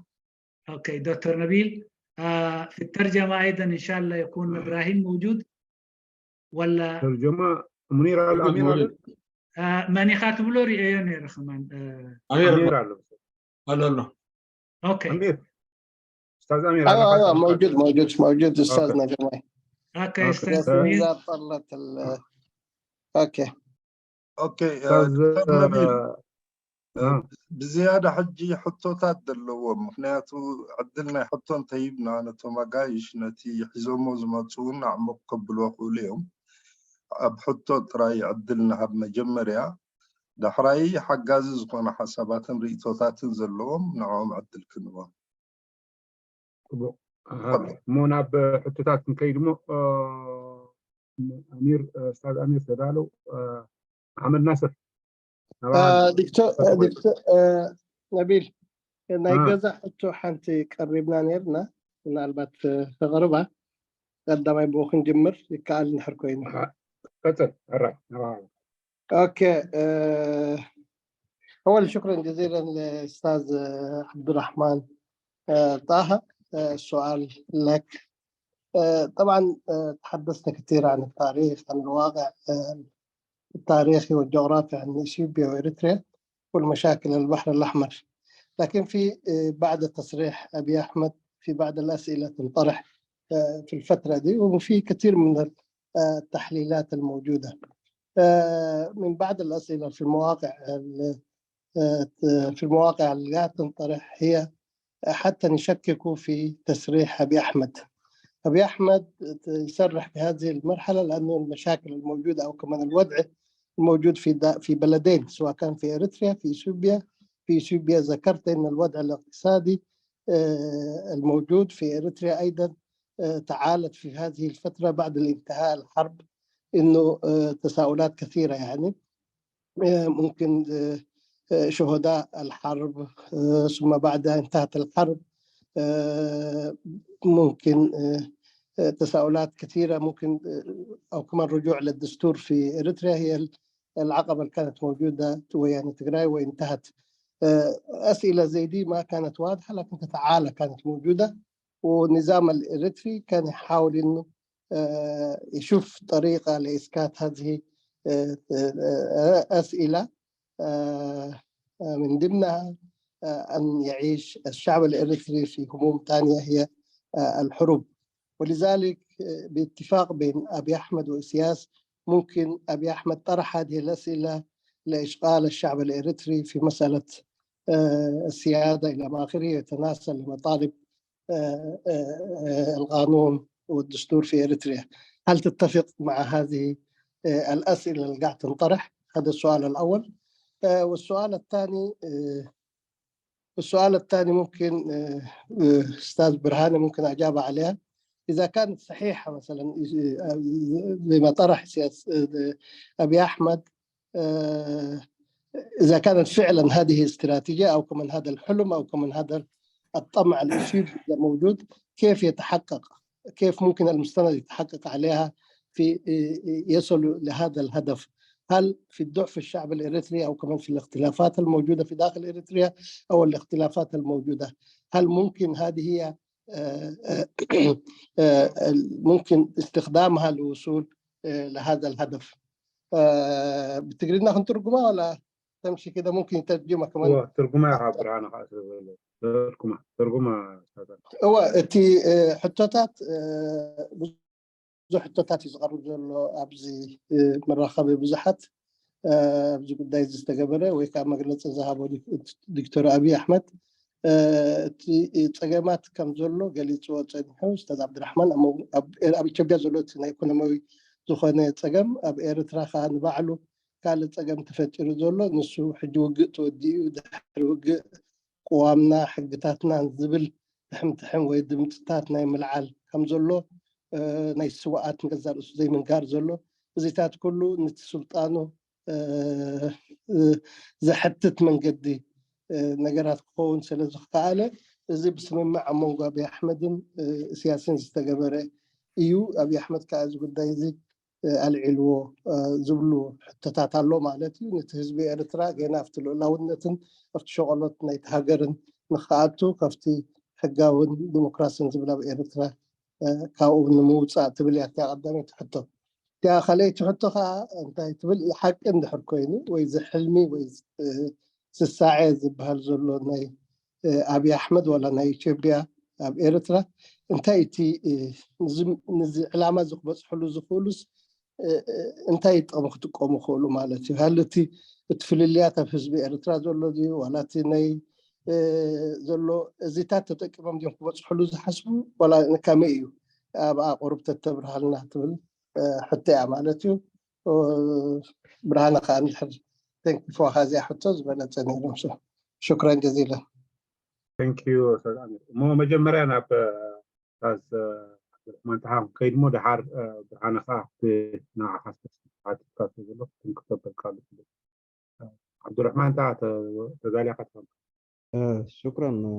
أوكي دكتور نبيل، آه في الترجمة أيضا إن شاء الله يكون إبراهيم موجود ولا ترجمة منير على أمير على آه ماني خاتب له رئيون يا رخمان آه أمير على لا لا أوكي أمير أستاذ أمير أيوة أيوة موجود موجود موجود أستاذنا جمال أوكي أستاذ أمير إذا طلت ال أوكي أوكي دكتور نبيل ብዝያዳ ሕጂ ሕቶታት ዘለዎም ምክንያቱ ዕድል ናይ ሕቶ እንተሂብና ነቶም ኣጋይሽ ነቲ ሒዞሞ ዝመፁ እውን ኣዕሙቕ ከብልዎ ክእሉ እዮም። ኣብ ሕቶ ጥራይ ዕድል ንሃብ መጀመርያ፣ ዳሕራይ ሓጋዚ ዝኾነ ሓሳባትን ርኢቶታትን ዘለዎም ንዕኦም ዕድል ክንቦም። እሞ ናብ ሕቶታት ክንከይድ እሞ ኣሚር ኡስታዝ ኣሚር ተዳለው ኣሕመድ ናስር ዶክተር ነቢል፣ ናይ ገዛ ሕቶ ሓንቲ ቀሪብና ነርና፣ ምናልባት ከቕርባ ቀዳማይ ብኡ ክንጅምር ይከኣል እንድሕር ኮይኑ። ቀፅል። ኦኬ። أول شكرا جزيلا لأستاذ عبد الرحمن طه. السؤال لك. طبعا تحدثنا كثير عن التاريخ، عن الواقع التاريخي والجغرافي عن إثيوبيا وإريتريا والمشاكل البحر الأحمر. لكن في بعد تصريح أبي أحمد في بعض الأسئلة تنطرح في الفترة دي، وفي كثير من التحليلات الموجودة. من بعض الأسئلة في المواقع في المواقع اللي قاعد تنطرح هي حتى نشككوا في تسريح أبي أحمد. أبي أحمد يسرح في هذه المرحلة لأنه المشاكل الموجودة أو كمان الوضع الموجود في في بلدين، سواء كان في إريتريا، في إثيوبيا. في إثيوبيا ذكرت أن الوضع الاقتصادي الموجود في إريتريا أيضا تعالت في هذه الفترة بعد الانتهاء الحرب، انه تساؤلات كثيره، يعني ممكن شهداء الحرب، ثم بعدها انتهت الحرب، ممكن تساؤلات كثيره، ممكن او كمان رجوع للدستور في اريتريا هي العقبه اللي كانت موجوده ويعني تجراي وانتهت. اسئله زي دي ما كانت واضحه لكن تتعالى كانت موجوده، والنظام الاريتري كان يحاول انه يشوف طريقه لاسكات هذه الاسئله، من ضمنها ان يعيش الشعب الاريتري في هموم ثانيه هي الحروب. ولذلك باتفاق بين ابي احمد واسياس ممكن ابي احمد طرح هذه الاسئله لاشغال الشعب الاريتري في مساله السياده الى اخره، يتناسل لمطالب القانون والدستور في اريتريا. هل تتفق مع هذه الاسئله اللي قاعد تنطرح؟ هذا السؤال الاول. والسؤال الثاني السؤال الثاني ممكن استاذ برهانه ممكن اجاب عليها، اذا كانت صحيحه مثلا زي ما طرح سياسه ابي احمد، اذا كانت فعلا هذه استراتيجيه او كمان هذا الحلم او كمان هذا الطمع الاثيوبي موجود، كيف يتحقق؟ كيف ممكن المستند يتحقق عليها في يصل لهذا الهدف؟ هل في الضعف الشعب الاريتري او كمان في الاختلافات الموجوده في داخل اريتريا او الاختلافات الموجوده، هل ممكن هذه هي ممكن استخدامها للوصول لهذا الهدف؟ ብትግርኛ ክንትርጉማ ولا تمشي كده ممكن ترجمة كمان ትርጉማ ይሃብር ኣነ እዋ እቲ ሕቶታት ብዙ ሕቶታት እዩ ዝቐርብ ዘሎ ኣብዚ መራኸቢ ብዙሓት ኣብዚ ጉዳይ እዚ ዝተገበረ ወይ ከዓ መግለፂ ዝሃቦ ዶክተር ኣብይ ኣሕመድ እቲ ፀገማት ከም ዘሎ ገሊፅዎ ፀኒሑ ኡስታዝ ዓብድራሕማን ኣብ ኢትዮጵያ ዘሎ እቲ ናይ ኢኮኖሚያዊ ዝኾነ ፀገም ኣብ ኤርትራ ከዓ ንባዕሉ ካልእ ፀገም ተፈጢሩ ዘሎ ንሱ ሕጂ ውግእ ተወዲኡ ድሕሪ ውግእ ቅዋምና ሕግታትና ዝብል ትሕምትሕም ወይ ድምፅታት ናይ ምልዓል ከም ዘሎ ናይ ስውኣት ንገዛ ርእሱ ዘይምንጋር ዘሎ እዚታት ኩሉ ነቲ ስልጣኑ ዘሕትት መንገዲ ነገራት ክኸውን ስለ ዝከኣለ እዚ ብስምምዕ ኣብ መንጎ ኣብይ ኣሕመድን እስያስን ዝተገበረ እዩ። ኣብይ ኣሕመድ ከዓ እዚ ጉዳይ እዚ ኣልዒልዎ ዝብሉ ሕቶታት ኣሎ ማለት እዩ። ነቲ ህዝቢ ኤርትራ ገና ኣብቲ ልኡላውነትን ኣብቲ ሸቐሎት ናይቲ ሃገርን ንክኣቱ ካብቲ ሕጋውን ዲሞክራስን ዝብል ኣብ ኤርትራ ካብኡ ንምውፃእ ትብል እያ እቲያ ቀዳመይቲ ሕቶ። እቲያ ካልኣይቲ ሕቶ ከዓ እንታይ ትብል ሓቂ እንድሕር ኮይኑ ወይ ዝሕልሚ ወይ ዝሳዐ ዝበሃል ዘሎ ናይ ኣብይ ኣሕመድ ዋላ ናይ ኢትዮጵያ ኣብ ኤርትራ እንታይ እቲ ንዚ ዕላማ እዚ ክበፅሕሉ ዝኽእሉስ እንታይ ጥቕሚ ክጥቀሙ ክእሉ ማለት እዩ? ሃሊ እቲ እቲ ፍልልያት ኣብ ህዝቢ ኤርትራ ዘሎ ድዩ ዋላ እቲ ናይ ዘሎ እዚታት ተጠቂሞም ድዮም ክበፅሕሉ ዝሓስቡ ዋላ ከመይ እዩ? ኣብኣ ቁሩብ ተተብርሃልና ትብል ሕቶ እያ ማለት እዩ። ብርሃነ ከዓ እንድሕር ተንኪፍዋ እዚኣ ሕቶ ዝበለፀ ነይሩ። ሽክረን ጀዚለን። Thank you እሞ መጀመርያ ናብ ኡስታዝ ዓብዱራሕማን፣ ተሓ-፣ ከይድ እሞ ደሓር፣ እ፣ ብርሃነ ከኣ ኣብቲ ንዓኻ ዝተሓተትካ ዘሎ ክትንክፍ ተበልካ ኣሎ። እ፣ ዓብዱራሕማን፣ እንታ ተ-፣ ተዛሊኻ ትኾን? እ፣ ሽኩራን፣ እ፣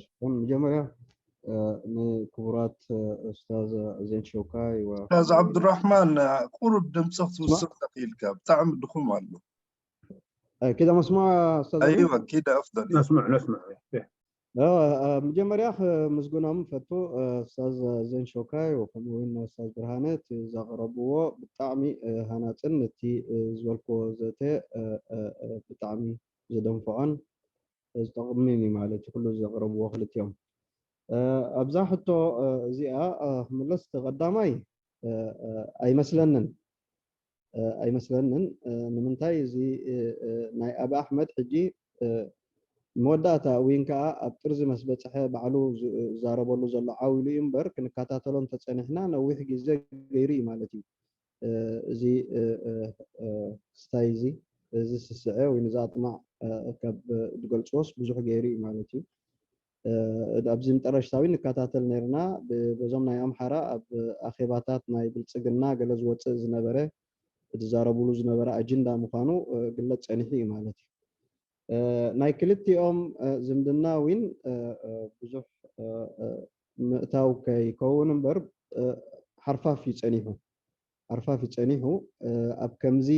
ሽኩራን። መጀመርያ፣ እ፣ ንክቡራት፣ እ፣ ኡስታዝ ዜን ሸውካይ ወ-፣ ኡስታዝ ዓብዱራሕማን፣ ቁሩብ ድምፂ ክትውስኽ ተኽኢልካ፣ ብጣዕሚ ድኹም ኣሎ። እ፣ ኪዳ መስማዕ ኡስታዝ ዜን? ኣይዋ፣ ኪዳ ኣፍደል እዩ። ነስምዕ፣ ነስምዕ። እ፣ እ፣ መጀመርያ ክምስግኖም ፈቱ፣ እ፣ ኡስታዝ ዜን ሾካይ ወከምኡ እውን ኡስታዝ ብርሃነ እቲ ዘቕረብዎ ብጣዕሚ፣ እ፣ ሃናጽን እቲ፣ እ፣ ዝበልክዎ ዘተ፣ እ፣ እ፣ እ፣ ብጣዕሚ ዘደንፍዖን ዝጠቕምን እዩ ማለት እዩ፣ ኩሉ ዘቕረብዎ ክልቲኦም። እ፣ ኣብዛ ሕቶ፣ እ፣ እዚኣ፣ እ፣ ክምለስ እቲ ቀዳማይ፣ እ፣ እ፣ ኣይመስለንን። እ፣ ኣይመስለንን። እ፣ ንምንታይ እዚ፣ እ፣ እ፣ ናይ ኣቢ ኣሕመድ ሕጂ፣ እ፣ መወዳእታ ወይን ከኣ ኣብ ጥርዚ መስ በጽሐ ባዕሉ ዝ-፣ ዝዛረበሉ ዘሎ ዓው ኢሉ እዩ እምበር ክንከታተሎ እንተጸኒሕና ነዊሕ ግዜ ገይሩ እዩ ማለት እዩ። እ፣ እዚ፣ እ፣ እ፣ እ፣ ክስታይ እዚ፣ እዚ ስስዐ ወይ ነዚ ኣጥማዕ፣ እ፣ ካብ ዝገልጽዎስ ብዙሕ ገይሩ እዩ ማለት እዩ። እ፣ ኣብዚ መጠረሽታ እውን ንከታተል ነይርና። ብ-፣ በዞም ናይ ኣምሓራ ኣብ ኣኼባታት ናይ ብልጽግና ገለ ዝወጽእ ዝነበረ፣ ዝዛረብሉ ዝነበረ ኣጀንዳ ምዃኑ፣ እ፣ ግለጽ ጸኒሑ እዩ ማለት እዩ። እ፣ ናይ ክልቲኦም፣ እ፣ ዝምድና እውን፣ እ፣ እ፣ ብዙሕ፣ እ፣ እ፣ ምእታው ከይከውን እምበር፣ እ፣ ሓርፋፍ እዩ ጸኒሑ። ሓርፋፍ እዩ ጸኒሑ። እ፣ ኣብ ከምዚ፣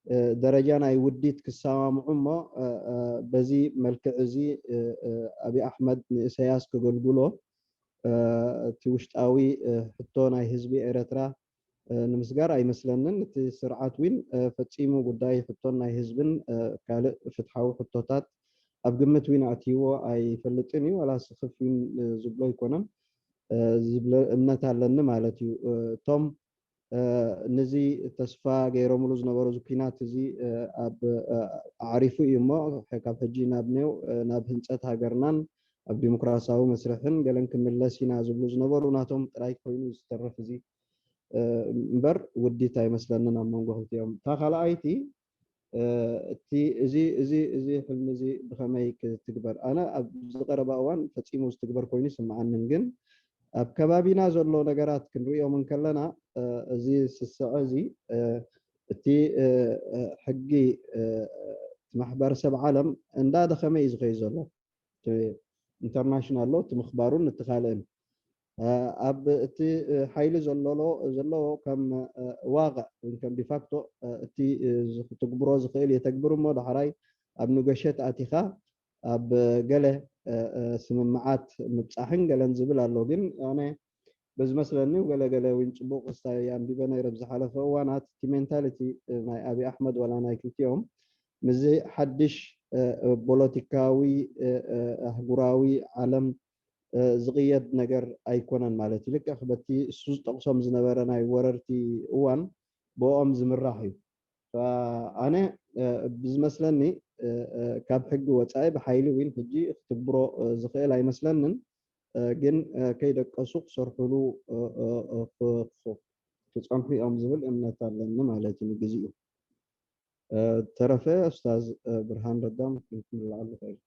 እ፣ ደረጃ ናይ ውዲት ክሰማምዑ እሞ፣ እ፣ እ፣ በዚ መልክዕ እዚ፣ እ፣ እ፣ ኣቢ ኣሕመድ ንእሰያስ ክገልግሎ፣ እ፣ እቲ ውሽጣዊ፣ እ፣ ሕቶ ናይ ህዝቢ ኤረትራ፣ እ፣ ንምስጋር ኣይመስለንን። እቲ ስርዓት እውን፣ እ፣ ፈጺሙ ጉዳይ ሕቶን ናይ ህዝብን፣ እ፣ ካልእ ፍትሓዊ ሕቶታት ኣብ ግምት እውን ኣእትይዎ ኣይፈልጥን እዩ። ዋላ ስኽፍ እውን፣ እ፣ ዝብሎ ኣይኮነን። እ፣ ዝብለ እምነት ኣለኒ ማለት እዩ። እ፣ እቶም፣ እ፣ ነዚ ተስፋ ገይሮምሉ ዝነበሩ፣ እዚ ኲናት እዚ፣ እ፣ ኣብ፣ እ፣ ኣዕሪፉ እዩ እሞ፣ ካብ ሕጂ ናብ ኔው፣ እ፣ ናብ ህንጸት ሃገርናን ኣብ ዲሞክራሲያዊ መስርሕን ገለን ክምለስ ኢና ዝብሉ ዝነበሩ ናቶም ጥራይ ኮይኑ ዝተርፍ እዚ፣ እ፣ እምበር ውዲት ኣይመስለንን ኣብ መንጎ ክልቲኦም። እታ ካልኣይቲ፣ እ፣ እቲ፣ እዚ፣ እዚ፣ እዚ ሕልሚ እዚ ብኸመይ ክትግበር? ኣነ ኣብ ዝቐረባ እዋን ፈጺሙ ዝትግበር ኮይኑ ይስምዓንን፣ ግን ኣብ ከባቢና ዘሎ ነገራት ክንርእዮም እንከለና፣ እ፣ እዚ ስስዐ እዚ፣ እ፣ እቲ፣ እ፣ እ፣ ሕጊ፣ እ፣ እቲ ማሕበረሰብ ዓለም እንዳደኸመ እዩ ዝኸይድ ዘሎ። እቲ ኢንተርናሽናል ሎ፣ እቲ ምኽባሩን እቲ ካልእን። እ፣ ኣብ እቲ፣ እ፣ ሓይሊ ዘሎ፣ ዘለዎ ከም፣ እ፣ ዋቕዕ ወይ ከም ዲፋክቶ፣ እ፣ እቲ፣ እ፣ ዝ-፣ ክትግብሮ ዝኽእል የተግብር እሞ ዳሕራይ ኣብ ንገሸት ኣቲኻ ኣብ ገለ፣ እ፣ እ፣ ስምምዓት ምብጻሕን ገለን ዝብል ኣሎ። ግን ኣነ በዝመስለኒ ገለ ገለ እውን ጽቡቕ ክስታይ ኣንቢበ ነይረ ብዝሓለፈ እዋናት፣ እቲ ሜንታሊቲ፣ እ፣ ናይ ኣቢ ኣሕመድ ዋላ ናይ ክልቲኦም ምስዚ ሓድሽ፣ እ፣ እ፣ ፖለቲካዊ፣ እ፣ እ፣ ኣህጉራዊ ዓለም፣ እ፣ ዝቕየድ ነገር ኣይኮነን ማለት እዩ። ልክዕ በቲ እሱ ዝጠቕሶም ዝነበረ ናይ ወረርቲ እዋን ብኦም ዝምራሕ እዩ። ኣነ፣ እ፣ ብዝመስለኒ፣ እ፣ እ፣ ካብ ሕጊ ወጻኢ ብሓይሊ እውን ሕጂ ክትግብሮ፣ እ፣ ዝኽእል ኣይመስለንን። እ፣ ግን፣ እ፣ ከይደቀሱ ክሰርሑሉ፣ እ፣ እ፣ እ፣ ክ-፣ ክ-፣ ክጸንሑ እዮም ዝብል እምነት ኣለኒ ማለት እዩ ንግዚኡ። እ፣ ተረፈ ኡስታዝ፣ እ፣ ብርሃን ረዳ ምምልዓሉ ይኽእል።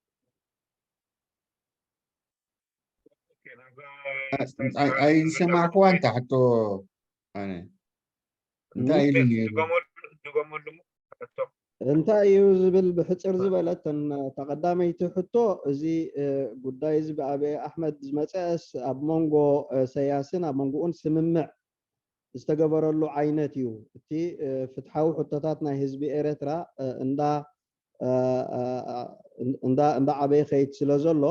ኣይ-፣ ኣይሰማዕክዋን እታ ሕቶ ኣነ። እንታይ ኢሉ ነይሩ? ድገመሉ፣ ድገመሉ እሞ፣ ሕቶ። እንታይ እዩ ዝብል ብሕጽር ዝበለ፣ እተን፣ እታ ቀዳመይቲ ሕቶ፣ እዚ፣ እ፣ ጉዳይ እዚ ብኣቢ ኣሕመድ ዝመጸስ ኣብ መንጎ፣ እ፣ ኢሳያስን ኣብ መንጎኡን ስምምዕ ዝተገበረሉ ዓይነት እዩ። እቲ፣ እ፣ ፍትሓዊ ሕቶታት ናይ ህዝቢ ኤረትራ፣ እ፣ እንዳ፣ እ፣ እ፣ እ፣ እንዳ፣ እንዳ ዓበየ ከይድ ስለ ዘሎ፣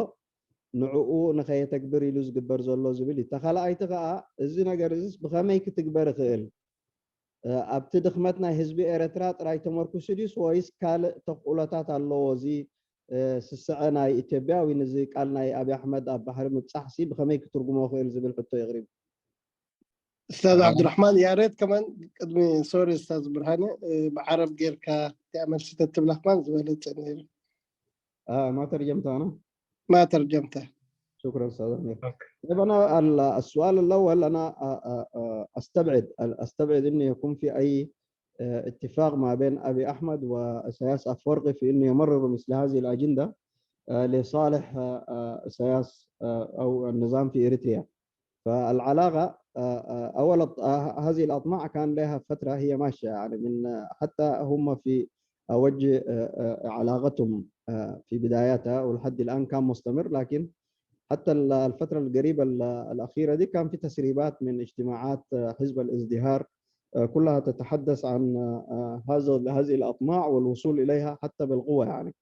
ንዕኡ ንኸየተግብር ኢሉ ዝግበር ዘሎ ዝብል እዩ። እታ ካልኣይቲ ከኣ፣ እዚ ነገር እዚስ ብኸመይ ክትግበር ይኽእል? እ፣ ኣብቲ ድኽመት ናይ ህዝቢ ኤረትራ ጥራይ ተመርኩሱ ድዩስ ወይስ ካልእ ተኽእሎታት ኣለዎ? እዚ፣ እ፣ ስስዐ ናይ ኢትዮጵያ ወይ ነዚ ቃል ናይ ኣቢ ኣሕመድ ኣብ ባሕሪ ምብጻሕሲ ብኸመይ ክትርጉሞ ይኽእል ዝብል ሕቶ የቕሪቡ። ኡስታዝ ኣሃ። ዓብዱራሕማን ያሬድ ከማን ቅድሚ፣ ሶሪ ኡስታዝ ብርሃነ፣ እ፣ ብዓረብ ጌርካ እቲኣ መልሲ ተትብላ ከማን ዝበለጸ ነይሩ። آه، ما ترجمت أنا؟ ما ترجمته. شكرًا أستاذ أمير. أوكي. طيب، أنا ال-، السؤال الأول، أنا، آه، آه، آه، أستبعد، أستبعد إنه يكون في أي، آه، اتفاق ما بين أبي أحمد وإسياس أفورقي في إنه يمرروا مثل هذه الأجندة، آه، لصالح، آه، آه، إسياس، آه، أو النظام في إريتريا. فالعلاقة آه، آه، أول الط- آه، هذه الأطماع كان لها فترة هي ماشية، يعني من آه، حتى هم في أوج آه، آه، علاقتهم آه، في بداياتها، ولحد الآن كان مستمر. لكن حتى ال- الفترة القريبة ال- الأخيرة دي كان في تسريبات من اجتماعات آه، حزب الازدهار، آه، كلها تتحدث عن آه، هذا هذه الأطماع والوصول إليها حتى بالقوة، يعني.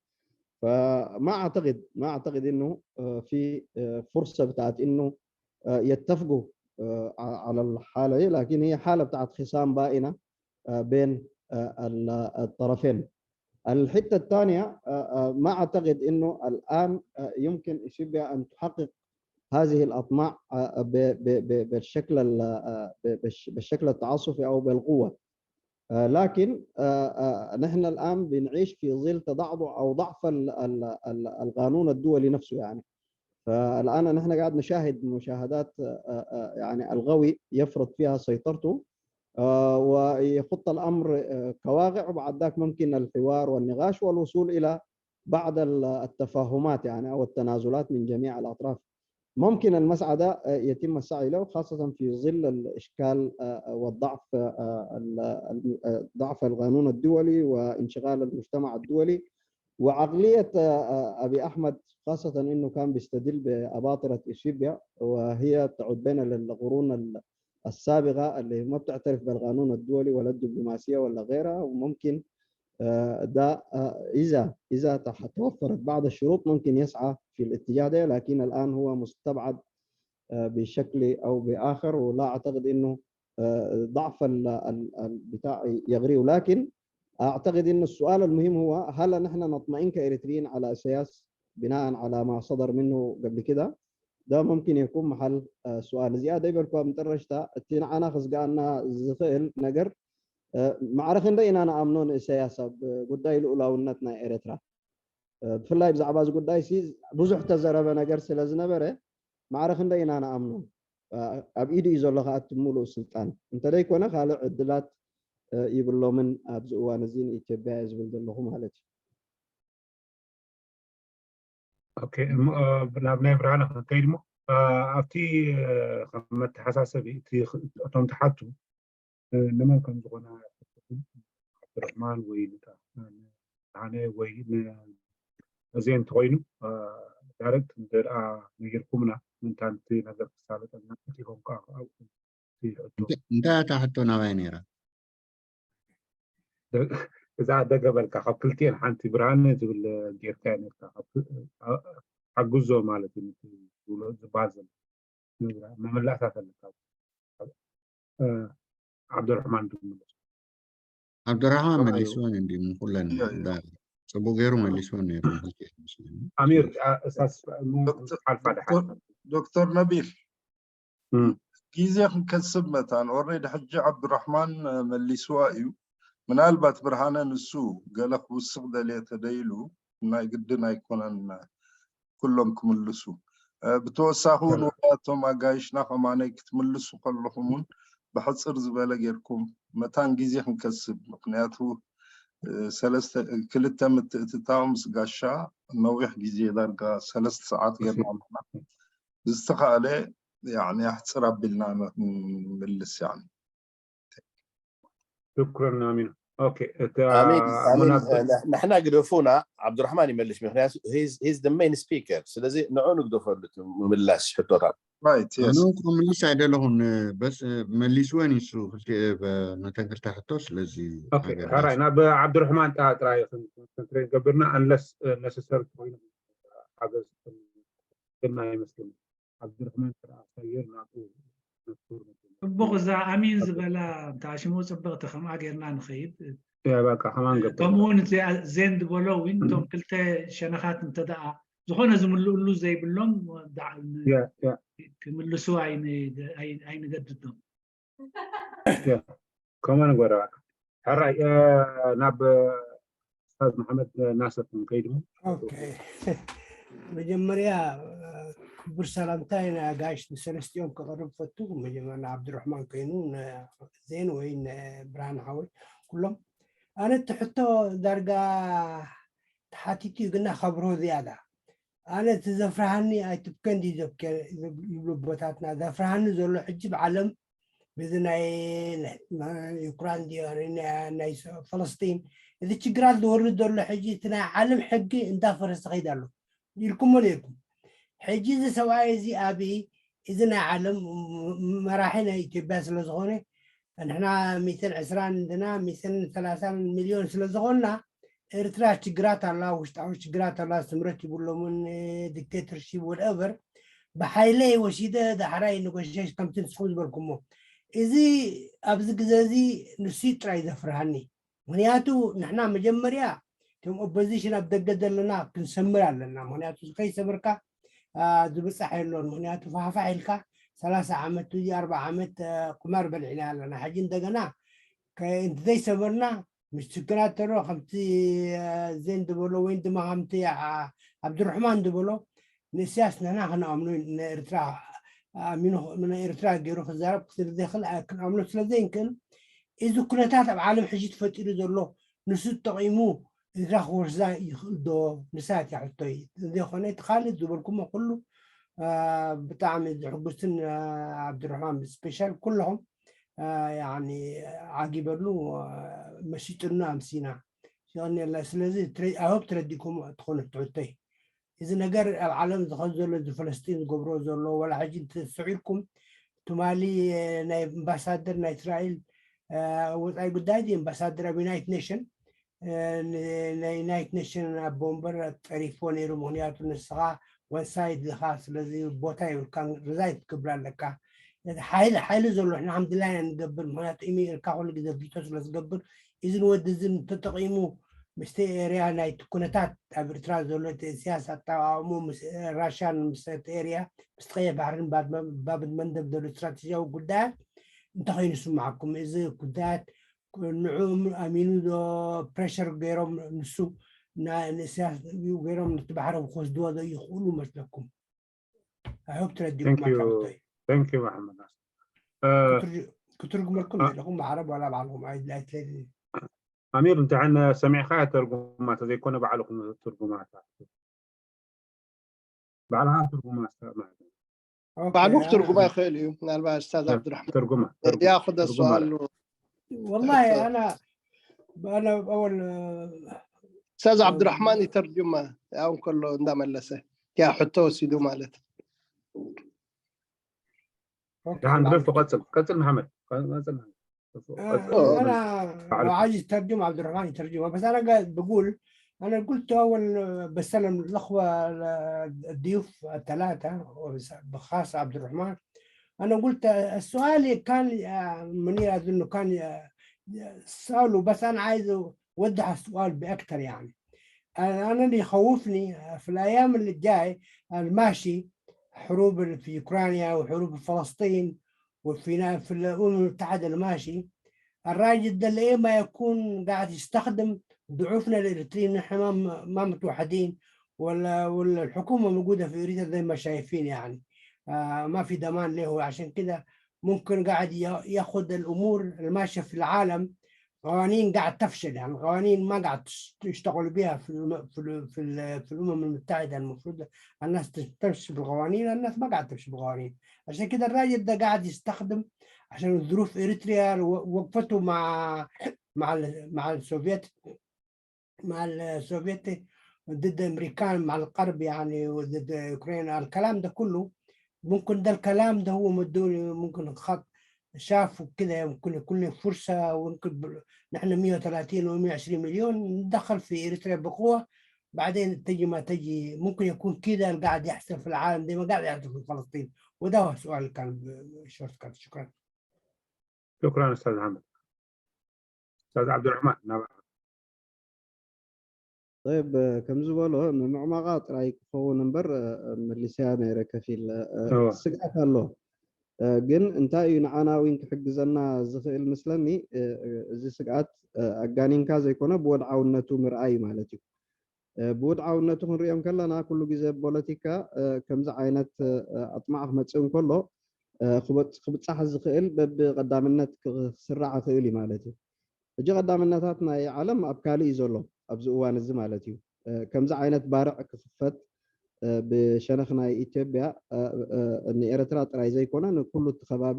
فما أعتقد ما أعتقد إنه آه، في آه، فرصة بتاعت إنه آه، يتفقوا آه، على الحالة دي، لكن هي حالة بتاعت خصام بائنة آه، بين آه، ال- الطرفين. الحتة الثانية، آه، آه، ما أعتقد إنه الآن آه، يمكن إثيوبيا أن تحقق هذه الأطماع آه، ب- ب- ب- بالشكل ال- آه، ب- بالش- بالشكل التعاطفي أو بالقوة. آه، لكن آه، آه، نحن الآن بنعيش في ظل تضعضع أو ضعف ال- ال- ال- القانون الدولي نفسه، يعني. فالآن نحن قاعد نشاهد مشاهدات آه، آه، يعني الغوي يفرض فيها سيطرته آه، ويخط الأمر آه، كواقع، وبعد ذاك ممكن الحوار والنقاش والوصول إلى بعض ال- التفاهمات، يعني، أو التنازلات من جميع الأطراف. ممكن المسعى ده آه، يتم السعي له، خاصة في ظل الإشكال آه، والضعف آه، ال- ال- آه، ضعف القانون الدولي وانشغال المجتمع الدولي وعقلية آه، آه، أبي أحمد، خاصة إنه كان بيستدل بأباطرة إثيوبيا، وهي تعود بين القرون ال- السابقة اللي ما بتعترف بالقانون الدولي ولا الدبلوماسية ولا غيرها. وممكن آه، ده آه، إذا إذا تح- توفرت بعض الشروط، ممكن يسعى في الاتجاه ده، لكن الآن هو مستبعد آه، بشكل أو بآخر، ولا أعتقد إنه آه، ضعف ال- ال- ال- بتاع يغريه. لكن أعتقد إنه السؤال المهم هو: هل نحن نطمئن كإريتريين على إسياس بناء على ما صدر منه قبل كده؟ ده ممكن يكون محل آه، سؤال زيادة. يبقى الكوام ترشتا تين عنا خزقانا زخيل نقر ማዕረ ክንደይ ኢና ንኣምኖ ንእሰያስ ኣብ ጉዳይ ልኡላውነት ናይ ኤርትራ? ብፍላይ ብዛዕባ እዚ ጉዳይ ሲ ብዙሕ ተዘረበ ነገር ስለ ዝነበረ፣ ማዕረ ክንደይ ኢና ንኣምኖ? ኣብ ኢዱ እዩ ዘሎ ከኣ እቲ ሙሉእ ስልጣን። እንተደይኮነ ካልእ ዕድላት ይብሎምን ኣብዚ እዋን እዚ ንኢትዮጵያ እየ ዝብል ዘለኹ ማለት እዩ። ኦኬ፣ እሞ፣ እ፣ ናብ ናይ ብርሃነ ክንከይድ እሞ፣ እ፣ ኣብቲ፣ እ፣ ከም መተሓሳሰቢ እቲ ኽ-፣ እቶም ተሓቱ፣ እ፣ ንመን ከም ዝኾነ፣ ዓብዱራሕማን ወይ ንታ-፣ ንብርሃነ ወይ ን-፣ እዚኤን እንተኾይኑ፣ እ፣ ዳይሬክት እንተ ደኣ ነጊርኩምና፣ ምንታን እቲ ነገር ክሳለጠልና፣ እቲ ኮንካ ኣብኡ እቲ ሕቶ። እንተ-፣ እንታይ እታ ሕቶ ናባይ ነይራ? እዛ ደገ በልካ፣ ካብ ክልቲኤን ሓንቲ ብርሃነ ዝብል ጌርካዮ ነርካ። ካብ ክ-፣ ኣ-፣ ሓግዞ ማለት እዩ፣ ነቲ ዝብሎ፣ ዝበሃል ዘሎ። ምምላእታት ኣለካ። እ፣ ዓብዱራሕማን ድምለስ። ዓብዱራሕማን ከመይ እዩ? መሊስወን እንዲዩ፣ ንኩለን እዮ፣ እዮ። ዳ-፣ ጽቡቅ ገይሩ መሊስወን ነይሩ፣ ንክልቲኤን መስለኒ። ኣሚር፣ ኣ፣ እሳስ ም-፣ ዶክተር፣ ሓልፋ ደሓን። ዶክተር፣ ዶክተር ነቢል፣ እም። ግዜ ክንከስብ መታን፣ ኦልሬዲ ሕጂ ዓብዱራሕማን፣ እ፣ መሊስዋ እዩ። ምናልባት ብርሃነ ንሱ ገለ ክውስኽ ደልየ ተደይሉ፣ ናይ ግድን ኣይኮነን፣ እ፣ ኩሎም ክምልሱ። እ፣ ብተወሳኺ እውን እም። ወላ እቶም ኣጋይሽና ከማነይ ክትምልሱ ከለኹም እውን ብሕጽር ዝበለ ጌርኩም መታን ግዜ ክንከስብ። ምኽንያቱ፣ እ፣ ሰለስተ፣ ክልተ ምትእትታው ምስ ጋሻ ነዊሕ ግዜ ዳርጋ ሰለስተ ሰዓት ጌርና ኣለና። ብዝተኻእለ፣ ያዕኒ፣ ኣሕጽር ኣቢልና ን-፣ ንምልስ፣ ያዕኒ። ሽኩረን ኣሚን። ኦኬ፣ እታ ኣሚን፣ ኣሚን፣ ሙናብ ን-፣ ንሕና ግደፉና፣ ዓብዱራሕማን ይመልሽ፣ ምኽንያቱ he's, he's the main speaker። ስለዚ ንዑ ንግደፈሉ እቲ ምምላስ ሕቶታት። ራይት፣ የስ። ኣነ እኮ ምልስ ኣይደለኹን፣ በስ መሊስወን ይሱ ክልተ፣ በ-፣ ነተን ክልተ ሕቶ፣ ስለዚ ኦኬ፣ ነገር ሓራይ፣ የስ። ናብ ዓብዱራሕማን ጣ-፣ ጥራይ ክን-፣ ኮንሰንትሬት ገብርና፣ ኣንለስ፣ እ፣ ነሰሰሪ ኮይኑ ሓገዝ ግን ኣይመስልን። ዓብዱራሕማን ጥራሕ ኣሳየር ናቱ ነቱር ነቱር። ጽቡቕ፣ እዛ ኣሚን ዝበላ እንተ ሽሙ ጽብቕቲ፣ ከምኣ ጌርና ንኸይድ። ያ፣ በቃ፣ ከማን እ፣ ገባ። ከምኡ እውን እዚኣ ዜን ዝበሎ እውን፣ እቶም ክልተ ሸነኻት እንተ ደኣ ዝኾነ ዝምልእሉ ዘይብሎም፣ ደዓ ን-፣ ያ፣ ያ። ክምልሱ ኣይን-፣ ኣይ-፣ ኣይንገድዶም። ያ፣ ከምኡ ንግበራ። ሕራይ፣ እ፣ ናብ ኡስታዝ መሓመድ ናስር ክንከይድ እሞ። ኦኬ። መጀመርያ፣ እ፣ ክቡር ሰላምታይ ንኣጋይሽ ንሰለስቲኦም ከቕርብ ፈቱ። መጀመርያ ንዓብዱራሕማን ኮይኑ፣ ንዜን ወይ ንብርሃን ሓወይ፣ ኩሎም። ኣነ እቲ ሕቶ ዳርጋ ተሓቲቱ እዩ፣ ግና ከብርሆ ዝያዳ። ኣነ እቲ ዘፍርሃኒ ኣይትብከ እንዲ ዘብከ ይብሉ ኣቦታትና። ዘፍርሃኒ ዘሎ ሕጂ ብዓለም እዚ ናይ ዩክራን ድዮ ናይ ፈለስጢን፣ እዚ ችግራት ዝወርድ ዘሎ ሕጂ እቲ ናይ ዓለም ሕጊ እንዳፈረሰ ከይድ ኣሎ። ኢልኩሞ ነይርኩም። ሕጂ እዚ ሰብኣይ እዚ ኣብይ፣ እዚ ናይ ዓለም መራሒ ናይ ኢትዮጵያ ስለ ዝኾነ፣ ንሕና ሚእትን ዕስራን እንድና ሚእትን ሰላሳን ሚልዮን ስለ ዝኾንና፣ ኤርትራ ችግራት ኣላ፣ ውሽጣዊ ችግራት ኣላ፣ ስምረት ይብሎምን ዲክቴተርሺፕ ወደቨር፣ ብሓይለ ወሲደ ዳሕራይ ኔጎሽሽ ከምቲ ንስኹም ዝበልኩሞ። እዚ ኣብዚ ግዜ እዚ ንሱ ጥራይ ዘፍርሃኒ። ምክንያቱ ንሕና መጀመርያ እቶም ኦፖዚሽን ኣብ ደገ ዘለና ክንሰምር ኣለና። ምክንያቱ ከይሰምርካ ዝብፃሕ የሎን። ምክንያቱ ፋሕፋሕ ኢልካ ሰላሳ ዓመት ወይ ኣርባ ዓመት ቁማር በሊዕና ኣለና። ሕጂ እንደገና እንተዘይሰመርና ምስ ችግራት ተሎ ከምቲ ዜን ዝበሎ ወይ ድማ ከምቲ ዓብዱርሕማን ዝበሎ ንእስያስ ንሕና ክንኣምኖ ንኤርትራ ኣሚኑ ንኤርትራ ገይሩ ክዛረብ ስለዘይክእል ክንኣምኖ ስለዘይንክእል እዚ ኩነታት ኣብ ዓለም ሕጂ ተፈጢሩ ዘሎ ንሱ ተጠቒሙ ኤርትራ ክወርሳ ይኽእል ዶ? ንሳ እያ ሕቶይ። እንዘይኮነ እቲ ካልእ ዝበልኩሞ ኩሉ ብጣዕሚ ዝሕጉስን ዓብዱርሕማን ስፔሻል ኩለኹም ዓጊበሉ መሲጥና ኣምሲና ይቐኒየላ። ስለዚ ኣሆብ ተረዲኩም ትኾኑ ትሕቶይ እዚ ነገር ኣብ ዓለም ዝኸን ዘሎ እዚ ፈለስጢን ዝገብሮ ዘሎ ዋላ ሕጂ እንተስዒርኩም ትማሊ ናይ ኣምባሳደር ናይ እስራኤል ወፃኢ ጉዳይ ኣምባሳደር ኣብ ዩናይትድ ኔሽን ናይ ዩናይትድ ኔሽን ኣብ ቦምበር ጠሪፎ ነይሩ። ምክንያቱ ንስኻ ወንሳይድ ኢኻ፣ ስለዚ ቦታ የብልካን፣ ርዛይ ክትገብር ኣለካ። ሓይሊ ሓይሊ ዘሎ ንሕና ከም ድላይና ንገብር፣ ምክንያቱ ኢሚ ኢልካ ኩሉ ግዜ ቪቶ ስለ ዝገብር፣ እዚ ንወዲ እዚ እንተጠቒሙ ምስቲ ኤርያ ናይቲ ኩነታት ኣብ ኤርትራ ዘሎ እቲ እስያስ ኣጠቓቕሙ ምስ ራሽያን ምስ እቲ ኤርያ ምስቲ ቀይሕ ባሕርን ባብ መንደብ ዘሎ ስትራቴጂያዊ ጉዳያት እንተኸይኑ ስምዓኩም እዚ ጉዳያት ንዕኡ ኣሚኑ ዶ ፕሬሸር ገይሮም ንሱ ንእስያስ ገይሮም ነቲ ባሕሪ ክወስድዎ ዶ ይኽእሉ መስለኩም? ኣይሆብ ትረዲኩም ኣካብቶይ Thank you ኣሕመድ ክትርጉመልኩም ዘለኹም ብዓረብ ዋላ ባዕልኹም ኣይትለሊ ኣሚር እንተሕን ሰሚዕካ ተርጉማ ተዘይኮነ ባዕልኹም ትርጉማ ባዕልኻ ትርጉማ ማለት ባዕሉ ክትርጉማ ይኽእል እዩ። ምናልባት ስታዝ ዓብዱራሕማን ትርጉማ ያኹደ ሰዋሉ والله انا انا اول ስታዝ ዓብዱራሕማን ይተርጅማ ያው እንከሎ እንዳመለሰ ያ ሕቶ ወሲዱ ማለት ደሓን ግደፍ ትቐጽል ቀጽል መሓመድ ቀጽል انا عايز اترجم عبد الرحمن يترجم بس انا قاعد بقول انا قلت اول بسلم الاخوه الضيوف الثلاثه بخاصه عبد الرحمن انا قلت السؤال كان منير اظنه كان ساله بس انا عايز اوضح السؤال باكثر يعني انا اللي يخوفني في الايام اللي جاي الماشي حروب في اوكرانيا وحروب في فلسطين وفي في الامم المتحده الماشي الراجل ده ليه ما يكون قاعد يستخدم ضعوفنا الاريتريين نحن ما ما متوحدين ولا ولا الحكومه موجوده في اريتريا زي ما شايفين يعني آه ما في ضمان له عشان كده ممكن قاعد ياخذ الامور الماشيه في العالم قوانين قاعد تفشل يعني قوانين ما قاعد تشتغل بها في في في, في الامم المتحده المفروض الناس تمشي بالقوانين الناس ما قاعد تمشي بالقوانين عشان كده الراجل ده قاعد يستخدم عشان ظروف اريتريا وقفته مع مع مع السوفيت مع السوفيت ضد الامريكان مع الغرب يعني وضد اوكرانيا الكلام ده كله ممكن ده الكلام ده هو مدوني ممكن خط شافوا كده يمكن يكون له فرصه ويمكن نحن مية وثلاثين و مية وعشرين مليون ندخل في اريتريا بقوه بعدين تجي ما تجي ممكن يكون كده اللي قاعد يحصل في العالم زي ما قاعد يحصل في فلسطين وده هو السؤال اللي كان شورت كات شكرا شكرا استاذ محمد استاذ عبد الرحمن نعم. طيب ከም ዝበሎ ንምዕማቓ ጥራይ ክኸውን እምበር መሊስያ ነይረ ከፊል ስግኣት ኣሎ ግን እንታይ እዩ ንዓና እውን ክሕግዘና ዝኽእል ምስለኒ እዚ ስግኣት ኣጋኒንካ ዘይኮነ ብወድዓውነቱ ምርኣይ ማለት እዩ ብውድዓውነቱ ክንሪኦም ከለና ኩሉ ግዜ ፖለቲካ ከምዚ ዓይነት ኣጥማዕ ክመፅእ እንከሎ ክብፃሕ ዝኽእል በብቀዳምነት ክስራዕ ይኽእል እዩ ማለት እዩ ሕጂ ቀዳምነታት ናይ ዓለም ኣብ ካልእ እዩ ዘሎ ኣብዚ እዋን እዚ ማለት እዩ ከምዚ ዓይነት ባርዕ ክኽፈት ብሸነኽ ናይ ኢትዮጵያ ንኤርትራ ጥራይ ዘይኮነ ንኩሉ እቲ ከባቢ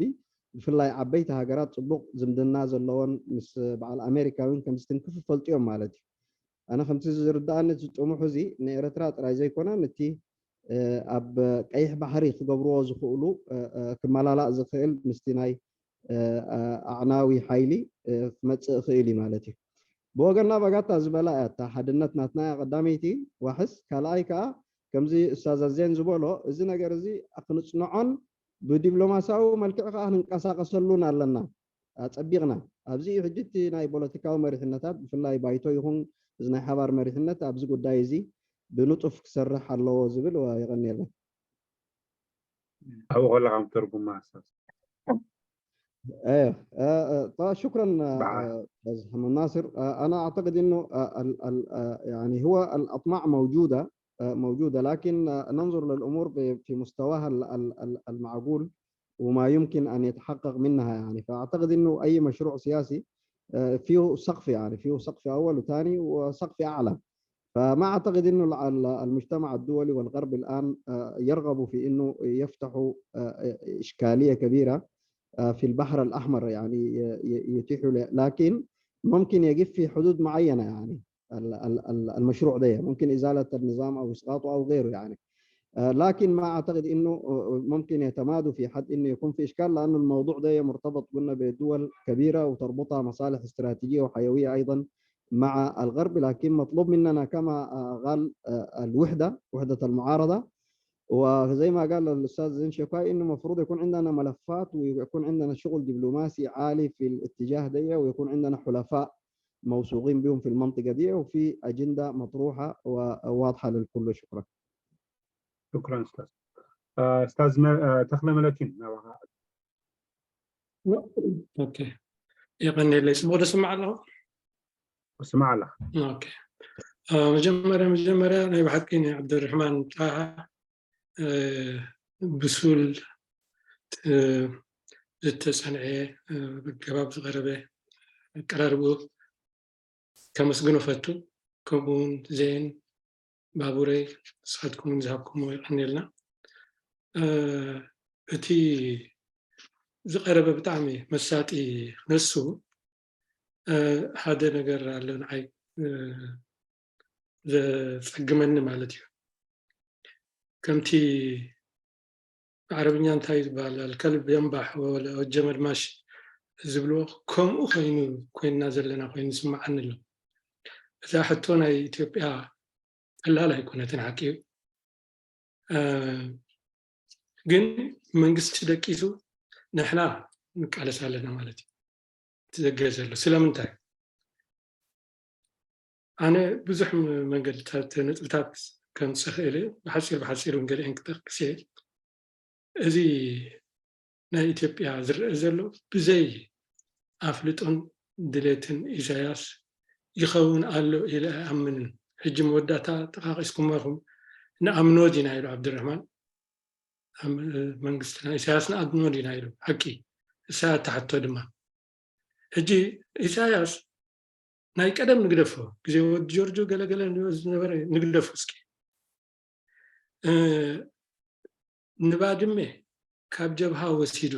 ብፍላይ ዓበይቲ ሃገራት ጽቡቕ ዝምድና ዘለዎን ምስ በዓል ኣሜሪካ እውን ከም ዝትንክፍ ይፈልጡ እዮም ማለት እዩ። ኣነ ከምቲ ዝርድኣኒ እቲ ጥሙሕ እዚ ንኤርትራ ጥራይ ዘይኮነ፣ ነቲ ኣብ ቀይሕ ባሕሪ ክገብርዎ ዝኽእሉ ክመላላእ ዝኽእል ምስቲ ናይ ኣዕናዊ ሓይሊ ክመፅእ ይኽእል እዩ ማለት እዩ። ብወገና በጋታ ዝበላ እያ እታ ሓድነት ናትና እያ ቀዳመይቲ ዋሕስ። ካልኣይ ከዓ ከምዚ ኡስታዝ ኣዜን ዝበሎ እዚ ነገር እዚ ክንፅንዖን ብዲፕሎማሲያዊ መልክዕ ከዓ ክንንቀሳቀሰሉን ኣለና ኣፀቢቕና። ኣብዚ እዩ ሕጂ እቲ ናይ ፖለቲካዊ መሪሕነታት ብፍላይ ባይቶ ይኹን እዚ ናይ ሓባር መሪሕነት ኣብዚ ጉዳይ እዚ ብንጡፍ ክሰርሕ ኣለዎ ዝብል። የቐንየልና። ኣብኡ ከለካ ምተርጉማ ኣስታዝ። ايوه آه، آه، طيب، شكرا آه، استاذ محمد ناصر. آه، انا اعتقد انه آه، ال- ال- آه، يعني هو الاطماع موجوده آه، موجوده، لكن آه، ننظر للامور ب- في مستواها ال- ال- ال- المعقول وما يمكن ان يتحقق منها، يعني. فاعتقد انه اي مشروع سياسي آه، فيه سقف، يعني فيه سقف اول وثاني وسقف اعلى. فما اعتقد انه الع- ال- المجتمع الدولي والغرب الان آه، يرغبوا في انه يفتحوا آه، اشكاليه كبيره آه، في البحر الاحمر، يعني ي- ي- يتيحوا له، لكن ممكن يقف في حدود معينه، يعني ال- ال- ال- المشروع ده ممكن ازاله النظام او اسقاطه او غيره، يعني. آه، لكن ما اعتقد انه آه، ممكن يتمادوا في حد انه يكون في اشكال، لانه الموضوع ده مرتبط قلنا بدول كبيره وتربطها مصالح استراتيجيه وحيويه ايضا مع الغرب. لكن مطلوب مننا كما آه، قال آه، الوحده، وحده المعارضه، وزي ما قال الاستاذ زين شيكاي انه المفروض يكون عندنا ملفات ويكون عندنا شغل دبلوماسي عالي في الاتجاه ده، ويكون عندنا حلفاء موثوقين بهم في المنطقه دي، وفي اجنده مطروحه وواضحه للكل. شكرا. شكرا استاذ. آه، استاذ م- آه، تخلى ملكين. ኦኬ፣ የቐንየለይ። ጽቡቕ ዶ ስማዕ ኣለኹ? ስማዕ ኣለኻ። ኦኬ። አ፣ መጀመርያ መጀመርያ ናይ ብሓቂ ናይ ዓብደርሕማን ጣሃ እ፣ ብሱል እ፣ ዝተጸንዐ እ፣ ብገባብ ዝቐረበ ኣቀራርብኡ ከመስግኖ ፈቱ። ከምኡ እውን ዜን ባቡረይ ንስኻትኩም እውን ዝሃብኩምዎ የቐንየልና። እ፣ እቲ ዝቐረበ ብጣዕሚ መሳጢ ክነሱ እ፣ ሓደ ነገር ኣሎ ንዓይ እ፣ ዘጸግመኒ ማለት እዩ። ከምቲ ብዓረብኛ እንታይ ዝበሃል ኣልከልብ የንባሕ ወጀመል ማሽ ዝብልዎ ከምኡ ኮይኑ ኮይንና ዘለና ኮይኑ ይስምዓኒ ኣሎ። እዛ ሕቶ ናይ ኢትዮጵያ ቀላል ኣይኮነትን ሓቂ እዩ። ግን መንግስቲ ደቂሱ ንሕና ንቃለስ ኣለና ማለት እዩ። እቲ ዘገ ዘሎ ስለምንታይ ኣነ ብዙሕ መንገድታት ነጥብታት ከምፅእ ክእል ብሓፂር ብሓፂር እውን ገሊአን ክጠቅስ እየ። እዚ ናይ ኢትዮጵያ ዝረአ ዘሎ ብዘይ ኣፍልጦን ድሌትን ኢሳያስ ይኸውን ኣሎ ኢለ ኣይኣምንን። ሕጂ መወዳእታ ጠቃቂስኩሞ ኢኹም። ንኣምኖ ዲና ኢሉ ዓብድራህማን መንግስትና ኢሳያስ ንኣምኖ ዲና ኢሉ ሓቂ እሳ ተሓቶ ድማ ሕጂ ኢሳያስ ናይ ቀደም ንግደፎ ግዜ ወዲ ጆርጆ ገለገለ ዝነበረ ንግደፎ እስኪ ንባድመ ካብ ጀብሃ ወሲዱ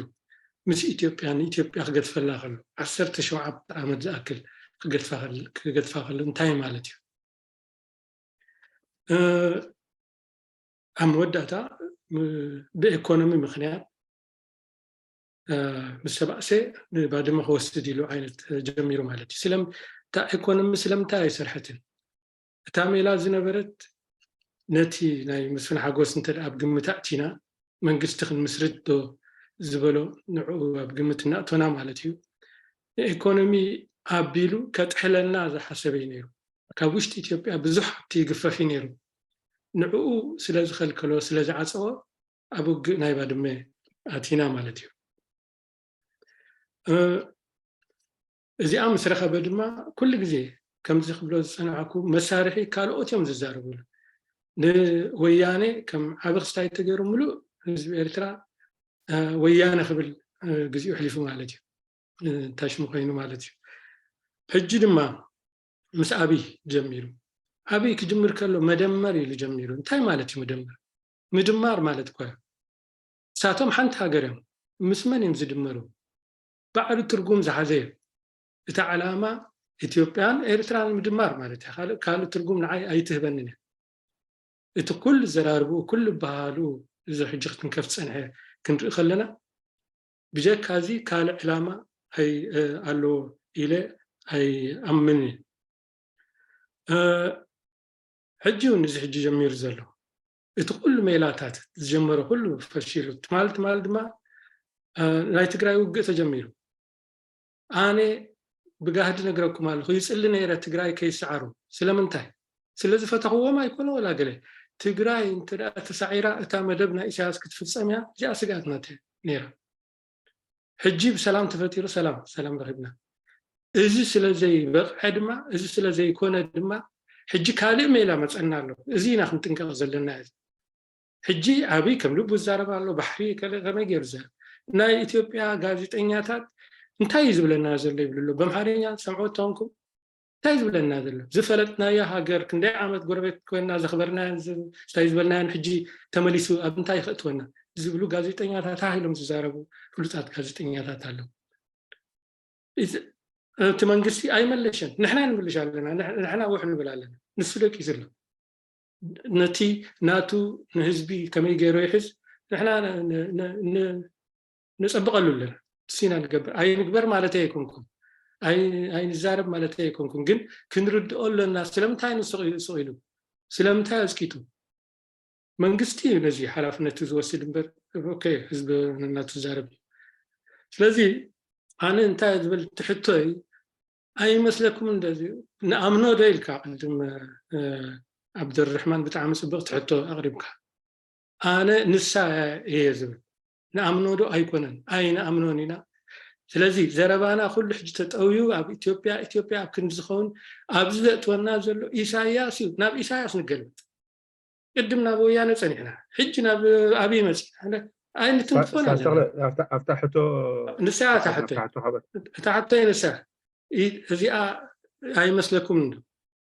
ምስ ኢትዮጵያ ንኢትዮጵያ ክገድፈላ ከሎ ዓሰርተ ሸውዓተ ዓመት ዝኣክል ክገድፋ ከሎ እንታይ ማለት እዩ? ኣብ መወዳእታ ብኤኮኖሚ ምክንያት ምስ ተባእሰ ንባድመ ክወስድ ኢሉ ዓይነት ጀሚሩ ማለት እዩ። ስለም እታ ኤኮኖሚ ስለምንታይ ኣይሰርሐትን? እታ ሜላ ዝነበረት ነቲ ናይ መስፍን ሓጎስ እንተ ኣብ ግምት ኣእቲና መንግስቲ ክንምስርት ዶ ዝበሎ ንዕኡ ኣብ ግምት እናእቶና ማለት እዩ። ንኤኮኖሚ ኣቢሉ ከጥሕለና ዝሓሰበ እዩ ነይሩ። ካብ ውሽጢ ኢትዮጵያ ብዙሕ ሃብቲ ይግፈፍ እዩ ነይሩ። ንዕኡ ስለ ዝኸልከሎ ስለ ዝዓፀዎ ኣብ ውግእ ናይ ባድመ ኣቲና ማለት እዩ። እዚኣ ምስ ረኸበ ድማ ኩሉ ግዜ ከምዚ ክብሎ ዝፀናዕኩ መሳርሒ ካልኦት እዮም ዝዛረብሉ። ንወያነ ከም ዓቢ ክስታይ ተገይሩ ሙሉእ ህዝቢ ኤርትራ ወያነ ክብል ግዚኡ ኣሕሊፉ ማለት እዩ። ታሽሙ ኮይኑ ማለት እዩ። ሕጂ ድማ ምስ ኣብይ ጀሚሩ። ኣብይ ክጅምር ከሎ መደመር ኢሉ ጀሚሩ። እንታይ ማለት እዩ መደመር? ምድማር ማለት እኮ እዩ። እሳቶም ሓንቲ ሃገር እዮም። ምስ መን እዮም ዝድመሩ? ባዕሉ ትርጉም ዝሓዘ እዩ። እቲ ዓላማ ኢትዮጵያን ኤርትራን ምድማር ማለት እዩ። ካልእ ካልእ ትርጉም ንዓይ ኣይትህበንን እያ። እቲ ኩሉ ዘራርብኡ ኩሉ በሃሉ እዚ ሕጂ ክትንከፍ ዝጸንሐ ክንርኢ ከለና ብጀካ እዚ ካልእ ዕላማ ኣይ ኣለዎ ኢለ ኣይኣምን እየ። ሕጂ እውን እዚ ሕጂ ጀሚሩ ዘሎ እቲ ኩሉ ሜላታት ዝጀመረ ኩሉ ፈሺሉ ትማል ትማል ድማ ናይ ትግራይ ውግእ ተጀሚሩ። ኣነ ብጋህዲ ነግረኩም ኣለኹ ይፅሊ ነይረ ትግራይ ከይሰዓሩ። ስለምንታይ? ስለዝፈተኽዎም ኣይኮነ ወላ ገለ። ትግራይ እንተ ተሳዒራ እታ መደብ ናይ ኢሳያስ ክትፍፀም እያ እዚኣ ስግኣትና ነይራ። ሕጂ ብሰላም ተፈጢሩ ሰላም ሰላም ረኺብና። እዚ ስለ ዘይበቕዐ ድማ እዚ ስለ ዘይኮነ ድማ ሕጂ ካልእ ሜላ መፀና ኣሎ። እዚ ኢና ክንጥንቀቕ ዘለና። እዚ ሕጂ ኣብይ ከም ልቡ ዝዛረብ ኣሎ። ባሕሪ ከመይ ገይሩ ዘ ናይ ኢትዮጵያ ጋዜጠኛታት እንታይ እዩ ዝብለና ዘሎ ይብሉ ኣሎ። በምሓርኛ ሰምዖ ተንኩም እንታይ ዝብለና ዘሎ ዝፈለጥናዮ ሃገር ክንደይ ዓመት ጎረቤት ኮይና ዘኽበርናዮን እንታይ ዝበልናዮን ሕጂ ተመሊሱ ኣብ እንታይ ይኸእትወና ዝብሉ ጋዜጠኛታት ሃ ኢሎም ዝዛረቡ ፍሉጣት ጋዜጠኛታት ኣለዉ። እቲ መንግስቲ ኣይመለሸን። ንሕና ንምልሽ ኣለና። ንሕና ውሕ ንብል ኣለና። ንሱ ደቂሱ ኣሎ። ነቲ ናቱ ንህዝቢ ከመይ ገይሩ ይሕዝ ንሕና ነፀብቐሉ ኣለና። ሲና ንገብር ኣይንግበር ማለት ኣይኮንኩም ኣይንዛረብ ማለት ኣይኮንኩም፣ ግን ክንርድኦ ኣለና። ስለምንታይ ንስቕ ኢሉ ስለምንታይ ኣዝቂጡ መንግስቲ እዩ ነዚ ሓላፍነት ዝወስድ እምበር ህዝቢ ናቱ ዝዛረብ እዩ። ስለዚ ኣነ እንታይ ዝብል ትሕቶ እዩ ኣይመስለኩም? እንደዚ ንኣምኖ ዶ ኢልካ ቅድም ኣብደርሕማን ብጣዕሚ ፅብቕ ትሕቶ ኣቕሪብካ። ኣነ ንሳ እየ ዝብል ንኣምኖ ዶ ኣይኮነን ኣይንኣምኖን ኢና። ስለዚ ዘረባና ኩሉ ሕጂ ተጠውዩ ኣብ ኢትዮጵያ ኢትዮጵያ ኣብ ክንዲ ዝኸውን ኣብዚ ዘእትወና ዘሎ ኢሳያስ እዩ። ናብ ኢሳያስ ንገልበጥ። ቅድም ናብ ወያነ ጸኒሕና ሕጂ ናብ ኣብይ መጺና ኣይንትንክፎን ኣለና። ኣብታ ሕቶ ንሳ እታ ሕቶ እታ ሕቶ ንሳ እዚኣ ኣይመስለኩም?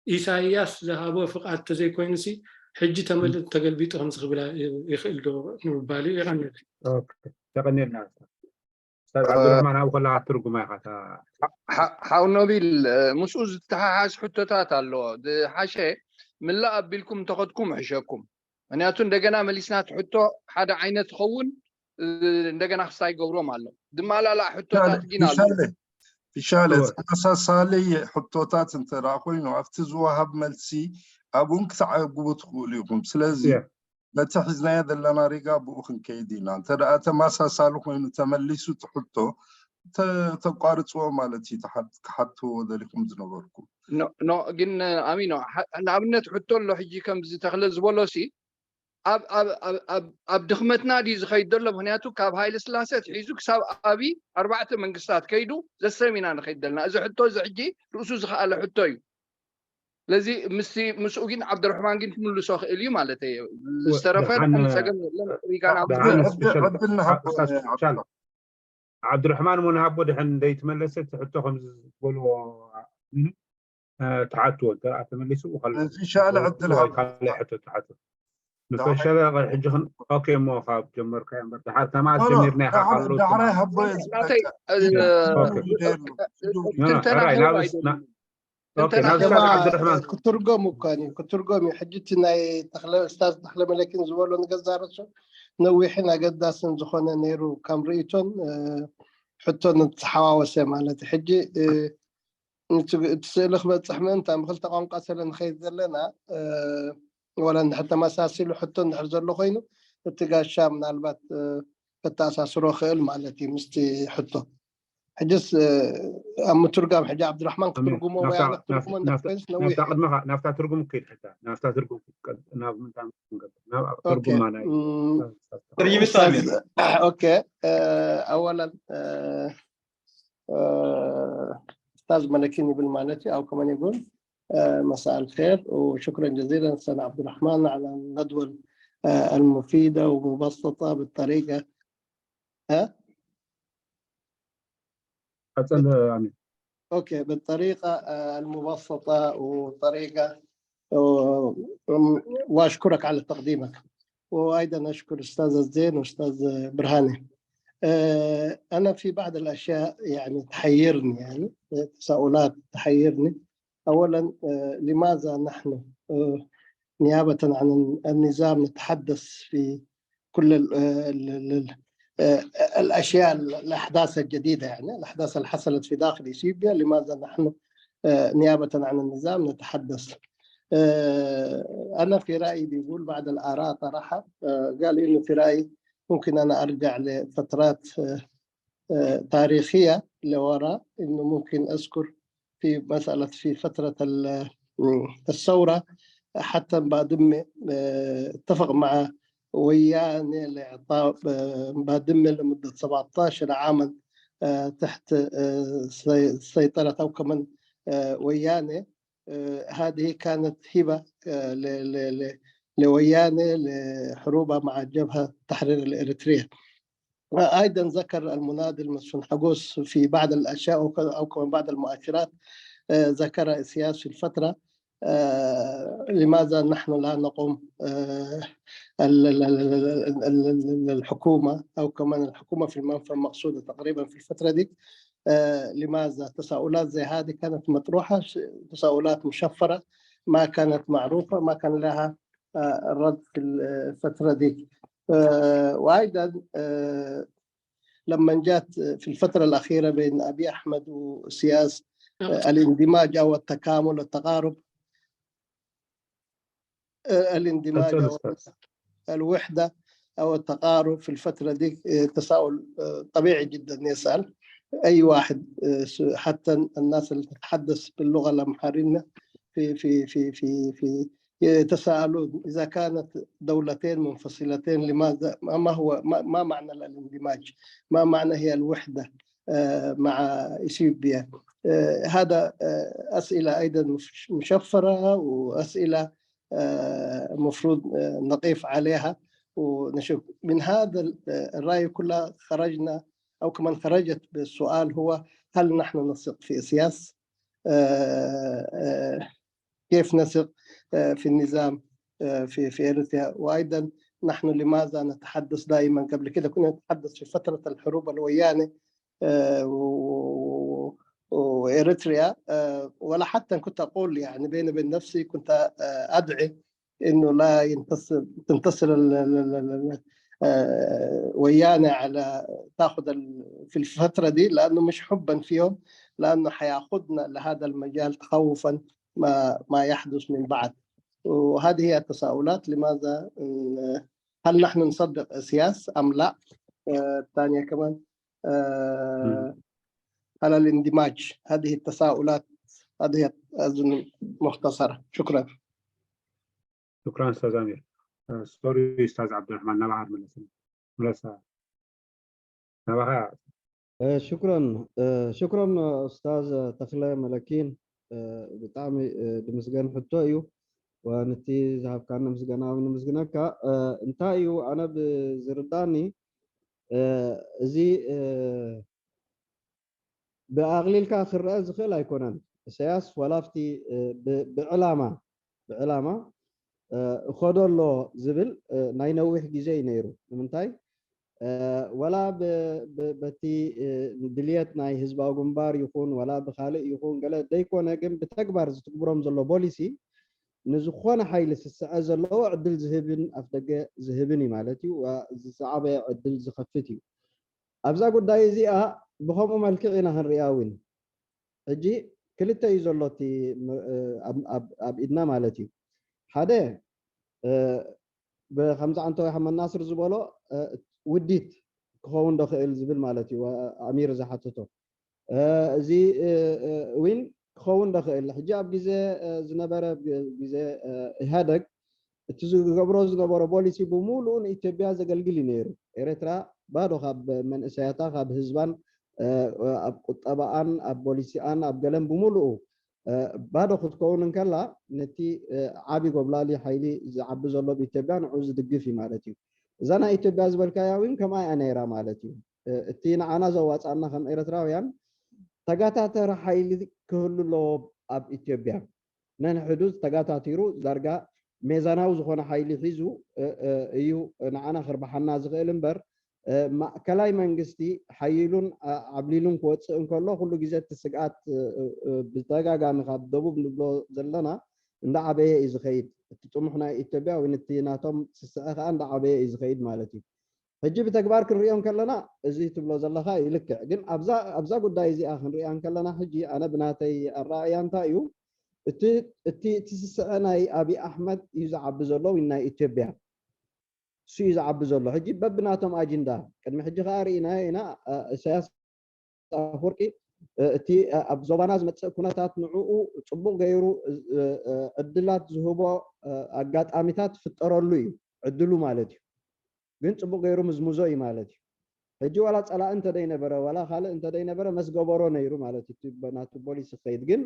ኢሳያስ ዝሃቦ ፍቓድ ተዘይኮይኑሲ ሕጂ ተመል ተገልቢጡ ከምዚ ክብል ይኽእል ዶ ንምባል እዩ። የቐንየለይ። ተቐኒልና። ኡስታዝ ዓብዱራሕማን ኣብኡ ከለኻ ትርጉማ ኢኻ። ሓው ኖቢል፣ ምስኡ ዝተሓሓዝ ሕቶታት ኣለዎ። ዝሓሸ ምላእ ኣቢልኩም እንተኸድኩም እሕሸኩም። ምክንያቱ እንደገና መሊስና እቲ ሕቶ ሓደ ዓይነት ይኸውን፣ እንደገና ክስታይ ገብሮም ኣሎ። ዝመላላእ ሕቶታት ግን ኣሎ። ፊሻለ ተመሳሳሊ ሕቶታት እንተ ኮይኑ ኣብቲ ዝወሃብ መልሲ ኣብኡን ክትዓግቡ ትኽእሉ ኢኹም። ስለዚ ነቲ ሒዝናዮ ዘለና ሪጋ ብኡ ክንከይድ ኢና። እንተ ደኣ ተመሳሳሊ ኮይኑ ተመሊሱ እቲ ሕቶ ተቋርፅዎ ማለት እዩ። ክሓትዎ ደሊኹም ዝነበርኩም ኖ ግን ኣሚኖ ንኣብነት ሕቶ ኣሎ ሕጂ ከምዚ ተኽለ ዝበሎ ሲ ኣብ ድኽመትና ድዩ ዝኸይድ ዘሎ? ምክንያቱ ካብ ሃይለ ስላሴ ኣትሒዙ ክሳብ ኣብይ ኣርባዕተ መንግስታት ከይዱ ዘሰም ኢና ንኸይድ ዘለና። እዚ ሕቶ እዚ ሕጂ ርእሱ ዝኸኣለ ሕቶ እዩ። ስለዚ ምስኡ ግን ዓብደርሕማን ግን ክምልሶ ክእል እዩ ማለት እየ። ዝተረፈ ጸገም የለን። ሪጋና ዕድል ንሃቦ። ዓብድራሕማን ሞንሃቦ ድሕን እንደይትመለሰ እቲ ሕቶ ከምዚ ዝበልዎ ትሓትዎ እንተ ተመሊሱ ሻለ ዕድል ካልእ ሕቶ ትሓትዎ ንፈሸለ ሕጂ ኦኬ እሞ ካብ ጀመርካ እምበር ድሓር ከማት ጀሚርና ኢኻ ካልኦት ዳሕራይ ሃቦ ክትርጎም እኳ እዩ ክትርጎም እዩ። ሕጂ እቲ ናይ ተኽለ እስታዝ ተኽለ መለኪን ዝበሎ ንገዛ ርእሱ ነዊሕን ኣገዳስን ዝኾነ ነይሩ። ከም ርእይቶን ሕቶን ዝተሓዋወሰ ማለት እዩ። ሕጂ እቲ ስእሊ ክበፅሕ ምእንታን ብክልተ ቋንቋ ስለ ንኸይድ ዘለና ዋላ እንድሕር ተመሳሲሉ ሕቶ እንድሕር ዘሎ ኮይኑ እቲ ጋሻ ምናልባት ከተኣሳስሮ ክእል ማለት እዩ ምስቲ ሕቶ። ሕጅስ ኣብ ምትርጓም ሕጂ ዓብድራሕማን ክትርጉሞ ወይ ኣነ ክትርጉሞ እንድሕር ኮይንስ ነዊሕ ናብታ ቅድመኻ ናብታ ትርጉም ክይድ ሕታ ናብታ ትርጉም ክትቀል ናብ ምንታይ ክንገብር ናብ ትርጉማ ናይ ኦኬ ኣወላን استاذ ملكين يقول معناتي او كمان يقول مساء الخير وشكرا جزيلا استاذ عبد الرحمن على الندوه المفيده ومبسطه بالطريقه ها حسن يعني اوكي بالطريقه المبسطه وطريقه واشكرك على تقديمك. وايضا اشكر استاذ الزين واستاذ برهاني. آه، أنا في بعض الأشياء يعني تحيرني، يعني تساؤلات تحيرني. أولا، آه، لماذا نحن، آه، نيابة عن النظام نتحدث في كل ال- ال- ال- ال- آه، الأشياء، الأحداث الجديدة، يعني الأحداث اللي حصلت في داخل إثيوبيا، لماذا نحن، آه، نيابة عن النظام نتحدث؟ آه، أنا في رأيي، بيقول بعض الآراء طرحها، آه، قال إنه في رأيي ممكن أنا أرجع لفترات، آه، آه، تاريخية لورا، إنه ممكن أذكر في مسألة، في فترة ال- الثورة، حتى بادمة، آه، اتفق مع وياني لإعطاء، آه، بادمة لمدة سبعتاشر عاما، آه، تحت، آه، سي- سيطرة أو كمان، آه، وياني. آه، هذه كانت هبة، آه، ل- ل- ل- لوياني لحروبها مع الجبهة التحرير الإريترية. أيضا ذكر المناضل مسجون حقوس في بعض الأشياء أو ك- أو كمان بعض المؤشرات، آه، ذكر إسياس في الفترة، آه، لماذا نحن لا نقوم، آه، ال- ال- ال- ال- ال- ال- ال- الحكومة أو كمان الحكومة في المنفى المقصودة تقريبا في الفترة دي، آه، لماذا تساؤلات زي هذه كانت مطروحة، ش- تساؤلات مشفرة ما كانت معروفة، ما كان لها، آه، رد في الفترة دي. آه، وأيضا، آه، لما جات في الفترة الأخيرة بين أبي أحمد وسياس، آه، الاندماج أو التكامل، التقارب، آه، الاندماج أو الوحدة أو التقارب في الفترة دي، آه، تساؤل، آه، طبيعي جدا يسأل أي واحد، آه، س- حتى الناس اللي تتحدث باللغة الأمحرية في في في في في يتساءلون إذا كانت دولتين منفصلتين، لماذا، ما ما هو، ما ما معنى الاندماج؟ ما معنى هي الوحدة، آه، مع إثيوبيا؟ آه، هذا، آه، أسئلة أيضا مش- مشفرة، وأسئلة، آه، مفروض، آه، نقف عليها ونشوف. من هذا ال- آه، الرأي كلها خرجنا، أو كمان خرجت بالسؤال هو: هل نحن نثق في إسياس؟ آه، آه، كيف نثق، آه، في النظام، آه، في في إريتريا؟ وأيضا نحن لماذا نتحدث دائما؟ قبل كده كنا نتحدث في فترة الحروب الويانة، آه، و- و- وإريتريا، آه، ولا حتى كنت أقول، يعني، بيني وبين نفسي كنت، آه، أدعي إنه لا ينتصر، تنتصر ال- ال- ال- ال- ال- آه، ويانا على، تاخذ ال- في الفترة دي، لأنه مش حبا فيهم، لأنه حياخذنا لهذا المجال تخوفا ما ما يحدث من بعد. وهذه هي التساؤلات: لماذا، آه، هل نحن نصدق إسياس أم لا؟ آه، الثانية كمان، آه، على الاندماج. هذه التساؤلات، هذه أظن مختصرة. شكرا. شكرا أستاذ أمير. سوري أستاذ عبد الرحمن، نبع ملسنا ملسا نبع. ሽክረን ሽክረን ኡስታዝ ተኽለ መለኪን፣ ብጣዕሚ ድምስገን ሕቶ እዩ። ወንቲ ዝሃብካኒ ምስጋና እውን ንምስግነካ። እንታይ እዩ ኣነ ብዝርዳኒ፣ እዚ ብኣቕሊልካ ክረአ ዝኽእል ኣይኮነን። ኢሳያስ ዋላ ኣብቲ ብዕላማ ብዕላማ እኸዶ ኣሎ ዝብል ናይ ነዊሕ ግዜ እዩ ነይሩ። ንምንታይ? ዋላ በቲ ድልየት ናይ ህዝባዊ ግንባር ይኹን ዋላ ብካልእ ይኹን ገለ ዘይኮነ፣ ግን ብተግባር ዝትግብሮም ዘሎ ቦሊሲ ንዝኾነ ሓይሊ ስስዐ ዘለዎ ዕድል ዝህብን ኣፍደገ ዝህብን እዩ ማለት እዩ። ዝዓበየ ዕድል ዝኸፍት እዩ። ኣብዛ ጉዳይ እዚኣ ብኸምኡ መልክዕ ኢና ክንሪኣ እውን። ሕጂ ክልተ እዩ ዘሎ እቲ ኣብ ኢድና ማለት እዩ። ሓደ ብከምዚ ዓንተወይ ሓመድ ናስር ዝበሎ ውዲት ክኸውን ዶ ክእል ዝብል ማለት እዩ፣ ኣሚር ዝሓተቶ። እዚ እውን ክኸውን ዶ ክእል። ሕጂ ኣብ ግዜ ዝነበረ ግዜ ኢህኣደግ እቲ ዝገብሮ ዝነበሮ ቦሊሲ ብምሉኡ ንኢትዮጵያ ዘገልግል እዩ ነይሩ። ኤርትራ ባዶ ካብ መንእሰያታ ካብ ህዝባን ኣብ ቁጠባኣን ኣብ ቦሊሲኣን ኣብ ገለን ብምሉኡ ባዶ ክትከውን እንከላ ነቲ ዓቢ ጎብላሊ ሓይሊ ዝዓቢ ዘሎ ብኢትዮጵያ ንዑ ዝድግፍ እዩ ማለት እዩ። እዛ ናይ ኢትዮጵያ ዝበልካያ እውን ከምኣ እያ ነይራ ማለት እዩ። እቲ ንዓና ዘዋፃና ከም ኤርትራውያን ተጋታተሪ ሓይሊ ክህሉ ኣለዎ ኣብ ኢትዮጵያ። ነንሕዱ ተጋታቲሩ ዳርጋ ሜዛናዊ ዝኾነ ሓይሊ ሒዙ እዩ ንዓና ክርብሓና ዝኽእል እምበር ማእከላይ መንግስቲ ሓይሉን ዓብሊሉን ክወፅእ እንከሎ ኩሉ ግዜ እቲ ስግኣት ብተደጋጋሚ ካብ ደቡብ ንብሎ ዘለና እንዳዓበየ እዩ ዝኸይድ። እቲ ጥሙሕ ናይ ኢትዮጵያ ወይ እቲ ናቶም ስስዐ ከዓ እንዳዓበየ እዩ ዝኸይድ ማለት እዩ። ሕጂ ብተግባር ክንሪኦ እንከለና እዚ ትብሎ ዘለኻ ይልክዕ። ግን ኣብዛ ጉዳይ እዚኣ ክንሪኣ እንከለና ሕጂ ኣነ ብናተይ ኣረኣእያ እንታይ እዩ እቲ ስስዐ ናይ ኣብይ ኣሕመድ እዩ ዝዓቢ ዘሎ ወይ ናይ ኢትዮጵያ እሱ እዩ ዝዓቢ ዘሎ። ሕጂ በብናቶም ኣጅንዳ ቅድሚ ሕጂ ከዓ ርኢናዮ ኢና። ኢሳያስ ኣፈወርቂ እቲ ኣብ ዞባና ዝመፅእ ኩነታት ንዕኡ ፅቡቕ ገይሩ ዕድላት ዝህቦ ኣጋጣሚታት ፍጠረሉ እዩ ዕድሉ ማለት እዩ። ግን ፅቡቕ ገይሩ ምዝምዞ እዩ ማለት እዩ። ሕጂ ዋላ ፀላኢ እንተደይነበረ ዋላ ካልእ እንተደይነበረ መስገበሮ ነይሩ ማለት እዩ ናቱ ፖሊሲ ክኸይድ። ግን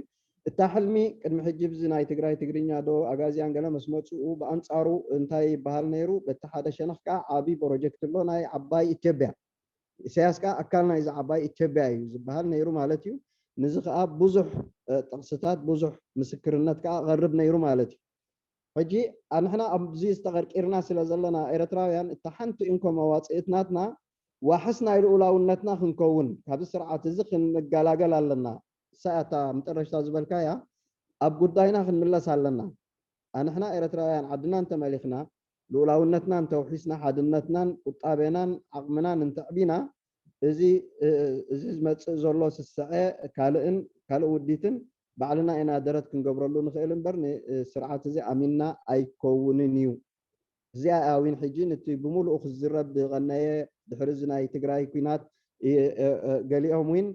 እታ ሕልሚ ቅድሚ ሕጂ ብዚ ናይ ትግራይ ትግርኛ ዶ ኣጋዚያን ገለ መስመፅኡ ብኣንፃሩ እንታይ ይበሃል ነይሩ? በቲ ሓደ ሸነኽ ከዓ ዓብዪ ፕሮጀክት ኣሎ ናይ ዓባይ ኢትዮጵያ። ኢሳያስ ከዓ ኣካል ናይዚ ዓባይ ኢትዮጵያ እዩ ዝበሃል ነይሩ ማለት እዩ። ንዚ ከዓ ብዙሕ ጥቕስታት ብዙሕ ምስክርነት ከዓ ቀርብ ነይሩ ማለት እዩ። ሕጂ ኣንሕና ኣብዚ ዝተቐርቂርና ስለ ዘለና ኤርትራውያን እታ ሓንቲ እንኮ መዋፅእት ናትና ዋሕስ ናይ ልኡላውነትና ክንከውን ካብዚ ስርዓት እዚ ክንገላገል ኣለና። እሳ እያ እታ መጠረሽታ ዝበልካያ ኣብ ጉዳይና ክንምለስ ኣለና። ኣንሕና ኤርትራውያን ዓድና እንተመሊኽና ልኡላውነትና እንተውሒስና ሓድነትናን ቁጣቤናን ዓቕምናን እንተዕቢና እዚ እዚ ዝመፅእ ዘሎ ስስዐ ካልእን ካልእ ውዲትን ባዕልና ኢና ደረት ክንገብረሉ ንኽእል እምበር ንስርዓት እዚ ኣሚንና ኣይከውንን እዩ። እዚኣ እውን ሕጂ ነቲ ብምሉኡ ክዝረብ ዝቐነየ ድሕሪ እዚ ናይ ትግራይ ኲናት ገሊኦም እውን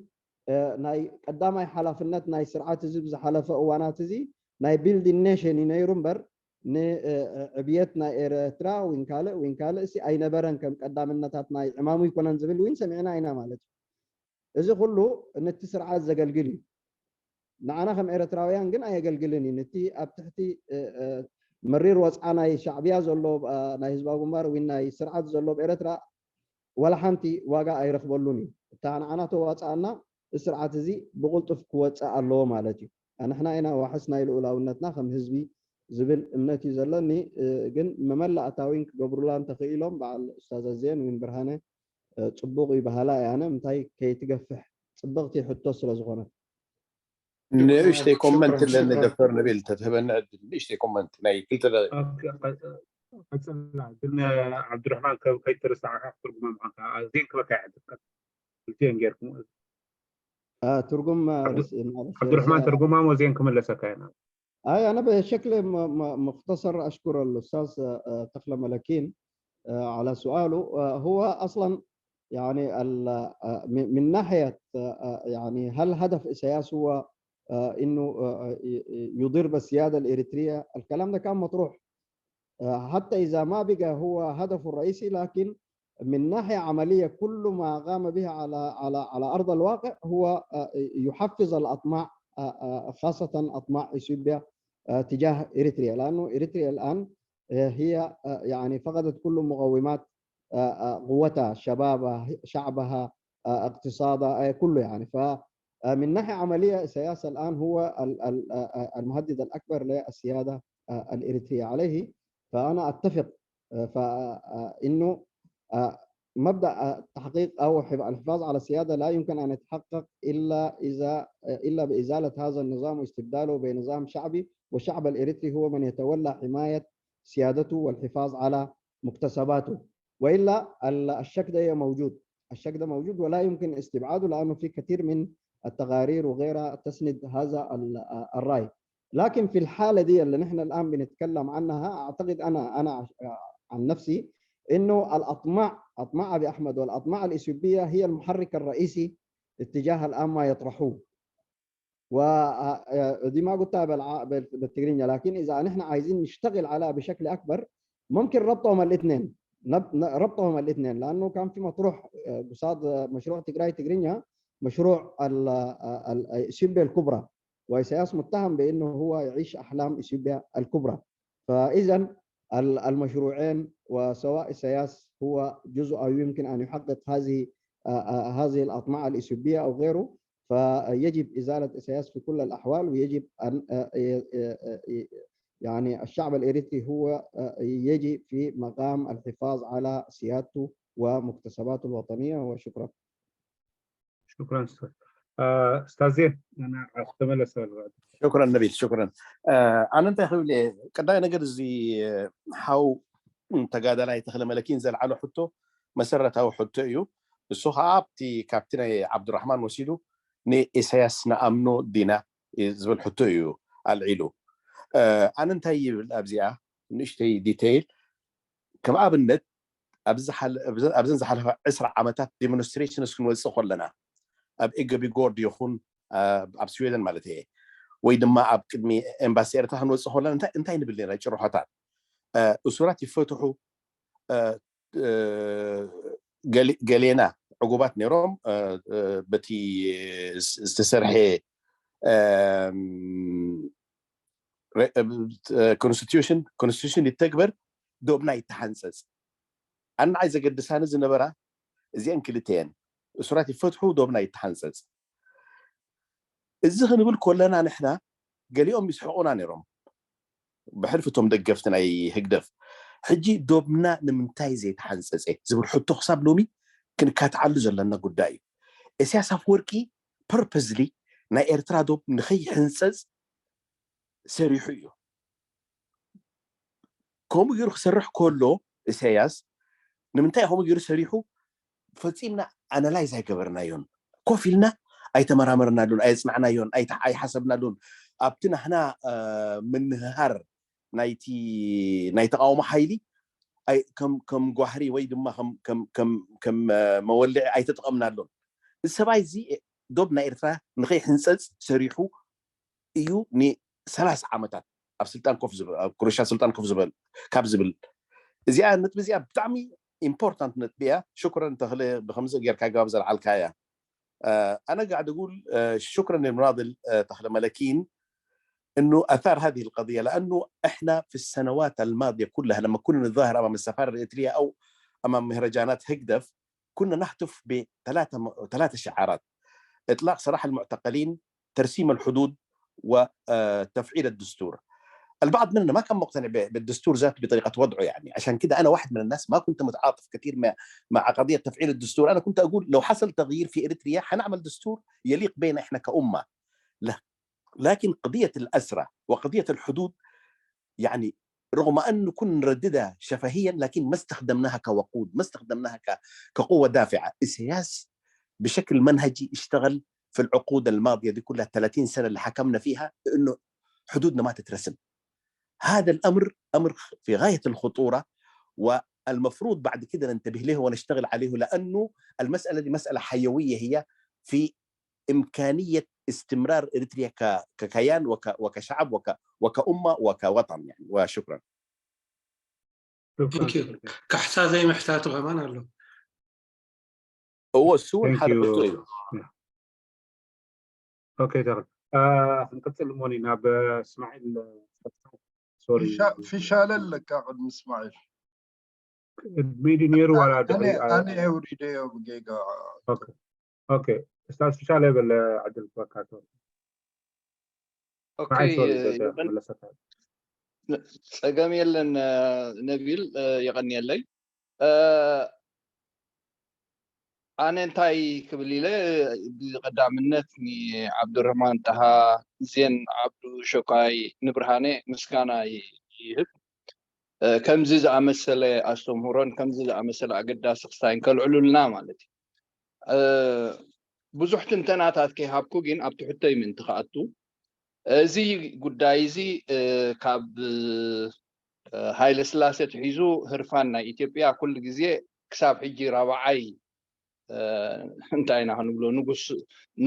ናይ ቀዳማይ ሓላፍነት ናይ ስርዓት እዚ ብዝሓለፈ እዋናት እዚ ናይ building nation እዩ ነይሩ እምበር ንዕብየት ናይ ኤርትራ ዊን ካልእ ዊን ካልእ ሲ ኣይነበረን ከም ቀዳምነታት ናይ ዕማሙ ይኮነን ዝብል ዊን ሰሚዕና ኢና ማለት እዩ። እዚ ኩሉ ነቲ ስርዓት ዘገልግል እዩ። ንዓና ከም ኤርትራውያን ግን ኣየገልግልን እዩ። ነቲ ኣብ ትሕቲ መሪር ወፅዓ ናይ ሻዕብያ ዘሎ ናይ ህዝባዊ ግንባር ዊን ናይ ስርዓት ዘሎ ኣብ ኤርትራ ዋላ ሓንቲ ዋጋ ኣይረኽበሉን እዩ። እታ ንዓና ተዋፅኣና እዚ ስርዓት እዚ ብቕልጡፍ ክወፅእ ኣለዎ ማለት እዩ። ኣንሕና ኢና ዋሕስ ናይ ልኡላውነትና ከም ህዝቢ ዝብል እምነት እዩ ዘለኒ። ግን መመላእታ ዊን ክገብሩላ እንተኽኢሎም በዓል ኡስታዝ ኣዜን ዊን ብርሃነ ፅቡቕ እዩ በሃላ እየ ኣነ። ምንታይ ከይትገፍሕ ፅብቕቲ ሕቶ ስለ ዝኾነት። ንእሽተይ ኮመንት ኣለኒ ደፈር ንብል ተትህበኒ ዕድል ንእሽተይ ኮመንት ናይ ክልተ ደቂቃ። ቀጽልና ግን ዓብዱራሕማን ከይትርስዓካ ክትርጉማ ምዃንካ ዜን ክበካ ይሕትት ክልቲኤን ጌርኩም ትርጉም ዓብዱራሕማን ትርጉማ ሞ ዜን ክምለሰካ ኢና أي أنا بشكل مختصر أشكر الأستاذ تخلى ملكين على سؤاله. هو أصلا يعني من ناحية يعني هل هدف إسياس هو إنه يضر بالسيادة الإريترية؟ الكلام ده كان مطروح حتى إذا ما بقى هو هدفه الرئيسي، لكن من ناحية عملية كل ما قام به على على على أرض الواقع هو يحفز الأطماع، خاصة أطماع إثيوبيا تجاه إريتريا، لأنه إريتريا الآن هي يعني فقدت كل مقومات قوتها، شبابها، شعبها، اقتصادها، كله يعني. فمن ناحية عملية إسياس الآن هو المهدد الأكبر للسيادة الإريترية عليه. فأنا أتفق فإنه مبدأ التحقيق أو الحفاظ على السيادة لا يمكن أن يتحقق إلا إذا إلا بإزالة هذا النظام واستبداله بنظام شعبي، والشعب الإريتري هو من يتولى حماية سيادته والحفاظ على مكتسباته. وإلا الشك ده موجود، الشك ده موجود ولا يمكن استبعاده، لأنه في كثير من التقارير وغيرها تسند هذا الرأي. لكن في الحالة دي اللي نحن الآن بنتكلم عنها، أعتقد أنا أنا عن نفسي إنه الأطماع، أطماع أبي أحمد والأطماع الإثيوبية هي المحرك الرئيسي اتجاه الآن ما يطرحوه. ودي ما قلتها بالتقرينية، لكن إذا نحن عايزين نشتغل عليها بشكل أكبر ممكن ربطهم الاثنين، ربطهم الاثنين، لأنه كان في مطروح قصاد مشروع تجراي تجرينيا مشروع إثيوبيا الكبرى، وإسياس متهم بأنه هو يعيش أحلام إثيوبيا الكبرى. فإذا المشروعين، وسواء إسياس هو جزء أو يمكن أن يحقق هذه هذه الأطماع الإثيوبية أو غيره، فيجب إزالة إسياس في كل الأحوال، ويجب أن يعني الشعب الإريتري هو يجي في مقام الحفاظ على سيادته ومكتسباته الوطنية. وشكرا. شكرا أستاذ. آه، أستاذ زين، أنا أتملى السؤال بعد. شكرا نبيل، شكرا. ኣነ እንታይ ክብል እየ፣ ቀዳይ ነገር እዚ ሓው ተጋዳላይ ተኽለ መለኪን ዘልዓሎ ሕቶ መሰረታዊ ሕቶ እዩ። እሱ ከዓ ኣብቲ ካብቲ ናይ ዓብዱራሕማን ወሲዱ ንኢሳያስ ንኣምኖ ዲና ዝብል ሕቶ እዩ ኣልዒሉ። ኣነ እንታይ ይብል ኣብዚኣ ንእሽተይ ዲቴይል፣ ከም ኣብነት ኣብዘን ዝሓለፋ ዕስራ ዓመታት ዲሞንስትሬሽንስ ክንወፅእ ከለና ኣብ ኤገቢጎርድ ይኹን ኣብ ስዌደን ማለት እየ ወይ ድማ ኣብ ቅድሚ ኤምባሲ ኤርትራ ክንወፅእ ከለና እንታይ ንብል ነና ጭርሖታት፣ እሱራት ይፈትሑ፣ ገሌና ዕጉባት ነይሮም በቲ ዝተሰርሐ ኮንስቲቱሽን ኮንስቲቱሽን ይተግበር፣ ዶብና ይተሓንፀፅ። ኣንዓይ ዘገድሳኒ ዝነበራ እዚአን ክልተየን፣ እሱራት ይፈትሑ፣ ዶብና ይተሓንፀፅ። እዚ ክንብል ከለና ንሕና ገሊኦም ይስሕቑና ነይሮም፣ ብሕልፊ እቶም ደገፍቲ ናይ ህግደፍ። ሕጂ ዶብና ንምንታይ ዘይተሓንፀፀ ዝብል ሕቶ ክሳብ ሎሚ ክንካትዓሉ ዘለና ጉዳይ እዩ። ኢሳያስ ኣፈወርቂ ፐርፐዝሊ ናይ ኤርትራ ዶብ ንኸይሕንፀፅ ሰሪሑ እዩ። ከምኡ ገይሩ ክሰርሕ ከሎ ኢሳያስ ንምንታይ ከምኡ ገይሩ ሰሪሑ ፈፂምና ኣናላይዝ ኣይገበርናዮን። ኮፍ ኢልና ኣይተመራመርናሉን፣ ኣየፅናዕናዮን፣ ኣይሓሰብናሉን። ኣብቲ ናህና ምንህሃር ናይ ተቃውሞ ሓይሊ ከም ጓህሪ ወይ ድማ ከም መወልዒ ኣይተጠቐምናሉን። እዚ ሰብኣይ እዚ ዶብ ናይ ኤርትራ ንኸይሕንፀፅ ሰሪሑ እዩ ንሰላሳ ዓመታት ኣብ ስልጣን ኮፍ ዝብል፣ ኣብ ክሮሻ ስልጣን ኮፍ ዝበል ካብ ዝብል። እዚኣ ነጥቢ እዚኣ ብጣዕሚ ኢምፖርታንት ነጥቢ እያ። ሽኩረን ተኽለ ብከምዚ ጌርካ ኣገባብ ዘልዓልካ እያ። ኣነ ጋዕድጉል ሽኩረን ንናድል ተኽለ መለኪን انه اثار هذه القضيه، لانه احنا في السنوات الماضيه كلها لما كنا نتظاهر امام السفاره الاريتريه او امام مهرجانات هجدف كنا نهتف بثلاثه ثلاثه شعارات: اطلاق سراح المعتقلين، ترسيم الحدود، وتفعيل الدستور. البعض مننا ما كان مقتنع بالدستور ذاته بطريقه وضعه، يعني عشان كده انا واحد من الناس ما كنت متعاطف كثير مع مع قضيه تفعيل الدستور. انا كنت اقول لو حصل تغيير في اريتريا حنعمل دستور يليق بنا احنا كامه. لكن قضيه الاسرى وقضيه الحدود، يعني رغم انه كنا نرددها شفهيا لكن ما استخدمناها كوقود، ما استخدمناها كقوه دافعه. اسياس بشكل منهجي اشتغل في العقود الماضيه دي كلها، ثلاثين سنه اللي حكمنا فيها، انه حدودنا ما تترسم. هذا الامر امر في غايه الخطوره، والمفروض بعد كده ننتبه له ونشتغل عليه، لانه المساله دي مساله حيويه هي في امكانيه استمرار اريتريا ككيان وكشعب وكامه وكوطن، يعني. وشكرا. ካሕሳ ዘይምሕታቱ ከማን ኣሎ። እዎ እሱ እውን ሓደ ሕቶ እዩ። ኦኬ፣ ተኽል ክንቅፅል እሞኒ ናብ እስማዒል። ፊሻለ ኣለካ ቅድሚ እስማዒል። ቅድሚ ድዩ ነይሩ ዋላ ድሕሪ? ኣነ ኣውሪደዮ ብጌጋ። ኦኬ፣ እስታዝ ፊሻለ በለ ዕድል ክበካ። ጸገም የለን ነቢል፣ የቐንየለይ። ኣነ እንታይ ክብል ኢለ፣ ብቐዳምነት ንዓብዱረሕማን ጣሃ፣ ዜን ዓብዱ ሾካይ፣ ንብርሃነ ምስጋና ይህብ። ከምዚ ዝኣመሰለ ኣስተምህሮን ከምዚ ዝኣመሰለ ኣገዳሲ ክስታይን ከልዕሉልና ማለት እዩ። ብዙሕ ትንተናታት ከይሃብኩ ግን ኣብቲ ሕቶይ ምእንቲ ክኣቱ፣ እዚ ጉዳይ እዚ ካብ ሃይለ ስላሴ ትሒዙ ህርፋን ናይ ኢትዮጵያ ኩሉ ግዜ ክሳብ ሕጂ ራብዓይ እንታይ ኢና ክንብሎ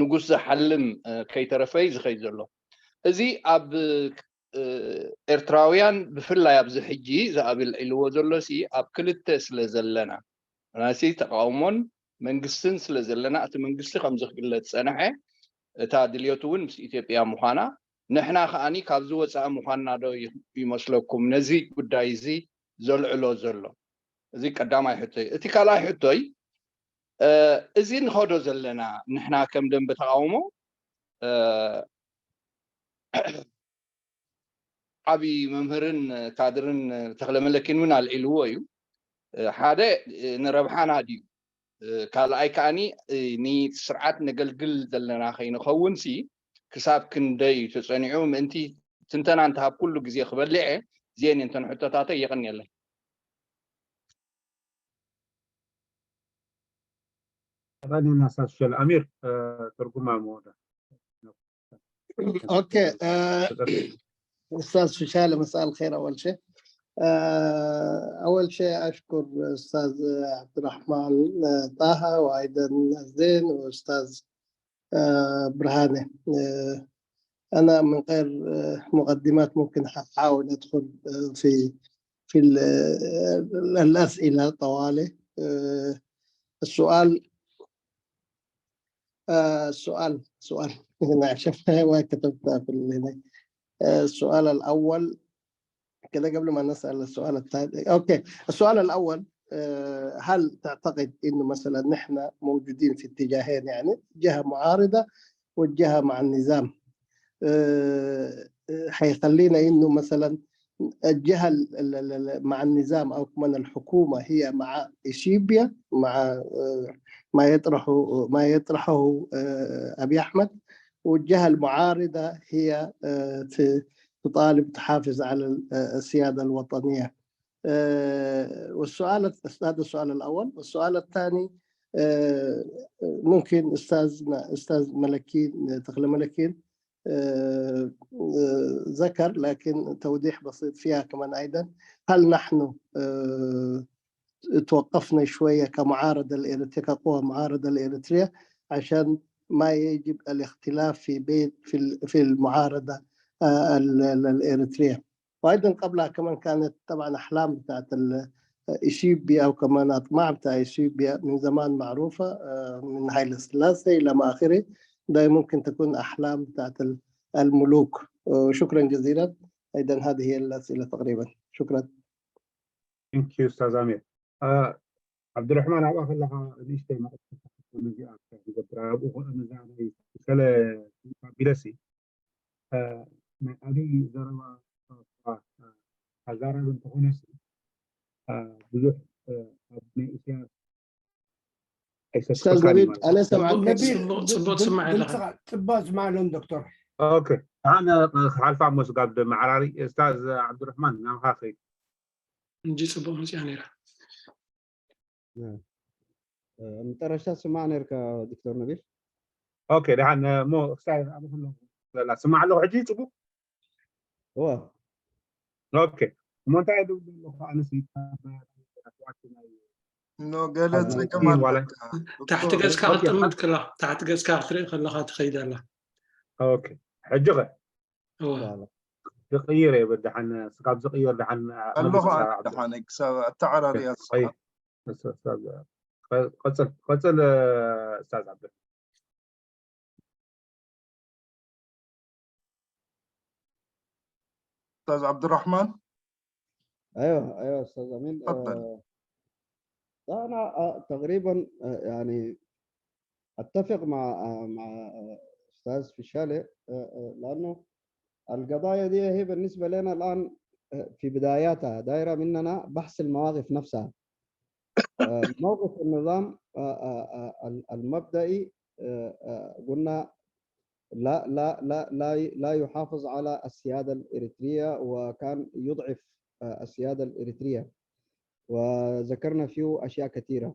ንጉስ ዝሓልም ከይተረፈ እዩ ዝኸይድ ዘሎ። እዚ ኣብ ኤርትራውያን ብፍላይ ኣብዚ ሕጂ ዝኣብል ዒልዎ ዘሎ ሲ ኣብ ክልተ ስለ ዘለና ናሲ ተቃውሞን መንግስትን ስለ ዘለና እቲ መንግስቲ ከምዚ ክግለጽ ጸንሐ እታ ድልዮቱ እውን ምስ ኢትዮጵያ ምዃና ንሕና ከኣኒ ካብዚ ወጻኢ ምዃንና ዶ ይመስለኩም ነዚ ጉዳይ እዚ ዘልዕሎ ዘሎ? እዚ ቀዳማይ ሕቶይ። እቲ ካልኣይ ሕቶይ እዚ ንኸዶ ዘለና ንሕና ከም ደንበ ተቃውሞ ዓብዪ መምህርን ካድርን ተኽለመለኪን እውን ኣልዒልዎ እዩ። ሓደ ንረብሓና ድዩ? ካልኣይ ከዓኒ ንስርዓት ነገልግል ዘለና ከይንኸውን ሲ ክሳብ ክንደይ ተፀኒዑ ምእንቲ ትንተና እንተሃብ ኩሉ ግዜ ክበልዐ እዚአን እየን እተን ሕቶታተይ። የቐንየለይ። ቀኒና ሳስሸል ኣሚር ትርጉማ መወዳ ኦኬ። استاذ فشالة، مساء الخير. اول شيء اول شيء اشكر استاذ عبد الرحمن طه وايضا زين واستاذ برهانة. انا من غير مقدمات ممكن احاول ادخل في في الاسئله طوالي. السؤال آه سؤال سؤال هنا شفت وين كتبتها في هنا. آه السؤال الاول كده قبل ما نسال السؤال الثاني. اوكي، السؤال الاول آه هل تعتقد انه مثلا نحن موجودين في اتجاهين، يعني جهه معارضه والجهه مع النظام؟ آه حيخلينا انه مثلا الجهه مع النظام او كمان الحكومه هي مع اثيوبيا، مع ما يطرحه ما يطرحه ابي احمد، والجهه المعارضه هي تطالب تحافظ على السياده الوطنيه. والسؤال هذا السؤال الاول. والسؤال الثاني ممكن استاذنا استاذ ملكين تخلى ملكين ذكر، لكن توضيح بسيط فيها كمان ايضا. هل نحن توقفنا شويه كمعارضه لاريتريا، كقوى معارضه لاريتريا، عشان ما يجب الاختلاف في بين في في المعارضه الاريتريه. وايضا قبلها كمان كانت طبعا احلام بتاعت ايثيوبيا او كمان اطماع بتاع ايثيوبيا من زمان معروفه، من هايلة سلاسي الى ما اخره. ده ممكن تكون احلام بتاعت الملوك. شكرا جزيلا. ايضا هذه هي الاسئله تقريبا. شكرا. Thank you استاذ امير. ዓብዱራሕማን ኣብኣ ከለኻ ንእሽተይ ማለት ክገብር ኣብኡ ከኣ ነዛ ናይ ገለ ኣቢለሲ ናይ ኣብይ ዘረባ ኣዛራቢ እንተኾነሲ ብዙሕ ኣብ ናይ ኢሳያስ استاذ نبيل انا سمعك. ጽቡቅ ትስማዕ ኣለኻ። ጽቡቅ ትስማዕ ኣለን ዶክተር። ኦኬ ኣነ ክሓልፋ እሞ ስጋብ መዓራሪ እስታዝ ዓብዱራሕማን ናብኻ ከይድ። እንጂ ጽቡቅ መጽያ ነይራ። መጨረሻ ስማዕ ነርካ ዶክተር ነቢል። ኦኬ ደሓን እሞ ክሳይ ኣብ ኩሎ ዘላ ስማዕ ኣለኹ ሕጂ ጽቡቅ። እዋ ኦኬ እሞ እንታይ ድብል ኣለኹ ኣነስ ኖ ገለ ጸገም ኣለካ። ታሕቲ ገጽካ ክትጥምት ከላ ታሕቲ ገጽካ ክትርኢ ከለኻ ትኸይድ ኣላ። ኦኬ ሕጂ ኸ እዋ ዝቕይር እየ በደሓን ስጋብ ዝቕይር ደሓን ኣለኹ ኣነ ደሓን ክሳብ ኣተዓራርያ ዝስሓብ ቀጽል ቀጽል እስታዝ ዓብደ استاذ عبد الرحمن ايوه ايوه استاذ امين تفضل. آه، لا انا آه، تقريبا آه، يعني اتفق مع آه، مع آه، استاذ فيشالي آه، آه، لانه القضايا دي هي بالنسبه لنا الان آه، في بداياتها دايره مننا بحث المواقف نفسها. آه، موقف النظام آه، آه، آه، المبدئي آه، آه، قلنا لا لا لا لا لا يحافظ على السياده الاريتريه وكان يضعف آه، السياده الاريتريه وذكرنا فيه اشياء كثيره.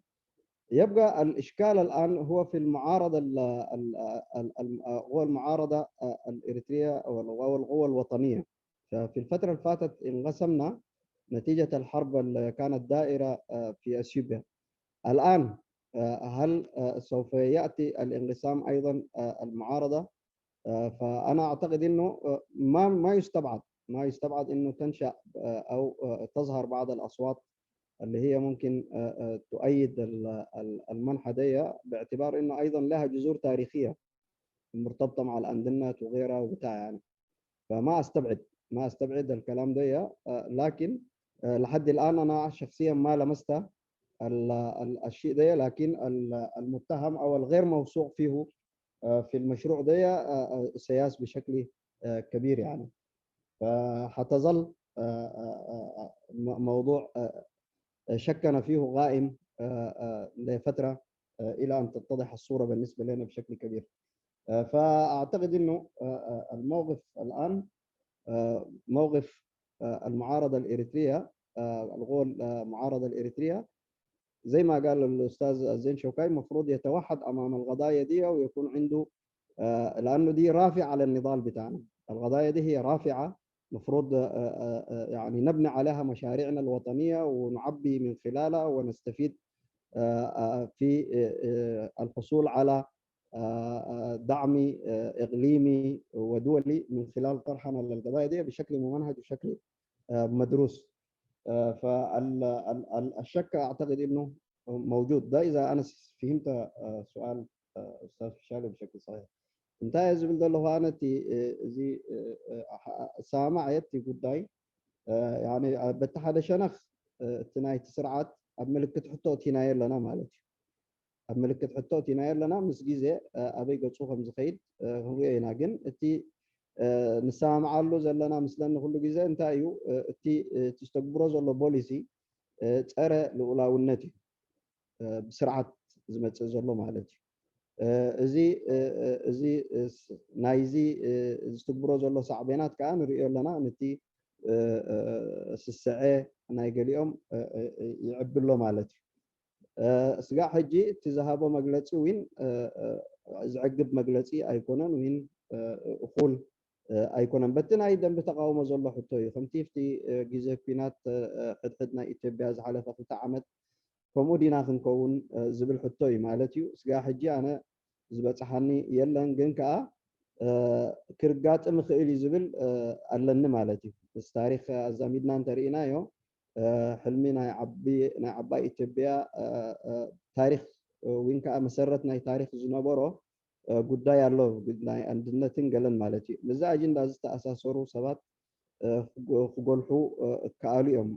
يبقى الاشكال الان هو في المعارضه ال- ال- ال- ال- هو المعارضه آه، الاريتريه او القوى الوطنيه. ففي الفتره اللي فاتت انقسمنا نتيجه الحرب اللي كانت دائره آه، في اثيوبيا. الان آه، هل آه، سوف ياتي الانقسام ايضا آه، المعارضه؟ آه، فانا اعتقد انه آه، ما ما يستبعد ما يستبعد انه تنشا آه، او آه، تظهر بعض الاصوات اللي هي ممكن آه، آه، تؤيد ال- ال- المنحى دي، باعتبار انه ايضا لها جذور تاريخيه مرتبطه مع الاندنات وغيرها وبتاع يعني. فما استبعد ما استبعد الكلام ده آه، لكن آه، لحد الان انا شخصيا ما لمست ال- ال- الشيء ده، لكن ال- المتهم او الغير موثوق فيه آه، في المشروع ده آه، آه، سياس بشكل آه، كبير يعني. فحتظل آه، آه، آه، م- موضوع آه، شكنا فيه غائم لفترة إلى أن تتضح الصورة بالنسبة لنا بشكل كبير. فأعتقد أنه الموقف الآن موقف المعارضة الإريترية، الغول المعارضة الإريترية، زي ما قال الأستاذ زين شوكاي، مفروض يتوحد أمام القضايا دي ويكون عنده، لأنه دي رافعة للنضال بتاعنا. القضايا دي هي رافعة، مفروض يعني نبني عليها مشاريعنا الوطنية ونعبي من خلالها ونستفيد في الحصول على دعم إقليمي ودولي من خلال طرحنا للقضايا دي بشكل ممنهج وشكل مدروس. فالشك أعتقد أنه موجود. ده إذا أنا فهمت سؤال أستاذ فشالي بشكل صحيح. እንታይ ዝብል ዘለኹ ኣነ እቲ እዚ ሳማዕ እቲ ጉዳይ፣ በቲ ሓደ ሸነኽ እቲ ናይቲ ስርዓት ኣብ ምልክት ሕቶ እቲናዮ ኣለና ማለት እዩ። ኣብ ምልክት ሕቶ እቲናዮ ኣለና። ምስ ግዜ ኣበይ ገፁ ከም ዝኸይድ ክንሪኦ ኢና። ግን እቲ ንሰማምዓሉ ዘለና ምስለኒ ኩሉ ግዜ እንታይ እዩ፣ እቲ ዝተግብሮ ዘሎ ፖሊሲ ጸረ ልኡላውነት እዩ። ብስርዓት ዝመፅእ ዘሎ ማለት እዩ። እዚ እዚ ናይዚ ዝትግብሮ ዘሎ ሳዕቤናት ከዓ ንሪኦ ኣለና። ነቲ ስስዐ ናይ ገሊኦም ይዕብሎ ማለት እዩ። ስጋዕ ሕጂ እቲ ዝሃቦ መግለፂ እውን ዘዕግብ መግለፂ ኣይኮነን፣ እውን እኹል ኣይኮነን። በቲ ናይ ደንቢ ተቃውሞ ዘሎ ሕቶ እዩ። ከምቲ ኣብቲ ግዜ ኲናት ሕድሕድ ናይ ኢትዮጵያ ዝሓለፈ ክልተ ዓመት ከምኡ ዲና ክንከውን ዝብል ሕቶ እዩ ማለት እዩ። ስጋ ሕጂ ኣነ ዝበፅሓኒ የለን፣ ግን ከዓ ክርጋጥም ይኽእል እዩ ዝብል ኣለኒ ማለት እዩ። ምስ ታሪክ ኣዛሚድና እንተርኢናዮ ሕልሚ ናይ ዓባይ ኢትዮጵያ ታሪክ ወይ ከዓ መሰረት ናይ ታሪክ ዝነበሮ ጉዳይ ኣሎ፣ ናይ ኣንድነትን ገለን ማለት እዩ። ምስዚ ኣጀንዳ ዝተኣሳሰሩ ሰባት ክጎልሑ ይከኣሉ እዮም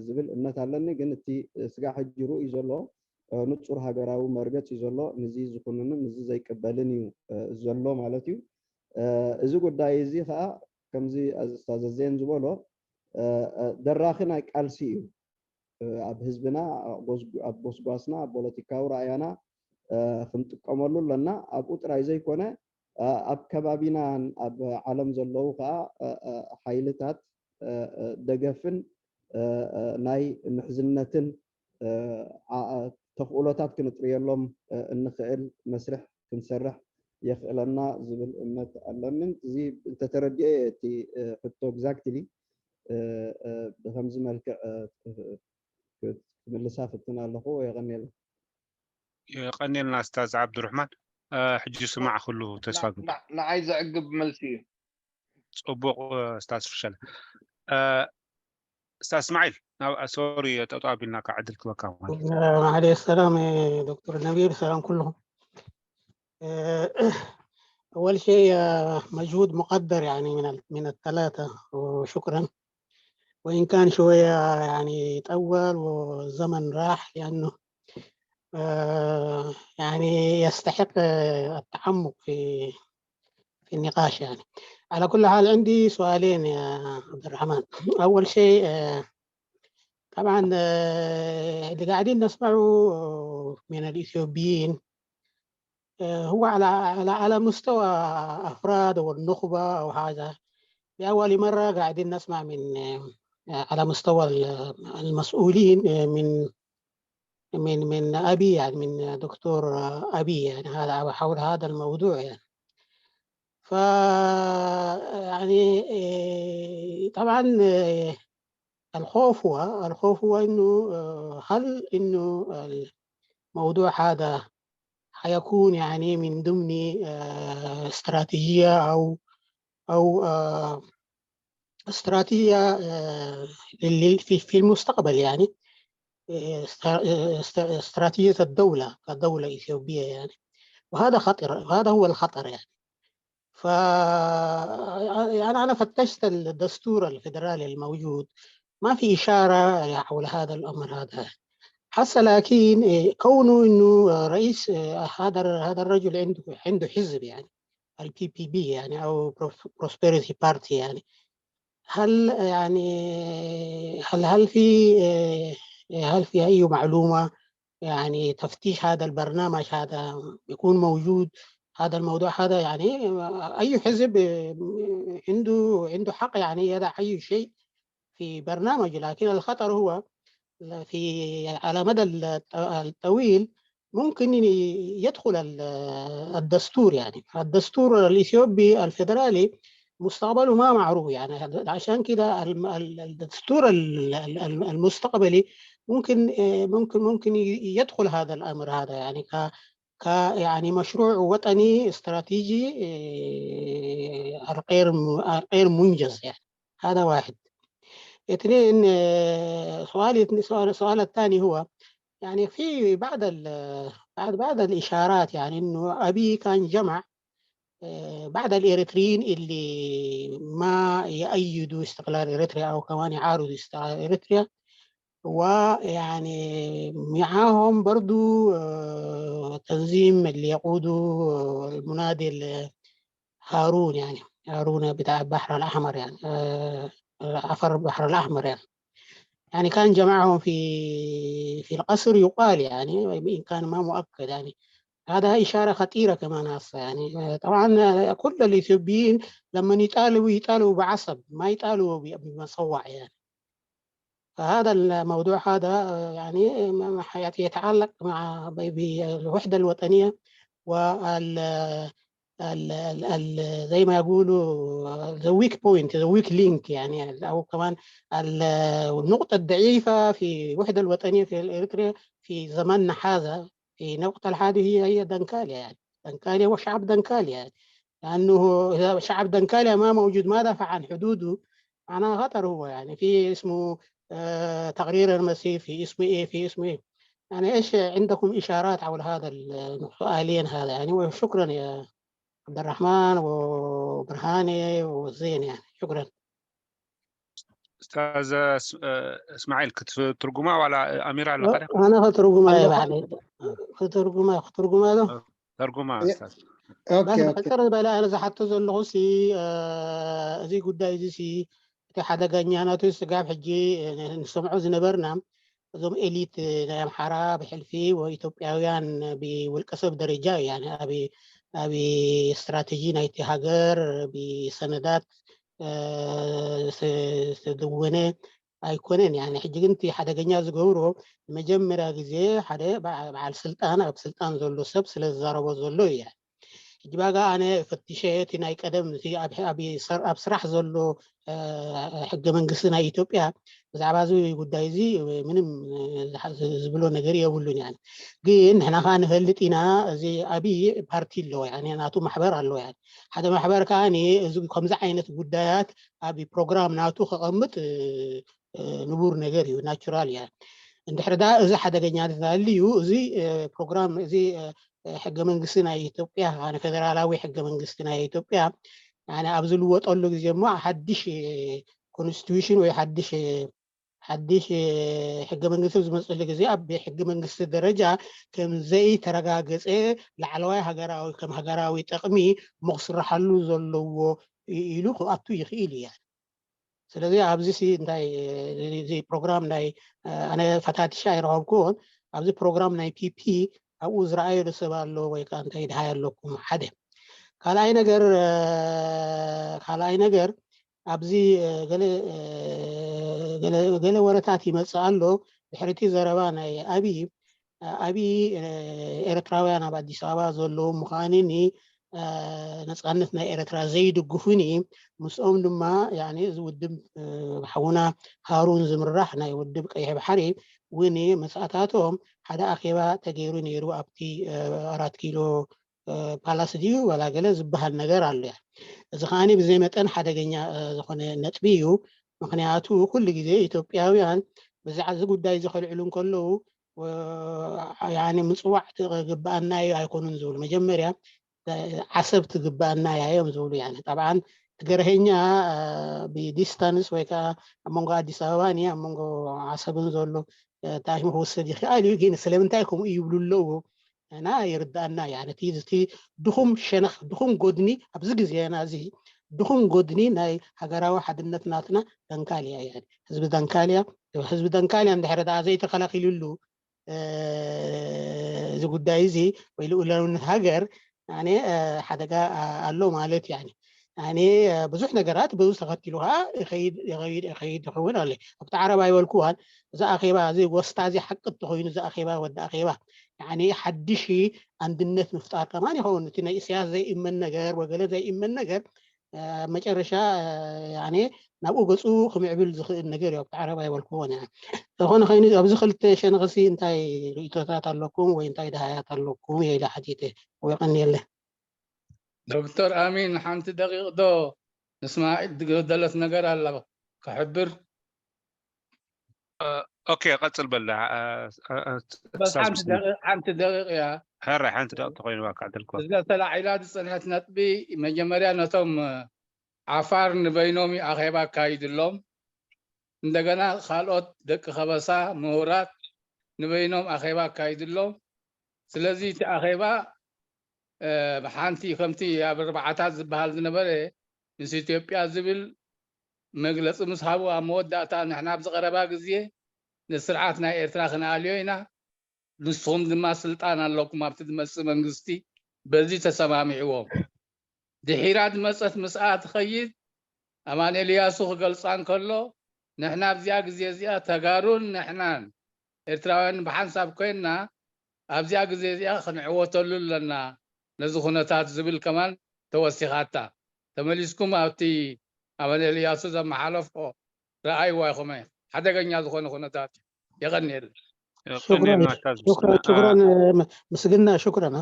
ዝብል እምነት ኣለኒ። ግን እቲ ስጋ ሕጂ ርኡይ ዘሎ ንፁር ሃገራዊ መርገፂ እዩ ዘሎ። ንዚ ዝኹንንን ንዚ ዘይቅበልን እዩ ዘሎ ማለት እዩ። እዚ ጉዳይ እዚ ከዓ ከምዚ ኣስታዘዜን ዝበሎ ደራኺ ናይ ቃልሲ እዩ። ኣብ ህዝብና፣ ኣብ ጎስጓስና፣ ኣብ ፖለቲካዊ ራእያና ክንጥቀመሉ ኣለና። ኣብኡ ጥራይ ዘይኮነ ኣብ ከባቢናን ኣብ ዓለም ዘለዉ ከዓ ሓይልታት ደገፍን ናይ ምሕዝነትን ተኽእሎታት ክንጥርየሎም እንኽእል መስርሕ ክንሰርሕ የኽእለና ዝብል እምነት ኣለኒ። እዚ እንተተረዲኤ እቲ ሕቶ exactly ብከምዚ መልክዕ ክምልሳ ፍትን ኣለኹ። የቐንየልና። የቐንየልና ኣስታዝ ዓብዱርሕማን። ሕጂ ስማዕ ኩሉ ተስፋ ግብ ንዓይ ዘዕግብ መልሲ እዩ። ፅቡቕ ኣስታዝ ፍሸለ። ኣስታዝ እስማዒል፣ ሶሪ ጠጠው ኣቢልና ካብ ዕድል ክበካ ማለት። عليه السلام دكتور نبيل، سلام كلهم. أول شيء مجهود مقدر يعني من من الثلاثة، وشكرا. وإن كان شوية يعني طول والزمن راح، لأنه يعني يستحق التعمق في في النقاش يعني. على كل حال، عندي سؤالين يا عبد الرحمن. أول شيء طبعا اللي قاعدين نسمعه من الإثيوبيين هو على على على مستوى أفراد والنخبة أو حاجة. لأول مرة قاعدين نسمع من على مستوى المسؤولين من من من أبي، يعني من دكتور أبي، يعني هذا حول هذا الموضوع يعني. ف يعني طبعا الخوف هو الخوف هو انه هل انه الموضوع هذا حيكون يعني من ضمن استراتيجية او او استراتيجية في في المستقبل يعني استراتيجية الدولة كدولة إثيوبية يعني. وهذا خطر، هذا هو الخطر يعني. ف يعني أنا فتشت الدستور الفدرالي الموجود، ما في إشارة حول هذا الأمر هذا. حسا لكن كونه إنه رئيس هذا هذا الرجل عنده عنده حزب يعني ال P P P يعني أو Prosperity Party يعني، هل يعني هل هل في هل في أي معلومة، يعني تفتيش هذا البرنامج هذا يكون موجود؟ هذا الموضوع هذا، يعني أي حزب عنده عنده حق يعني يضع أي شيء في برنامج، لكن الخطر هو في على مدى الطويل ممكن يدخل الدستور، يعني الدستور الإثيوبي الفيدرالي مستقبله ما معروف. يعني عشان كده الدستور المستقبلي ممكن ممكن ممكن يدخل هذا الأمر هذا، يعني ك ك يعني مشروع وطني استراتيجي غير غير منجز. يعني هذا واحد. اثنين، سؤالي سؤال الثاني هو، يعني في بعض بعض بعض الاشارات، يعني انه ابي كان جمع بعض الاريتريين اللي ما يأيدوا استقلال اريتريا او كمان يعارضوا استقلال اريتريا، ويعني معاهم برضو تنظيم اللي يقوده المناضل هارون، يعني هارون بتاع البحر الأحمر، يعني عفر البحر الأحمر، يعني يعني كان جمعهم في في القصر يقال، يعني وإن كان ما مؤكد. يعني هذا إشارة خطيرة كمان هسه. يعني طبعا كل الإثيوبيين لما يطالبوا يطالبوا بعصب، ما يطالبوا بمصوع يعني. فهذا الموضوع هذا يعني يتعلق مع بالوحدة الوطنية وال زي ما يقولوا the weak point، the weak link، يعني او كمان النقطة الضعيفة في الوحدة الوطنية في اريتريا في زماننا هذا، في نقطة الحادي هي هي دنكاليا، يعني دنكاليا وشعب دنكاليا، يعني لانه اذا شعب دنكاليا ما موجود، ما دافع عن حدوده، معناها خطر. هو يعني في اسمه آه تقرير المسيح، في اسمه ايه، في اسمه ايه. يعني ايش عندكم اشارات حول هذا السؤالين هذا؟ يعني وشكرا يا عبد الرحمن وبرهاني وزين، يعني شكرا. استاذ اسماعيل ክትትርጉማ ዋላ ኣሚራ ኣለኻ? ኣነ ክትርጉማ እየ ባዕለይ ክትርጉማ ክትርጉማ ዶ ተርጉማ። ሕፅር ዝበለ ኣነ ዝሓቶ ዘለኹ ሲ እዚ ጉዳይ እዚ ሲ እቲ ሓደገኛ ናቱ ስጋብ ሕጂ ንሰምዖ ዝነበርና እዞም ኤሊት ናይ ኣምሓራ ብሕልፊ ወይ ኢትዮጵያውያን ብውልቀሰብ ደረጃ እዩ ኣብ ስትራቴጂ ናይቲ ሃገር ብሰነዳት ዝተደወነ ኣይኮነን። ሕጂ ግን እቲ ሓደገኛ ዝገብሮ ንመጀመርያ ግዜ ሓደ በዓል ስልጣን ኣብ ስልጣን ዘሎ ሰብ ስለ ዝዛረቦ ዘሎ እዩ። ሕጂ ባጋ ኣነ ፈትሸ እቲ ናይ ቀደም ኣብ ስራሕ ዘሎ ሕገ መንግስቲ ናይ ኢትዮጵያ ብዛዕባ እዚ ጉዳይ እዚ ምንም ዝብሎ ነገር የብሉን። ግን ንሕና ከዓ ንፈልጥ ኢና፣ እዚ ኣብይ ፓርቲ ኣለዎ፣ ናቱ ማሕበር ኣለዎ። ሓደ ማሕበር ከዓ እዚ ከምዚ ዓይነት ጉዳያት ኣብ ፕሮግራም ናቱ ከቐምጥ ንቡር ነገር እዩ፣ ናቹራል እያ። እንድሕር ዳ እዚ ሓደገኛ ተታልዩ እዚ ፕሮግራም እዚ ሕገ መንግስቲ ናይ ኢትዮጵያ፣ ፌደራላዊ ሕገ መንግስቲ ናይ ኢትዮጵያ ኣብ ዝልወጠሉ ግዜ እሞ ሓድሽ ኮንስቲቱሽን ወይ ሓድሽ ሓድሽ ሕገ መንግስቲ ዝመፅሉ ግዜ ኣብ ሕገ መንግስቲ ደረጃ ከም ዘይተረጋገፀ ላዕለዋይ ሃገራዊ ከም ሃገራዊ ጥቕሚ ምኽስራሓሉ ዘለዎ ኢሉ ክኣቱ ይኽእል እያ። ስለዚ ኣብዚ ሲ እንታይ እዚ ፕሮግራም ናይ ኣነ ፈታቲሻ ኣይረኸብኩዎን። ኣብዚ ፕሮግራም ናይ ፒፒ ኣብኡ ዝረኣየሉ ሰብ ኣሎ ወይ ከዓ እንታይ ድሃይ ኣለኩም ሓደ ካልኣይ ነገር ካልኣይ ነገር ኣብዚ ገለ ወረታት ይመፅእ ኣሎ። ድሕሪቲ ዘረባ ናይ ኣብይ ኣብይ ኤርትራውያን ኣብ ኣዲስ ኣበባ ዘለዉ ምዃንኒ ነፃነት ናይ ኤርትራ ዘይድግፉኒ ምስኦም ድማ እዚ ውድብ ሓውና ሃሩን ዝምራሕ ናይ ውድብ ቀይሕ ባሕሪ እውን መፅኣታቶም ሓደ ኣኼባ ተገይሩ ነይሩ ኣብቲ ኣራት ኪሎ ፓላስ ድዩ ዋላ ገለ ዝበሃል ነገር ኣሎ። እዚ ከዓኒ ብዘይ መጠን ሓደገኛ ዝኾነ ነጥቢ እዩ። ምክንያቱ ኩሉ ግዜ ኢትዮጵያውያን ብዛዕባ እዚ ጉዳይ እዚ ከልዕሉ እንከለዉ ምፅዋዕ ትግበኣና እዩ ኣይኮኑን ዝብሉ። መጀመርያ ዓሰብ ትግበኣና እያ እዮም ዝብሉ። ጠብዓን ትገርሀኛ ብዲስታንስ ወይ ከዓ ኣብ መንጎ ኣዲስ ኣበባን ኣብ መንጎ ዓሰብን ዘሎ ታሽሙ ክወሰድ ይኽኣል እዩ። ግን ስለምንታይ ከምኡ ይብሉ ኣለዉ እና ይርዳእና። እቲ ድኹም ሸነኽ ድኹም ጎድኒ ኣብዚ ግዜና እዚ ድኹም ጎድኒ ናይ ሃገራዊ ሓድነት ናትና ደንካልያ እያ። ህዝቢ ደንካልያ ህዝቢ ደንካልያ እንድሕር ደኣ ዘይተኸላኺሉሉ እዚ ጉዳይ እዚ ወይ ልኡላውነት ሃገር ያኔ ሓደጋ ኣሎ ማለት እዩ። ያኔ ብዙሕ ነገራት ብኡ ተኸቲሉ ከዓ ይኸይድ ይኸውን ኣሎ። ኣብቲ ዓረብ ኣይበልኩዋን። እዚ ኣኼባ እዚ ወስታ እዚ ሓቂ እንተኮይኑ እዚ ኣኼባ ወዲ ኣኼባ ያኔ ሓድሽ ኣንድነት ምፍጣር ከማን ይኸውን። እቲ ናይ ኢሳያስ ዘይእመን ነገር ወገለ ዘይእመን ነገር መጨረሻ ያኔ ናብኡ ገፁ ክምዕብል ዝኽእል ነገር እዩ። ኣብቲ ዓረብ ኣይበልኩዎን እያ። ዝኾነ ኮይኑ ኣብዚ ክልተ ሸነኽሲ እንታይ ርእይቶታት ኣለኩም ወይ እንታይ ደሃያት ኣለኩም? የኢለ ሓቲተ ወይ ቀኒየለ። ዶክተር ኣሚን ሓንቲ ደቂቕ ዶ ንስማዒል ዝጎደለት ነገር ኣላ ክሕብር? ኦኬ ቀጽል በላ። ሓንቲ ደቂቕ እያ። ሕራይ ሓንቲ ደቂቕ ተኮይኑ ባካ ዕድልኩም። እዛ ተላዒላ ዝጸንሐት ነጥቢ መጀመርያ ነቶም ዓፋር ንበይኖም እዩ ኣኼባ ኣካይድሎም። እንደገና ካልኦት ደቂ ከበሳ ምሁራት ንበይኖም ኣኼባ ኣካይድሎም። ስለዚ እቲ ኣኼባ ብሓንቲ ከምቲ ኣብ ኣርባዓታት ዝበሃል ዝነበረ ምስ ኢትዮጵያ ዝብል መግለፂ ምስ ሃቡ ኣብ መወዳእታ ንሕና ኣብዚ ቀረባ ግዜ ንስርዓት ናይ ኤርትራ ክንኣልዮ ኢና፣ ንስኹም ድማ ስልጣን ኣለኩም ኣብቲ ዝመፅእ መንግስቲ፣ በዚ ተሰማሚዕዎም። ድሒራ ዝመፀት ምስኣ ትኸይድ ኣማኑኤል እያሱ ክገልፃ እንከሎ ንሕና ኣብዚኣ ግዜ እዚኣ ተጋሩን ንሕናን ኤርትራውያን ብሓንሳብ ኮይንና ኣብዚኣ ግዜ እዚኣ ክንዕወተሉ ኣለና ነዚ ኩነታት ዝብል ከማን ተወሲኻታ። ተመሊስኩም ኣብቲ ኣማኑኤል እያሱ ዘመሓለፎ ረኣይዋ ኢኹም። ሓደገኛ ዝኾነ ኩነታት እዩ። የቐንየልና። ሽክረን ምስግና ሽክረን።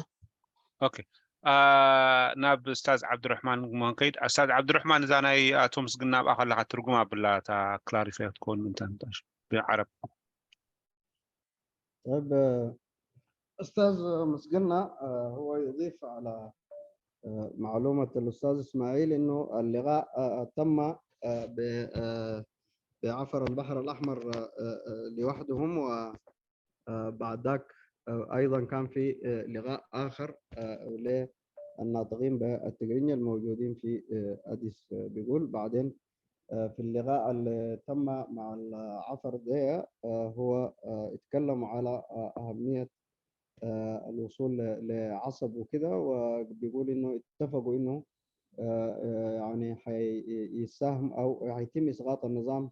ኦኬ ናብ እስታዝ ዓብዱረሕማን ክመን ከይድ። እስታዝ ዓብዱረሕማን እዛ ናይ ኣቶ ምስግና ኣብኣ ከለካ ትርጉም ኣብላ እታ ክላሪፋይ ክትከውን ምእንታን ብዓረብ። طيب أستاذ مسقنة هو يضيف على معلومة الأستاذ إسماعيل إنه اللقاء تم بعفر البحر الأحمر لوحدهم، وبعد ذاك أيضا كان في لقاء آخر للناطقين بالتقرينية الموجودين في أديس. بيقول بعدين في اللقاء اللي تم مع العفر ده هو اتكلموا على أهمية الوصول لعصب وكده، وبيقول إنه اتفقوا إنه يعني حيساهم أو حيتم إسقاط النظام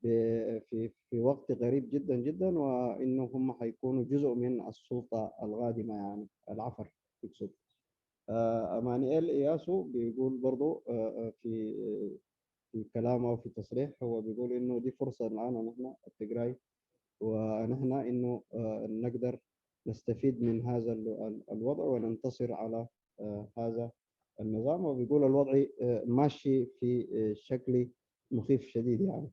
في في وقت قريب جدا جدا، وإنه هم حيكونوا جزء من السلطة القادمة، يعني العفر يقصد. أمانيئيل إياسو بيقول برضو في في كلامه أو في تصريح هو بيقول إنه دي فرصة الآن نحن التجراي ونحن إنه نقدر نستفيد من هذا الوضع وننتصر على هذا النظام، وبيقول الوضع ماشي في شكل مخيف شديد يعني.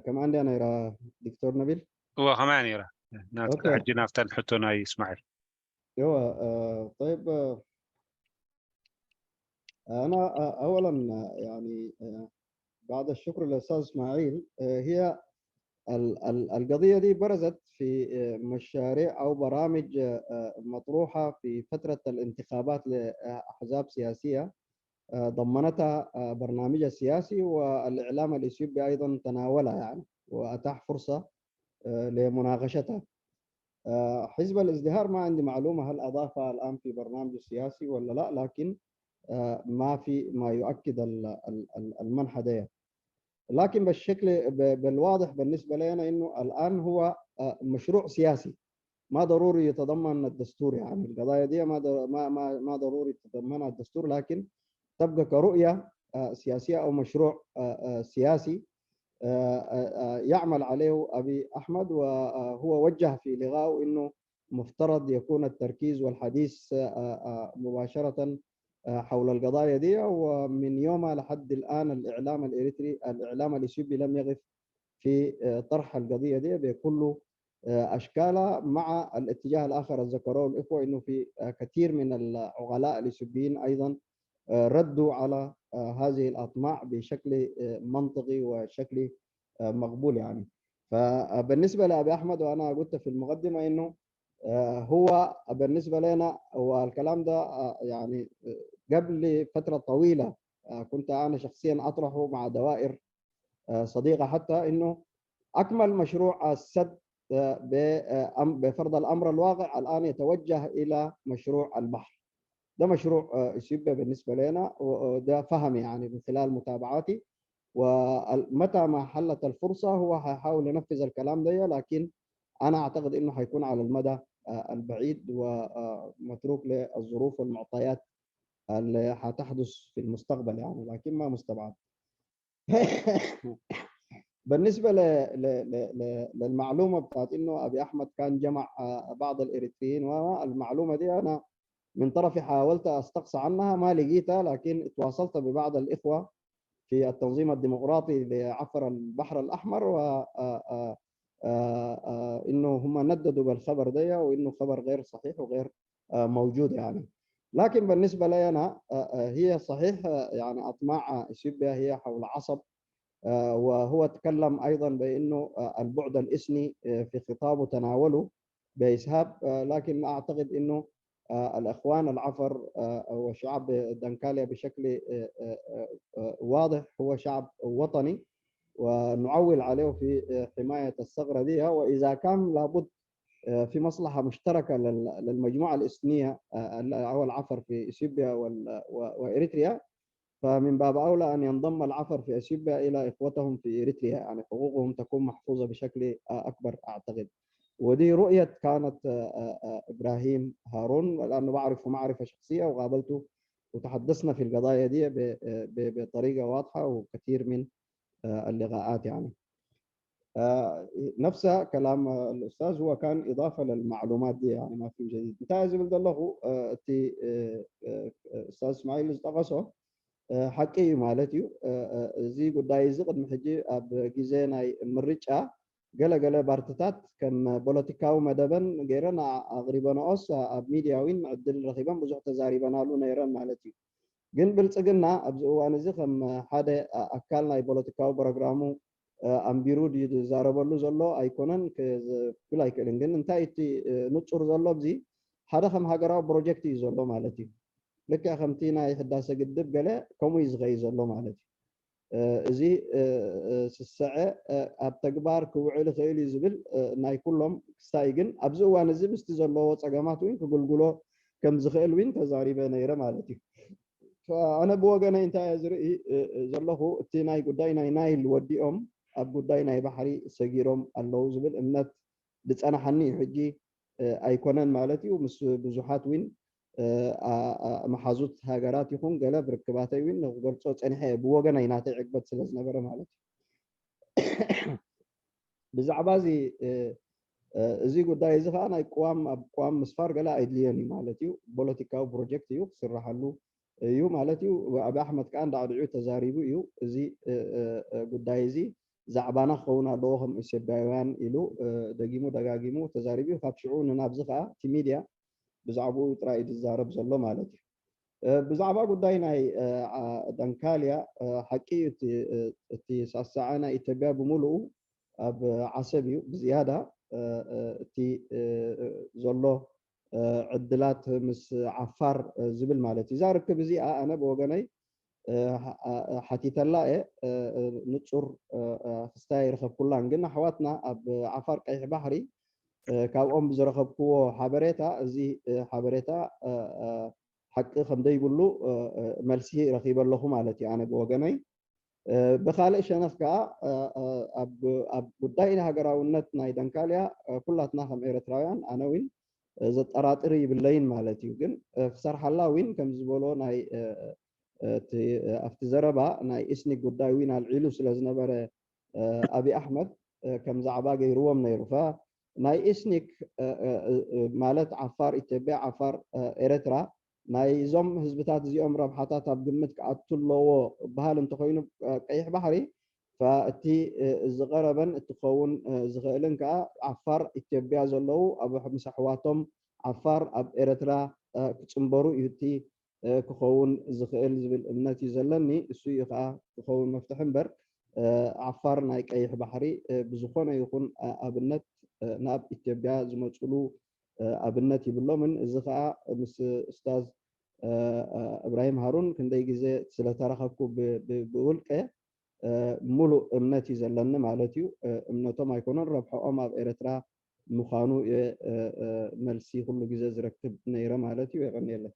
كم عندي أنا يرى دكتور نبيل؟ هو كمان يرى ناس حجي نافتن حتى ناي إسماعيل. ايوه طيب. انا اولا يعني بعد الشكر للاستاذ اسماعيل، هي القضيه دي برزت في مشاريع او برامج مطروحه في فتره الانتخابات لاحزاب سياسيه ضمنتها برنامجها السياسي، والاعلام الاثيوبي ايضا تناولها يعني واتاح فرصه لمناقشتها. حزب الازدهار ما عندي معلومة هل أضافها الآن في برنامجه السياسي ولا لا، لكن ما في ما يؤكد المنحى ده. لكن بالشكل بالواضح بالنسبة لنا إنه الآن هو مشروع سياسي، ما ضروري يتضمن الدستور، يعني القضايا دي ما ما ما ضروري يتضمنها الدستور، لكن تبقى كرؤية سياسية أو مشروع سياسي يعمل عليه أبي أحمد، وهو وجه في لقائه إنه مفترض يكون التركيز والحديث مباشرة حول القضايا دي. ومن يومها لحد الآن الإعلام الإريتري، الإعلام الإثيوبي لم يقف في طرح القضية دي بكل أشكالها، مع الاتجاه الآخر اللي ذكروه الإخوة إنه في كثير من العقلاء الإثيوبيين أيضا ردوا على هذه الأطماع بشكل منطقي وشكل مقبول يعني. فبالنسبة لأبي أحمد، وأنا قلت في المقدمة إنه هو بالنسبة لنا والكلام ده يعني قبل فترة طويلة كنت أنا شخصيا أطرحه مع دوائر آه، صديقة حتى، إنه أكمل مشروع السد، آه، ب-، آه، أم-، بفرض الأمر الواقع الآن يتوجه إلى مشروع البحر. ده مشروع، آه، إثيوبيا بالنسبة لنا، و-، وده فهم يعني من خلال متابعاتي. ومتى ما حلت الفرصة هو هيحاول ينفذ الكلام ده، لكن أنا أعتقد إنه هيكون على المدى، آه، البعيد، ومتروك للظروف والمعطيات اللي هتحدث في المستقبل يعني، لكن ما مستبعد. بالنسبة ل-، ل-، ل-، ل-، للمعلومة بتاعت إنه أبي أحمد كان جمع، آه، بعض الإريتريين، والمعلومة دي أنا من طرفي حاولت أستقصى عنها، ما لقيتها، لكن اتواصلت ببعض الإخوة في التنظيم الديمقراطي لعفر البحر الأحمر، و، آه، آه، آه، آه، إنه هم نددوا بالخبر ده، وإنه خبر غير صحيح وغير، آه، موجود يعني. لكن بالنسبة لي أنا، آه، آه، هي صحيح، آه، يعني أطماع إثيوبيا هي حول عصب، آه، وهو تكلم أيضًا بأنه، آه، البعد الإثني، آه، في خطابه تناوله بإسهاب، آه، لكن أعتقد أنه، آه، الإخوان العفر، آه، وشعب دنكاليا بشكل، آه، آه، آه، آه، واضح هو شعب وطني، ونعول عليه في، آه، حماية الثغرة دي، وإذا كان لابد، آه، في مصلحة مشتركة لل-، للمجموعة الإثنية، آه، أو العفر في إثيوبيا وال-، و-، وإريتريا، فمن باب أولى أن ينضم العفر في أثيوبيا إلى إخوتهم في إريتريا، يعني حقوقهم تكون محفوظة بشكل، آه، أكبر أعتقد. ودي رؤية كانت، آه، آه، آه، إبراهيم هارون، لأنه بعرفه معرفة شخصية وقابلته وتحدثنا في القضايا دي ب-، آه، ب-، بطريقة واضحة وكثير من، آه، اللقاءات يعني. آه، نفس كلام، آه، الأستاذ، هو كان إضافة للمعلومات دي، يعني ما في جديد. انت عايز يقول له، آه، تي، آه، آه، أستاذ إسماعيل استغصه، آه، حقي مالتي، آه، آه، زي قد عايز قد محجي أب جزينا مرجع، قال قال بارتتات كم بوليتيكاو مدبن غيرنا أغربنا أوس أب ميديا وين عدل رخيبا بزح تزاريبنا له نيران مالتي. ግን ብልጽግና ኣብዚ እዋን እዚ ከም ሓደ ኣካል ናይ ፖለቲካዊ ፕሮግራሙ፣ እ፣ ኣንቢሩ ድዩ ዝዛረበሉ ዘሎ ኣይኮነን ክብል ኣይክእልን። ግን እንታይ እቲ፣ እ፣ ንጹር ዘሎ ኣብዚ ሓደ ከም ሃገራዊ ፕሮጀክት እዩ ዘሎ ማለት እዩ። ልክዕ ከምቲ ናይ ህዳሰ ግድብ ገለ ከምኡ እዩ ዝኸይድ ዘሎ ማለት እዩ። እ፣ እዚ፣ እ፣ እ፣ ስስዐ፣ እ፣ ኣብ ተግባር ክውዕል ይኽእል እዩ ዝብል፣ እ፣ ናይ ኩሎም ክስታይ ግን ኣብዚ እዋን እዚ ምስቲ ዘለዎ ጸገማት እውን ክግልግሎ ከም ዝኽእል እውን ተዛሪበ ነይረ ማለት እዩ። ኣነ ብወገነይ እንታይ እየ ዝርኢ፣ እ፣ እ፣ ዘለኹ፣ እቲ ናይ ጉዳይ ናይ ናይል ወዲኦም ኣብ ጉዳይ ናይ ባሕሪ ሰጊሮም ኣለዉ ዝብል እምነት ዝጸናሓኒ እዩ። ሕጂ፣ እ፣ ኣይኮነን ማለት እዩ። ምስ ብዙሓት እውን፣ እ፣ ኣ-፣ ኣ-፣ መሓዙት ሃገራት ይኹን ገለ ብርክባተይ እውን ንክገልጾ ጸኒሐ እየ፣ ብወገነይ ናተይ ዕግበት ስለ ዝነበረ ማለት እዩ። ብዛዕባ እዚ፣ እ፣ እ፣ እዚ ጉዳይ እዚ ከኣ ናይ ቅዋም፣ ኣብ ቅዋም ምስፋር ገለ ኣይድልዮን እዩ ማለት እዩ። ፖለቲካዊ ፕሮጀክት እዩ፣ ክስራሓሉ እዩ ማለት እዩ። ኣቢ ኣሕመድ ከኣ እንዳዕድዑ ተዛሪቡ እዩ። እዚ፣ እ፣ እ፣ እ፣ ጉዳይ እዚ ዛዕባና ክኸውን ኣለዎ ከም ኢትዮጵያውያን ኢሉ፣ እ፣ ደጊሙ ደጋጊሙ ተዛሪቡ እዩ። ካብ ሽዑ ንናብዚ ከኣ እቲ ሚድያ ብዛዕባኡ ጥራይ እዩ ዝዛረብ ዘሎ ማለት እዩ። እ፣ ብዛዕባ ጉዳይ ናይ፣ እ፣ ዓ-፣ ዳንካልያ፣ እ፣ ሓቂ እዩ፣ እቲ፣ እ፣ እቲ ሳሳዐ ናይ ኢትዮጵያ ብምሉኡ ኣብ ዓሰብ እዩ። ብዝያዳ፣ እ፣ እ፣ እቲ፣ እ፣ እ፣ ዘሎ፣ እ፣ ዕድላት ምስ ዓፋር፣ እ፣ ዝብል ማለት እዩ። እዛ ርክብ እዚኣ ኣነ ብወገነይ፣ እ፣ ሓ-፣ ኣ-፣ ኣ-፣ ሓቲተላ እየ፣ እ፣ እ፣ ንጹር፣ እ፣ እ፣ ክስታይ ኣይረኸብኩላን። ግን ኣሕዋትና ኣብ ዓፋር ቀይሕ ባሕሪ፣ እ፣ ካብኦም ብዝረኸብክዎ ሓበሬታ፣ እዚ፣ እ፣ ሓበሬታ፣ እ፣ እ፣ ሓቂ ከም ዘይብሉ፣ እ፣ እ፣ መልሲ ረኺበ ኣለኹ ማለት እዩ፣ ኣነ ብወገነይ። እ፣ ብኻልእ ሸነኽ ከኣ፣ እ፣ እ፣ ኣብ፣ ኣብ ጉዳይ ሃገራውነት ናይ ደንካልያ፣ እ፣ ኩላትና ከም ኤርትራውያን፣ ኣነ እውን፣ እ፣ ዘጠራጥር ይብለይን ማለት እዩ። ግን፣ እ፣ ክሰርሓላ እውን ከም ዝበሎ ናይ፣ እ፣ እ፣ እቲ፣ እ፣ ኣብቲ ዘረባ ናይ ኢስኒክ ጉዳይ እውን ኣልዒሉ ስለ ዝነበረ፣ እ፣ ኣቢ ኣሕመድ፣ እ፣ ከም ዛዕባ ገይርዎም ነይሩ። ፈ-፣ ናይ ኢስኒክ፣ እ፣ እ፣ እ፣ እ፣ ማለት ዓፋር ኢትዮጵያ፣ ዓፋር፣ እ፣ ኤርትራ፣ ናይዞም ህዝብታት እዚኦም ረብሓታት ኣብ ግምት ክኣቱ ኣለዎ በሃል እንተኾይኑ፣ እ፣ ቀይሕ ባሕሪ፣ ፈ-፣ እቲ፣ እ፣ ዝቐረበን እቲ ክኸውን፣ እ፣ ዝኽእልን ከኣ ዓፋር ኢትዮጵያ ዘለዉ ኣብ ምስ ኣሕዋቶም ዓፋር ኣብ ኤርትራ፣ እ፣ ክጽንበሩ እዩ እቲ፣ እ፣ ክኸውን ዝኽእል ዝብል እምነት እዩ ዘለኒ። እሱ እዩ ከኣ ክኸውን መፍትሒ እምበር፣ እ፣ ዓፋር ናይ ቀይሕ ባሕሪ፣ እ፣ ብዝኾነ ይኹን፣ እ፣ ኣብነት፣ እ፣ ናብ ኢትዮጵያ ዝመጹሉ፣ እ፣ ኣብነት ይብሎምን። እዚ ከኣ ምስ ኡስታዝ፣ እ፣ እ፣ እብራሂም ሃሩን ክንደይ ግዜ ስለተራኸብኩ ብ-፣ ብ-፣ ብውልቀ፣ ሙሉእ እምነት እዩ ዘለኒ ማለት እዩ። እምነቶም ኣይኮነን ረብሖኦም ኣብ ኤርትራ ምዃኑ እየ መልሲ ኩሉ ግዜ ዝረክብ ነይረ ማለት እዩ። የቐንየለይ።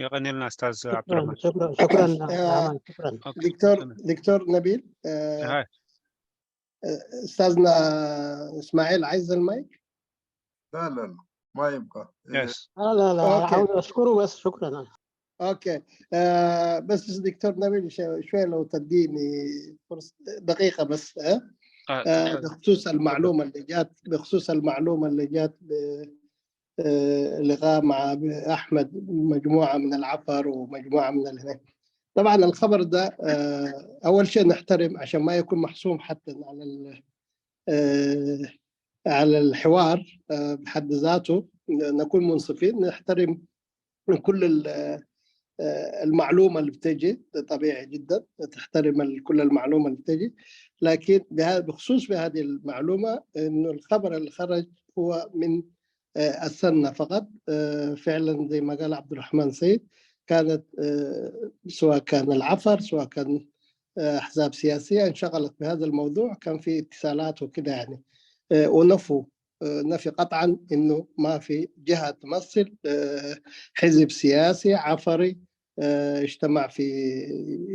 የቐንየልና ኣስታዝ شكرا ዓብዱራህማን። شكرا شكرا آه، رحمن شكرا دكتور دكتور نبيل هاي. آه، استاذنا اسماعيل عايز المايك. لا لا لا، ما يبقى. يس. لا لا لا أوكي. عاوز اشكره بس شكرا. اوكي. آه بس دكتور نبيل، شو- شوي لو تديني فرصه دقيقه بس. آه؟ آه بخصوص المعلومه اللي جات بخصوص المعلومه اللي جات ب- آه، لقاء مع احمد مجموعه من العفر ومجموعه من الهناك. طبعا الخبر ده، آه، اول شيء نحترم عشان ما يكون محسوم حتى على ال- آه، على الحوار، آه، بحد ذاته نكون منصفين، نحترم كل ال- آه، المعلومه اللي بتجي. طبيعي جدا تحترم ال- كل المعلومه اللي بتجي. لكن بها- بخصوص بهذه المعلومه، انه الخبر اللي خرج هو من آه، السنه فقط. آه، فعلا زي ما قال عبد الرحمن سيد، كانت آه، سواء كان العفر سواء كان آه، احزاب سياسيه انشغلت بهذا الموضوع، كان في اتصالات وكده يعني. آه، ونفوا آه، نفي قطعا انه ما في جهه تمثل آه، حزب سياسي عفري آه، اجتمع في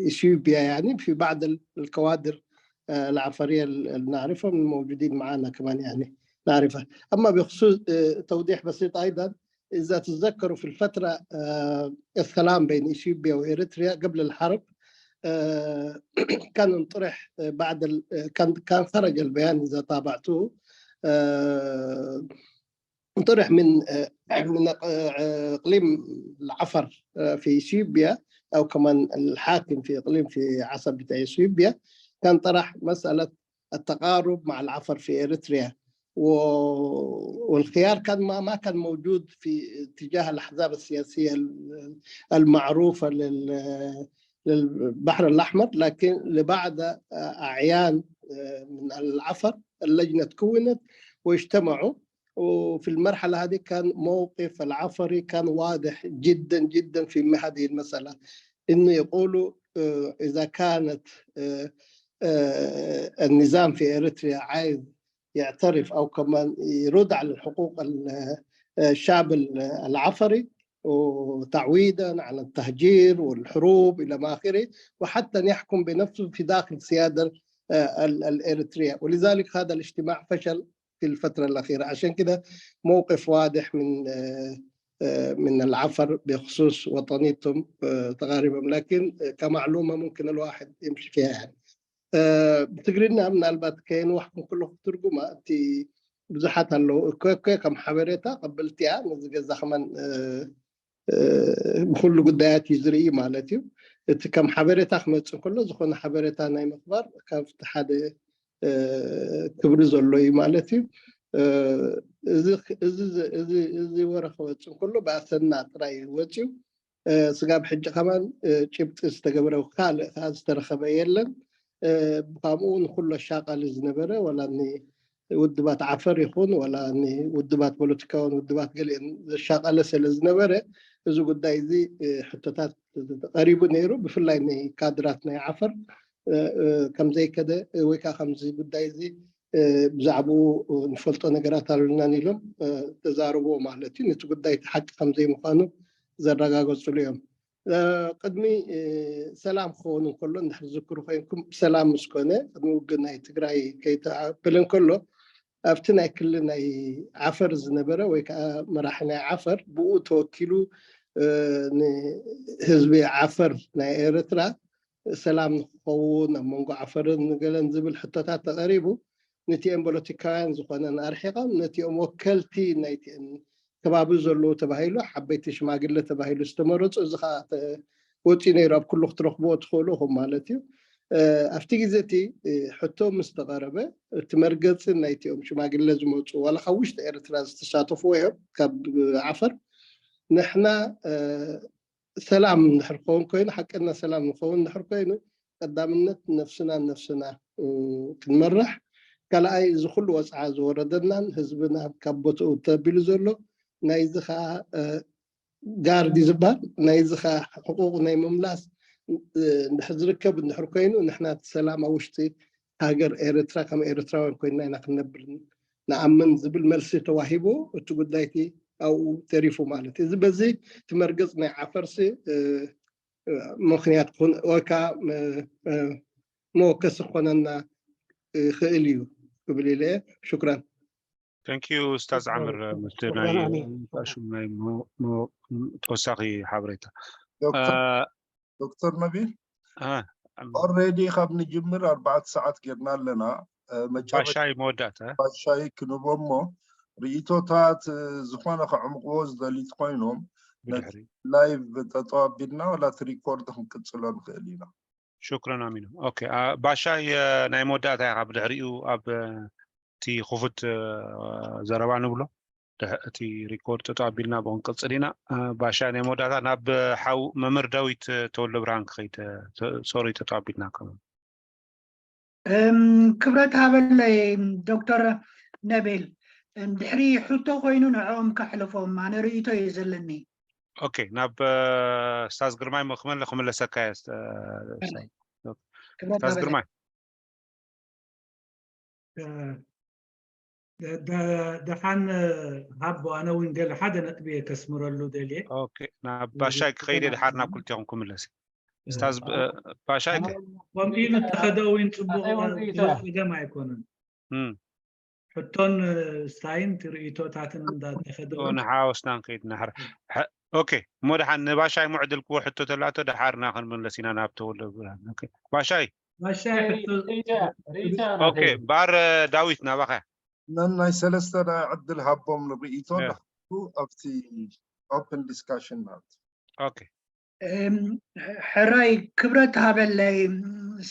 اثيوبيا، يعني في بعض ال- الكوادر آه، العفريه اللي نعرفهم موجودين معنا كمان، يعني نعرفها. اما بخصوص آه، توضيح بسيط ايضا، اذا تتذكروا في الفتره آه، السلام بين اثيوبيا واريتريا قبل الحرب، آه، كان انطرح آه، بعد ال- آه، كان كان خرج البيان اذا طابعتوه، آه، انطرح من آه، من آه، اقليم العفر آه، في اثيوبيا، او كمان الحاكم في اقليم في عصب بتاع اثيوبيا، كان طرح مساله التقارب مع العفر في اريتريا. و- والخيار كان ما ما كان موجود في اتجاه الاحزاب السياسيه المعروفه لل- للبحر الاحمر، لكن لبعض اعيان من العفر اللجنه تكونت واجتمعوا. وفي المرحله هذه كان موقف العفري كان واضح جدا جدا في هذه المساله، انه يقولوا آه، اذا كانت آه، آه، النظام في اريتريا عايز يعترف او كمان يرد على حقوق ال- آه، الشعب ال- العفري وتعويضا عن التهجير والحروب الى ما اخره، وحتى أن يحكم بنفسه في داخل سيادة آه، ال- الاريتريا. ولذلك هذا الاجتماع فشل في الفترة الأخيرة. عشان كده موقف واضح من آه، آه، من العفر بخصوص وطنيتهم آه، تقاربهم، لكن آه، كمعلومة ممكن الواحد يمشي فيها يعني. ትግርኛ ምናልባት ከየንዋሕኩም ከለኹ ትርጉማ እቲ ብዙሓት ኣለዉ እኮ እኮ ከም ሓበሬታ ቀበልቲ እያ። ነዚ ገዛ ከማን ብኩሉ ጉዳያት እዩ ዝርኢ ማለት እዩ። እቲ ከም ሓበሬታ ክመፅእ ከሎ ዝኾነ ሓበሬታ ናይ ምኽባር ካብቲ ሓደ ክብሪ ዘሎ እዩ ማለት እዩ። እዚ ወረ ክወፅእ ከሎ ብኣሰና ጥራይ እዩ ወፅዩ። ስጋብ ሕጂ ከማን ጭብጢ ዝተገበረ ካልእ ከዓ ዝተረኸበ የለን። ብካምኡ ንኩሎ ሻቃሊ ዝነበረ ዋላ ውድባት ዓፈር ይኹን ዋላ ውድባት ፖለቲካውን ውድባት ገሊአን ዘሻቀለ ስለ ዝነበረ እዚ ጉዳይ እዚ ሕቶታት ቀሪቡ ነይሩ። ብፍላይ ናይ ካድራት ናይ ዓፈር ከምዘይከደ ወይ ከዓ ከምዚ ጉዳይ እዚ ብዛዕባኡ ንፈልጦ ነገራት ኣሉልናን ኢሎም ተዛርቦ ማለት እዩ። ነቲ ጉዳይ እቲ ሓቂ ከምዘይምዃኑ ዘረጋገፅሉ እዮም። ቅድሚ ሰላም ክኸውን እንከሎ እንድሕር ዝክሩ ኮይንኩም ሰላም ምስ ኮነ ቅድሚ ውግእ ናይ ትግራይ ከይተዓበለ እንከሎ ኣብቲ ናይ ክልል ናይ ዓፈር ዝነበረ ወይ ከዓ መራሒ ናይ ዓፈር ብኡ ተወኪሉ ንህዝቢ ዓፈር ናይ ኤርትራ ሰላም ንክኸውን ኣብ መንጎ ዓፈርን ገለን ዝብል ሕቶታት ተቐሪቡ ነቲኦም ፖለቲካውያን ዝኾነን ኣርሒቐም ነቲኦም ወከልቲ ናይቲኦም ከባቢ ዘለዉ ተባሂሉ ዓበይቲ ሽማግለ ተባሂሉ ዝተመረፁ እዚ ከዓ ወፂኡ ነይሩ ኣብ ኩሉ ክትረኽብዎ ትኽእሉ ኢኹም ማለት እዩ። ኣብቲ ግዜ እቲ ሕቶ ምስ ተቐረበ እቲ መርገፂ ናይቲኦም ሽማግለ ዝመፁ ዋላ ካብ ውሽጢ ኤርትራ ዝተሳተፍዎ እዮም ካብ ዓፈር ንሕና ሰላም እንድሕር ክኸውን ኮይኑ ሓቀና ሰላም ንኸውን እንድሕር ኮይኑ ቀዳምነት ነፍስና ነፍስና ክንመርሕ ካልኣይ እዚ ኩሉ ወፅዓ ዝወረደናን ህዝብና ካብ ቦትኡ ተቢሉ ዘሎ ናይዚ ከዓ ጋርድ ዝበሃል ናይዚ ከዓ ሕቁቁ ናይ ምምላስ እንድሕር ዝርከብ እንድሕር ኮይኑ ንሕና እቲ ሰላም ኣብ ውሽጢ ሃገር ኤርትራ ከም ኤርትራውያን ኮይንና ኢና ክንነብር ንኣምን ዝብል መልሲ ተዋሂቡ እቲ ጉዳይቲ ኣብኡ ተሪፉ ማለት እዩ። እዚ በዚ እቲ መርገጽ ናይ ዓፈርሲ ምክንያት ክኾን ወይ ከዓ መወከሲ ክኾነና ይኽእል እዩ ክብል ኢለ። ሽኩራን። Thank you ኡስታዝ ዓምር ምስቲ ናይ ጣሹም ናይ ተወሳኺ ሓበሬታ። ዶክተር ነቢል፣ already ካብ ንጅምር ኣርባዕተ ሰዓት ጌርና ኣለና። ባሻይ መወዳእታ ባሻይ ክንቦ እሞ ርእይቶታት ዝኾነ ከዕምቕዎ ዝደልዩ ኮይኖም ነቲ live ጠጠው ኣቢልና ዋላ እቲ record ክንቅጽሎ ንኽእል ኢና። ሽኩረን ኣሚኑ። ኦኬ፣ ባሻይ ናይ መወዳእታ ኢኻ። ብድሕሪኡ ኣብ እቲ ክፉት ዘረባ ንብሎ። እቲ record ጠጠው ኣቢልና ብኡ ክንቅጽል ኢና። ባሻይ ናይ መወዳእታ ናብ ሓው መምህር ዳዊት ተወልደ ብርሃን ክኸይድ። ሶሪ፣ ጠጠው ኣቢልና ከም ክብረት ሃበለይ ዶክተር ነቤል። ድሕሪ ሕቶ ኮይኑ ንዕኦም ከሕልፎም ኣነ ርእይቶ እዩ ዘለኒ። ኦኬ፣ ናብ ስታዝ ግርማይ ክመለ ክምለሰካ እየ። ስታዝ ግርማይ ደሓን ሃቦ፣ ኣነ እውን ገለ ሓደ ነጥቢ እየ ከስምረሉ ደልየ። ናብ ባሻይ ክኸይድ እየ፣ ድሓር ናብ ክልቲኹም ክምለስ። ስታዝ ባሻይ ከምኡ ኢሉ እተኸደ እውን ፅቡቕ፣ ፀገም ኣይኮነን። ሕቶን ስታይን እቲ ርእይቶታትን እንዳተኸደ ንሓወስና ንከይድ ናሕር። ኦኬ፣ እሞ ደሓን ንባሻይ ምዕድል ክዎ ሕቶ ተላቶ ደሓርና ክንምለስ ኢና ናብ ተወልደ ብርሃን። ባሻይ ባሻይ ሕቶ ኦኬ፣ ባር ዳዊት ናባኻ። ነናይ ሰለስተ ዕድል ሃቦም ንርእይቶ ዳሕቱ ኣብቲ open discussion ማለት። ኦኬ። ሕራይ ክብረት ሃበለይ።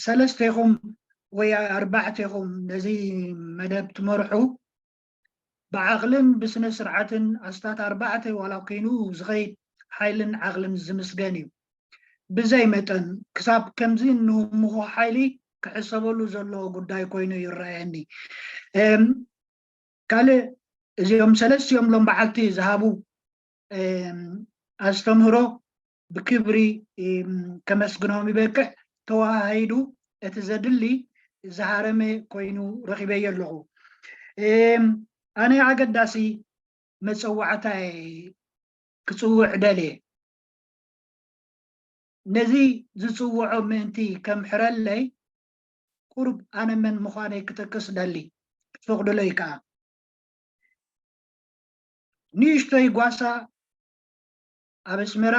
ሰለስቴኹም ወይ ኣርባዕቴኹም ነዚ መደብ ትመርሑ ብዓቕልን ብስነ ስርዓትን ኣስታት ኣርባዕተ ዋላ ኮይኑ ዝኸይድ ሓይልን ዓቕልን ዝምስገን እዩ። ብዘይ መጠን ክሳብ ከምዚ እንህምኾ ሓይሊ ክሕሰበሉ ዘለዎ ጉዳይ ኮይኑ ይረኣየኒ። ካልእ እዚኦም ሰለስቲኦም ሎም በዓልቲ ዝሃቡ ኣስተምህሮ ብክብሪ ከመስግኖም ይበቅዕ። ተወሃሂዱ እቲ ዘድሊ ዝሃረመ ኮይኑ ረኺበዮ ኣለኹ። ኣነ ኣገዳሲ መፀዋዕታ ክፅውዕ ደልየ። ነዚ ዝፅውዖ ምእንቲ ከምሕረለይ ቁሩብ ኣነ መን ምዃነይ ክጠቅስ ደሊ ክትፈቕዱለይ ከዓ። ንእሽቶይ ጓሳ ኣብ ኣስመራ፣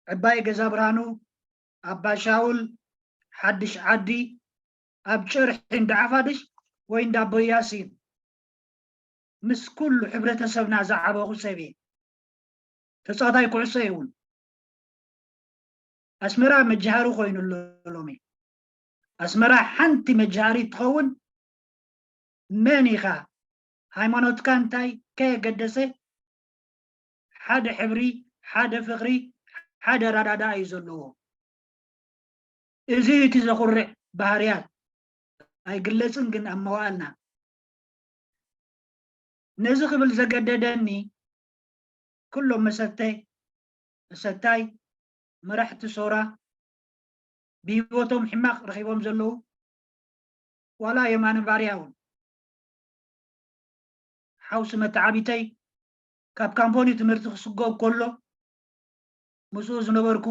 ዕባይ ገዛ ብርሃኑ፣ ኣባ ሻውል፣ ሓድሽ ዓዲ፣ ኣብ ጨርሒ እንዳ ዓፋድሽ ወይ እንዳ ኣቦ ያሲን ምስ ኩሉ ሕብረተሰብና ዝዓበኹ ሰብ እየ። ተፃዋታይ ኩዕሶ እየ እውን። ኣስመራ መጃሃሪ ኮይኑ ኣሎ ሎሚ። ኣስመራ ሓንቲ መጃሃሪ ትኸውን መን ኢኻ፣ ሃይማኖትካ እንታይ ከየገደሰ ሓደ ሕብሪ፣ ሓደ ፍቕሪ፣ ሓደ ኣረዳድኣ እዩ ዘለዎ። እዚ እቲ ዘኹርዕ ባህርያት ኣይግለጽን ግን ኣብ መዋእልና ነዚ ክብል ዘገደደኒ ኩሎም መሰተ መሰታይ መራሕቲ ሶራ ብሂወቶም ሕማቕ ረኺቦም ዘለዉ ዋላ የማነ ባርያ እውን ሓውሲ መተዓቢተይ ካብ ካምፖኒ ትምህርቲ ክስጎግ ከሎ ምስኡ ዝነበርኩ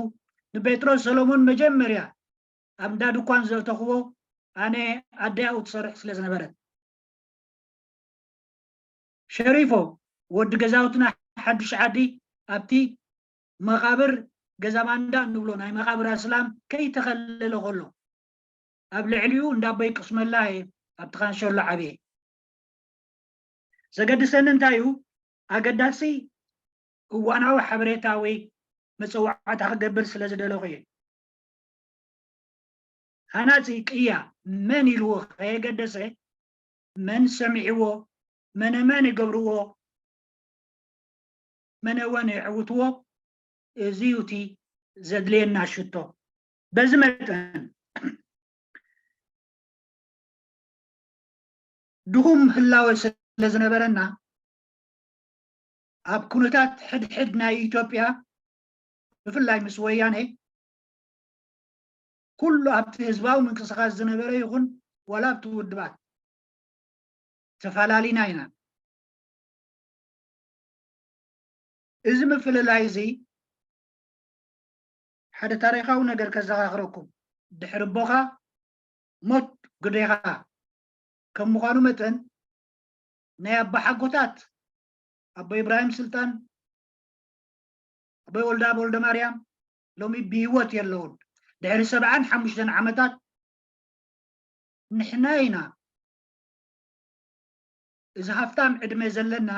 ንጴጥሮስ ሰሎሞን መጀመርያ ኣብ እንዳ ድኳን ዘእተኽዎ ኣነ ኣደያኡ ትሰርሕ ስለ ዝነበረት ሸሪፎ ወዲ ገዛውትና ሓዱሽ ዓዲ ኣብቲ መቓብር ገዛ ባንዳ እንብሎ ናይ መቓብር ኣስላም ከይተኸለለ ከሎ ኣብ ልዕሊኡ እንዳ ኣቦይ ቅስመላ እየ ኣብቲ ካንሸሎ ዓብየ። ዘገድሰኒ እንታይ እዩ ኣገዳሲ እዋናዊ ሓበሬታ ወይ መፀዋዕታ ክገብር ስለ ዝደለኹ እየ። ሃናፂ ቅያ መን ኢልዎ ከየገደሰ መን ሰሚዕዎ መነ መን ይገብርዎ መነ ወን የዕውትዎ እዚ እዩ እቲ ዘድልየና ሽቶ። በዚ መጠን ድኹም ህላወ ስለ ዝነበረና ኣብ ኩነታት ሕድሕድ ናይ ኢትዮጵያ ብፍላይ ምስ ወያነ ኩሉ ኣብቲ ህዝባዊ ምንቅስቃስ ዝነበረ ይኹን ዋላ ኣብቲ ውድባት ተፈላሊና ኢና። እዚ ምፍልላይ እዚ ሓደ ታሪኻዊ ነገር ከዘኻኽረኩም። ድሕሪ ኣቦኻ ሞት ግዴኻ ከም ምዃኑ መጠን ናይ ኣቦሓጎታት ኣቦ ኢብራሂም ስልጣን፣ ኣቦ ወልደኣብ ወልደማርያም ሎሚ ብህይወት የለውን። ድሕሪ ሰብዓን ሓሙሽተን ዓመታት ንሕና ኢና እዚ ሃፍታም ዕድመ ዘለና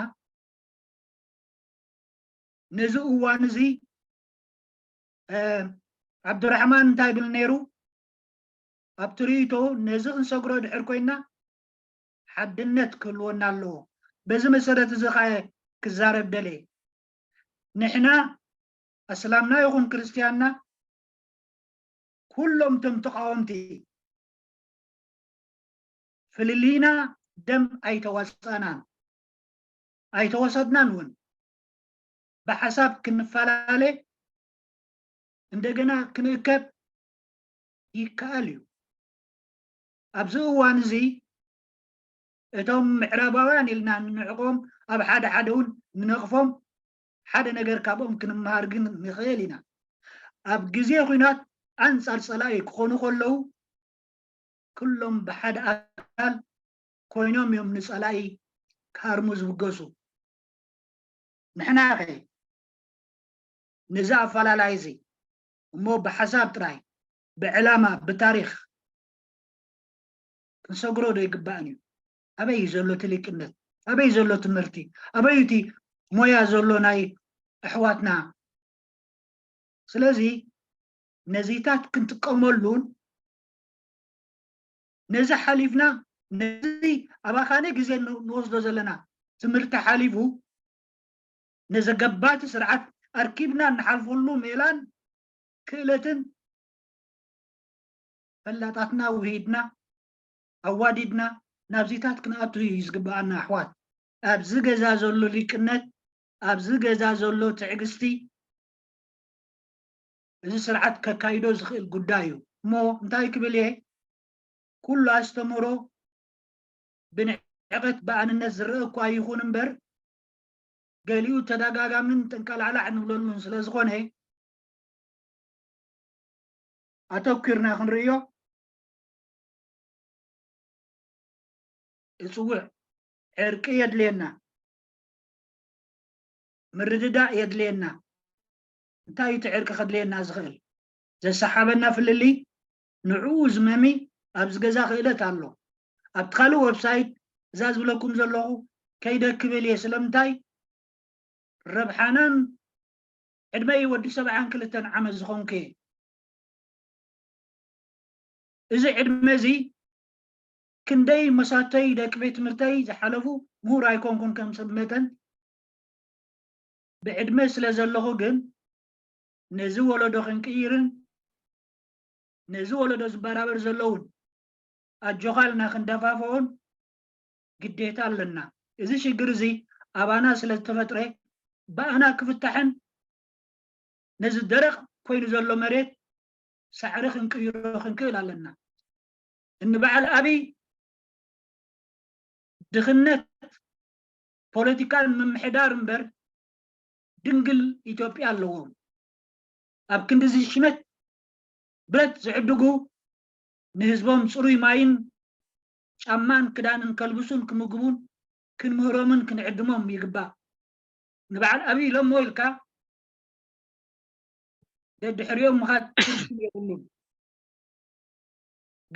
ነዚ እዋን እዚ። እ፣ ዓብዱራሕማን እንታይ ብል ነይሩ ኣብ ትርኢቶ? ነዚ ክንሰግሮ ድሕር ኮይና ሓድነት ክህልወና ኣለዎ። በዚ መሰረት እዚ ኸ ክዛረብ ደልየ። ንሕና ኣስላምና ይኹን ክርስትያንና ኩሎም እቶም ተቃወምቲ ፍልልይና ደም ኣይተዋፃእናን ኣይተወሰድናን እውን። ብሓሳብ ክንፈላለ እንደገና ክንእከብ ይከኣል እዩ። ኣብዚ እዋን እዚ እቶም ምዕራባውያን ኢልና ንንዕቆም ኣብ ሓደ ሓደ እውን ንነቕፎም ሓደ ነገር ካብኦም ክንመሃር ግን ንኽእል ኢና። ኣብ ግዜ ኲናት ኣንጻር ጸላኢ ክኾኑ ከለዉ ኩሎም ብሓደ ኣካል ኮይኖም እዮም ንጸላኢ ክሃርሙ ዝብገሱ። ንሕና ኸ ነዚ ኣፈላላይ እዚ እሞ ብሓሳብ ጥራይ ብዕላማ ብታሪኽ ክንሰግሮ ዶ ይግባእን እዩ? ኣበይ እዩ ዘሎ እቲ ሊቅነት? ኣበይ እዩ ዘሎ ትምህርቲ? ኣበይ እዩ እቲ ሞያ ዘሎ ናይ ኣሕዋትና? ስለዚ ነዚታት ክንጥቀመሉን ነዚ ሓሊፍና ነዚ ኣባኻኒ ግዜ ንወስዶ ዘለና ትምህርቲ ሓሊፉ ነዚ ገባቲ ስርዓት ኣርኪብና እንሓልፈሉ ሜላን ክእለትን ፈላጣትና ውሂድና ኣዋዲድና ናብዚታት ክንኣቱ እዩ ዝግበኣና ኣሕዋት። ኣብዚ ገዛ ዘሎ ሊቅነት፣ ኣብዚ ገዛ ዘሎ ትዕግስቲ፣ እዚ ስርዓት ከካይዶ ዝኽእል ጉዳይ እዩ። እሞ እንታይ ክብል እየ? ኩሉ ኣስተምህሮ ብንዕቀት ብኣንነት ዝረአ እኳ ይኹን እምበር፣ ገሊኡ ተደጋጋምን ጠንቀላዕላዕ ንብለሉን ስለ ዝኾነ፣ ኣተኲርና ክንርእዮ እጽውዕ። ዕርቂ የድልየና፣ ምርድዳእ የድልየና። እንታይ እዩ እቲ ዕርቂ ከድልየና ዝኽእል? ዘሰሓበና ፍልልይ ንዕኡ ዝመሚ ኣብዚ ገዛ ክእለት ኣሎ። ኣብቲ ካልእ ዌብሳይት እዛ ዝብለኩም ዘለኹ ከይደ ክብል እየ። ስለምንታይ? ረብሓናን ዕድመ እዩ ወዲ ሰብዓን ክልተን ዓመት ዝኾንኩ እየ። እዚ ዕድመ እዚ ክንደይ መሳተይ ደቂ ቤት ትምህርተይ ዝሓለፉ ምሁር ኣይኮንኩን ከም ሰብ መጠን፣ ብዕድመ ስለ ዘለኹ ግን ነዚ ወለዶ ክንቅይርን ነዚ ወለዶ ዝበራበር ዘለውን ኣጆኻ ኢልና ክንደፋፍኦን ግዴታ ኣለና። እዚ ሽግር እዚ ኣባና ስለ ዝተፈጥረ ብኣና ክፍታሕን ነዚ ደረቕ ኮይኑ ዘሎ መሬት ሳዕሪ ክንቅይሮ ክንክእል ኣለና። እንበዓል ኣብይ ድኽነት ፖለቲካን ምምሕዳር እምበር ድንግል ኢትዮጵያ ኣለዎም። ኣብ ክንዲ እዚ ሽመት ብረት ዝዕድጉ ንህዝቦም ጽሩይ ማይን ጫማን ክዳንን ከልብሱን ክምግቡን ክንምህሮምን ክንዕድሞም ይግባእ። ንበዓል ኣብይ ኢሎሞ ኢልካ ደድሕሪኦም ምኻድ ትርጉም የብሉን።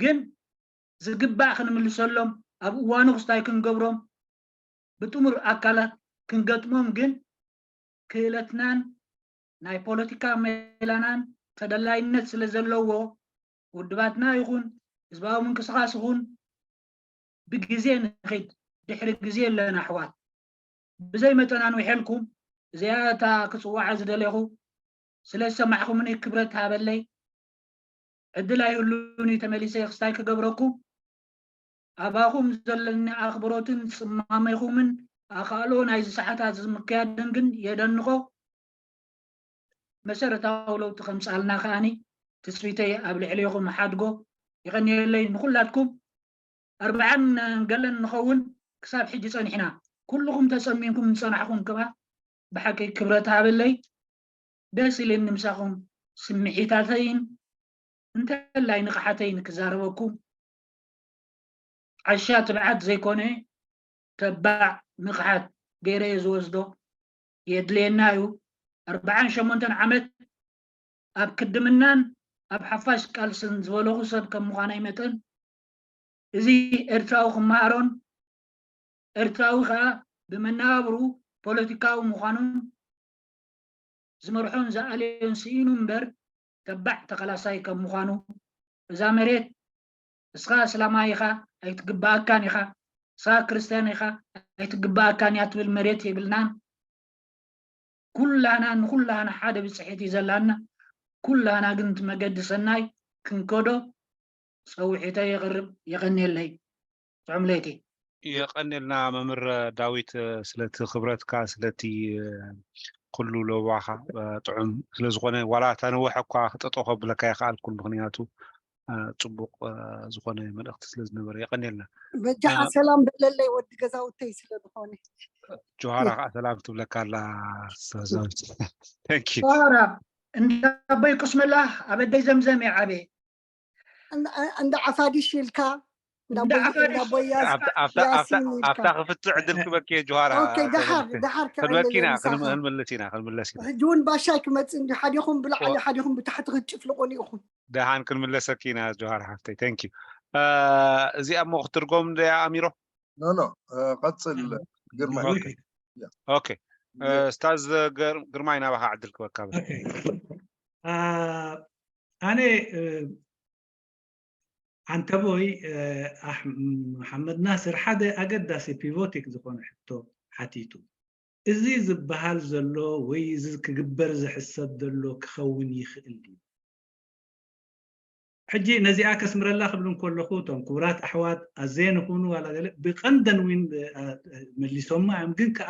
ግን ዝግባእ ክንምልሰሎም፣ ኣብ እዋኑ ክስታይ ክንገብሮም፣ ብጥሙር ኣካላት ክንገጥሞም ግን ክእለትናን ናይ ፖለቲካ ሜላናን ተደላይነት ስለ ዘለዎ ውድባትና ይኹን ህዝባዊ ምንቅስቃስ ይኹን ብግዜ ንኺድ፣ ድሕሪ ግዜ ኣለና ኣሕዋት። ብዘይ መጠን ኣንዊሐልኩም፣ እዚኣ እታ ክጽዋዓ ዝደለኹ። ስለ ዝሰማዕኩምኒ ክብረት ሃበለይ። ዕድል ኣይህሉን እዩ ተመሊሰ ክስታይ ክገብረኩም። ኣባኹም ዘለኒ ኣኽብሮትን ጽማሜኹምን ኣኻእሎ ናይዚ ሰዓታት እዚ ምክያድን ግን የደንቖ። መሰረታዊ ለውጢ ከምጽኣልና ከኣኒ ትጽቢተይ ኣብ ልዕሌኹም ሓድጎ። የቐንየለይ ንኹላትኩም። ኣርብዓን ገለን ንኸውን ክሳብ ሕጂ ጸኒሕና። ኩልኹም ተጸሚምኩም ዝጸናሕኹም ከኣ ብሓቂ ክብረት ሃበለይ። ደስ ኢልኒ ምሳኹም ስምዒታተይን እንተላይ ንቕሓተይን ክዛረበኩም። ዓሻ ትብዓት ዘይኮነ ተባዕ ንቕሓት ገይረ እየ ዝወስዶ። የድልየና እዩ። ኣርብዓን ሸሞንተን ዓመት ኣብ ክድምናን ኣብ ሓፋሽ ቃልስን ዝበለኹ ሰብ ከም ምዃነይ መጠን፣ እዚ ኤርትራዊ ክመሃሮን ኤርትራዊ ከኣ ብመነባብርኡ ፖለቲካዊ ምዃኑን ዝመርሖን ዝኣልዮን ስኢኑ እምበር፣ ተባዕ ተቓላሳይ ከም ምዃኑ፣ እዛ መሬት እስኻ እስላማይ ኢኻ ኣይትግብኣካን ኢኻ፣ እስኻ ክርስትያን ኢኻ ኣይትግብኣካን እያ ትብል መሬት የብልናን። ኩላና ንኹላና ሓደ ብጽሒት እዩ ዘላና። ኩላና ግን እቲ መገዲ ሰናይ ክንከዶ ጸውዒተይ የቕርብ። የቐንየለይ። ጥዑም ለይቲ። የቐንየልና መምህር ዳዊት፣ ስለቲ ክብረትካ፣ ስለቲ ኩሉ ለዋኻ ጥዑም ስለዝኾነ፣ ዋላ እታ ነውሐ እኳ ክጠጦ ከብለካ ይኽኣልኩን፣ ምኽንያቱ ጽቡቕ ዝኾነ መልእኽቲ ስለ ዝነበረ። የቐንየልና። በጃኻ ሰላም በለለይ ወዲ ገዛውተይ ስለ ዝኾነ። ጆሃራ ከዓ ሰላም ትብለካ ኣላ። ጆሃራ፣ እንዳ ኣቦይ ቁስመላ ኣብ ኣደይ ዘምዘም እየ ዓብየ። እንዳ ዓፋዲሽ ኢልካ፣ እንዳ ኣቦይ ያሲን ኢልካ። ኣብታ ክፍትሕ ዕድል ክበኪ እየ ጆሃራ። ኦኬ፣ ደሓር ደሓር ክንበኪ ኢና፣ ክንምልስ ኢና፣ ክንምለስ ኢና። ሕጂ እውን ባሻይ ክመፅእ እንዲ፣ ሓዲኹም ብላዕሊ ሓዲኹም ብታሕቲ ክትጭፍልቑኒ ኢኹም። ደሓን ክንምለሰኪ ኢና ጆሃር ሓፍተይ። Thank you። እዚኣ እሞ ክትርጎም እንድያ ኣሚሮ? ኖ ኖ፣ ቀጽል ግርማይ። ኦኬ። ኡስታዝ ግርማይ፣ ናባኻ ዕድል ክበካ። ኣነ፣ ዓንተቦይ፣ መሓመድ ናስር ሓደ ኣገዳሲ ፒቮቲክ ዝኾነ ሕቶ ሓቲቱ። እዚ ዝበሃል ዘሎ ወይ እዚ ክግበር ዝሕሰብ ዘሎ ክኸውን ይኽእል ድዩ? ሕጂ ነዚኣ ከስምረላ ክብል እንከለኹ፣ እቶም ክቡራት ኣሕዋት ኣዘየን ይኹኑ ዋላ ገለ ብቐንደን እውን መሊሶማ እዮም፣ ግን ከኣ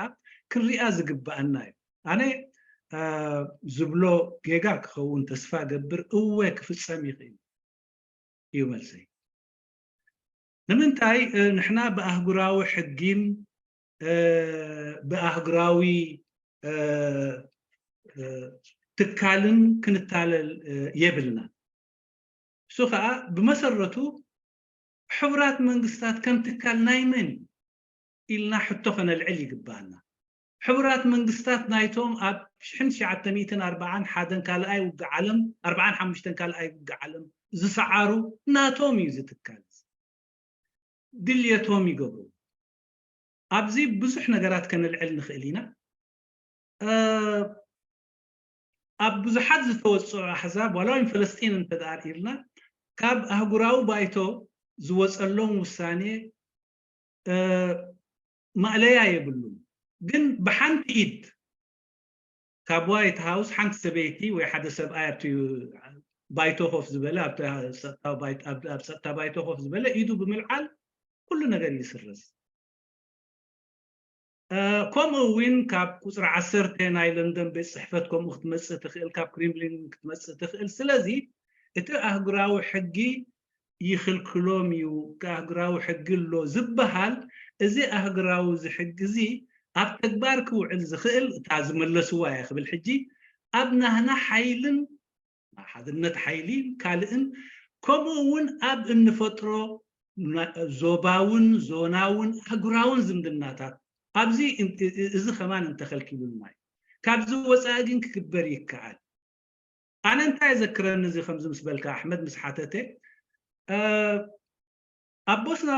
ክንሪኣ ዝግብኣና እዩ። ኣነ ዝብሎ ጌጋ ክኸውን ተስፋ ገብር፣ እወ ክፍጸም ይኽእል እዩ መልሰይ። ንምንታይ ንሕና ብኣህጉራዊ ሕጊን ብኣህጉራዊ ትካልን ክንታለል የብልና። እሱ ከዓ ብመሰረቱ ሕቡራት መንግስታት ከም ትካል ናይ መን እዩ ኢልና ሕቶ ከነልዕል ይግባኣና። ሕቡራት መንግስታት ናይቶም ኣብ ሽሕን ትሽዓተ ሚእትን ኣርባዓን ሓደን ካልኣይ ውግእ ዓለም፣ ኣርባዓን ሓሙሽተን ካልኣይ ውግእ ዓለም ዝሰዓሩ ናቶም እዩ እዚ ትካል። ድልየቶም ይገብሩ። ኣብዚ ብዙሕ ነገራት ከነልዕል ንኽእል ኢና። ኣብ ብዙሓት ዝተወፅዑ ኣሕዛብ፣ ዋላ እውን ፈለስጢን እንተ ደኣ ርኢልና፣ ካብ ኣህጉራዊ ባይቶ ዝወፀሎም ውሳኔ ማእለያ የብሉን። ግን ብሓንቲ ኢድ ካብ ዋይት ሃውስ ሓንቲ ሰበይቲ ወይ ሓደ ሰብኣይ ኣብቲ ባይቶ ኮፍ ዝበለ፣ ኣብ ጸጥታ ባይቶ ኮፍ ዝበለ ኢዱ ብምልዓል ኩሉ ነገር ይስረዝ። ከምኡ እውን ካብ ቁፅሪ ዓሰርተ ናይ ለንደን ቤት ፅሕፈት ከምኡ ክትመፅእ ትኽእል፣ ካብ ክሪምሊን ክትመፅእ ትኽእል። ስለዚ እቲ ኣህጉራዊ ሕጊ ይኽልክሎም እዩ፣ ኣህጉራዊ ሕጊ ኣሎ ዝበሃል፣ እዚ ኣህጉራዊ እዚ ሕጊ እዚ ኣብ ተግባር ክውዕል ዝኽእል፣ እታ ዝመለስዋ እያ ክብል ሕጂ፣ ኣብ ናህና ሓይልን ሓድነት ሓይሊ ካልእን፣ ከምኡ እውን ኣብ እንፈጥሮ ዞባውን ዞናውን ኣህጉራውን ዝምድናታት፣ ኣብዚ እዚ ከማን እንተኸልኪሉና እዩ። ካብዚ ወፃኢ ግን ክግበር ይከኣል። ኣነ እንታይ የዘክረኒ እዚ ከምዚ ምስ በልካ ኣሕመድ ምስ ሓተተ፣ ኣብ ቦስና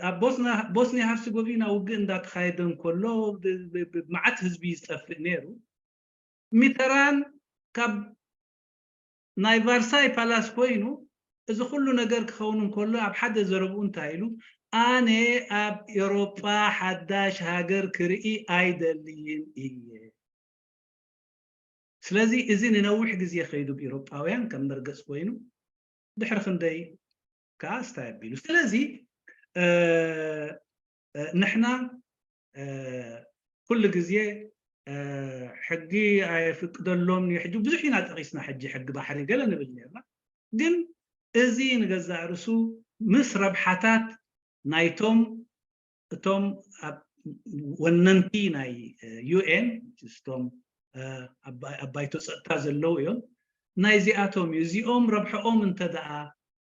ኣብ ቦስና ቦስኒያ ሀርሰጎቪና ውግእ እንዳተኻየደ እንከሎ፣ መዓት ህዝቢ ዝጠፍእ ነይሩ። ሚተራን ካብ ናይ ቫርሳይ ፓላስ ኮይኑ፣ እዚ ኩሉ ነገር ክኸውን እንከሎ ኣብ ሓደ ዘረብኡ እንታይ ኢሉ፣ ኣነ ኣብ ኤሮጳ ሓዳሽ ሃገር ክርኢ ኣይደልይን እየ። ስለዚ እዚ ንነዊሕ ግዜ ከይዱ ብኤሮጳውያን ከም መርገጽ ኮይኑ፣ ድሕሪ ክንደይ ከኣ ስታይ ኣቢሉ። ስለዚ ንሕና ኩሉ ግዜ ሕጊ ኣየፍቅደሎም እዩ። ሕጂ ብዙሕ ኢና ጠቒስና፣ ሕጂ ሕጊ ባሕሪ ገለ ንብል ነርና። ግን እዚ ንገዛእ ርእሱ ምስ ረብሓታት ናይቶም እቶም ወነንቲ ናይ ዩኤን፣ እቶም ኣብ ባይቶ ፀጥታ ዘለዉ እዮም። ናይዚኣቶም እዩ። እዚኦም ረብሐኦም እንተ ደኣ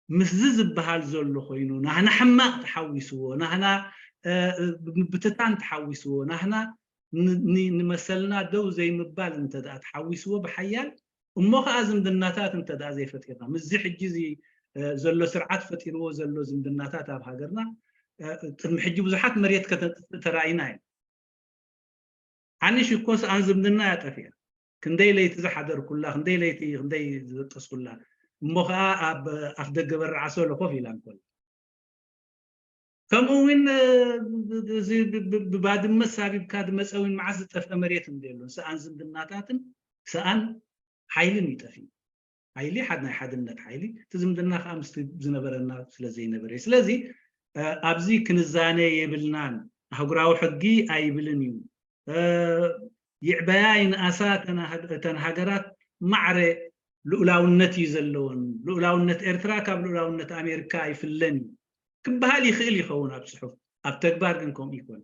ምስዚ ዝበሃል ዘሎ ኮይኑ፣ ናህና ሕማቕ ተሓዊስዎ፣ ናህና ምብትታን ተሓዊስዎ፣ ናህና ንመሰልና ደው ዘይምባል እንተ ደኣ ተሓዊስዎ ብሓያል፣ እሞ ኸዓ ዝምድናታት እንተ ደኣ ዘይፈጢርና፣ ምስዚ ሕጂ እዚ ዘሎ ስርዓት ፈጢርዎ ዘሎ ዝምድናታት ኣብ ሃገርና ቅድሚ ሕጂ ብዙሓት መሬት ከተጥፍእ ተራኢና እዩ። ሓንሽ እኮ ሰኣን ዝምድና እያ ጠፊኣ። ክንደይ ለይቲ ዝሓደርኩላ፣ ክንደይ ለይቲ፣ ክንደይ ዝደቀስኩላ። እሞ ኸዓ ኣብ ኣፍ ደገ በሪ ዓሶሎ ኮፍ ኢላ እንኮላ። ከምኡ እውን እዚ ብባድመ ሳቢብካ ዝመፀ እውን መዓስ ዝጠፍአ መሬት እንደ የሎን። ሰኣን ዝምድናታትን ሰኣን ሓይልን ይጠፊ። ሓይሊ ሓድ ናይ ሓድነት ሓይሊ፣ እቲ ዝምድና ከዓ ምስቲ ዝነበረና ስለ ዘይነበረ እዩ። ስለዚ ኣብዚ ክንዛነ የብልናን። ኣህጉራዊ ሕጊ ኣይብልን እዩ። ይዕበያ ይንኣሳ እተን ሃገራት ማዕረ ልኡላውነት እዩ ዘለወን። ልኡላውነት ኤርትራ ካብ ልኡላውነት ኣሜሪካ ኣይፍለን እዩ ክበሃል ይኽእል ይኸውን ኣብ ጽሑፍ፣ ኣብ ተግባር ግን ከምኡ ይኮን።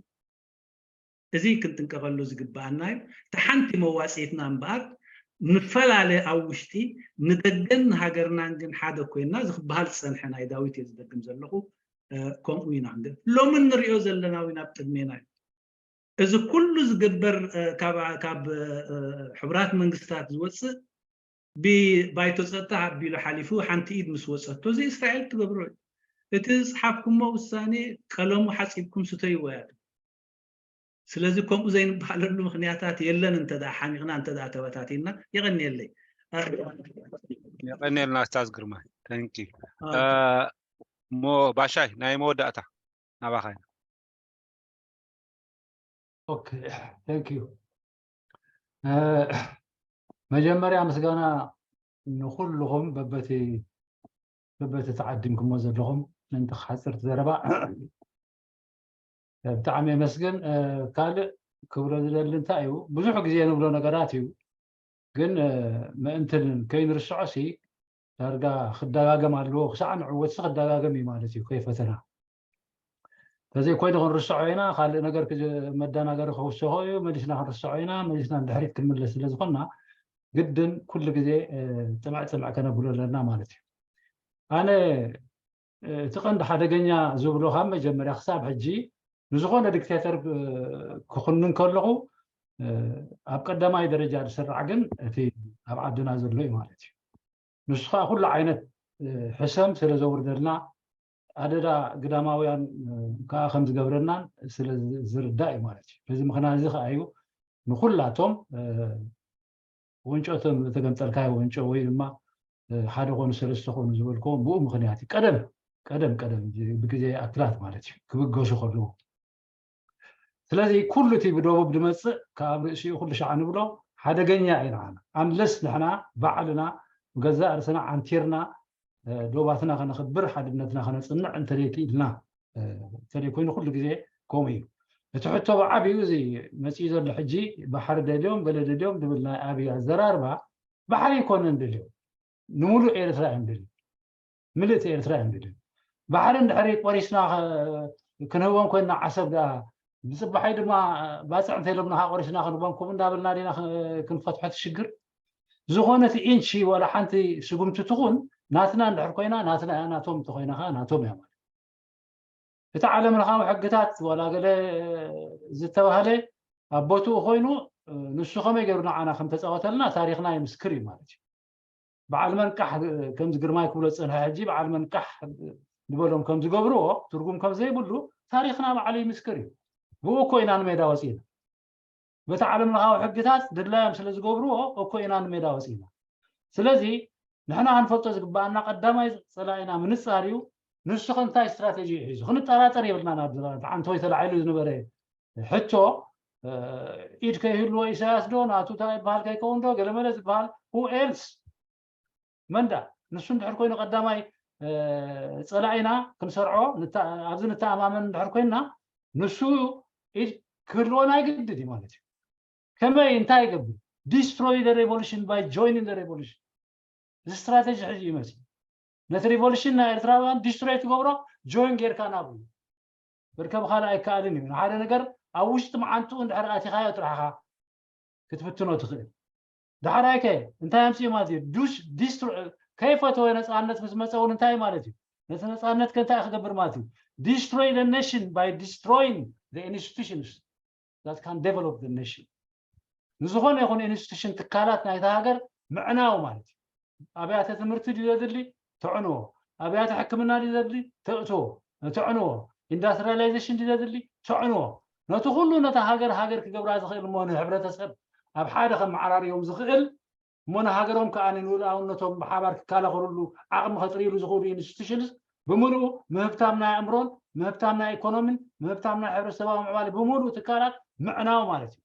እዚ ክንጥንቀቐሉ ዝግብኣና እዩ። እቲ ሓንቲ መዋፅኢትና እምበኣር ንፈላለ ኣብ ውሽጢ ንደገን ንሃገርናን ግን ሓደ ኮይንና እዚ ክበሃል ዝፀንሐ ናይ ዳዊት እየ ዝደግም ዘለኹ። ከምኡ ኢና ግን ሎሚ ንሪኦ ዘለና እውን ኣብ ቅድሜና እዩ። እዚ ኩሉ ዝግበር ካብ ሕቡራት መንግስታት ዝወፅእ ብባይቶ ፀጥታ ኣቢሉ ሓሊፉ ሓንቲ ኢድ ምስ ወፀቶ እዚ እስራኤል ትገብሮ እዩ። እቲ ዝፅሓፍኩሞ ውሳኔ ቀለሙ ሓፂብኩም ስተይዎ እያ። ስለዚ ከምኡ ዘይንበሃለሉ ምክንያታት የለን። እንተ ደኣ ሓሚቕና እንተ ደኣ ተበታቲንና። የቐንየለይ። የቐንየልና ስታዝ ግርማ። ተንኪ ሞ ባሻይ ናይ መወዳእታ ናባኻ ኢና። ኦኬ፣ thank you። መጀመርያ ምስጋና ንኩልኹም በበቲ በበቲ ተዓዲምኩሞ ዘለኹም ምእንቲ ክሓፅርቲ ዘረባ ብጣዕሚ የመስግን። ካልእ ክብሎ ዝደሊ እንታይ እዩ፣ ብዙሕ ግዜ ንብሎ ነገራት እዩ፣ ግን ምእንትን ከይንርስዖ ሲ ዳርጋ ክደጋገም ኣለዎ። ክሳዕ ንዕወት ሲ ክደጋገም እዩ ማለት እዩ ከይፈተና። ተዘይኮይኑ ክንርስዖ ኢና፣ ካልእ ነገር መደናገሪ ክውሰኾ እዩ፣ መሊስና ክንርስዖ ኢና፣ መሊስና ንድሕሪት ክንምለስ ስለ ዝኾንና ግድን ኩሉ ግዜ ፅምዕ ፅምዕ ከነብሎ ኣለና ማለት እዩ። ኣነ እቲ ቀንዲ ሓደገኛ ዝብሎ ካብ መጀመርያ ክሳብ ሕጂ ንዝኾነ ዲክቴተር ክኹንን ከለኹ ኣብ ቀዳማይ ደረጃ ዝስራዕ ግን እቲ ኣብ ዓድና ዘሎ እዩ ማለት እዩ። ንሱ ከዓ ኩሉ ዓይነት ሕሰም ስለ ዘውርደልና ኣደዳ ግዳማውያን ከዓ ከም ዝገብረናን ስለ ዝርዳእ እዩ ማለት እዩ። በዚ ምክንያት እዚ ከዓ እዩ ንኩላቶም ወንጮ ተገምጠልካዮ ወንጮ ወይ ድማ ሓደ ኮኑ ሰለስተ ኮኑ ዝበልክዎም ብኡ ምክንያት እዩ። ቀደም ቀደም ቀደም ብግዜ ኣክላት ማለት እዩ ክብገሱ ከለዉ። ስለዚ ኩሉ እቲ ብደቡብ ዝመፅእ ካብ ርእሲኡ ኩሉ ሻዕ ንብሎ ሓደገኛ እዩ ንዓና። ኣንለስ ንሕና ባዕልና ገዛእ ርእስና ዓንቲርና ዶባትና ከነኽብር ሓድነትና ከነፅንዕ እንተዘይክኢልና እንተዘይኮይኑ ኩሉ ግዜ ከምኡ እዩ። እቲ ሕቶ ብዓብዩ እዚ መፅኡ ዘሎ ሕጂ ባሕሪ ደልዮም ገለ ደልዮም ዝብል ናይ ኣብይ ኣዘራርባ ባሕሪ ኣይኮነን ደልዮም ንምሉእ ኤርትራ እዮም ደልዮም ምልእቲ ኤርትራ እዮም ደልዮም። ባሕሪ እንድሕሪ ቆሪስና ክንህቦም ኮይና ዓሰብ ደኣ ብፅባሓይ ድማ ባፅዕ እንተኢሎምና ቆሪስና ክንህቦም ከምኡ እንዳበልና ዲና ክንፈትሖ እቲ ሽግር? ዝኾነት ኢንቺ ዋላ ሓንቲ ስጉምቲ ትኹን ናትና እንድሕር ኮይና ናትና እያ፣ ናቶም እንተኮይና ከዓ ናቶም እያ ማለት። እቲ ዓለም ለኻዊ ሕግታት ዋላ ገለ ዝተባህለ ኣብ ቦትኡ ኮይኑ ንሱ ከመይ ገይሩ ንዓና ከም ተፃወተልና ታሪኽና ይምስክር እዩ ማለት እዩ። በዓል መንቃሕ ከምዚ ግርማይ ክብሎ ዝፀንሐ ሕጂ በዓል መንቃሕ ዝበሎም ከም ዝገብርዎ ትርጉም ከም ዘይብሉ ታሪኽና ባዕሉ ይምስክር እዩ። ብኡ እኮ ኢና ንሜዳ ወፂና። በቲ ዓለም ለኻዊ ሕግታት ድላዮም ስለ ዝገብርዎ እኮ ኢና ንሜዳ ወፂና። ስለዚ ንሕና ክንፈልጦ ዝግበኣና ቀዳማይ ፀላኢና ምንፃር እዩ። ንሱ ከ እንታይ ስትራቴጂ እዩ ሒዙ? ክንጠራጠር የብልናን። ኣብዚ ዓንተወይ ተላዒሉ ዝነበረ ሕቶ ኢድ ከይህልዎ ኢሳያስ ዶ ናቱ እንታይ ይበሃል ከይከውን ዶ ገለመለ ዝበሃል who else መንዳ ንሱ እንድሕር ኮይኑ ቀዳማይ ፀላኢና ክንሰርዖ ኣብዚ ንተኣማመን እንድሕር ኮይንና ንሱ ኢድ ክህልዎ ናይ ግድን እዩ ማለት እዩ። ከመይ እንታይ ይገብር? Destroy the revolution by joining the revolution። እዚ ስትራተጂ ሕጂ ይመስል ነቲ ሪቮሉሽን ናይ ኤርትራውያን ዲስትሮይ ትገብሮ ጆይን ጌርካ ናብኡ በርከብኻል ኣይከኣልን እዩ። ንሓደ ነገር ኣብ ውሽጢ መዓንጥኡ እንድሕር ኣቲኻዮ ጥራሕኻ ክትፍትኖ ትኽእል። ዳሕራይ ከ እንታይ ኣምፅኡ ማለት እዩ? ዱሽ ዲስትሮ ከይፈተወ ነፃነት ምስ መፀ እውን እንታይ ማለት እዩ? ነቲ ነፃነት ከ እንታይ ክገብር ማለት እዩ? Destroy the nation by destroying the institutions that can develop the nation። ንዝኾነ ይኹን ኢንስቲቱሽን ትካላት ናይታ ሃገር ምዕናው ማለት እዩ። ኣብያተ ትምህርቲ ድዩ ዘድሊ? ተዕንዎ። ኣብያተ ሕክምና ድዩ ዘድሊ? ተእትዎ፣ ተዕንዎ። ኢንዳስትሪያላይዜሽን ድዩ ዘድሊ? ተዕንዎ። ነቲ ኩሉ ነታ ሃገር ሃገር ክገብራ ዝኽእል እሞ ንሕብረተሰብ ኣብ ሓደ ከመዓራርዮም ዝኽእል እሞ ንሃገሮም ከዓ ንልኡላውነቶም ብሓባር ክከላኸሉሉ ዓቕሚ ከጥርይሉ ዝኽእሉ ኢንስቲቱሽንስ ብምሉኡ ምህብታም ናይ ኣእምሮን ምህብታም ናይ ኢኮኖሚን ምህብታም ናይ ሕብረተሰባዊ ምዕባለ ብምሉኡ ትካላት ምዕናው ማለት እዩ።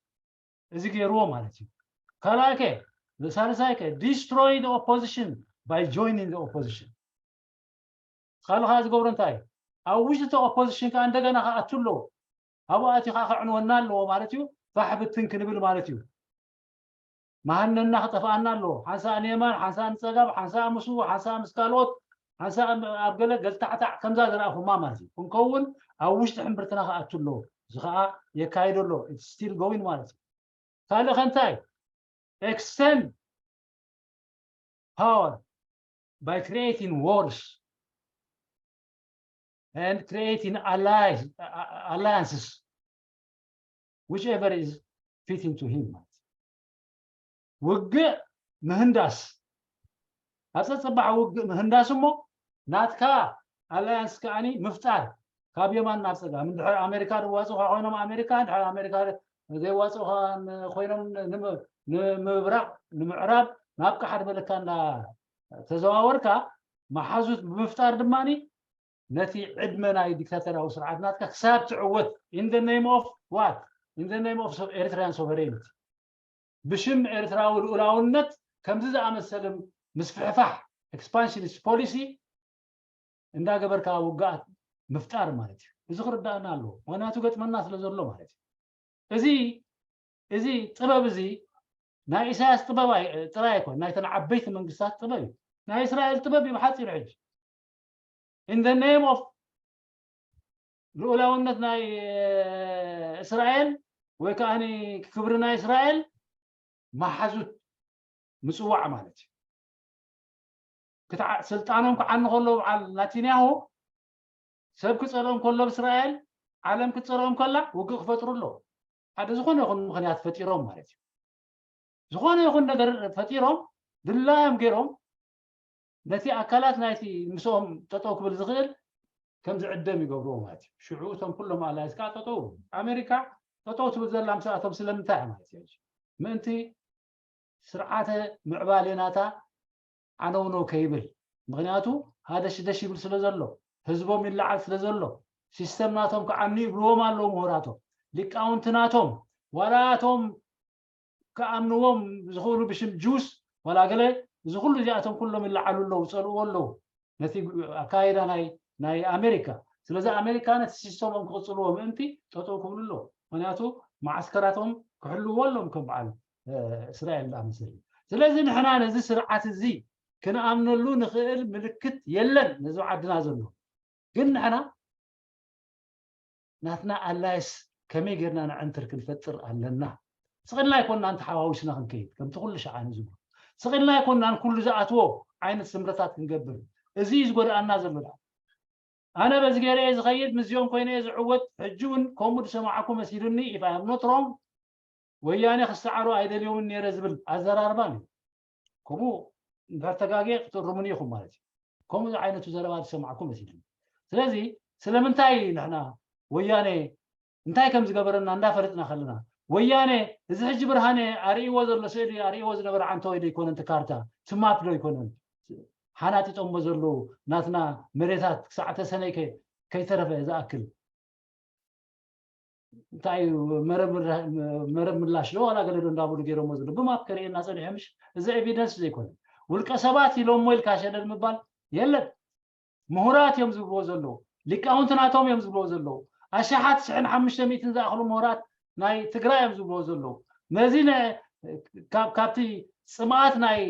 እዚ ገይርዎ ማለት እዩ። ካልኣይ ከ ሳልሳይ ከ destroy the opposition by joining the opposition። ካልእ ከዓ ዝገብሮ እንታይ እዩ? ኣብ ውሽጢ እቲ ኦፖዚሽን ከዓ እንደገና ክኣቱ ኣለዎ። ኣብኡ ኣትዩ ከዓ ከዕንወና ኣለዎ ማለት እዩ። ፋሕ ብትን ክንብል ማለት እዩ። መሃነና ክጠፍኣና ኣለዎ። ሓንሳእ ንየማን፣ ሓንሳእ ንፀጋም፣ ሓንሳእ ምስኡ፣ ሓንሳእ ምስ ካልኦት፣ ሓንሳእ ኣብ ገለ ገልታዕታዕ ከምዛ ዝረኣኹማ ማለት እዩ። ክንከውን ኣብ ውሽጢ ሕምብርትና ክኣቱ ኣለዎ። እዚ ከዓ የካይዶ ኣሎ። It's still going ማለት እዩ። ካልእ ከ እንታይ? Extend power by creating wars and creating allies, alliances, whichever is fitting to him ማለት እዩ። ውግእ ምህንዳስ፣ ኣብ ፀፀባሕ ውግእ ምህንዳስ እሞ ናትካ ኣላያንስ ከዓኒ ምፍጣር ካብ የማን ናብ ፀጋም። እንድሕር ኣሜሪካ ዝዋፅኡኻ ኮይኖም ኣሜሪካ፣ እንድሕር ኣሜሪካ ዘይዋፅኡኻ ኮይኖም ንምብራቕ ንምዕራብ ናብ ቃሓድ በለካ እናተዘዋወርካ መሓዙት ብምፍጣር ድማ ነቲ ዕድመ ናይ ዲክታተራዊ ስርዓት ናትካ ክሳብ ትዕወት in the name of what? In the name of Eritrean sovereignty። ብሽም ኤርትራዊ ልኡላውነት ከምዚ ዝኣመሰለ ምስፍሕፋሕ ኤክስፓንሽኒስት ፖሊሲ እንዳገበርካ ውግኣት ምፍጣር ማለት እዩ። እዚ ክርዳእና ኣለዎ። ምክንያቱ ገጥመና ስለ ዘሎ ማለት እዩ። እዚ እዚ ጥበብ እዚ ናይ ኢሳያስ ጥበብ ጥራይ ኣይኮን፣ ናይተን ዓበይቲ መንግስታት ጥበብ እዩ። ናይ እስራኤል ጥበብ እዩ ብሓፂሩ ሕጂ in the name of ልኡላውነት ናይ እስራኤል ወይ ከዓ ክብሪ ናይ እስራኤል መሓዙት ምፅዋዕ ማለት እዩ። ስልጣኖም ክዓኒ ከሎ በዓል ናቲንያሁ ሰብ ክፀልኦም ከሎ ብእስራኤል ዓለም ክትፀልኦም ከላ ውግእ ክፈጥሩ ኣለዎ። ሓደ ዝኾነ ይኹን ምክንያት ፈጢሮም ማለት እዩ። ዝኾነ ይኹን ነገር ፈጢሮም ድላዮም ገይሮም ነቲ ኣካላት ናይቲ ምስኦም ጠጠው ክብል ዝኽእል ከም ዝዕደም ይገብርዎ ማለት እዩ። ሽዑ እቶም ኩሎም ኣላይስ ከዓ ጠጠው ኣሜሪካ ጠጠው ትብል ዘላ ምስኣቶም ስለምንታይ ማለት እዩ? ምእንቲ ስርዓተ ምዕባሌ ናታ ዓነውነው ከይብል። ምክንያቱ ሃደሽደሽ ይብል ስለ ዘሎ፣ ህዝቦም ይለዓል ስለ ዘሎ፣ ሲስተም ናቶም ክዓኑ ይብልዎም ኣለዉ ምሁራቶም፣ ሊቃውንቲ ናቶም። ዋላ እቶም ክኣምንዎም ዝኽእሉ ብሽም ጁስ ዋላ ገለ፣ እዚ ኩሉ እዚኣቶም ኩሎም ይለዓሉ ኣለዉ፣ ይፀልእዎ ኣለዉ ነቲ ኣካይዳ ናይ ናይ ኣሜሪካ። ስለዚ ኣሜሪካ ነቲ ሲስተሞም ክቕፅልዎ ምእንቲ ጠጠው ክብሉ ኣለዎ። ምክንያቱ ማዓስከራቶም ክሕልዎ ኣለዎም ከም በዓል እስራኤል ዝኣመሰለ። ስለዚ ንሕና ነዚ ስርዓት እዚ ክንኣምነሉ ንኽእል ምልክት የለን ነዚ ዓድና ዘሎ። ግን ንሕና ናትና ኣላይስ ከመይ ጌርና ንዕንትር ክንፈጥር ኣለና። ስቕ ኢልና ኣይኮንናን ተሓዋዊስና ክንከይድ ከምቲ ኩሉ ሸዓኒ ዝብሉ። ስቕ ኢልና ኣይኮንናን ኩሉ ዝኣትዎ ዓይነት ስምረታት ክንገብር። እዚ እዩ ዝጎድኣና ዘሎ። ኣነ በዚ ገይረ እየ ዝኸይድ፣ ምስዚኦም ኮይነ እየ ዝዕወት፣ ሕጂ እውን ከምኡ ዝሰማዕኩ መሲሉኒ፣ if I am not wrong፣ ወያነ ክሰዓሩ ኣይደልዮምን ነይረ ዝብል ኣዘራርባ እዩ። ከምኡ እንድሕር ተጋግየ ክትእርሙኒ ኢኹም ማለት እዩ። ከምኡ ዓይነቱ ዘረባ ዝሰማዕኩ መሲሉኒ። ስለዚ ስለምንታይ ንሕና ወያነ እንታይ ከም ዝገበረና እንዳፈለጥና ከለና፣ ወያነ እዚ ሕጂ ብርሃነ ኣርእይዎ ዘሎ ስእሊ ኣርእይዎ ዝነበረ ዓንተወይ ዶ ኣይኮነን? እቲ ካርታ እቲ ማፕ ዶ ኣይኮነን? ሓናጢጦሞ ዘለዉ ናትና መሬታት ክሳዕ ተሰነይ ከይተረፈ ዝኣክል እንታይ መረብ ምላሽ ዶ ዋላ ገለ ዶ እንዳበሉ ገይሮሞ ዘሎ ብማፕ ከርእየና ፀኒሖ ምሽ? እዚ ኤቪደንስ ዘይኮነ ውልቀ ሰባት ኢሎሞ ኢልካ ሸለል ምባል የለን። ምሁራት እዮም ዝብልዎ ዘለዉ፣ ሊቃውንቲ ናቶም እዮም ዝብልዎ ዘለዉ። ኣሽሓት ሽሕን ሓሙሽተ ሚእትን ዝኣኽሉ ምሁራት ናይ ትግራይ እዮም ዝብልዎ ዘለዉ። ነዚ ነ- ካብ ካብቲ ፅምኣት ናይ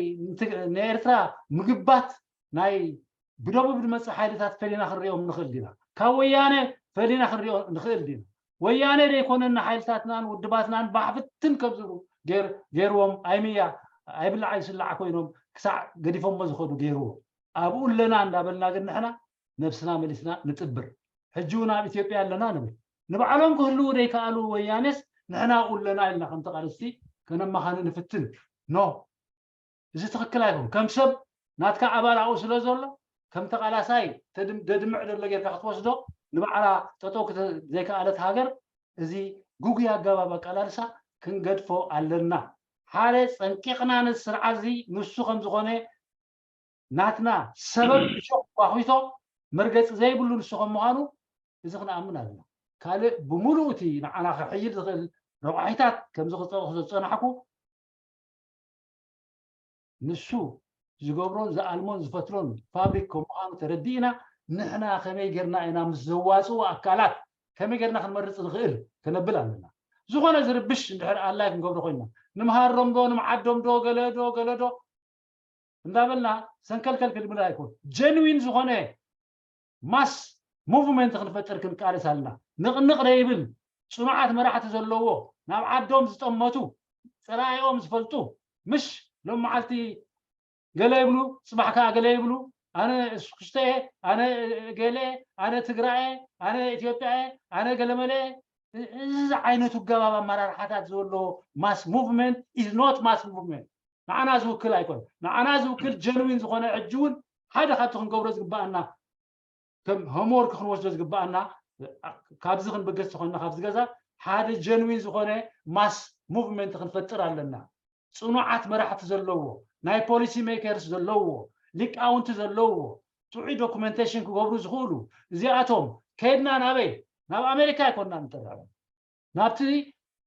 ንኤርትራ ምግባት ናይ ብደቡብ ዝመፅእ ሓይልታት ፈሊና ክንሪኦም ንኽእል ዲና? ካብ ወያነ ፈሊና ክንሪኦ ንኽእል ዲና? ወያነ ዘይኮነና ሓይልታትናን ውድባትናን ባሕፍትን ከም ዝብሉ ገይርዎም ኣይምያ ኣይብላዕ ኣይስላዕ ኮይኖም ክሳዕ ገዲፎሞ ዝኸዱ ገይርዎም። ኣብኡ ኣለና እንዳበልና ግን ንሕና ነብስና መሊስና ንጥብር። ሕጂ እውን ኣብ ኢትዮጵያ ኣለና ንብል። ንባዕሎም ክህልዉ ዘይከኣሉ ወያኔስ ንሕና ኣብኡ ኣለና ኢልና ከም ተቓለስቲ ከነማኻኒ ንፍትን። ኖ፣ እዚ ትኽክል ኣይኮን። ከም ሰብ ናትካ ኣባል ኣብኡ ስለ ዘሎ ከም ተቓላሳይ ደድምዕ ዘሎ ጌርካ ክትወስዶ ንባዕላ ጠጠው ዘይከኣለት ሃገር እዚ ጉጉይ ኣገባብ ኣቃላልሳ ክንገድፎ ኣለና። ሓደ ጸንቂቕና ነዚ ስርዓት እዚ ንሱ ከም ዝኾነ ናትና ሰበብ እሾኽ ኳኺቶ መርገፂ ዘይብሉ ንሱ ከም ምዃኑ እዚ ክንኣምን ኣለና። ካልእ ብምሉእ እቲ ንዓና ክሕይል ዝኽእል ረቋሒታት ከምዚ ክፀቕሱ ዝፀናሕኩ ንሱ ዝገብሮን ዝኣልሞን ዝፈትሎን ፋብሪክ ከም ምዃኑ ተረዲእና ንሕና ከመይ ጌርና ኢና ምስ ዘዋፅኡ ኣካላት ከመይ ጌርና ክንመርፅ ንኽእል ከነብል ኣለና። ዝኾነ ዝርብሽ እንድሕር ኣላይ ክንገብሮ ኮይና ንምሃሮም ዶ ንምዓዶም ዶ ገለ ዶ ገለ ዶ እንዳበልና ሰንከልከል ክንብል ኣይኮን። ጀንዊን ዝኾነ ማስ ሙቭመንት ክንፈጥር ክንቃለስ ኣለና። ንቕንቕ ዘይብል ፅኑዓት መራሕቲ ዘለዎ ናብ ዓዶም ዝጠመቱ ፀላኢኦም ዝፈልጡ ምሽ ሎም መዓልቲ ገለ ይብሉ ፅባሕ ከዓ ገለ ይብሉ ኣነ እስክስተ ኣነ ገለ ኣነ ትግራየ ኣነ ኢትዮጵያ ኣነ ገለመለ እዚ ዓይነት ውገባብ ኣመራርሓታት ዘለዎ ማስ ሙቭመንት ኢዝ ኖት ማስ ሙቭመንት ንዓና ዝውክል ኣይኮን ንዓና ዝውክል ጀንዊን ዝኾነ ሕጂ እውን ሓደ ካብቲ ክንገብሮ ዝግባኣና ከም ሆምወርክ ክንወስዶ ዝግባኣና ካብዚ ክንብገስ ተኮንና ካብዚ ገዛ ሓደ ጀንዊን ዝኾነ ማስ ሙቭመንት ክንፈጥር ኣለና ፅኑዓት መራሕቲ ዘለዎ ናይ ፖሊሲ ሜከርስ ዘለዎ ሊቃውንቲ ዘለዎ ጥዑይ ዶኩመንቴሽን ክገብሩ ዝኽእሉ እዚኣቶም ከይድና ናበይ ናብ ኣሜሪካ ኣይኮንና ንጥርዕም ናብቲ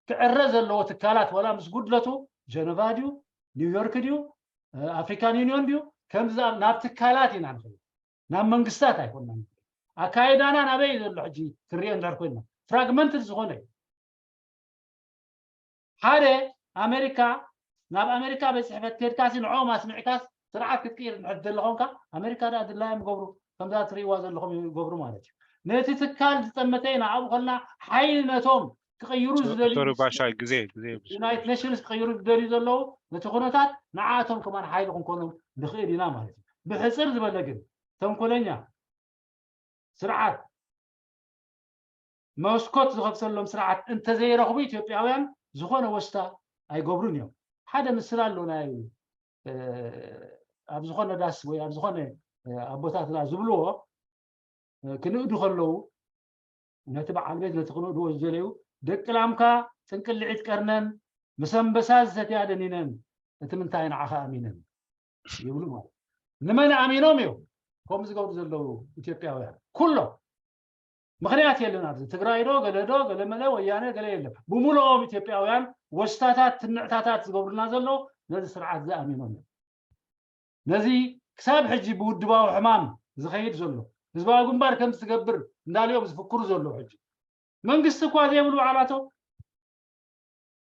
ክዕረ ዘለዎ ትካላት ዋላ ምስ ጉድለቱ ጀነቫ ድዩ ኒውዮርክ ድዩ ኣፍሪካን ዩኒዮን ድዩ ከምዚ ናብ ትካላት ኢና ንኽእል ናብ መንግስታት ኣይኮንና ኣካይዳና ናበይ ዘሎ ሕጂ ክንሪኦ እንድሕር ኮይና ፍራግመንት ዝኾነ ሓደ ኣሜሪካ ናብ ኣሜሪካ ቤት ፅሕፈት ከድካሲ ንዕኦም ኣስሚዕካስ ስርዓት ክትቅይር እንድሕር ዘለኾንካ ኣሜሪካ ዳ ድላዮም ይገብሩ ከምዛ ትርእይዋ ዘለኹም ይገብሩ ማለት እዩ ነቲ ትካል ዝጠመተ ኢና ኣብኡ ከልና ሓይሊ ነቶም ክቕይሩ ዝደልዩ ዶክተር ባሻይ ግዜ ግዜ ዩናይትድ ኔሽንስ ክቕይሩ ዝደልዩ ዘለዉ ነቲ ኩነታት ንዓቶም ከማን ሓይሊ ክንኮኖም ንኽእል ኢና ማለት እዩ ብሕፅር ዝበለ ግን ተንኮለኛ ስርዓት መስኮት ዝኸፍተሎም ስርዓት እንተዘይረኽቡ ኢትዮጵያውያን ዝኾነ ወስታ ኣይገብሩን እዮም ሓደ ምስል ኣሎ ናይ ኣብ ዝኾነ ዳስ ወይ ኣብ ዝኾነ ኣቦታትና ዝብልዎ ክንእዱ ከለዉ ነቲ በዓል ቤት ነቲ ክንእድዎ ዝደለዩ ደቂ ላምካ ጥንቅልዒት ቀርነን ምስ ኣንበሳ ዝሰትያ ደኒነን እቲ ምንታይ ንዓኻ ኣሚነን ይብሉ ማለት ንመን ኣሚኖም እዮም ከምኡ ዝገብሩ ዘለዉ ኢትዮጵያውያን ኩሎም ምኽንያት የለን ኣብዚ ትግራይ ዶ ገለ ዶ ገለ መለ ወያነ ገለ የለን ብምልኦም ኢትዮጵያውያን ወስታታት ትንዕታታት ዝገብሩልና ዘለዉ ነዚ ስርዓት ዝኣሚኖም እዮም ነዚ ክሳብ ሕጂ ብውድባዊ ሕማም ዝኸይድ ዘሎ ህዝባዊ ግንባር ከም ዝትገብር እንዳልኦም ዝፍክሩ ዘለዉ ሕጂ መንግስቲ እኳ ዘይብሉ በዓላቶም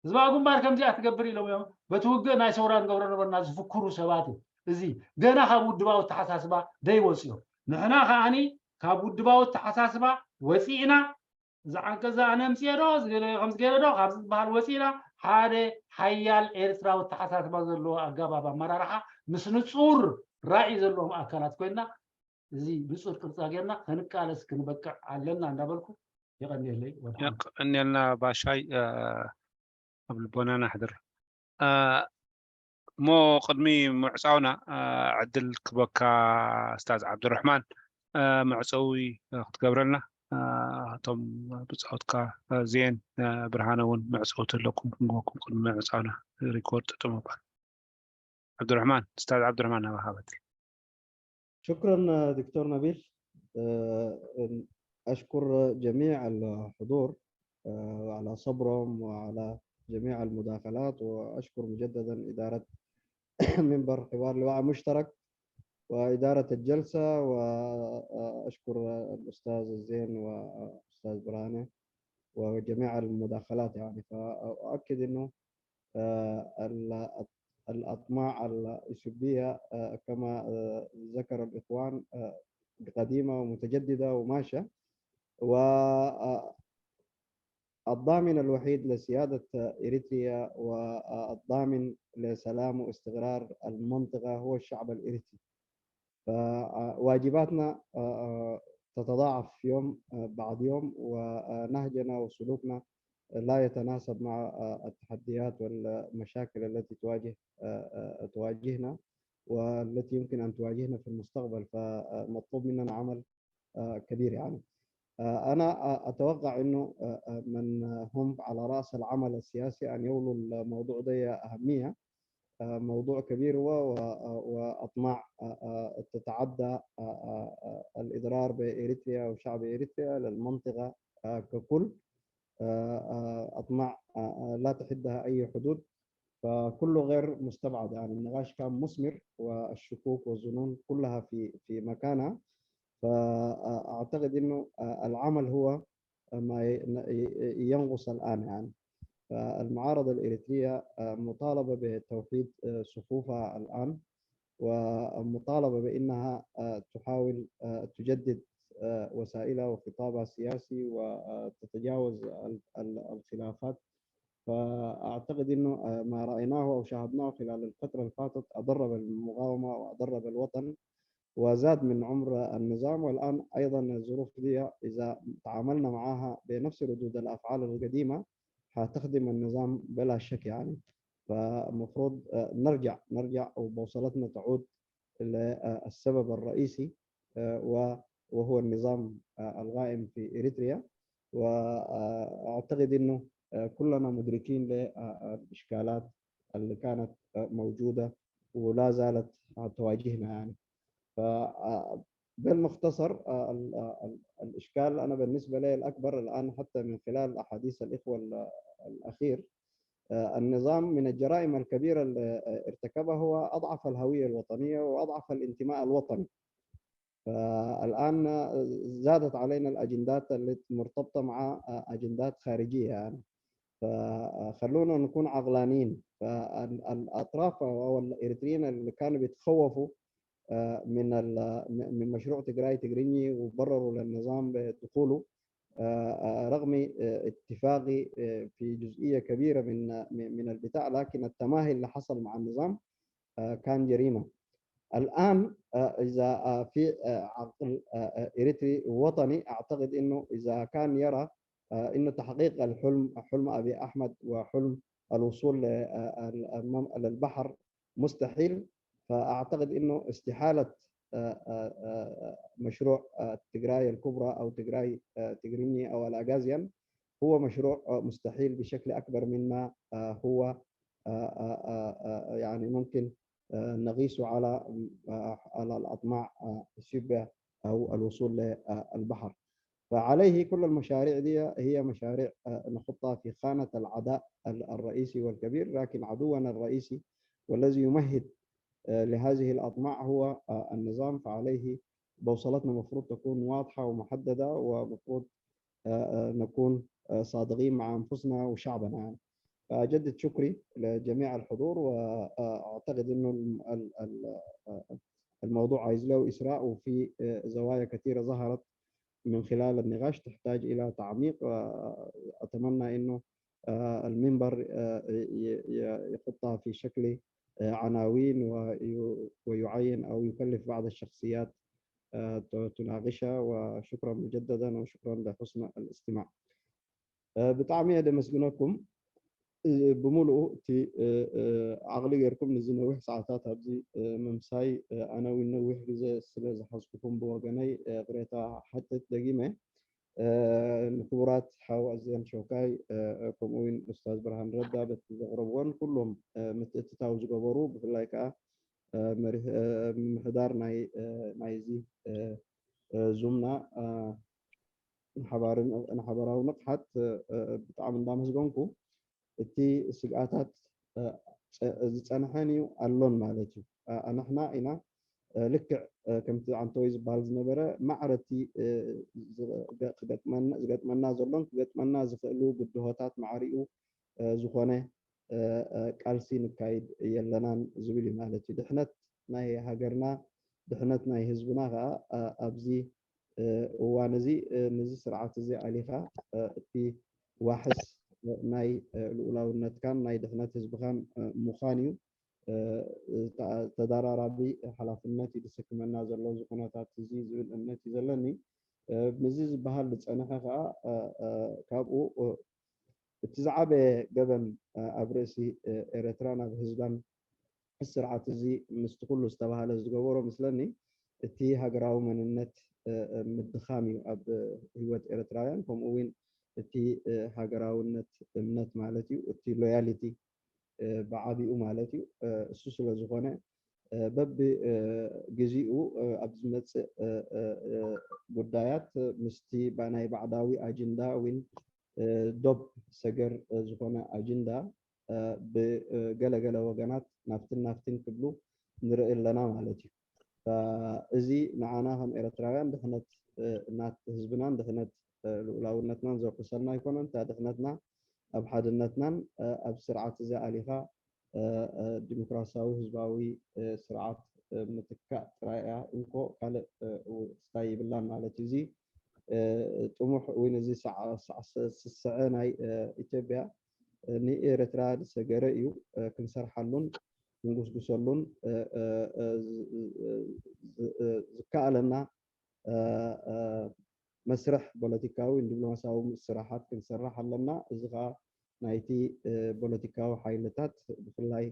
ህዝባዊ ግንባር ከምዚኣ ትገብር ኢሎም እዮም በቲ ውግእ ናይ ሰውራ ንገብሮ ነበርና ዝፍክሩ ሰባት እዩ እዚ ገና ካብ ውድባዊ ተሓሳስባ ደይወፅዮም ንሕና ከዓኒ ካብ ውድባዊ ተሓሳስባ ወፂእና እዚ ዓንቀዚ ኣነ ምፅኤ ዶ ከምዝገይረ ዶ ካብዚ ዝበሃል ወፂእና ሓደ ሓያል ኤርትራዊ ተሓሳስባ ዘለዎ ኣገባብ ኣመራርሓ ምስ ንፁር ራእይ ዘለዎም ኣካላት ኮይና እዚ ንፁር ቅርፃ ጌርና ከንቃለስ ክንበቅዕ ኣለና እንዳበልኩ የቐንየለይ ወድሓን የቐንየልና ባሻይ ኣብ ልቦና ናሕድር እሞ ቅድሚ ምዕፃውና ዕድል ክበካ ስታዝ ዓብድረሕማን መዕፀዊ ክትገብረልና እቶም ብፃወትካ ዜን ብርሃነ እውን መዕፀውቲ ኣለኩም ክንግበኩም ቅድሚ ምዕፃውና ሪኮርድ ጥጥም ኣባል ዓብድረሕማን ስታዝ ዓብድረሕማን ናባካ በትል شكرا دكتور نبيل أشكر جميع الحضور على صبرهم وعلى جميع المداخلات وأشكر مجددا إدارة منبر حوار لواء مشترك وإدارة الجلسة وأشكر الأستاذ الزين وأستاذ برهانة وجميع المداخلات يعني فأؤكد أنه آه، ال- الأطماع الإثيوبية، آه، كما، آه، ذكر الإخوان، آه، قديمة ومتجددة وماشية. والضامن الوحيد لسيادة إريتريا والضامن لسلام واستقرار المنطقة هو الشعب الإريتري. فواجباتنا، آه، آه، تتضاعف يوم، آه، بعد يوم، ونهجنا وسلوكنا لا يتناسب مع، آه، التحديات والمشاكل التي تواجه، آه، آه، تواجهنا والتي يمكن أن تواجهنا في المستقبل. فمطلوب مننا عمل، آه، كبير يعني. آه، أنا، آه، أتوقع إنه، آه، آه، من هم على رأس العمل السياسي أن يولوا الموضوع ده أهمية. آه، موضوع كبير هو و-، آه، وأطماع، آه، آه، تتعدى، آه، آه، آه، الإضرار بإريتريا وشعب إريتريا للمنطقة، آه، ككل. آه، آه، أطماع، آه، آه، لا تحدها أي حدود، فكله غير مستبعد. يعني النقاش كان مثمر، والشكوك والظنون كلها في، في مكانها. فأعتقد إنه، آه، العمل هو ما ي-، ي-، ينقص الآن يعني. فالمعارضة الإريترية، آه، مطالبة بتوحيد، آه، صفوفها الآن، ومطالبة بأنها، آه، تحاول، آه، تجدد، آه، وسائلها وخطابها السياسي، وتتجاوز ال-، ال-، الخلافات. فأعتقد إنه، آه، ما رأيناه أو شاهدناه خلال الفترة اللي فاتت أضر بالمقاومة وأضر بالوطن، وزاد من عمر النظام. والآن أيضًا الظروف دي إذا تعاملنا معها بنفس ردود الأفعال القديمة، حتخدم النظام بلا شك يعني. فالمفروض، آه، نرجع، نرجع وبوصلتنا تعود للسبب الرئيسي، آه، و-، وهو النظام، آه، القائم في إريتريا. وأعتقد إنه، آه، كلنا مدركين للإشكالات اللي كانت، آه، موجودة ولا زالت، آه، تواجهنا يعني. ف-، آه، بالمختصر، آه، ال-، آه، ال-، الإشكال أنا بالنسبة لي الأكبر الآن، حتى من خلال أحاديث الإخوة ال-، الأخير، آه، النظام من الجرائم الكبيرة اللي، آه، ارتكبها هو أضعف الهوية الوطنية وأضعف الانتماء الوطني. فالآن زادت علينا الأجندات اللي مرتبطة مع أجندات خارجية يعني. فخلونا نكون عقلانيين. فالأطراف أو الإريتريين اللي كانوا بيتخوفوا، آه، من ال-، من مشروع تجراي تجريني وبرروا للنظام بدخوله، آه، آه، رغم، آه، اتفاقي، آه، في جزئية كبيرة من، من من البتاع، لكن التماهي اللي حصل مع النظام، آه، كان جريمة. الآن، آه، إذا، آه، في، آه، عقل، آه، آه، إريتري وطني، أعتقد إنه إذا كان يرى، آه، إنه تحقيق الحلم، حلم أبي أحمد وحلم الوصول ل-، آه، ال-، المم-، للبحر مستحيل، فأعتقد إنه استحالة، آه، آه، آه، مشروع، آه، تجراي الكبرى أو تجراي، آه، تجريني أو الأغازيان هو مشروع، آه، مستحيل بشكل أكبر مما، آه، هو، آه، آه، آه، آه، يعني ممكن، آه، نقيسه على، آه، على الأطماع، آه، إثيوبيا أو الوصول للبحر. فعليه كل المشاريع دي هي مشاريع، آه، نحطها في خانة العداء ال-، الرئيسي والكبير، لكن عدونا الرئيسي والذي يمهد، آه، لهذه الأطماع هو، آه، النظام. فعليه بوصلتنا مفروض تكون واضحة ومحددة، ومفروض، آه، آه، نكون، آه، صادقين مع أنفسنا وشعبنا يعني. فأجدد شكري لجميع الحضور، وأعتقد إنه ال-، ال-، ال-، آه، الموضوع عايز له إسراء، وفي، آه، زوايا كثيرة ظهرت من خلال النقاش تحتاج إلى تعميق. وأتمنى إنه، آه، المنبر، آه، ي-، ي-، يحطها في شكل، آه، عناوين، وي-، ويعين أو يكلف بعض الشخصيات، آه، ت-، تناقشها. وشكرًا مجددًا، وشكرًا لحسن الاستماع. آه، ብጣዕሚ እየ ደመስግነኩም። እ፣ ብምሉኡ እቲ፣ እ፣ እ፣ ዓቕሊ ጌርኩም ነዚ ነዊሕ ሰዓታት ኣብዚ፣ እ፣ ምምሳይ፣ እ፣ ኣነ እውን ነዊሕ ግዜ ስለ ዝሓዝኩኩም ብወገነይ፣ እ፣ ይቕሬታ ሓትት ደጊመ። እ፣ ንክቡራት ሓው ኣዚያን ሸውካይ፣ እ፣ ከምኡ እውን ኡስታዝ ብርሃን ረዳ በቲ ዘቕረብዎን ኩሎም፣ እ፣ ምትእትታው ዝገበሩ፣ ብፍላይ ከዓ፣ እ፣ መሪሕ-፣ እ፣ ምምሕዳር ናይ፣ እ፣ ናይዚ፣ እ፣ እ፣ ዙምና፣ እ፣ ንሓባርን-፣ ንሓበራዊ ንቕሓት፣ እ፣ እ፣ ብጣዕሚ እንዳመስገንኩ፣ እቲ ስግኣታት፣ እ፣ ጸ-፣ ዝጸንሐን እዩ ኣሎን ማለት እዩ። እ፣ ንሕና ኢና፣ እ፣ ልክዕ፣ እ፣ ከምቲ ዓንተወይ ዝበሃል ዝነበረ፣ ማዕረ እቲ፣ እ፣ ዝገ-፣ ክገጥመና፣ ዝገጥመና ዘሎን ክገጥመና ዝኽእሉ ብድሆታት ማዕሪኡ፣ እ፣ ዝኾነ፣ ቃልሲ ንካይድ የለናን ዝብል እዩ ማለት እዩ። ድሕነት ናይ ሃገርና፣ ድሕነት ናይ ህዝብና ከዓ ኣብዚ እዋን እዚ ነዚ ስርዓት እዚ ኣሊኻ እቲ ዋሕስ ናይ ልኡላውነትካን ናይ ድሕነት ህዝብኻን ምዃን እዩ። ተደራራቢ ሓላፍነት እዩ ዝስክመና ዘሎ እዚ ኩነታት እዚ ዝብል እምነት እዩ ዘለኒ። ምስዚ ዝበሃል ዝፀንሐ ከዓ ካብኡ እቲ ዝዓበየ ገበን ኣብ ርእሲ ኤረትራን ኣብ ህዝባን ስርዓት እዚ ምስቲ ኩሉ ዝተባህለ ዝገበሮ ምስለኒ እቲ ሃገራዊ መንነት ምድኻም እዩ ኣብ ህይወት ኤረትራውያን። ከምኡ እውን እቲ ሃገራውነት እምነት ማለት እዩ፣ እቲ ሎያሊቲ ብዓቢኡ ማለት እዩ። እሱ ስለ ዝኾነ በቢ ግዜኡ ኣብ ዝመፅእ ጉዳያት ምስቲ ናይ ባዕዳዊ ኣጅንዳ እውን ዶብ ሰገር ዝኾነ ኣጅንዳ ብገለገለ ወገናት ናብትን ናብትን ክብሉ ንርኢ ኣለና ማለት እዩ። እዚ ንዓና ከም ኤረትራውያን ድሕነት ናት ህዝብናን ድሕነት ልኡላውነትናን ዘውሕሰልና ኣይኮነን። እታ ድሕነትና ኣብ ሓድነትናን ኣብ ስርዓት እዚ ኣሊኻ ዲሞክራሲያዊ ህዝባዊ ስርዓት ምትካእ ጥራይ እያ እንኮ ካልእ እንታይ ይብላን ማለት እዩ። እዚ ጥሙሕ ወይ ነዚ ስስዐ ናይ ኢትዮጵያ ንኤረትራ ዝሰገረ እዩ። ክንሰርሓሉን ክንጉስጉሰሉን ዝከኣለና መስርሕ ፖለቲካዊ ዲፕሎማሲያዊ ስራሓት ክንሰርሕ ኣለና። እዚ ከዓ ናይቲ ፖለቲካዊ ሓይልታት ብፍላይ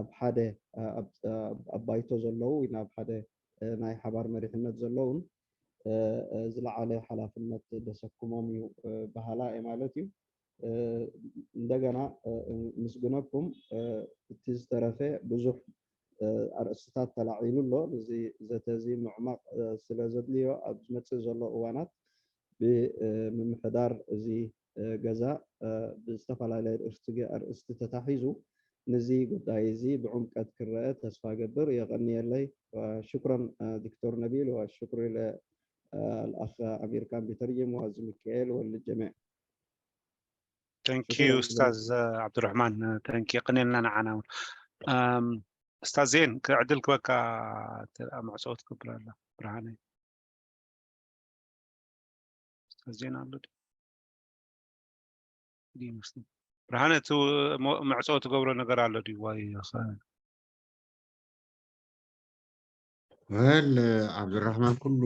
ኣብ ሓደ ኣብ ባይቶ ዘለዉ ናብ ሓደ ናይ ሓባር መሪሕነት ዘለውን ዝለዓለ ሓላፍነት ዘሰክሞም እዩ በሃላ እየ ማለት እዩ። እንደገና ምስግነኩም እቲ ዝተረፈ ብዙሕ ኣርእስትታት ተላዒሉ ኣሎ። እዚ ዘተ እዚ ምዕማቕ ስለ ዘድልዮ ኣብ ዝመፅእ ዘሎ እዋናት ብምምሕዳር እዚ ገዛ ብዝተፈላለየ ኣርእስቲ ተታሒዙ ነዚ ጉዳይ እዚ ብዕምቀት ክረአ ተስፋ ገብር። የቐንየለይ። ሽኩረን ዶክተር ነቢል ወሽኩሪ ለልኣኽ ኣሚር ካን ቢተርጅም ወዚ ሚካኤል ወልጀሚዕ። Thank you ኡስታዝ ዓብዱራሕማን። Thank you። የቐንየልና ንዓና እውን። ኡስታዝ ዜን፣ ዕድል ክበካ። መዕፀዊ ትገብር ኣላ ብርሃነ። ኡስታዝ ዜን ኣሎ ድዩ? ይመስል። ብርሃነ፣ እቲ መዕፀዊ ትገብሮ ነገር ኣሎ ድዩ? ዋይ ወል ዓብዱራሕማን፣ ኩሉ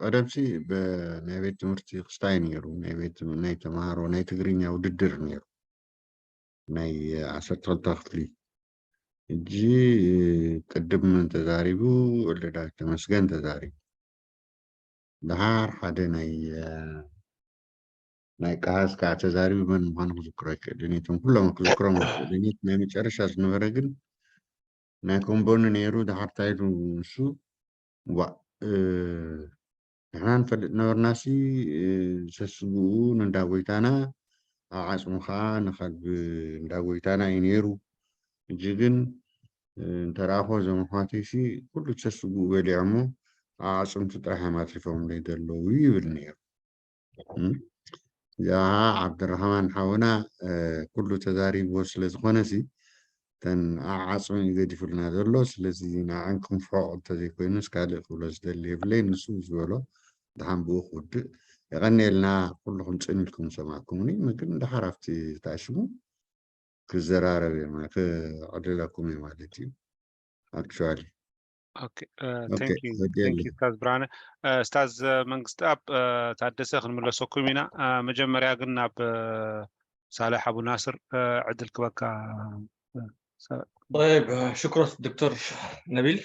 ቀደምሲ ናይ ቤት ትምህርቲ ክስታይ ነይሩ። ናይ ቤት ናይ ተምሃሮ ናይ ትግርኛ ውድድር ነይሩ፣ ናይ ዓሰርተ ክልተ ክፍሊ። እጂ ቅድም ተዛሪቡ፣ ወልደዳዊት ተመስገን ተዛሪቡ። ደሓር ሓደ ናይ ናይ ቀሃስ ከዓ ተዛሪቡ መን ምዃኑ ክዝክሮ ኣይክእልን። እቶም ኩሎም ክዝክሮም ኣይክእልን። ናይ መጨረሻ ዝነበረ ግን ናይ ኮምቦኒ ነይሩ። ደሓር እንታይ ኢሉ ንሱ፣ ዋእ ንሕና ንፈልጥ ነበርናሲ፣ ሰስግኡ ንእንዳ ጎይታና፣ ኣብ ዓፅሙ ከዓ ንኸልቢ እንዳ ጎይታና እዩ ነይሩ። እጂ ግን እንተረኣኾ እዞም ኣሕዋተይሲ ኩሉ ሰስግኡ በሊዖሞ፣ ኣዕፅምቱ ጥራሕ እዮም ኣትሪፎምለይ ዘለዉ ይብል ነይሩ። እዚኣ ዓብድራህማን ሓውና ኩሉ ተዛሪብዎ ስለ ዝኾነሲ፣ እተን ኣዓፅሚ እዩ ገዲፉልና ዘሎ። ስለዚ ንዐን ክንፍሖ እንተዘይኮይኑስ ካልእ ክብሎ ዝደሊ የብለይ። ንሱ ዝበሎ ደሓን ብኡ ክውድእ። የቐንየልና ኩልኹም ጽን ኢልኩም ዝሰማዕኩምኒ። ግን ደሓር ኣብቲ ተኣሽሙ ክዘራረብ እየ፣ ክዕልለኩም እየ ማለት እዩ። Actually ኦኬ፣ ኦኬ፣ thank you፣ thank you ኡስታዝ ብርሃነ። ኡስታዝ መንግስትኣብ ታደሰ ክንምለሰኩም ኢና። መጀመርያ ግን ናብ ሳልሕ ኣቡ ናስር ዕድል ክበካ። طيب، شكرا دكتور نبيل.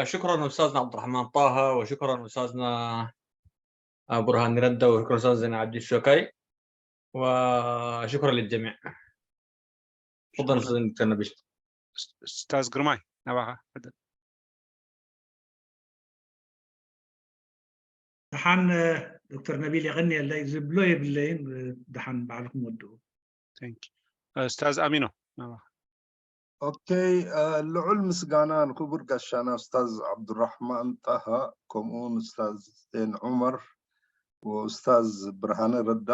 شكرا أستاذنا عبد الرحمن طه، وشكرا أستاذنا برهان رده، وشكرا أستاذنا عبد الشوكاي، وشكرا للجميع. تفضل أستاذنا دكتور نبيل. ኡስታዝ ግርማይ ናባኻ። ደሓን ዶክተር ነቢል የቐንየለይ፣ ዝብሎ የብለይን። ደሓን ባዕልኹም ወድኡ። Thank you። ኡስታዝ ኣሚኖ ናባኻ። ኦኬ፣ ልዑል ምስጋና ንክቡር ጋሻና ኡስታዝ ዓብዱራሕማን ጣሃ፣ ከምኡ ንኡስታዝ ዜን ዑመር ወኡስታዝ ብርሃነ ረዳ።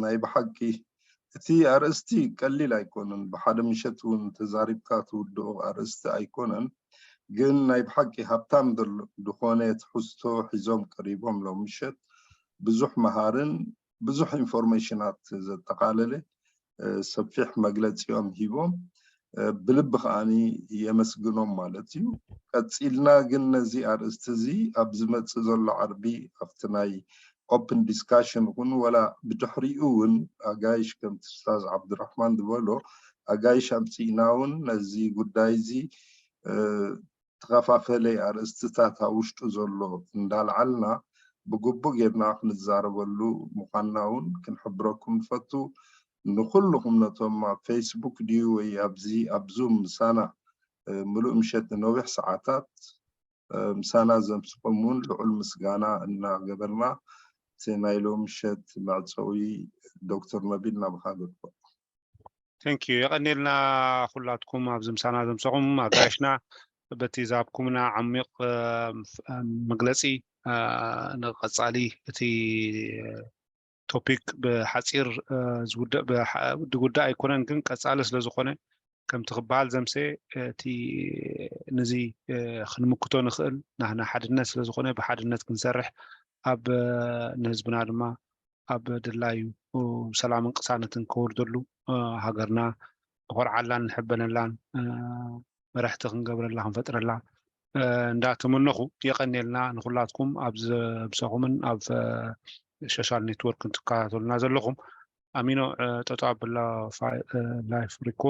ናይ ብሓቂ እቲ ኣርእስቲ ቀሊል ኣይኮነን። ብሓደ ምሸት እውን ተዛሪብካ ትውድኦ ኣርእስቲ ኣይኮነን። ግን ናይ ብሓቂ ሃብታም ዘሎ ዝኾነ ትሕዝቶ ሒዞም ቀሪቦም ሎም ምሸት። ብዙሕ መሃርን ብዙሕ ኢንፎርሜሽናት ዘጠቓለለ ሰፊሕ መግለፂኦም ሂቦም። ብልቢ ከዓኒ የመስግኖም ማለት እዩ። ቀፂልና ግን ነዚ ኣርእስቲ እዚ ኣብ ዝመፅእ ዘሎ ዓርቢ ኣብቲ ናይ ኦፕን ዲስካሽን ይኹን ወላ ብድሕሪኡ እውን ኣጋይሽ ከምቲ ስታዝ ዓብድራሕማን ዝበሎ ኣጋይሽ ኣምፂእና እውን ነዚ ጉዳይ እዚ ተኸፋፈለ ኣርእስትታት ኣብ ውሽጡ ዘሎ እንዳልዓልና ብግቡእ ጌርና ክንዛረበሉ ምዃንና እውን ክንሕብረኩም ንፈቱ። ንኩልኹም ነቶም ኣብ ፌስቡክ ድዩ ወይ ኣብዚ ኣብ ዙም ምሳና ምሉእ ምሸት ንነዊሕ ሰዓታት ምሳና ዘምስኹም እውን ልዑል ምስጋና እናገበርና እቲ ናይ ሎም ምሸት መዕፀዊ ዶክተር ነቢል ናባኻ ገድፎ። Thank you። የቐኔልና ኩላትኩም ኣብዚ ምሳና ዘምሰኹም ኣጋይሽና በቲ ዝሃብኩምና ዓሚቕ መግለፂ ንቐፃሊ እቲ ቶፒክ ብሓፂር ዝውድእ ጉዳይ ኣይኮነን፣ ግን ቀፃሊ ስለዝኾነ ከምቲ ክበሃል ዘምሰ እቲ ንዚ ክንምክቶ ንኽእል ናህና ሓድነት ስለዝኾነ ብሓድነት ክንሰርሕ ኣብ ንህዝብና ድማ ኣብ ድላዩ ሰላምን ቅሳነትን ከወርደሉ ሃገርና ንኾርዓላን ንሕበነላን መራሕቲ ክንገብረላ ክንፈጥረላ እንዳተመነኹ የቐኔልና ንኩላትኩም ኣብ ዘምሰኹምን ኣብ ሶሻል ኔትወርክ እንትከታተሉና ዘለኹም ኣሚኖ ጠጠው ኣብላ ላይፍ ሪኮርድ